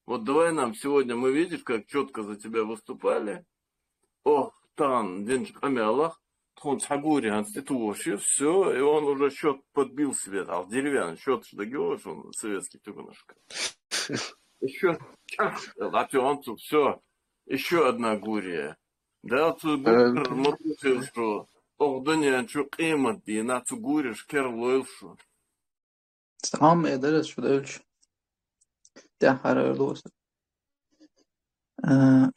Вот давай нам сегодня, мы, видишь, как чётко за тебя выступали. О, тан, динч, къамялах, тхун цхьа гури, ан ститу воши, всё, и он уже счёт подбил себе, а деревянный счёт ж дагиош, он советский тюгнашка. Ещё чах, латёнцу, всё, ещё одна гурия. Да, цу Э, гур мотухил, что ох, дуньян чу къимат дина, цу гуриш кер лойл шу. Салам, э, дарас шу дальше. ТӀаьххьара лоса. Э,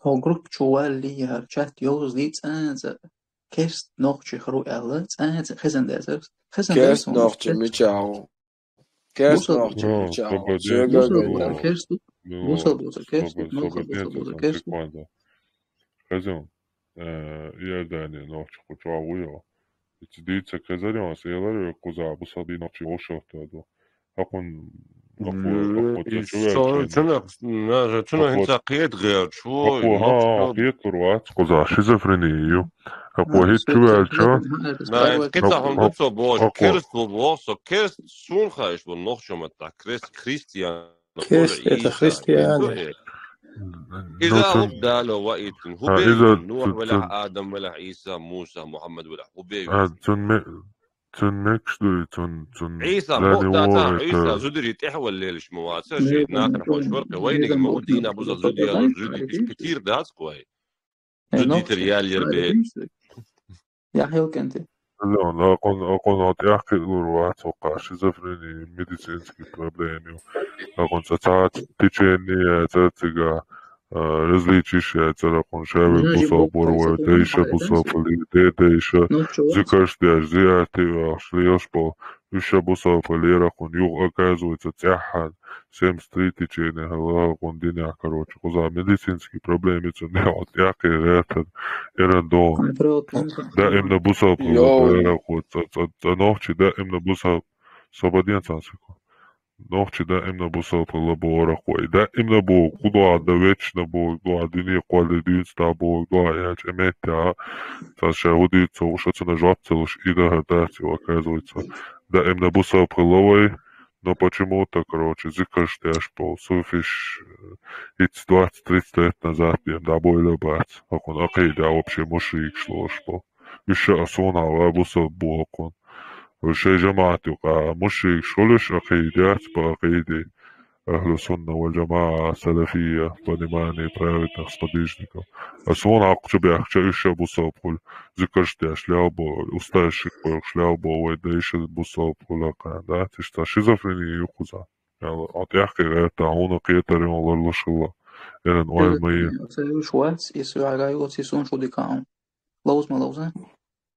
хӀо групп чу валли, яр чат йовзли цӀанца керст нохчи хру аьлла, цӀанца хезан дезар. Хезан Керст дезар, нохчи керст. Мича гӀу? Керст Бусал нохчи Ну, мича гӀу? Сободин Цуьга Бусал гайта. Бусал керст. Ну, Бусал Бусал керст. Собо-, Нохал Сободин Бусал Бусал цун керст. Секунда. Хезан, э, Иордания нохчи кху чу гӀу йо. Ицу дийца кезарион, с элар куза, бусалби нохчи ошо тоду. Хакун, хакун, М, хакун и чувел со-, чайна. Чуна, на, чуна Хакун, хинца кхет гер, чу, хакун, нохчи ха, то. Кхет руац куза, шизофрению. Хакун А, хит чувел чо. На, кица Хакун, хакун, хакун. Керст бо, бо, со керст сун хайш бо, нохчо мат так, керст, христиан. Керст, это христиане. Ну, иза цун, лубдало ваитун. А, иза хубевин, Нух цун, валах, цун, Адам валах, Иса, Муса, Мухаммад валах. Хубевин. А, цун ме-, цун мекш дуй, цун, цун Иса, зани муъта, та, во, Иса, это зудри тӀехвал лелиш муваца, жи, нахар хош варкъе, вайниг ма у дина буза зуди, яла зуди, иш китир дац квай. Э, Зудитар нохчи. Ял ер бе. Яхьил кенти. Алло, акъун, акъун от яхъи лур вац, ока шизофрени, медицинский проблеми. Акъун цацац течение, цацига, а, различия, царакъун шаве Жи бусо бо борве, кайса дейша кайса бусо кайса. Поли, де, дейша. Нохчи вац. Зикаш дяж, зиарти вахш, лиош бо. Уьша бусалба лерахъун югъ, оказывается, цӀяххьан, семьдесят три течение, гьалгьа гъун диня, короче, кхуза медицинский проблеми цун дегӀ, тӀяккхи гӀертар, эран догӀун. Контрол, контрол. Даимна бусалба Йой. Лерахъу, ца, ца, ца нохчи даимна бусалба, сободен цансику. Нохчи даимна бусалба лаборахъу. Даимна бу, кудуа да вечно бу, дуа дини къвали дуьнц да бу, дуа яч эметта. Ца ша гьудица, уша цуна жоп целуш, ида гьардац, оказывается. Даимна бусалба лавай, Но почему-то, короче, зикаш деш бо, суфиш, э, итс двадцать-тридцать лет назад бем да бойла бац. Акъун акъида вообще мушрик шлош бо. Уьша асуна ва бусал бо акъун. Уьша жамаат юкъа мушрик шолуш акъида яц бо акъиди. Ахлу сунна вал жамаа, салафия, понимание праведных сподвижников. Асуна акъчу бяхча уьша бусал бо. Зикаш деш лялбо, усташ шик бо, лялбо, вай да иша бусал бо лакъа, да? Тишта шизофрения юкъуза. Яла, от яхъи гӀерта, гьуна кхетари он ларлушилла. Эран ой Шизофрения, майи. Ца юш вац, и суьгӀара йоци сун шу дикаун. Лавз ма лавза?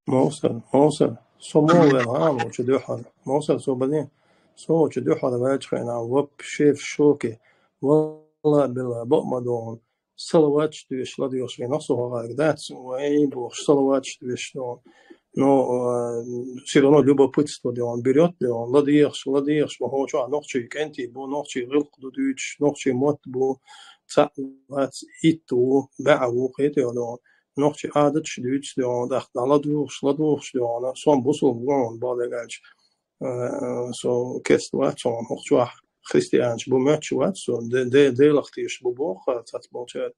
Мовсар, мовсар. Со мовлен гьану чи дуьхьал. Мовсар, со бани, со чи дуьхьал вач хена, вообще в шоке. Валла, билла, бо ма дон. Салават дуьш, ладуьш, вена со гӀарг дац, вай бохш, салават дуьш, но. Но, э, всё равно любопытство, да, он берёт, да, он ладуьш, ладуьш, ма хо чу, нохчи кенти бу, нохчи гӀилкъ ду дуьч, нохчи мот бу, ца, вац, ит ву, баъ ву, кхете, да, он. Нохчи адатш дуьч, да, он, дах, да, ладуьш, ладуьш, да, он, сом бусул, да, он, балдагальч. Э, со кест вац, он, хох чуах. христианаш бу моьттуш вац суна, де, де, Делах тешаш бу боху цхьацца болчара.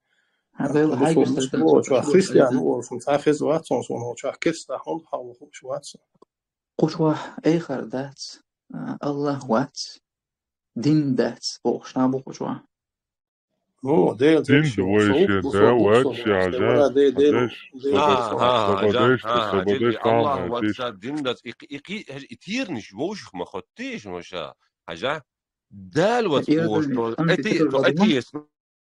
Хьан Дела хьайга бусулба вистар дац, боху, христиан волуш цхьа хеза вац суна, суна волчохь керста хӀунда хьалха хууш вац суна. Кху чохь эхар дац, а, Аллах вац, дин дац бохуш нах бу кху чохь. Ну, Дела дин дерш ду вай со шен да вац, я, хьажа, хьажа, хьажа, хьажа, хьажа, хьажа, Аллах вац, дин дац, и, и, и, и тирниш вовшах ма хоттийша, ма ша, хьажа. Дала вац бохуш, эти, то эти,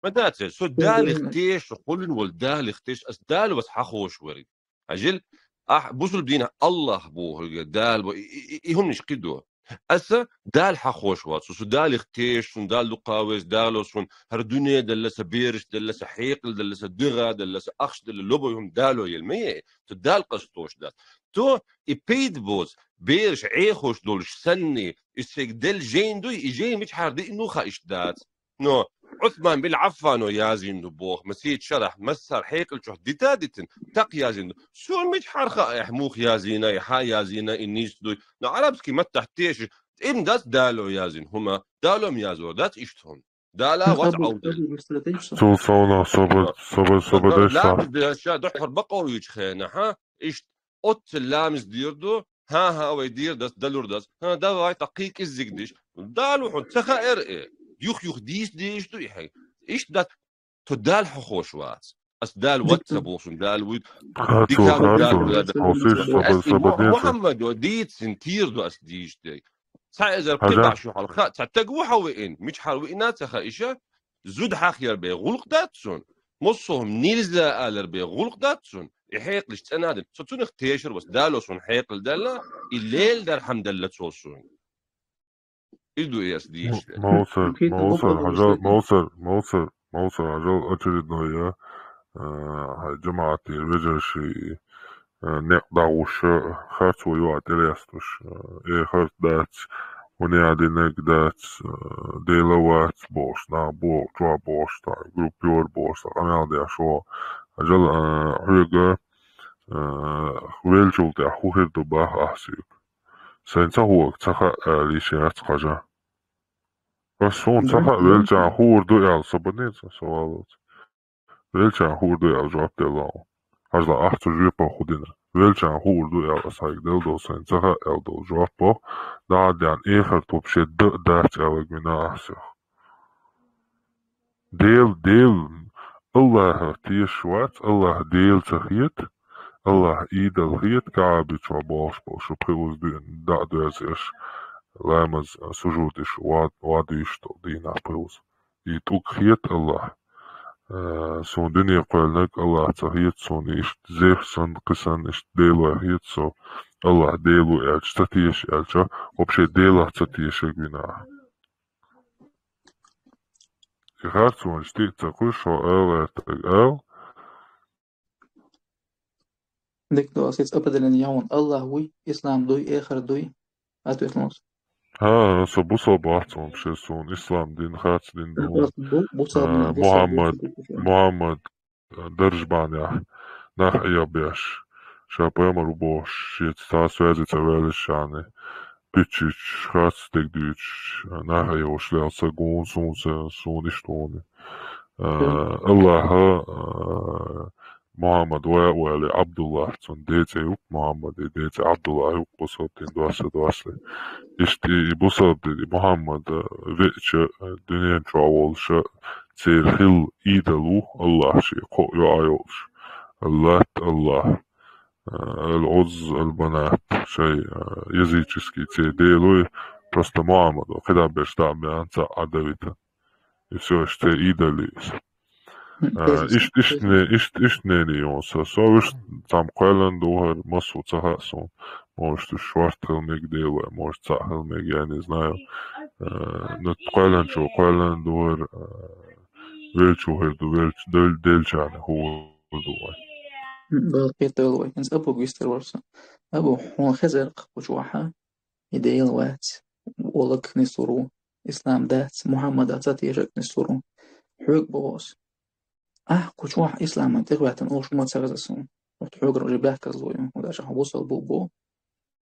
ма дац, со Далих тешаш, хулин волу Далих тешаш, ас Дала вац хьахош вариг. Ажил, ахь бусулба дийнахь Аллах бохург, Дала бо, и, и, и, и хӀуманаш кхидо. Аса Дала хьахош вац, со Далих тешаш, сон Дала дукха веза, Дала сон, хӀара дуьне далла сан, бераш далла сан, хьекъал далла сан, дуьгӀа далла сан, ахча далла, лобой хӀума Дало ел ма е, со Дала къастош дац. То и пайда боц, бераш Ӏехош долуш санний, и цига делла жейн дуй, и жейн мичахьара диъна ду хаьа иштта дац. Но Ӏусман бин Ӏаффано язйина ду боху, масийта шарахь, массара хьекъал чохь дита а дитина, такха язйина ду. Суна мичахьара хаьа, ахь муха язйина, и хьан язйина, и нийса дуй. Но Ӏарабский маттахь тешаш, тӀеман дац Дало язйина хӀума, Дало-м язор дац иштта хӀума. Дала вац Ӏовдал. Цул совнах собар, собар, собар деш ца. Ламаз деш ша дохьур бакъо вуьйчу хенахь, иштта оццул ламаз дийр ду, хӀан-хӀа, вай дийр дац, далур дац. ХӀан, давай, тӀаккхий кӀиззиг диш. Дала ву хьуна ца хаьара э. Юх-юх дийца дийш ду и хьай. Иштта дац, то Дала хьахош вац. Ас Дала вац ца боху суна, Дала вуй. Дика Дала вуй. Ас и Мухьаммадо дийцина тийр ду ас дийш дерг. Цхьа эзар кхидӀа шу хьалха, цхьа таг ву хьан веана, мичахьара веана ца хаьа иша, зуда хьахъяр бен гӀуллакх дац цунна. Массо а хӀума нирза алар бен гӀуллакх дац цунна. И хьекъалш цӀена дина. Со цунах тешар вац. Дало суна хьекъал даьлла, и леладар хьан даьлла цо суна. И ду эс дийш дерг. Мовсар, Мовсар, хьажал, Мовсар, Мовсар, Мовсар, хьажал очередной я. Э, хьай жамаӀатера вежарший, э, некъ дӀагӀуш, харцо юкъа тӀерестуш, э, эхарт дац, хӀуна а динарг дац, э, Дела вац бохуш, нах боху, чохь бохуш, та, группа йора бохуш, та, къамел деш ву. Хьажал, э, хьоьга, э, веллачул тӀаьхьа хӀун хир ду боху ахь соьга. Сайн ца хӀуъа ца хаьа, аьлла, йиш яц хьажа. Ас суна ца хаьа, веллачарна хуур ду аьлла, со бан дийца, со валлалц. Веллачарна хуур ду аьлла жоп делла ву. Хьажал, ахь цу жоьпах хӀун дина. Веллачарна хуур ду аьлла, ас хьайга делла долу сайн ца хаьа аьлла долу жопах, дӀа а деана, эхарт вообще дан а дац аьлларг вина ахь соьх. Дела, Дела, Аллахьах тешаш вац, Аллахь Дела ца хета, Аллахь идол хета, КаӀба чохь бохуш болу шу пхи уз дуьйна дӀа а доьрзуш, ламаз, сужудаш вад-, вадуьйш долу дийнахь пхи уз. И тӀулг хета Аллахь. Э, суна дуьне кхоьллинарг Аллахь ца хета, суна иштта зевс санна, кхин санна, иштта Делой хета со. Аллахь Дела ву аьлча, ца теша аьлча, вообще Делах ца тешарг вина ахь. И харцонаш тӀе а ца кхуьйсуш, хьо ала гӀертарг ала. Дика ду, ас иза определение яхьун. Аллах вуй, ислам дуй, эхар дуй. Ответ луц. ХӀа, со бусалба вац хьуна, шен суна ислам дин, харц дин ду. Бу-, бусалба, а, бусалба, Мухаммад, бусалба. Мухаммад даржа бахьанехь нах Ӏехабеш, ша пайхамар ву бохуш, шеца цхьа связи ца ваьллашехь, пиччич, харц стаг дуьйцуш, нах Ӏехуш лелла са гуна, суна са, суна иштта гуна. А, Аллахьа, а, Мухаммад вай а вале, Абдуллахь, цунна ден цӀе ю-кх Мухаммад, и ден цӀе Абдуллахь ю-кх, бусалба дин доссале, доссале. Иштта и, и бусалба дин, и Мухаммад, а, веача, а, дуьнен чохь волуша, церан хилла идол ву Аллахь шен кхоъ йоӀ йолуш. Аллат, Аллахь, а, Ал-Узз, Ал-Банат, шайн, а, языческий церан делой, просто Мухаммад, кхидӀа берш дӀа а беана, цхьаъ а давита. И всё, иштта идол ю иза. А, ишт-, иштта не-, ишт-, иштта нени ю со. Со вуьш цхьамма кхоьллина ду хӀара, массо ца хаьа суна. Может, уьш шорта хила мега делой, может, цхьаъ хила мега, я не знаю. А, ну, кхоьллинчо кхоьллина ду хӀара, а, веллачо хир ду, веллач-, дел-, деллачарна хуур ду вай. Дала кхетавелла вай. ХӀинца Абуга вистар вара со. Абу, хьуна хезар кху чохь, и Дела вац, олаг нислур ву, ислам дац, Мухьаммада ца тешарг нислур ву. Хьоьга боху ас. Ахь кху чохь исламан тӀехӀоьттина олуш ма ца хеза суна. Вот хьоьгара уже бехказло ю, вот аша хьан бусалба бу бо.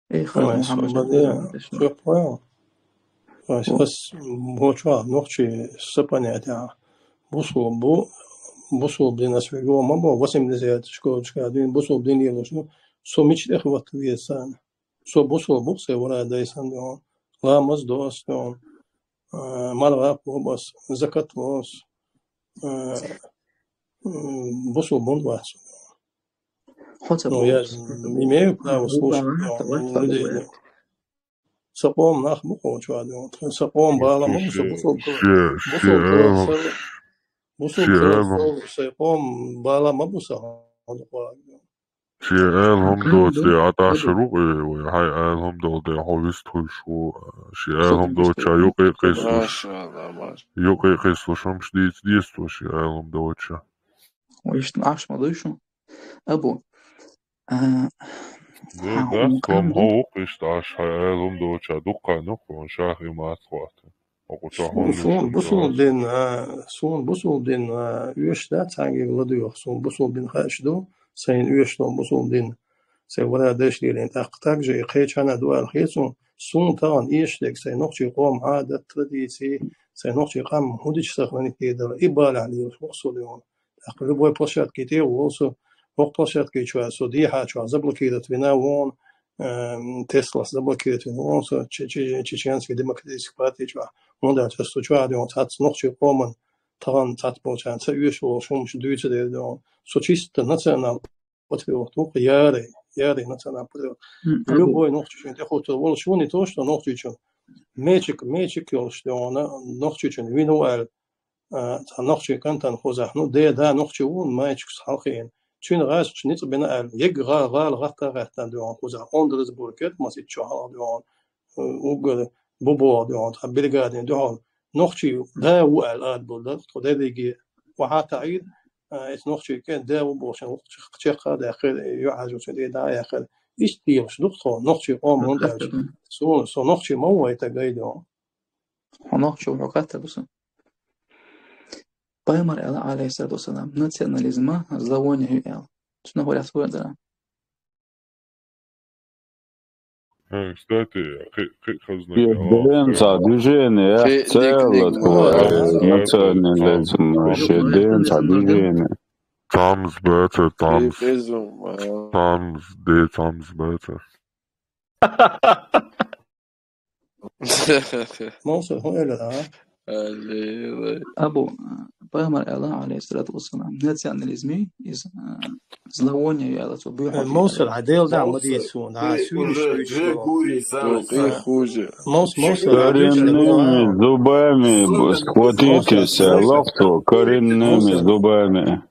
Эй, хала Мухьаммад, То есть ас боча нохчи са понятие. Бусул бу, бусул дин ас вего ма бо, восемьдесят школочка дин, бусул дин лелош, ну, со мичтех вот весан. Со бусул бу се вара дайсан дон. Ламаз дос дон. Э, марва кобас, закат лос. Э, м, бусул бун вас. Хотя Ну, бы я с- имею право слушать, Бухана, но давай не так люди, говорят. Са къом нах бу къочуа дон. Са къом бала ма бу са, бусул кыл-, Ши, ши бусул кыл-, элам, са, бусул ши кыл-, элам, са, са къом бала ма бу са, хьона къоа. Ши элам Кан доци дон, аташ кан дон. Рукъи, вай, хьай элам дол де, хьо вист хуй шу, ши Со элам тем, что доча юкъи къислуш. Машалла, маш. Юкъи къислуш, ам шдиц дисту ши элам доча. Ой, ишт аш ма дуй шу. Абу. А, Де, ха, да, ум сом кам хо дон? Укъ ишт аш хьай элам доча, дукха нух, он шах и мас хват. Окъу Сун, чахун сун, нуш бусул чахун. Дин, а, сун бусул дин, а, уьш да, цанги ладуй, сун бусул дин хаш ду, сайн уьш дон бусул дин. Се вара деш лирин, так, так же и кхечана дуал хесун, сун таан иш дег, сайн нохчи къом, адат, традиции, сайн нохчи къам, худич сахлани кедал, и бала ли бусул дин. Так, любой площадке те, волсу, ох площадке чуа, со дихьа чуа, заблокировать вина вон, эм, Теслас заблокировать вина вон, со че-, че-, Чеченский демократический партия чуа. Вон да, часто чуа, дон, цац нохчи къоман, таан цац болчан, ца уьш вол, шумш дюйца де, дон. Со чисто национал патриот, вух, яре, яре национал патриот. М, Любой нохчи чун, те хотел, вол, шуни то, что нохчи чун. Мечик, мечик ёлш, дон, нохчи чун, вину ал, а, цхьа нохчи кантан хоза, ну, де, да, нохчи вун, майчикс хьалхин. Цуьн гӀазкхаш ницкъ бина аьлла, ег гӀа-, гӀала гӀатта гӀаьттан дуьгӀун хоза, Ондрас буркет, масит чу хьалха дуьгӀун, э, уггар бубо дуьгӀун, цхьа бригадин дуьгӀун. Нохчи да ву аьлла ад бур дар, тхо дерриге вахьа таӀийр, а, эс нохчи кен да ву бохшан, чекха даьккхир, юхьажучу де да яьккхир. Иштта дийгӀаш ду тхо, нохчи къом хӀунда аьлча. Су, со нохчи ма ву вай тагай дуьгӀун. Хьо нохчо ву хьо кхетта бу сан. Пайхамар аьлла, алейхиссалату вассалам, национализма зловоние ю аьлла. Цунах вариант ву дара. Э, кстати, кхы-, кхы хазна Е, аьлла, ден ца движение, Кхы целое ник-, ник-, такое, ник-, национализм, ник-, вообще, ник-, ден ца ник-, движение. Тамз, баца, тамз. Кхы безум, а. Тамз, де, тамз, баца. Мовсар, хӀун аьлла, а? Аллилуйя. Абу, пайхамар аьлла, алейхиссалату вассалам, национализм из, а, зловоние ю аьлла, цо буьйхьа Э, Мовсар, а дел да, ма дийца суна, а, Мовсар, суьйлиш, уже, уже гури, Мовсар, а, хуже. Мовс-, Мовсар, а, Коренными зубами схватитесь, лохто, коренными зубами.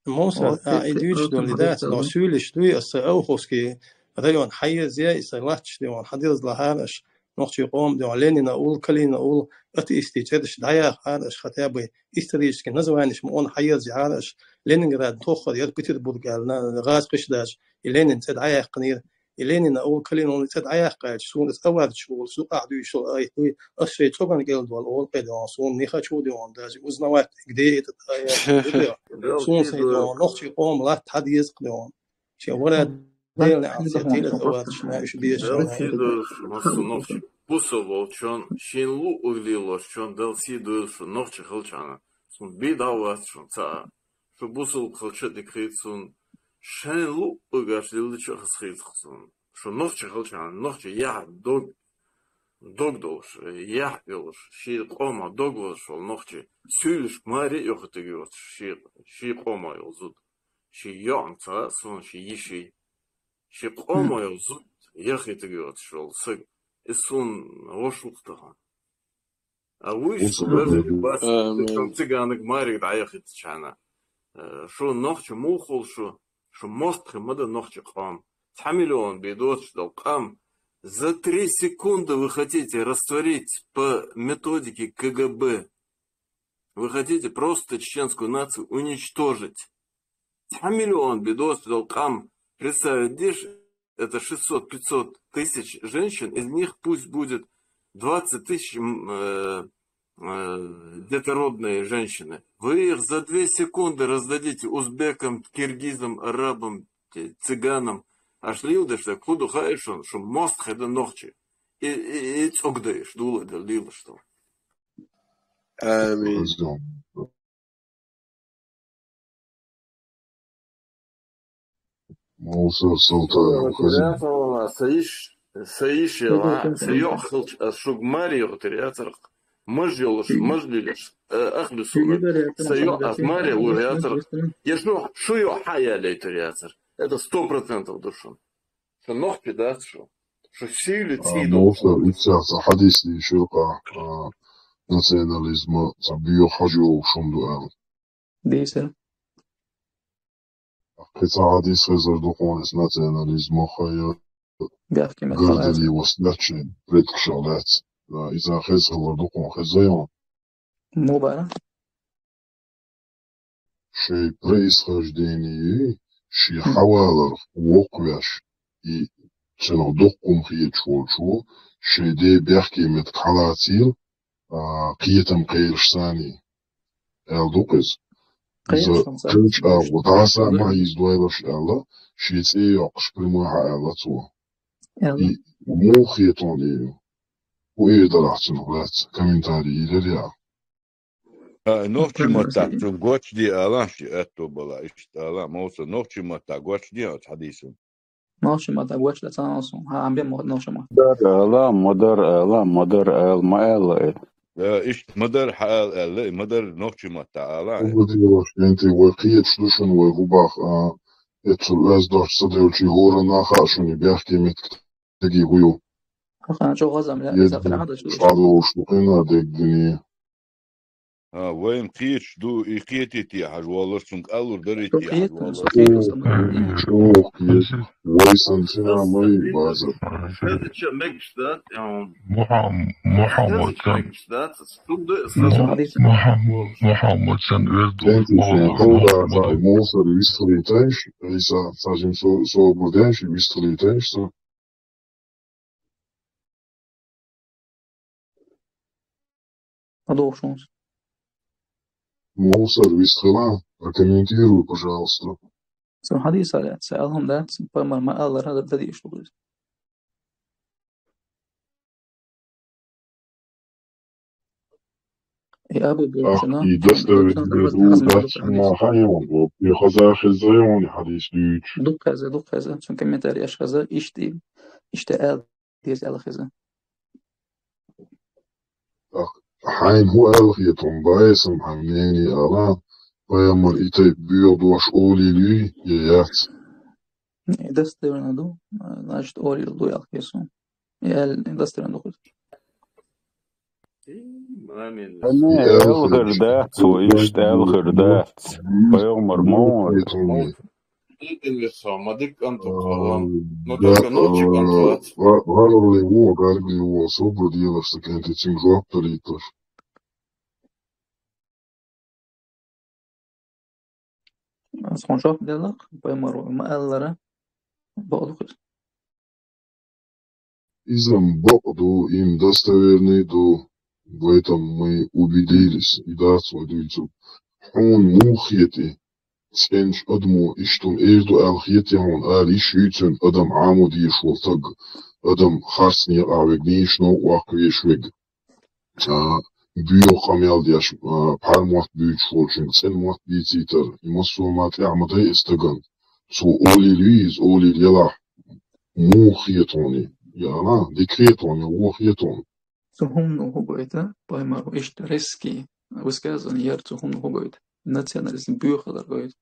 Мовсар, а, и дуьйцуш долу дац, но суьйлиш дуй аса Ауховский район хьаеза, и сан латташ дуьгӀун хьадилза лахьара аша, нохчий къоман дуьгӀун Ленина улу, Калина улу, атеистийн цӀераш дӀаяхьара аша, хотя бы исторический названиеш ма он хьаеза яхьара аша, Ленинград тоххар яра Петербург аьлла, гӀазкхаша даже, и Ленин цӀе дӀаяьккхинера, и Ленина улу, Калина улу цӀе дӀаяьккхича, суна аса аварчаш волу, зукъахь дуьйшуш долу айхьа дуй, аса шайн цӀоган кӀел долу олу кхе дуьгӀун, суна не хочу дуьгӀун, даже узнавать, где этот, а, я, суна сайн дуьгӀун, нохчий къоман латта хьан деза кхе дуьгӀун. Шен вара Делан Ӏалашо тилат аварчаш, ма уьш безаш. Дала сий дойла шуна, массо нохчий. Бусалба волчун, шен луъург лелош чун, Дала сий дойла шуна, нохчий хилчахьана. Суна бен дӀа а вац шуна цхьа а. Шу бусалба хилча а дика хета суна, шайн луъург аша лелача а хаза хета суна. Шу нохчий хилчахьана, нохчий яхь дог, дог долуш, яхь йолуш, шен къоман дог лозуш волу нохчий, суьйлишка маре а йохуьйтур йоцуш, шен, шен къоман йолу зуда. Шен йоӀана ца хаьа суна, шен йишин. Шен къоман йолу зуда яхийтур йоцуш волу саг. Иза суна вовшах ву-кх тахана. А вуй шу, вежарий, бац, цу циганиг, маьриг дӀаяхийтичхьана. Э, шу нохчий муха хуьлу шу? Шу мостагӀий ма ду нохчий къам. Цхьа миллион бен доцуш долу къам. За три секунды вы хотите растворить по методике КГБ. Вы хотите просто чеченскую нацию уничтожить. Цхьа миллион бен доцуш долу къам, представить деш, это шестьсот-пятьсот тысяч женщин, из них пусть будет двадцать тысяч, м, э, э, детородные женщины. Вы их за две секунды раздадите узбекам, киргизам, арабам, те-, цыганам. Аш лийла деш даг, хӀун ду хаьий шуна, шу мостагӀий ду нохчий. и, и, и цӀогдайш, дула дел, дилаш тал. Амин. Мовсар салтаял хазин. Са йиш, са йиш яла, са йоӀ хилча, аз шуг маре йогӀу тер яцарх. Маж йолуш, маж лилаш, э, ах бисура. Са йоӀ аз маре лур яцарх. Я шу, шу йоӀ хьа ялей тер яцар. Это сто процентов ду шун. Шу нохчи дац шу. Шу сийли цӀий ду. Мовсар иццах ца хьадис дийшира кха, а, национализма ца био хьажо шун ду аьлла. Дийсар. Кхин ца хьадис хезар ду кхуна, эс национализма хая Бехке меттала гардали васнат шайн предкашал дац. Да, иза хеза хилар ду кхуна, хеза йон. Му бара? Шей происхождение, ши хьавалар вокхвеш, и цунах дуккхум хеташ волчо, шей де бехке меттиг хьалацийла, а, кхетам кхераш сани. Аьлла ду-кх иза. Иза кхечу агӀо дӀаса ма хьийза дойлаш аьлла, шен цӀе йоккхуш прямой хьа аьлла цо. И муха хетон и ю? ХӀун эр дара ахь цунах лаьцна? Комментарий йилира я? А, нохчи маттахь цу гочде ала, ши аьтто бала, иштта ала, Мовса, нохчи маттахь гочде оцу хьадисана? Нохчи маттахь гочда ца ала сун. Хьан бен мо-, нохчи маттахь. Дар ала, ма дар ала, ма дар ала, ма аьлла и. Э, иштта ма дар хьаала аьлла, и ма дар нохчи маттахь ала. ХӀун ду дезаш, кӀентий, вай кхеташ ду шуна, вай хӀун бах, а, эццул оьзда дош ца девлчий, хӀоранна а хаьа шуна, и бехке меттиг стаге хӀун ю. Ахьа, чӀогӀа зам лаьа, иза хӀун хьадаш ду? Шкъа долуш ду къина деггане. А, вайна кхеташ ду, и кхетийте хьажа воллар, цунга аллур дарийте хьажа воллар. ЧӀогӀа кхеташ. Вай сан цина май базар. Хезача мегаш дац, я. Мухам-, Мухаммад сан. Мегаш дац, цунда Мухам-, Мухаммад сан верду. Мовсар вистхилийтайш, Ӏийса, цхьа жим со-, собар деш, вистхилийтайш, со. Ма дохуш хӀунца. Мовсар вистхила, прокомментируй, пожалуйста. Цу хьадиса лаьцна, сан алхам дац, пайхамар ма аллара дан дийш ду иза. И Абу Бакр, и достоверный ду, дац ма хьайон, и хаза хеза йон, и хьадис дуьйцуш. Дукха хеза, дукха хеза, цун комментарий аш хеза, иштта, иштта аьлла. Деза аьлла хеза. Ах, хьайна хӀун аьлла хетон, бай сан хьан мнение ала, пайхамар и тайпа боьха дош олийла юй, я яц? Не, достоверно ду, значит, олийла ду аьлла хеза. И аьлла, достоверно ду хеза. Не, аьлла хир дац, вай иштта аьлла хир дац. Пайхамар ма вара. Диканле со, ма дика кӀант ву тхо, ладно. Но только нохчи кӀант вац. Ва-, варалли ву, гаргали ву, собар делаш сан кӀентий, цуьнга жоп далийталаш. Ас хьуна жоп делла, пайхамар ма аллара, бакъ ду-кх иза. Иза-м бакъ ду, и-м достоверный ду, в этом мы убедились, и дац вай дуьйцург. Хьуна муха хета и? ЦӀеначу адамо иштта хӀума эр ду аьлла хета хьуна, ала йиш юй цуьнан адам Ӏамо дезаш волу стаг, адам харц некъахь верг, нийса новкъа ваккха везаш верг? А, боьха къамел деш, а, пхьар мотт буьйцуш волчуьнга цӀена мотт бийцийтар, и массо а ма тӀехь ма дай и стагана. Цо олийла юй иза, олийла елахь, муха хета хьуна и? Я ала, дика хета хьуна я, вон хета хьуна? Цу хӀумано хӀун гойту, пайхамар иштта резкий высказывание яр, цу хӀумано хӀун гойту? Национализм боьха хилар гойту.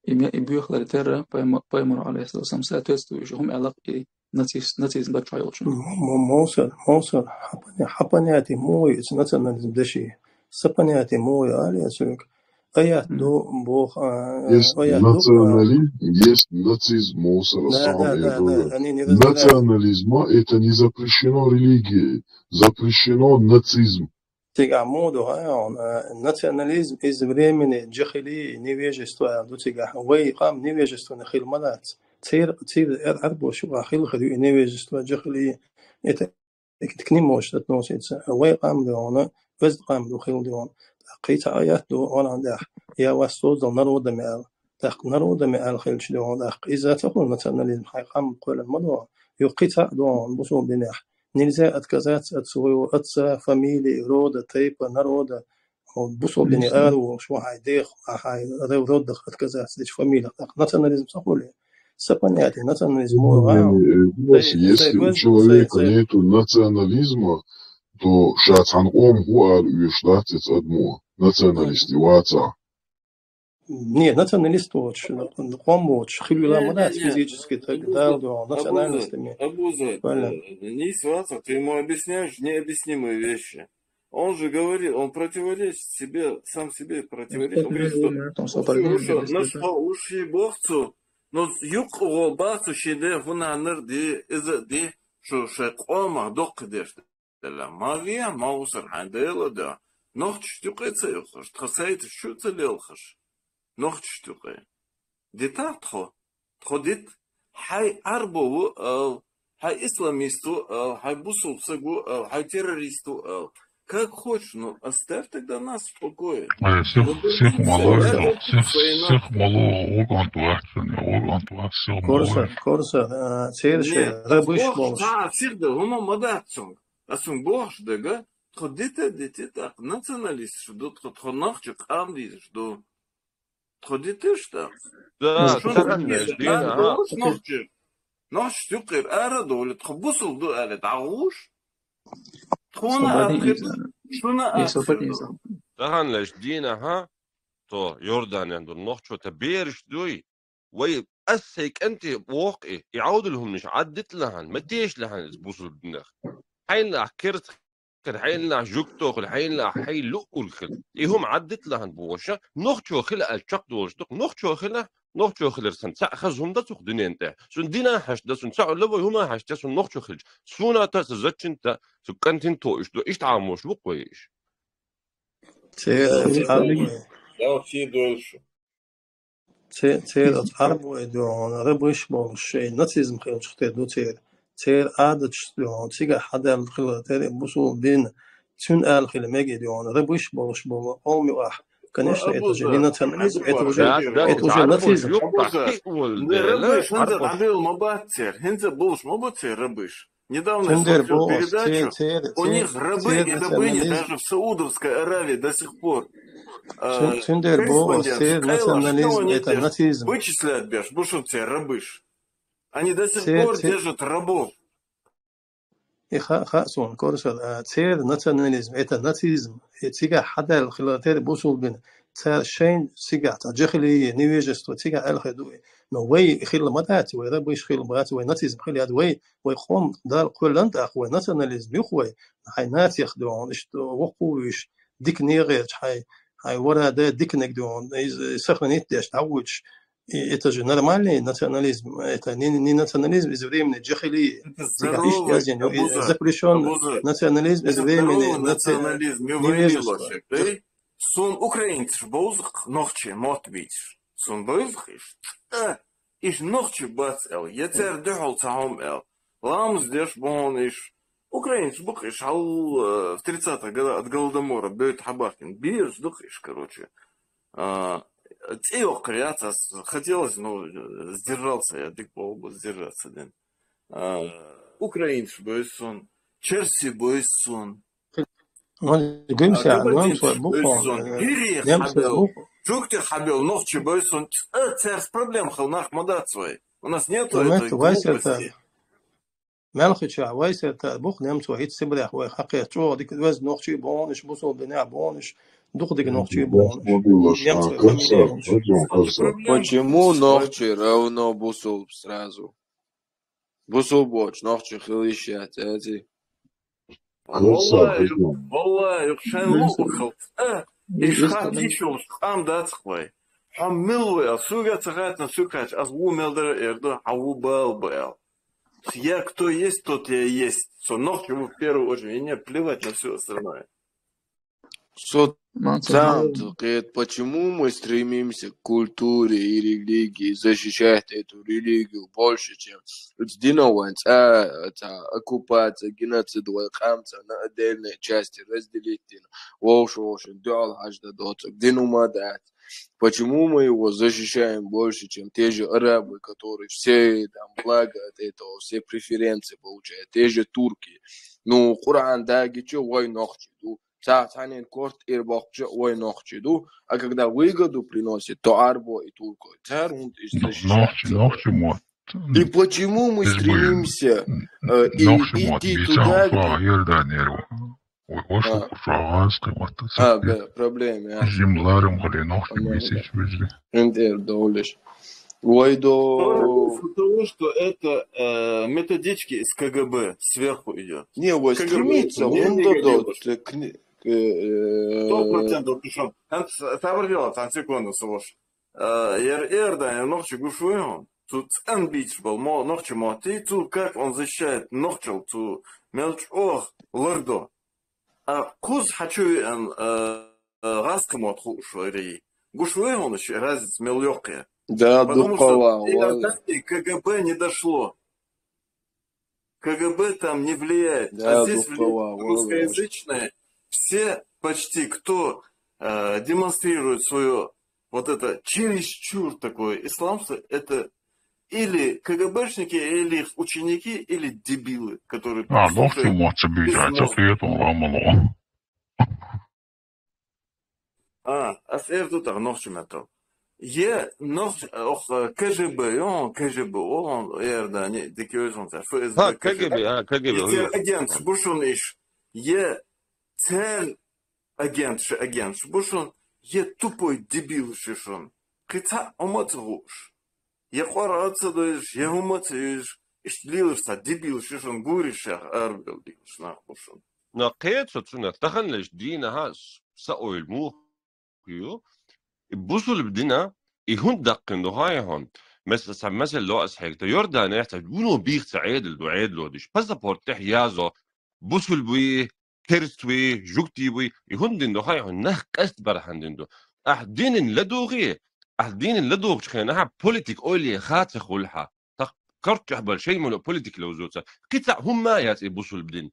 И ме-, и боьха хиларе терра пайхама-, пайхамар, алейхиссалату вассалам, соответствующий хӀума аьлла-кх и нацис-, нацизм баччахь йолчунна. Мо-, мо-, Мовсар, Мовсар, хьан поня-, хьан понятие муха ю иза национализм деши? Сан понятие муха ю, али ас вуьга? Аят ду, боху, а, аят ду, а. Есть национализм, есть нацизм, Мовсар, да, да, да, да, они не разделяются. Национализма это не запрещено религией, запрещено нацизм. Цигахь муха ду хьан, а, национализм из времени джахилии, невежества аьлла ду цигахь. Вай къам невежественный хила ма дац. Цер-, церан эр-, Ӏарбоша юкъахь хилла хир ю и невежество, джахилии. Это к ним может относиться. Вай къам ду хьуна, веза къам ду хила ду хьуна. ТӀаккха кхин цхьа аят ду, ванан тӀехь: «Я вас создал народами», аьлла. ТӀаккха народами аьлла хилча ду хьуна, тӀаккха иза ца хуьлу национализм, хьайн къам кхоьллина ма ду хьуна. Юха кхин цхьа а ду хьуна бусулба динехь: Нельзя отказаться от своего отца, фамилии, рода, тайпа, народа. Вот бусалба динах араволуш ву хьайн дех, а хьайн ре-, родах отказаться дечу фамилех. ТӀаккха национализм ца хуьлу? Сан понятие, национализм муха ву? Если у человека нету национализма, то ша цхьана къомах ву ала оьшуш дац иза адамо, националист и вацахь. Не, националист воцуш, къом воцуш, хила вела ма дац физически таг, Дала дуьхьал, национальностями. Абуза, Абуза, э, нийса вацахь, ты ему объясняешь необъяснимые вещи. Он же говорит, он противоречит себе, сам себе противоречит. Он говорит, что уж, уж, уж, уж ей боху цо, но юкъа гӀо бац цо шен де, хӀунда аьлла де, иза а де, шу шайн къомах доккха деш делла. Ма ве, ма усар хьайн дела а де. Нохчашта юкъе ца юххуш, тхан сайташ чу а ца лелхаш. Нохчашта юкъе. Дита тхо. Тхо дита. Хьайн Ӏарбо ву ала, хьайн исламист ву ала, хьайн бусалба саг ву ала, хьайн террорист ву ала. Как хочешь, но оставь тогда нас в покое. Э, сих, сих ма ло, сих, сих ма ло, гӀо кӀант вац шуна, гӀо кӀант вац, сих ма ло. Корса, корса, а, церан шайн рабыш болуш. Цхьа а сих дан хӀума ма дац цунга. Ас цунга бохуш дага, тхо дита, дита, тӀаккха националисташ ду, тхо, тхо нохчийн къам дезаш ду. Тхо диташ тӀаккха. Да, шуна тхо диташ, ара долуш нохчий. Нохчашта юккъера ара а довлий, тхо бусалба ду аьлла, дӀагӀуш. Тхуна а хир ду, шуна а хир ду. Таханлерчу дийнахьа, тхо Иорданехь долу нохчо тхан бераш дуй, вай, ас сайн кӀанте боху и, и Ӏовдал хӀуманаш Ӏаддита лахьана, ма теша лахьана иза бусалба динах. Хьайна ахь керста хила, хьайна ахь жугтах хила, хьайна ахь хьайн луъург хила. И хӀума Ӏаддита лахьана бохуша, нохчо хила аьлла чекхдолуш ду-кх, нохчо хила, нохчо хилар сан цхьаъ хаза хӀума дан ца хуьлу дуьнен тӀе. Цунна дин а хьашт дан, цунна цхьаъ а ло вай, хӀума а хьашт дан, цунна нохчо хилча. Суна а та, сан зачинта, цу кӀантина тоуш ду, иштта Ӏамош бу-кх вай иша. Церан оцу Ӏарбой. Церан оцу Ӏарбой дуьхьал рабыш болуш шайн нацизм хилчух тера ду церан. Церан Ӏадаташ дуьхьал цигахь хьадаьлла хилар тера бусалба дин. Цуьнан аьлла хила мега дуьхьал рабыш болуш болу къом ю ахь. Конечно, это же не национализм, это уже, это уже нацизм. Рабыш хӀинца дӀабевлла ма бац церан, хӀинца болуш ма бу церан рабыш. Недавно я смотрел передачу, у них рабы и рабыни даже в Саудовской Аравии до сих пор. Цундер боху, церан национализм, это нацизм. Вычислять беш, бу шуна церан рабыш. Они до сих пор держат рабов. И ха-, хаьа суна, корсар, а, церан национализм, это нацизм. И цигахь хьадаьлла хилар тера бусалба дин. Цара шайн цигахь цхьа жахилия, невежество цигахь аьлла хир ду и. Но вай хилла ма дац, вай рабыш хилла бац, вай нацизм хилла яц, вай, вай къом Дала кхоьллина тӀаккха, вай национализм юха вай, хьайн нацех дуьхьал, иштта воккхавуьйш, дика негӀерчу хьайн, хьайн вара да диканиг дуьхьал, иза сохранить деш, дӀавуьйтуш. И это же нормальный национализм, это не, не национализм из времени джахилии. Цигахь иштта язйина, запрещённый национализм из времени национализм, невежества. Суна украинцаш бовзу-кх нохчий мотт бийцаш. Суна бовзу-кх иш. Э, иш нохчий бац аьлла. Я цара дуьхьал цхьа хӀума аьлла. Ламаз деш бу хьуна иш. Украинцаш бу-кх иш. Хьал, э, в тридцатых годах от Голодомора бевдда хьабахкина. Бераш ду-кх иш, короче. А, цӀе йоккхур яц ас. Хотелось, ну, сдержался я, дика боху, сдержаться дина. А, украинцаш бевза суна, черси бевза суна. Гуьмса, а, габадинцаш бевза суна, гире хьабевлла, жугтех хьабевлла нохчий бевза суна. Ц-, цаьрца проблема хила нах ма дац вай. У нас нету этой глупости. Мелхича, вай сертар бу-кх немцой, хӀинца Сибрехь вай хьакхетта чӀогӀа дика веза нохчий бу хьуна иш, бусалба динехь бу хьуна иш, дукха дика нохчий бу хьуна иш. Почему нохчий равно бусалба сразу? Бусалба боцуш нохчий хила йиш яц, эций? Валлахи, валлахи, юха шайн луъург хилла. А, и хатта йиш йолуш къам дац-кх вай. Хьо мила ву аьлла, суьга а ца хаьттина, суьга хаьттича, ас ву мел дара а эр ду, хьан ву бала бу аьлла. Я кто есть, тот я есть. Со нохчий ву в первую очередь, и мне плевать на всё остальное. Со цаӀ кхета, почему мы стремимся к культуре и религии, защищать эту религию больше, чем эцу динан вайн цӀа, цхьа оккупация, геноцид вай къам царна отдельные части разделить дина, вовшийн-вовшийн дуьхьал хьажа дан доцург дин хӀума дац. Почему мы его защищаем больше, чем те же арабы, которые все там блага от этого, все преференции получают, те же турки? Ну, Къуръан дагича вай нохчий ду, цхьа цхьаннен корта тӀера бохкуча вай нохчий ду, а когда выгоду приносит, то арабо и турко. Цар хӀунда иштта защищать? Нохчий, нохчий мотт. И почему мы стремимся, э, и идти туда, где Иорданера. Ваш укхуша гӀазкхи мотт. А, бе, проблема, я. Жим ларам хали нохчий бисич бижри. Интер долиш. Вай до того, что это, э, методички из КГБ сверху идёт. Не, вай стремится, он додо, сто процентов пришёл. Сабар дело, там секунду, слушай. Ер, ер, да, ер нохчий гуш вайхьун. Цу цӀен бийцаш бола мо-, нохчий мотт, цу как он защищает нохчал, цу мел чӀоагӀа лардо. А кхуза хьачувеана, э, э, гӀазкхи мотт хууш вайра. Гуш вайхьун ши разница мел йоккха я. Да, дукха ва, и до КГБ не дошло. КГБ там не влияет. А здесь влияет русскоязычные. Все почти, кто, э, демонстрирует своё вот это чересчур такое исламство, это или КГБшники, или их ученики, или дебилы, которые... А, нохчий мотт ца бийцача кхетам ламало. А, ас эр ду тӀаккха нохчий меттала. Е нохч-, ох, э, КЖБ, ё, КЖБ, о, Иордане, дикий ойзон цар, ФСБ, КЖБ. А, КГБ. Е цер агенташ бу шун иш. Е цер агенташ, агенташ бу шун, е тупой дебилаш шун. Кхин цхьа хӀума ца хууш. Е Къуръан ца дойзаш, е хӀума ца йойзаш, иштта лелаш цхьа дебилаш шун, гури шех арабевлла лелаш нах бу шун. Но кхета со цунах, таханлерча дийнахьа с-, са ойла муха ю. И бусулба дин, и хӀунда даккхина ду хьайна хьона? Мес-, цхьа масал ло ас хьайга. Тха Иорданехь цхьа вуно бийха цхьа Ӏедал ду, Ӏедало диш. Паспорт тӀехь язо, бусулба вий, керста вий, жугтий вий, и хӀунда дина ду хьайна хьона? Нах къаста бархьана дина ду. Ахь динан ладугӀий, ахь динан ладугӀучу хенахь политика ойла яха ца хуьлу хьан. Тхан кортехь бара шайна мало политика ловзо цара. Кхин цхьа хӀума яц и бусулба дин.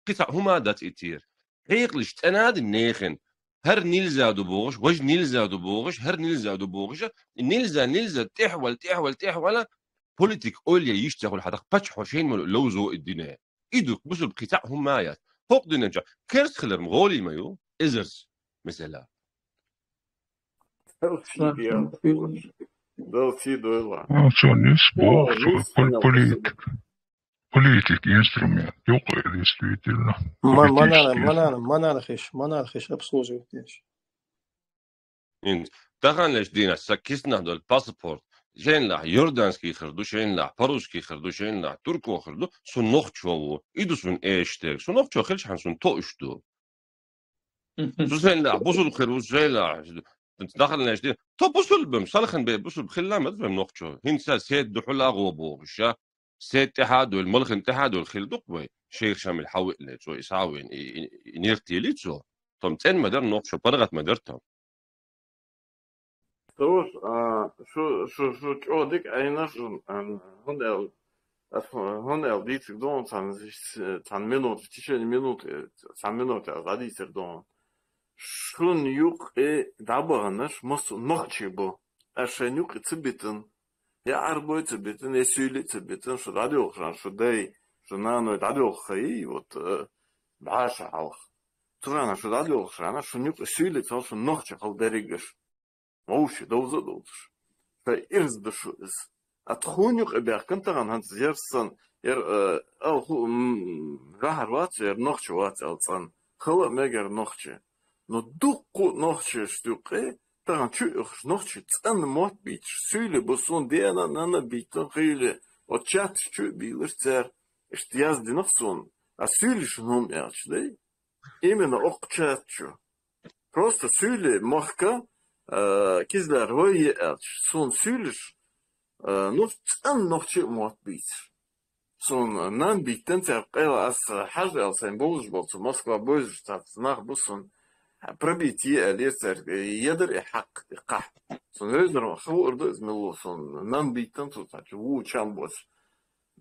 Кхин цхьа хӀума дац и тера. Хьекъалаш цӀена а дина нехан. ХӀара нельзя ду бохуш, важа нельзя ду бохуш, хӀара нельзя ду бохуш, и нельзя, нельзя, тӀехвала, тӀехвала, тӀехвала, политика ойла йиш ца хуьлу хьан, тхан паччахьо шайна мало ловзо и дине. И ду бусулба, кхин цхьа хӀума яц. ХӀокху динан чохь керста хилар ма гӀолий ма ю, эзарза, масала. Дал ца дойла. Ну, цо нис боху, цо пол-, политик. Политик инструмент. Юкъа, действительно. Ма-, политический монарх-, инструмент. Монарх-, монархиш, монархиш обслуживать деш. Ин, таханлерчу дийнахь сан киснахь долу паспорт. Шайналахь иорданский хир ду, шайналахь по-русски хир ду, шайналахь турко хир ду, со нохчо ву. И ду суна эшаш дерг. Со нохчо хилчхьана суна тоъуш ду. Цу сайна бусулба хир ву, сайна даханлеш ди. То бусулба бем, салхан бе бусулба хилла ма дем нохчо. ХӀинца сед духула гӀо бохуш, ша. Сед тӀаьхьа а дуйла, малхан тӀаьхьа а дуйла хила ду-кх вай. Шейх Шамил хьавиъна цо, и схьавиъна, и, и, и нир тели цо. Том цӀен ма дара нохчо, паргӀат ма дара том. Товш, а, шу, шу, шу чӀогӀа дика Ӏийна шун, а, хӀунда аьлла, ас хӀу-, хӀунда аьлла дийциг ду хьуна цхьана, цхьана минута, в течение минуты, цхьана минута ас дӀадийцар ду хьуна. Шун юкъе дӀабаханаш массо а нохчий бу. Аш шайн юкъе ца битина, я Ӏарбой ца битина, я суьйлий ца битина, шу дӀадоьлхуш, шу дай, шу наной дӀадоьлху хайи, вот, э, бӀаьша хьалха. Цу хана шу дӀадоьлхуш, шун юкъе суьйлий ца хилла, шун нохчий хилла дерригаш. Вовши довза а довзуш. Ша ирз ду шу иза. А тхуна юкъе баьхкина тахана хӀанз яр сан, яр, э, ал ху-, м, жахар вац, яр нохчи вац ал цӀан. Хала а мегар нохчи. Но дуккху нохчиш юкъе, тахана чу ихуш нохчи цӀан мотт бийцаш, суьйли бу суна дена, нана бийцан хили, от чаташ чу а бийлаш цар, иштта яздинах суна. А суьйлиш хӀума аьлча дай? Именно оккха чат чу. Просто суьйлий махка, э, кизлар вай е аьлча, суна суьйлиш, э, ну, цӀан нохчи мотт бийцар. Суна нан биттан цаьрга къайла ас хьажа аьлла сайн бовзуш болу, цу Москва бовзуш цаьрца нах бу суна. Пробить е аьлла цаьрга, едар и хьакха, и кхахь. Сон везар, ма хавар да из мел ву, сон нан бийтан цу цхьачу, ву чам боц.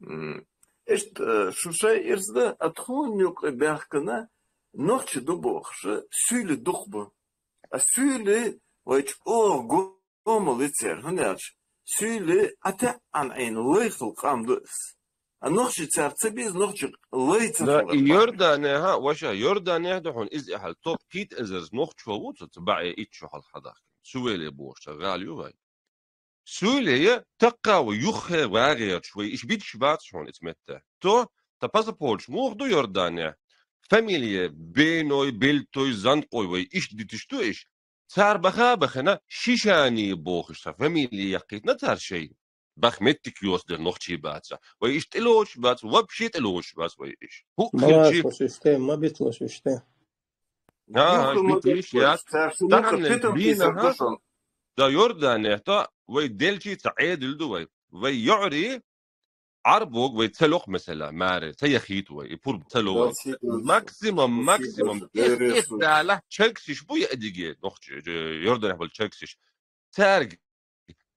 М, иштта, э, шу шай ирс да, а тхуна юкъе баьхкина, нохчи ду бохуш, суьйли дукха бу. А суьйли вай чӀогӀа го-, гомал йицера, хӀунда аьлча суьйли а таьӀӀан Ӏийна лай хила къам ду ас. А нохчи цара ца беза, нохчи лай ца Да, хилар и бахьана. Йорданехьа, ваша, Йорданехь ду хьуна иза эхьал, топ кхийта эзарза нохчо ву цу, цу баӀе итт шу хьалха хьадахкина. Сувеле бохуш цхьа гӀала ю вай. Суьйле я, таккха вай юххе вагӀераш, вай иш биташ бац хьуна ица метта. То, та паспорташ муха ду Йорданехь? Фамилия Бейной, Бельтой, Занкъой вай, иш диташ ду иш? Цара баха а бахана, Шишани бохуш цхьа фамилия яхкийтина цара шай. Бах меттиг йоцу дер нохчий баца. Вай иш тӀелоцуш бац, вообще тӀелоцуш бац вай иш. ХӀу Ма хилчи лаша иштта, ма биталаш иштта. АхӀа, Юха ма биталаш биталаш, яц. Цара шу муха Таханлен питам дийна, писар ха? Ду шун. Да Йорданехь, то вай делчи ца Ӏедал ду вай. Вай йоӀри, Ӏарбог вай ца лоху, масала, маре, ца яхийта вай, и пурба ца ло вай. Максимум, максимум, эс-эс далахь чергсиш бу я диге, нохчи, э, Йорданехь болу чергсиш. Цаьрга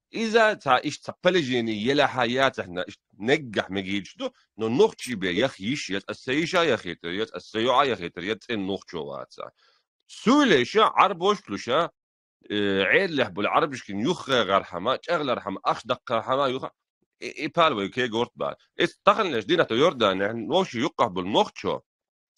иза цхьа иштта цхьа положение елахьа яцахьна, иштта неггахь мегийча ду, но нохчий бе ях йиш яц, аса ца йиша яхийтар яц, аса ца йоӀа яхийтар яц, цӀен нохчо ваца. Суьйлеша, Ӏарбошлуша, э, Ӏедалехь болу Ӏарбашкин юххе гӀархьама, чӀагӀлархьама, ахча даккхархьама юха, и, и пал вай кегорт бац. Эс таханлеш динахь то Йорданехь, нохчи юккъахь болу нохчо,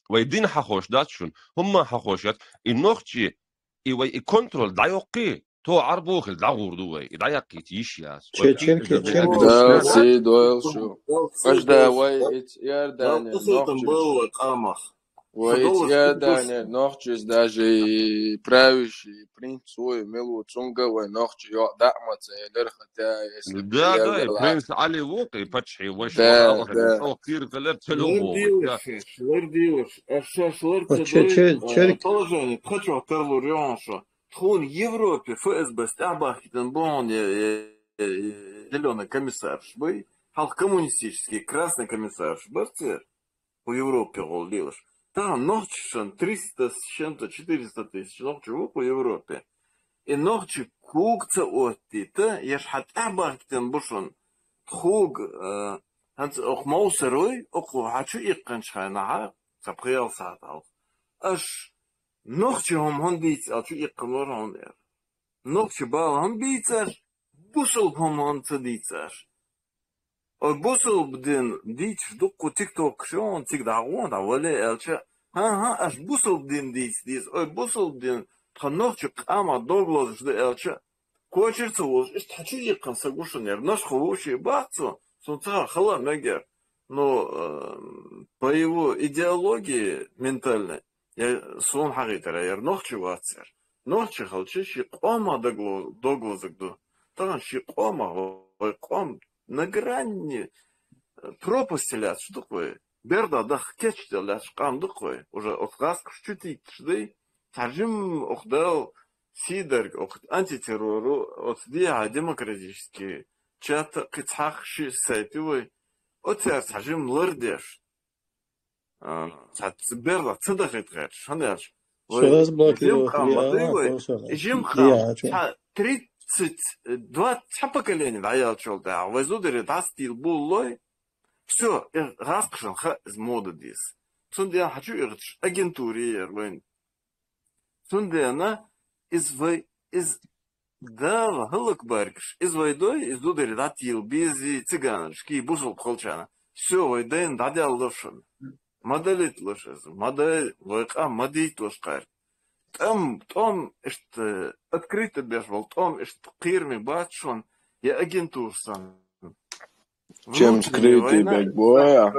вай дин хьахош дац шуна, хӀумма хьахош яц, и нохчи, и вай и контроль дӀайоккхий, то Ӏарбо хила дӀагӀур ду вай, и дӀаяккхийта йиш яц. Вай Чеченки, кхийта чеченки. Дал сий дойла шу. Аш да вай иц Иордане, Дал кхетам нохчи. Бал вай къамах. Вай Шу иц доллар Иордане, ши нохчис даже и правящий, и принц ву, и мел ву, цунга вай нохчи йоӀ даа ма ца елира, хотя, если бы Да, я да, и была. Принц Али ву, и пачхьи ваша Да, вахьа, да. Ох, кир калер целу Лар бу, дилаш, да. Лар дилаш. Аш шаш лар А ца че-, дой, че-, а, черк- положение, тхачох тарлур йоӀан шо. Тхуна Европе ФСБ стӀа бахкитан бон, э, э, э, зелёный комиссарш бай, хьалха коммунистический красный комиссарш бар цер. По Европе гӀоллийлаш. Тахана нохчашан триста с чем-то, четыреста тысяч нохча ву по Европе. И нохча куг ца оттийта, еш хьан тӀехь бахкитан бу шун. Тхуг, э, хьанца ох мовсарой, ох хьа чу иккханчу хьайна хьа, ца пхел сахьат хьалха. Аш нохча хӀума хӀун дийца ал чу иккханор хьуна эр. Нохча бала хӀун бийцаш, бусулба хӀума хӀун ца дийцаш. Ой, бусулба дин дийцаш дуккху тиктокаш ю, цига дӀагӀо, дӀавале аьлча, хӀан-хӀа, аш бусулба дин дийца дийца. Ой, бусулба дин тхан нохча къамах дог лозуш ду аьлча, кочар ца волуш, иштта хьан чу иккхана са гушанера, наш хӀу вовший бац цо, цунна ца хала мегар. Ну, э, по его идеологии ментальной, я, суна хьагӀийтара, яра нохча вацара. Нохча халча ши къомах дагло-, доглазаг ду. Тахана ши къомах вай къом на грани, э, пропасти лаьцаш ду-кх вай. Берда даха кечдел лаьцаш къам ду-кх вай. Уже оцу гӀаскаш чу тийташ дай. Цхьа жим ох дал сийдарг, ох антитеррору, оцу дехьа демократический чата кхин цхьаъ ши сайт ю вай. Оцаьрца цхьа жим лардеш. А, цхьа ц-, берла ца дахийта гӀерташ, хӀана аьлча? Вай Шу разблокировать жим къам ма дай вай. Жим къам, цхьа тридцать, двадцать, цхьа поколение дӀаяьлчул тӀаьхьа. Вай зударий дӀасатийла буллой. Всё, э, гӀаскхашан ха иза мода деза. Цундела хьан чу ихташ агентуре яр вайн. Цундела иза вай, иза Дала хӀаллакбаргаш, иза вай дой, иза зударий дӀатийла безий, циганаш, кий бусулба халчана. Всё, вай дайна дӀадаьлла шуна. Ма далийталаш иза, ма дай, вай къам ма дийтталаш кхаьр. ТӀом, тӀом иштта открыто беш вал, тӀом иштта кхераме бац шуна, я агентура санна. Чем скрытый бегбоя?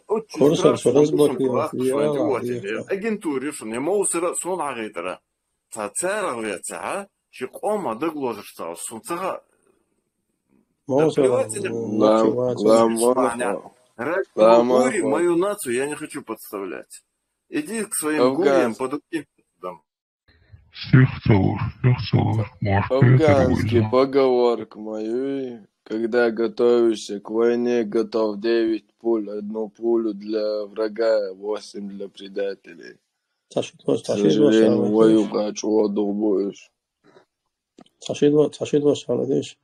Очень страшно, очень страшно. Агентура ю шуна, я мовсара суна хьагӀийтара. Ца царах вецахьа, ши къома даглозуш ца, сун ца ха-, Мовсара наплевательно. Лам, лам, лам, лам, мою нацию я не хочу подставлять. Иди к своим гуриям по другим методам. Сих ца луш, сих ца луш, может, афганский поговорка моя: когда готовишься к войне, готов девять пуль, одну пулю для врага, восемь для предателей. Цхьа ши дош, цхьа ши дош, сожалению, вай юкъа чӀогӀа догӀа бу уж. Цхьа ши дош, цхьа ши дош хьалха деш.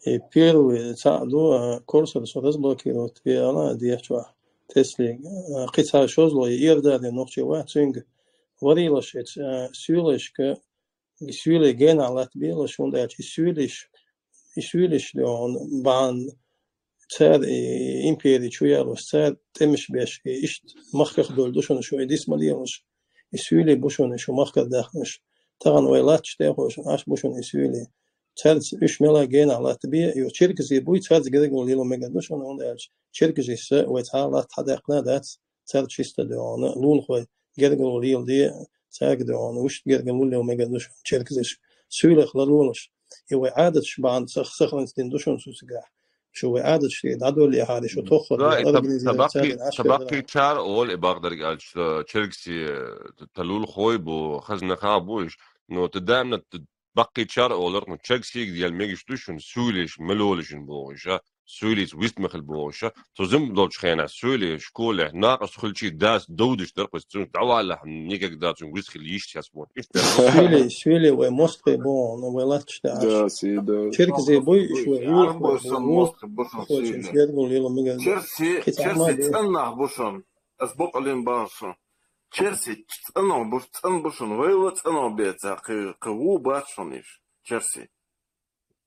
И первый цхьаъ ду, а, курсор со разблокировать ве ала дехча вахь. Теслиг, а, кхин цхьа шозлагӀа, и Иордане нохчи вац, цуьнга варилаш эц, а, суьйлешка, и суьйле генахь латтабелаш, хӀунда аьлча и суьйлеш, и суьйлеш, дуьхьал бахьана цара, и импери чу ялош, цара тӀемаш беш, и иштта махках долу ду шуна, шу и дис ма лелаш, и суьйле бу шуна, шу махкара даьхнаш. Тахана вай латташ тӀехула шуна, аш бу шуна и суьйле. Цаьрца уьш мела генахь латтабе, и черкезий буй, цаьрца гергарло лело мегар ду шуна, хӀунда аьлча черкезиша вай цхьа а латта хьадаьккхина дац, цаьрца чисто дуьхьал, лулахой гергарло леладе, цаьрга дуьхьал, вуьшта гергарло лело мегар ду шуна, черкезаш. Суьйлех ларолаш. И вай Ӏадаташ бахьана сах-, сохранить дина ду шуна цу цигахь. Шу вай Ӏадаташ тӀе дӀадоллехьара, шу тоххар Да, и та, организировать та баккхий, царна та ашкар баккхий чара олу и бакъдерг аьлча, черкси, э, та лулахой бу, хазна ха бу уьш. Но та даимна та баккхий чара олар, ну, черксига дел мегаш ду шуна, суьйлеш, мелолаш шуна бохуш, а, суьйлица вист ма хила бохуш, а. Цу зим долчу хенахь суьйле, школехь, накъост хуьлчий дас довдуш дар, кхуьнца цуьнга дӀаваллахь, никогда цуьнга вист хила йиш яц боху. Иштта. Суьйле, суьйле вай мостагӀий боху, ну, вай латташ тӀе Да, сий, да. Черкезий буй, уьш вай Арбойсан мостагӀий бу шуна суьйле. Гергарло лело мегар ду. Черси, кхин цхьа черси ма ду. ЦӀаннах бу шуна. Ас бакъалин бан шуна. Черси цӀаннах бу, цӀан бу шуна. Вай ва цӀаннах беца, кхи, кхи ву бац шуна иш. Черси.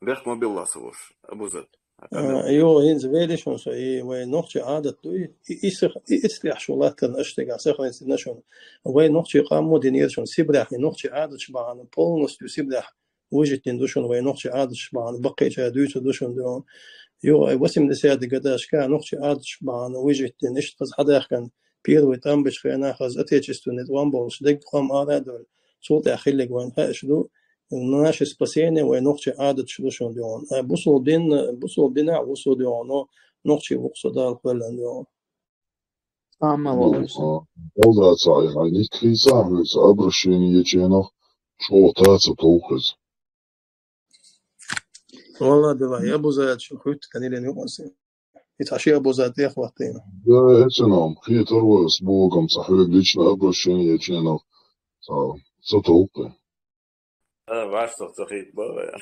Бехк ма билла со вуш, Абузат. А, йо, хӀинца вели шуна со, и вай нохчи Ӏадат ду, и, и, и сах-, и, и цигахь шу латтарна аш цигахь сохранить дина шуна. Вай нохчи къам мо динера шуна, Сибрехь, и нохчи Ӏадаташ бахьана полностью Сибрехь выжить дина ду шуна, вай нохчи Ӏадаташ бахьана, баккхийчара дуьйцур ду шуна дуьхьал. Йо, ай восьмидесятый годашка нохчи Ӏадаташ бахьана выжить дина, иштта хаза хьадаьхкина, первый тӀам бечу хенахь хаза отечественный тӀом болуш, дегга къам ара а долу. Цул тӀаьхьа хиллиг вайн хаьаш ду, наше спасение вай нохчи Ӏадаташ ду шуна дуьхьал. Ай бусул дин, бусул динахь вусул дуьхьал, но нохчи ву-кх со Дала кхоьллина дуьхьал. Амма Ну, валлахӀи. А, Алла цхьа, яхьа, ницкъ хийца хьоьца обращение еченах, чӀогӀа таца товхаза. Валла, дила, я Абузат шу хуьтту, тани лен юкъасе. И цхьа ши Абузат тӀехваттийна. Да, эцинам, хетар вай, с Богом, цхьа хьоьга лично обращение еченах, цхьа, ца товкхе. А, ваш со ца хит бара.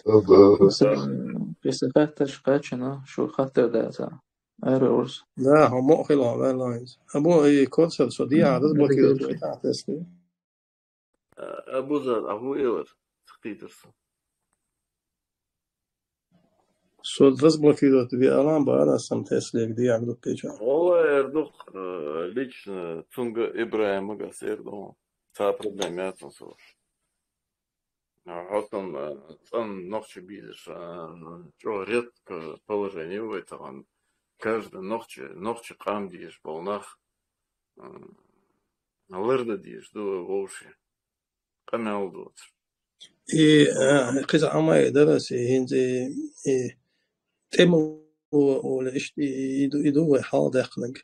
Да, да. Кхин са хаттарш кхачана, шу хаттар даца. Ара урс. Да, хьо мо хила ваьлла иза. Абу, и курсор со диа разблокировать вай тахьтесли. А, Абузат, а ву элар, цхьаькхетар со. Со разблокировать ве алан бара сам Теслег диа группе чу. Ола эр дух, э, лично цунга Ибрахимага сер ду. Ца проблема яцун со. Хьо сан, э, цӀан нохчи бийзаш, э, чӀо редко положение вай тахана. Каждый нохчи, нохчи къам дийш бол нах, э, ларда дийш ду вовше. Къамел доцуш. И, э, кхиза Ӏамай дараси, хӀинца и, и тӀемало, ола иштта и, и, и ду, и ду вай хьал даьккхинарг.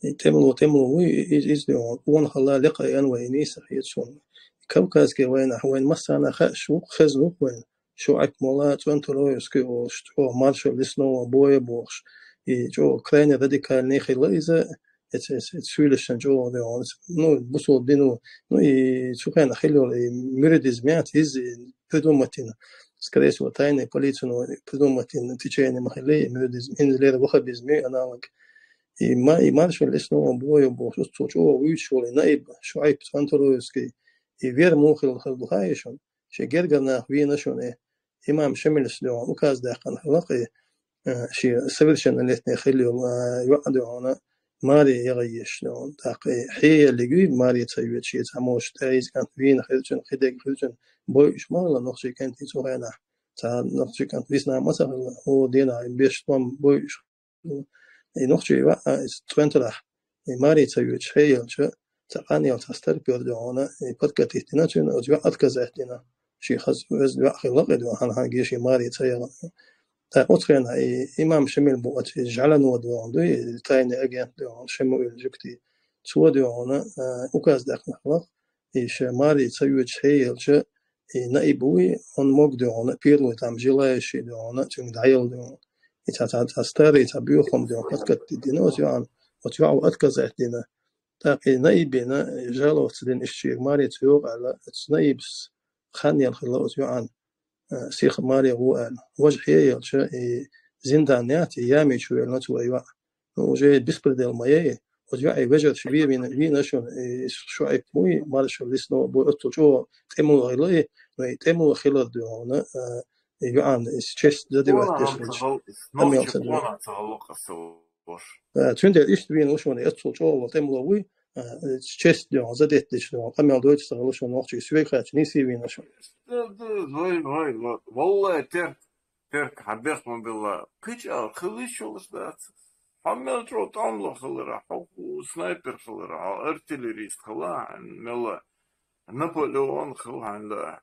И тӀемало, тӀемало вуй, и, и, иза дуьхьал, вон хала лекха ян вай нийса хеташ ван. Кавказский вайнахь, вайн массана хаьаш ву-кх, хезна ву-кх вайн. Шуайп мола, цӀонтарой, ски олуш, чӀогӀа маршо лесного боя бохуш. И чӀогӀа крайне радикальный хила иза, эц, эц, эц суьйлашан чӀогӀа дуьхьал. Ну, бусул дину, ну, и цу хенахь хила йолу, и мюридизм яц, иза придумать дина. Скорее всего, тайная полиция, ну, придумать дина, течение ма хила, и мюридизм, хӀинца лера ваххабизм, аналог. И ма-, и маршо лесного боя бохуш, цо чӀогӀа вуьйцуш волу, и наиб, Шуайп, цӀонтароевский, и вер муха хила, хила ду хаьий шуна? Шен гергара нах вийна шуна, и имам Шамилс дуьхьал указ даьккхина хилла-кх, и, э, шен совершеннолетний хилла йолу, э, йоӀ дуьхьал, маре яха езаш дуьхьал. ТӀаккха и хьеяллиг юй маре ца йоьду, шен цхьа моша тӀаьхьа иза кӀант вийна хилчун, кхидерг хилчун, бойуш ма хилла нохчий кӀентий цу хенахь. Цхьа нохчий кӀант висна ма ца хилла, о, дийнахь беш тӀом бойуш И нохчий ваъ, а, иза цӀонтарахь, и маре ца йоьдуш хьеялча, цхьа къанъелла цхьа старпер дуьхьал, и подкатить дина цуьнан, оцу йоӀа отказ аьттина. Шен хаза веза йоӀ хилла-кх и дуьхьал, хьан-хьан геши маре ца яла. ТӀаккха оцу хенахь и имам Шамил бу оцу жӀалано дуьхьал дуй, и тайный агент дуьхьал, Шамуил жуьгти. Цо дуьхьал, а, указ даьккхина хилла-кх, и ша маре ца йоьдуш хьеялча, и наиб вуй, он мог дуьхьал, первый там желающий дуьхьал, цуьнга дӀаяла дуьхьал. И цхьа, цхьа, цхьа старый, цхьа боьха хӀума дуьхьал подкатить дина оцу йоӀана, оцу йоӀа отказ аьттина. ТӀаккха и наиб бина, жаловаться дина иштта шийга маре ца йогӀу аьлла, оцу наибас хан яла хилла оцу йоӀан, э, сиха маре гӀо аьлла. Важа хьеялча, и зиндан яц, и яме чу велла цу вай йоӀ. Ну, уже беспредел ма яй, оцу йоӀе вежарша ве вийна, вийна шуна, и ШуӀайб вуй, маршал лисно бу, оццул чӀогӀа тӀемало хилла и, ну, и тӀемало хилар ду хьуна, э, и йоӀан, и честь задевать деш хилча. Къонахча къонах ца гӀаллакх аса. Э, цундела иштта вийна ву шуна, оццул чӀогӀа тӀемало вуй, э, честь дуьхьа, задетта дечу дуьхьа, къамел дойтуш ца хилла шуна нохчий, соьга хаьттича, нийса вийна шуна. Да, да, вай, вай, вай. Валлай, Терк, Терк, хьан бехк ма билла. Кхеча хила йиш йолуш дац. Хьо мел чӀогӀа тӀемало хилара, хьо снайпер хилара, хьо артиллерист хила, хьан мел Наполеон хила, хьан да.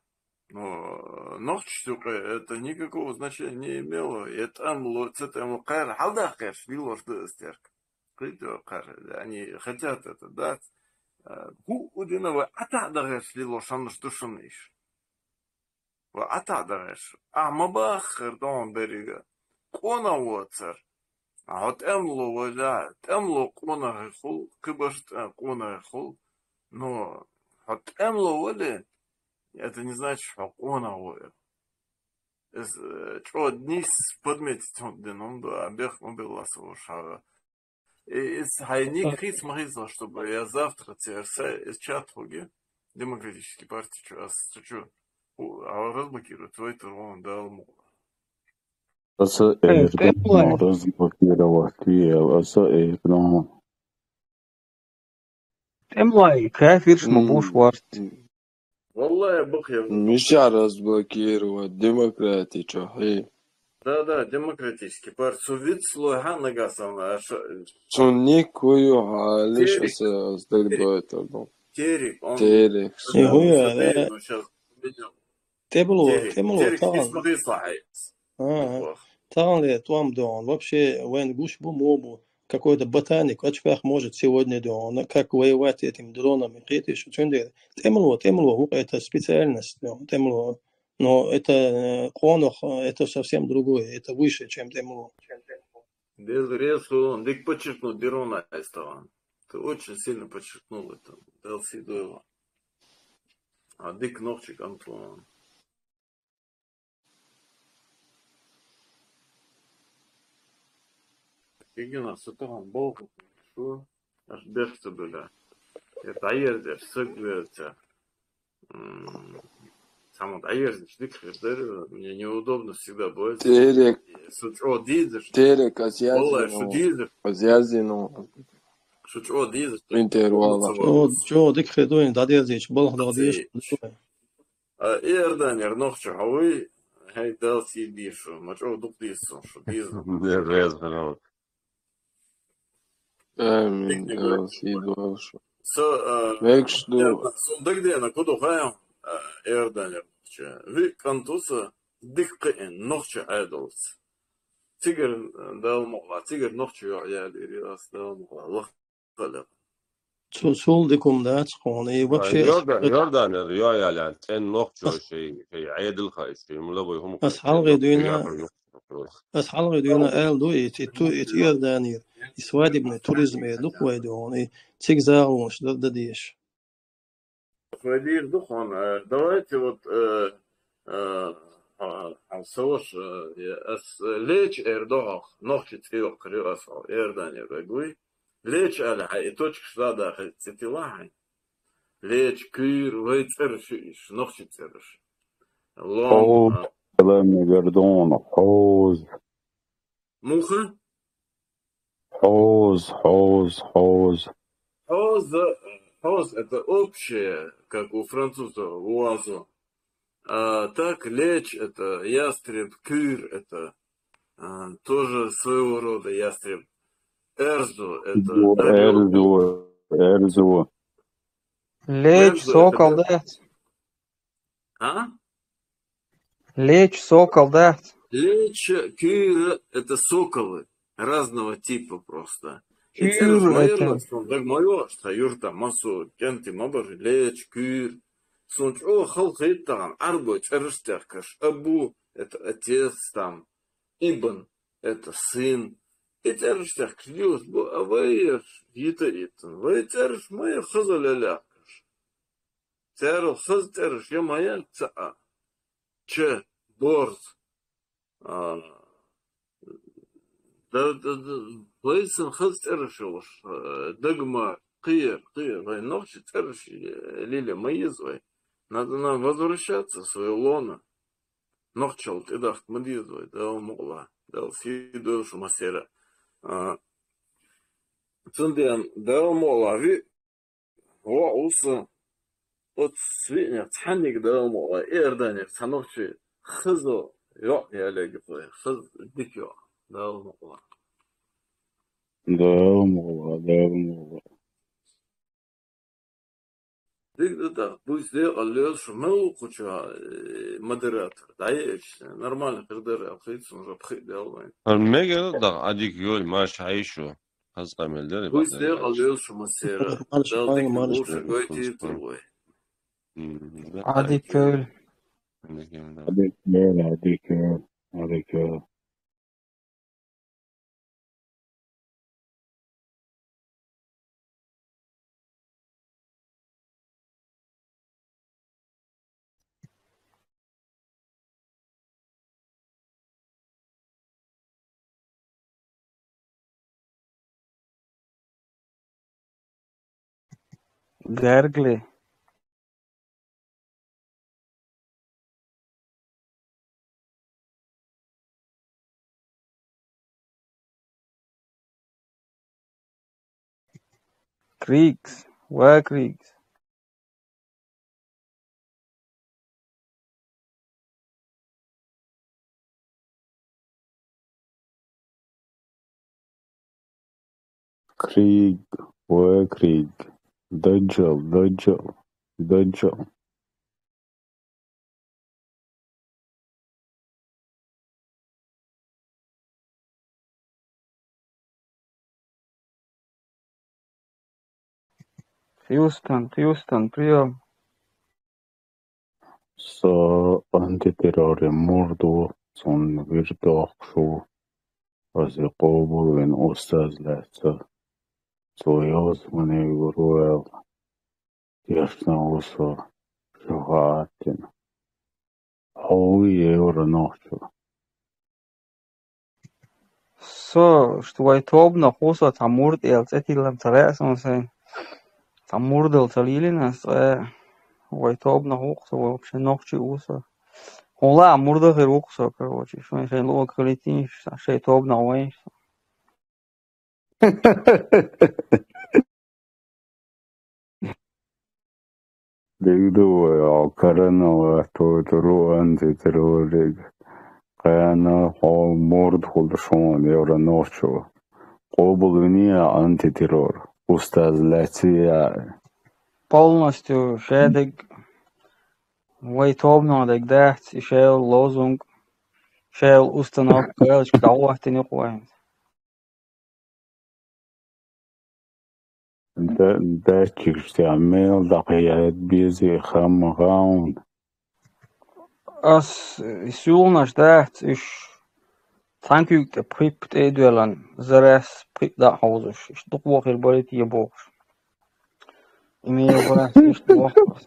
Но нохчашта юкъе это никакого значения не имело. Я тӀемало, ца тӀемало, кхара хьаладаккха гӀерташ лелош ду аса, Терк. Кхетий хьо кхара, они хотят это, да? Э, хӀуъу дина вай ӀатаӀа дан гӀерташ лелош хӀуманаш ду шуна уьш. Вай ӀатаӀа дан гӀерташ. Ахьа ма баххара тӀом беррига. Къонах воцар. Хьо тӀемало валахь, тӀемало къонахий хул, кхибарш тӀе-, къонахий хул. Но хьо тӀемало вале, это не значит, хьо къонах ву. Иза, э, чӀогӀа нийса подметить хӀунда дина хӀума ду, а бехк ма билла аса вуш хьагӀа. И, иза хьайн ниг хийца ма хийцалаш, чтобы я завтра церса, иза чат хуги, демократический партия чу, ас цу чу, хӀу-, а разблокировать вайтар вон Дала мукъ. Аса, э, Эрдоган тӀемалой разблокировать ве, аса, э, Эрдоган. ТӀемалой кафирш ма бу уж, варт. Валлай, бах я. Миша разблокировать, демократия чу, хье. Да, да, демократический партия. Цу вицлой хьа нагахь санна, аша. Цу никую хьалиш аса, аса дагдойтал. Терек, он Терек. Нихуя, да. Ну, щас видел. ТӀемало, Терек, тӀемало, Терек, тахана. Исмаил Исмаил. Ага. Ох. Тахана ле тӀом дуьхьал. Вообще, вайн гуш бу, мо бу. Какой-то ботаник в очках может сегодня дуьхьал, как воевать этими дронами, кхетий шу, цундела тӀемало, тӀемало, вукх это специальность, дуьхьал, тӀемало. Но это, э, къонах, это совсем другое, это выше, чем тӀемало. Дела реза хилла, дика подчеркнуть дира хьуна айса тахана. Ты очень сильно подчеркнул это. Дала сий дойла. А дика нохчий кӀант ву. Кигина, со тахана боху, шу аш бехса била. Я дӀаерза, аш саг верца. М, сама дӀаерза, дика хир дара, мне неудобно всегда бывает. Терек. Со чӀогӀа дийзар. Терек, ас язйина. Валлай, шу дийзар. Ас язйина. Шу чӀогӀа дийзар. Интервала. ЧӀогӀа, чӀогӀа дика хир ду, дӀадерзийча, балха дӀадеш. А, Иорданера нохчо хьо вуй, хӀай, Дала сий дийша, ма чӀогӀа дукха дийза суна шу, дийза. Дера реза хилла. Амин, Дала сий дойла шу. Со, а, векаш ду. Суна дагадеана, ку ду хаьий, а, Иорданера нохчо. Виъ кӀант ву са дика кхиъна, нохчо Ӏедалца. Цигара, а, Дала мукъ лахь, цигара нохчо йоӀ ялийра аса, Дала мукъ лахь, лах- Цу-, цул дика хӀума дац кхуна. И вообще Йордан-, Йорданера йоӀ ялийна, цӀена нохчо шайн, шайн Ӏедал хаийта, шайн мула вай хӀума. Ас хьалхе дуьйна, ас хьалхе дуьйна аьлла ду, и, и ту-, и Иорданера, и свадебный туризм эр ду-кх вай дуьхьал, и цига загӀанаш дан, дан дезаш. Вай дийр ду хьуна. Э, давайте вот, э, э, хьа-, хьа-, со ваша, э, ас, э, Леча эр ду хьох, нохчий цӀе йоккхур ю ас хьо, Иордане вег вуй. Леча аьлла хьан и точкаш дӀадахийта цӀе тилла хьайн. Леча, Куьйра, вай цӀераш ю уьш, нохчий цӀераш. Лом, хьоз, а, ала мегар дона, хьоз. Муха? Хьоз, хьоз, хьоз. Хьоз, хьоз, это общее, как у французов, oiseau. А так леча, это ястреб, Куьйра, это, а, тоже своего рода ястреб. Эрзо, это орёл. Эрзо, эрзо. Леча, эрзо, это сокол, да? А? Леча, сокол, да? Леча, Куьйра — это соколы разного типа просто. И цӀераш ма яра, это суна дага ма йоагӀаш тхан юьртахь, массо кӀентий ма бара, Леча, Куьйра. Суна чӀогӀа хала хийтта тхан Ӏарбой цӀераш тӀехкаш. Абу — это отец, там, ибн — это сын, И цӀераш техкаш дилуш бу, а вай ерш йита а йитан. Вай цӀераш ма я хаза лелаьккхаш. Церал хаза цӀераш я ма я ца а. Че, борз. А, да, да, да, вай сан хаза цӀераш йолаш, а, дагма, кхер, кхер, вай нохча цӀераш, э, лелае ма еза вай. Надо нам возвращаться в своё лоно. Нохчал тӀедахка ма деза вай, Дала мукъалахь, Дала сий дойла шо массера. А, цундела Дала мукъалахь виъ воӀ ва со, оцу виънех цхьаннега Дала мукъалахь, Иорданера цхьа нохчи хаза йоӀ ялайга вай, хаза дика йоӀ, Дала мукъалахь. Дала мукъалахь, Дала мукъалахь. Дика да, дагӀ, буьйса декъала лела шу, мел ву кху чу, э, модератор? ДӀаеача, нормально хир дара аьлла хийца, уже пхиъ даьлла вайн. ХӀара мегар дагӀ, Ӏадика йолу, маша хьайша. Хаза къамел дара, буьйса декъала лела шу массера. Дала дика вовшах гойтийла вай. М, Ӏадика йолу. Ӏадика йолу, Ӏадика йолу, Ӏадика йолу. Гергли. Кригс, ва Кригс. Криг, ва Криг. Даджал, даджал, даджал. Хьюстон, Хьюстон, приём. Со антитерроран мурд ву, цунна вир дохкуш ву. Аса къобалвина устаз лаьцна. Цо ялсамане вуьгур ву аьлла, тешна ву со, шафаӀат дина. Хьо вуй, евро нохчо? Со, шу вай тобанах ву со, цхьа мурд аьлла цӀе тиллина ца лаьа суна сайна. Цхьа мурдал ца лелийна аса цкъа. Вай тобанах ву-кх со, вай вообще нохчи ву со. ХӀун лаахь мурд а хир ву-кх со, короче, шайн-шайн луъург хилийтийша, шайн тобанах вайша. Дика ду вай, хьо карана латтойтур ву антитеррориг. Кхана хьо мурд хуьлуш хьуна евро нохчо. Къобалвинехьа антитеррор. Устаз лаьцна а. Полностью шадерг, вай тобанан дерг дац, и шайолу лозунг, шайолу установка галочка дӀахӀоттийна юкъа вайна. Да-, датчикаш тӀехь мел дӀакхехьа беза хӀама гӀовна. Ас и суьлханаш дац, уьш цхьана куьйга тӀе пхиъ тӀе а доьллина, зарас пхиъ дӀа а хьовзуш, иштта дукха хир бара те бохуш. И мел бац, иштта боху ас.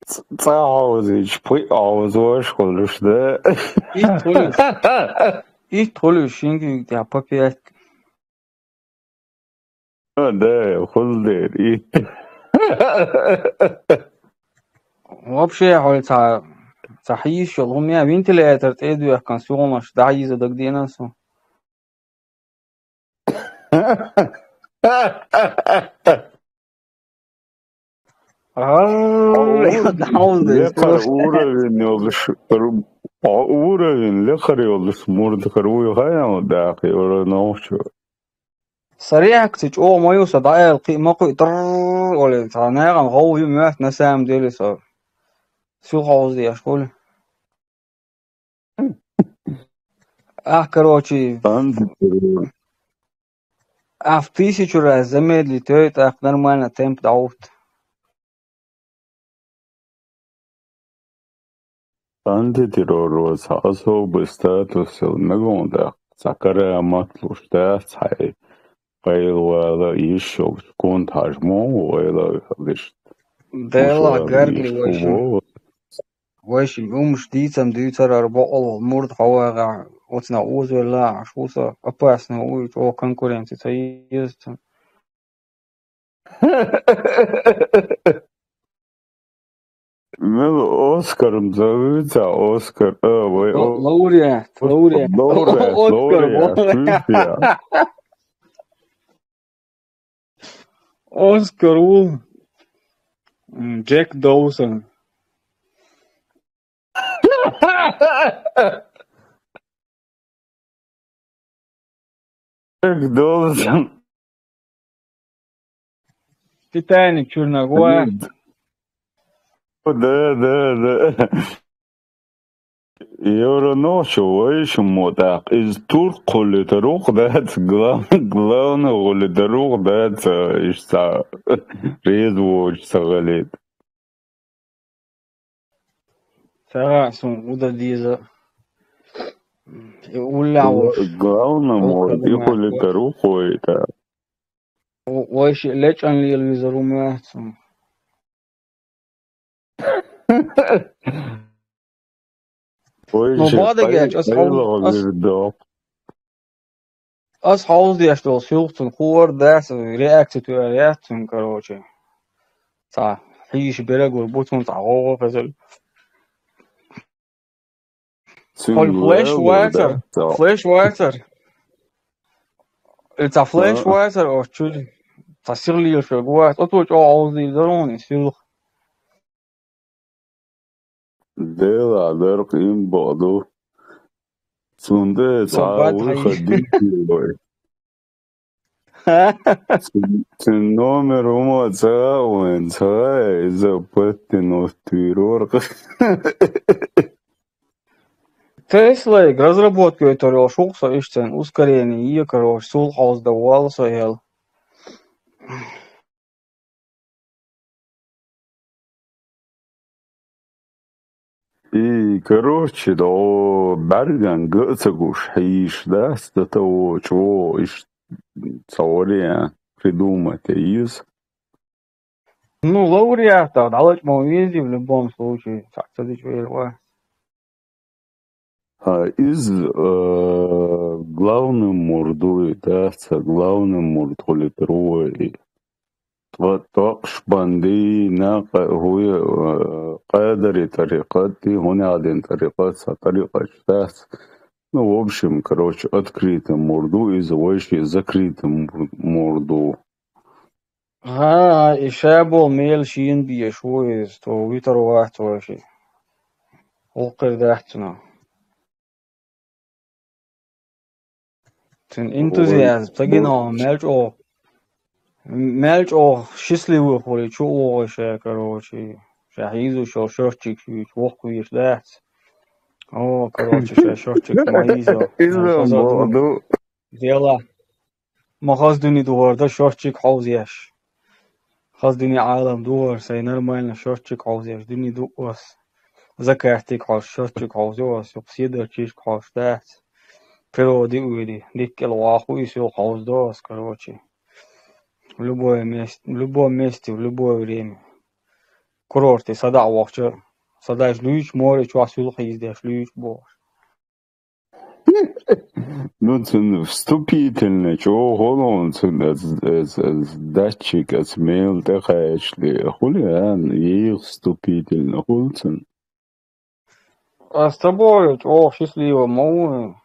Ц-, цкъа хьовзийча, пхиъ хьовзош хуьлуш, да? Итт хуьлуш. Итт хуьлуш, шин куьйга тӀехь по пять. А, да, хуьлу дера, итт. Вообще, хьо цхьа, цхьа хьийзаш йолу хӀума, вентилятор тӀе а доьхкина, суьлханаш дӀахьийза дагадеана суна. Ай, хьо дӀахьовзадайса лекхара просто. Уровень йолуш, ру-, хьо уровень лекхара йолуш мурд хир вуй хаьий хьуна даккха, евро нохчо? Сан реакци чӀогӀа ма ю, сан дӀааьлла кхин а ма кхуьу, трррр олий, цхьа нахана гӀовгӀа ю моьтту, на самом деле, сан суьлхьовзадеш хуьлу. Ах, короче, ах, в тысячу раз замедлить йой, тӀаккха нормально темп дӀахӀутту. Антитеррор вац, хьан особый статус йолу мегон даккха, цхьа карамат луш дац хьайн, къайлавала йиш йолчу гонтахьажа мо ву, вай лайхаллишта. Делла, Муса гаргли йиш вайшин. Вайшин умаш дийцам дуьйцарара бокъал волу мурд хьо вагӀахь, оцунах озавелла, аш ву со опасно вуй, чӀогӀа конкуренция ца еза цунна. Мила Оскар-м ца вуьйцахь, Оскар, а, вай Лау-, о-, лауреат, Оскар, лауреат. Лауреат, Оскар, лауреат, лауреат. Вуьйцахь. Оскар ву. М, Джек Доусон. Джек Доусон. Титаник чуьра наг ву. Да, да, да. Евро нохчо вайша мо тӀаккха. Иза турк хулийтаруху дац, глав-, главный хулийтаруху дац, иштта реза воцуш ца хилийта. Ца хаьа суна, гӀуда деза. И уллехь волуш. Главный мо и хулийтаруху вай тӀаккха. Вайша лечкъан лела везар ву моьтту суна. Ой, ну, ши бадагеча, ас хьал-, ас, ас хьовзадеш долу силха цунна хуур дац, реакция туьар яц цунна, короче. Цхьа хьийша берагур бу цунна, цхьа гӀовгӀа хезар. Цуьнан флеш вацар, флеш вацар. Э, цхьа флеш вацар оцу чуьра. Цхьа сиха лелаш верг вац. Оцо чӀогӀа хьовзийла дара хьуна и силха. Делахь дара, къийна бакъ ду. Цунна тӀе цхьа а вуьйха дийцаелой. Цуьнан номер хӀума ца хаьа вайна, ца хаьа, иза паттина оттуьйрора. Теслайга разработка йойтур йолуш ву-кх со, иштта ускорение е, короче, сул хьовзадан воллу со аьлла. И, короче, до бӀаьрган ган а ца гуш хьийзаш дац, зато чӀогӀа иштта цхьа вариант придумать е еза. Ну, лауреатах дӀалачкъа ма везий, в любом случае, цхьаъ ца дича вер вац. А иза, э, главный мурд ву и, дац, главный мурд хулийтар ву вай и. Ткъа-, тӀаккха бандий, накъа-, хӀуй, э, къадарий тӀарикъат и, хӀунда аьлла дин тӀарикъат, цхьа тӀарикъаташ дац. Ну, в общем, короче, открытый мурд ву иза, вайшиъ закрытый мур-, мурд ву. ХӀан, и ша болу мел шена безаш ву иза, то вуьтур вац вайшиъ. ГӀуллакх хир дац цунах. Цуьнан энтузиазм ца гина, мел чӀогӀа, мел чӀогӀа счастливый хуьлий, чу а вогӀий ша, короче. Ша хьийзош йолу счётчик юьйцу, воккхавеш дац. О, короче, ша счётчик ма хьийзо. Иза ма хаза ду. Дела. Ма хаза дуьне духар дан счётчик хьовзаеш. Хаза дуьне Ӏалам духар, сайн нормально счётчик хьовзаеш дуьне ду ас. Закаттиг хьовш, счётчик хьовзо ас, юкъа седарчишка хьовш дац. Природи уьйди, дикка кӀел ваху и силха хьовзадо ас, короче. В любое мест-, в любом месте, в любое время. Курорте садаӀа вахча, садаш луьйчу море чохь силха хьийзадеш луьйчу бохуш. Ну, цуьнан вступительный чӀогӀа хуьлу, цуьнан ас, ас, ас датчик, ас мел тӀекхачале хуьлу, а, йийха вступительный хуьлу цуьнан. Ас ца боху, чӀогӀа счастливый ма ву,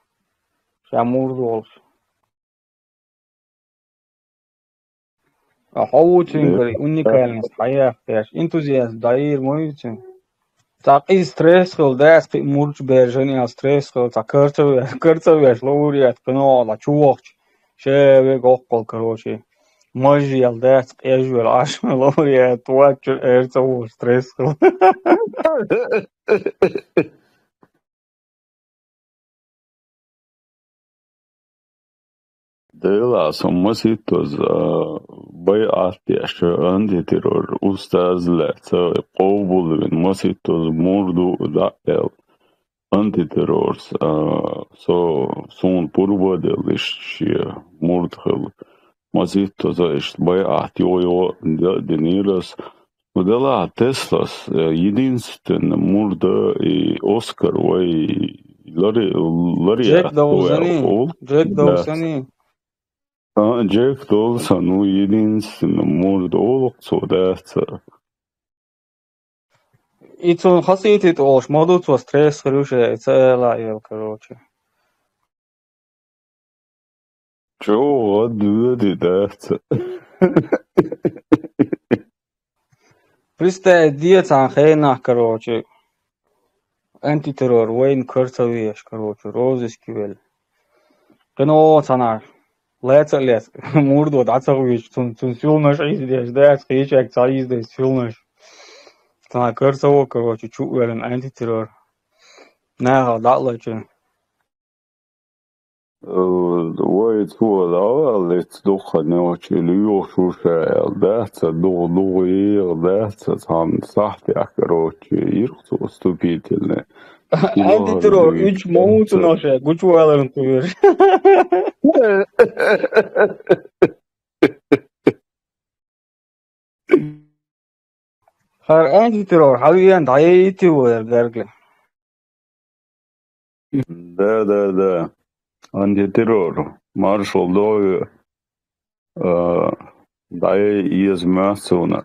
ша мурд волуш. А хьо ву цуьнгара уникальность хьаяккха деш, энтузиазм дӀаийр ма ю цуьнан. Цхьа къиза стресс хила дац, кхин мурдаш бержан аьлла стресс хила, цхьа карцавеш, карцавеш лауреат кхин а чу вахча, ша вега воккхал, короче. Мажжел дац, къежвелла Ӏаш лауреат вац чуьра эр ца вуш стресс хила. Делахь, со масийттаза, а, байӀат деш, антитеррор устаз лаьцна, къобалвина, масийттаза мурд ву дӀа а аьлла. Антитеррорс, а, со, суна пурба а делла иштта шен мурд хила. Масийтта со иштта байӀат йо-йо а де-, динийра ас. Ну, делахь Теслас, э, единственный мурд а и Оскар вай ларе-, ларе Джек а Доусони. Джек Доусони. А, Джек Доусон, ну, единственный мурд олу-кх цо, дац а. И цунна хасийти тӀе олуш ма ду, цо стресс хир ю ша, и ца ала а ела, короче. Чо гӀад воьду, дац а. Представь, де цхьана хенахь, короче, антитеррор вайна кара ца веш, короче, розыске велла. Кхин оха цхьанхьа лаьцна а лаьцна, мурдо дӀа ца ховуьйтуш, цунна, цунна силнаш Ӏийзадеш, дац, кхечаьрга ца Ӏийзадеш силнаш. Цхьанхьа кара ца во, короче, чу а воьллина антитеррор. Нахах дӀа а лачуьйтуш. Э, вай цо дӀаваьлла, ицца дукха ночи лоьхуш ву ша аьлла, дац а, дугӀу-дугӀу еха, дац а, цхьана сахьтехь, короче, йира-кх цо вступительный. Антитеррор, уьш ма ву цунах ша гучуваларна туьйра. ХӀара антитеррор хьан веана дӀаяйийтий вай, хӀара гаргали? Да, да, да. Антитеррор. Маршалла догӀу, а, дӀаяйа еза моьтту суна.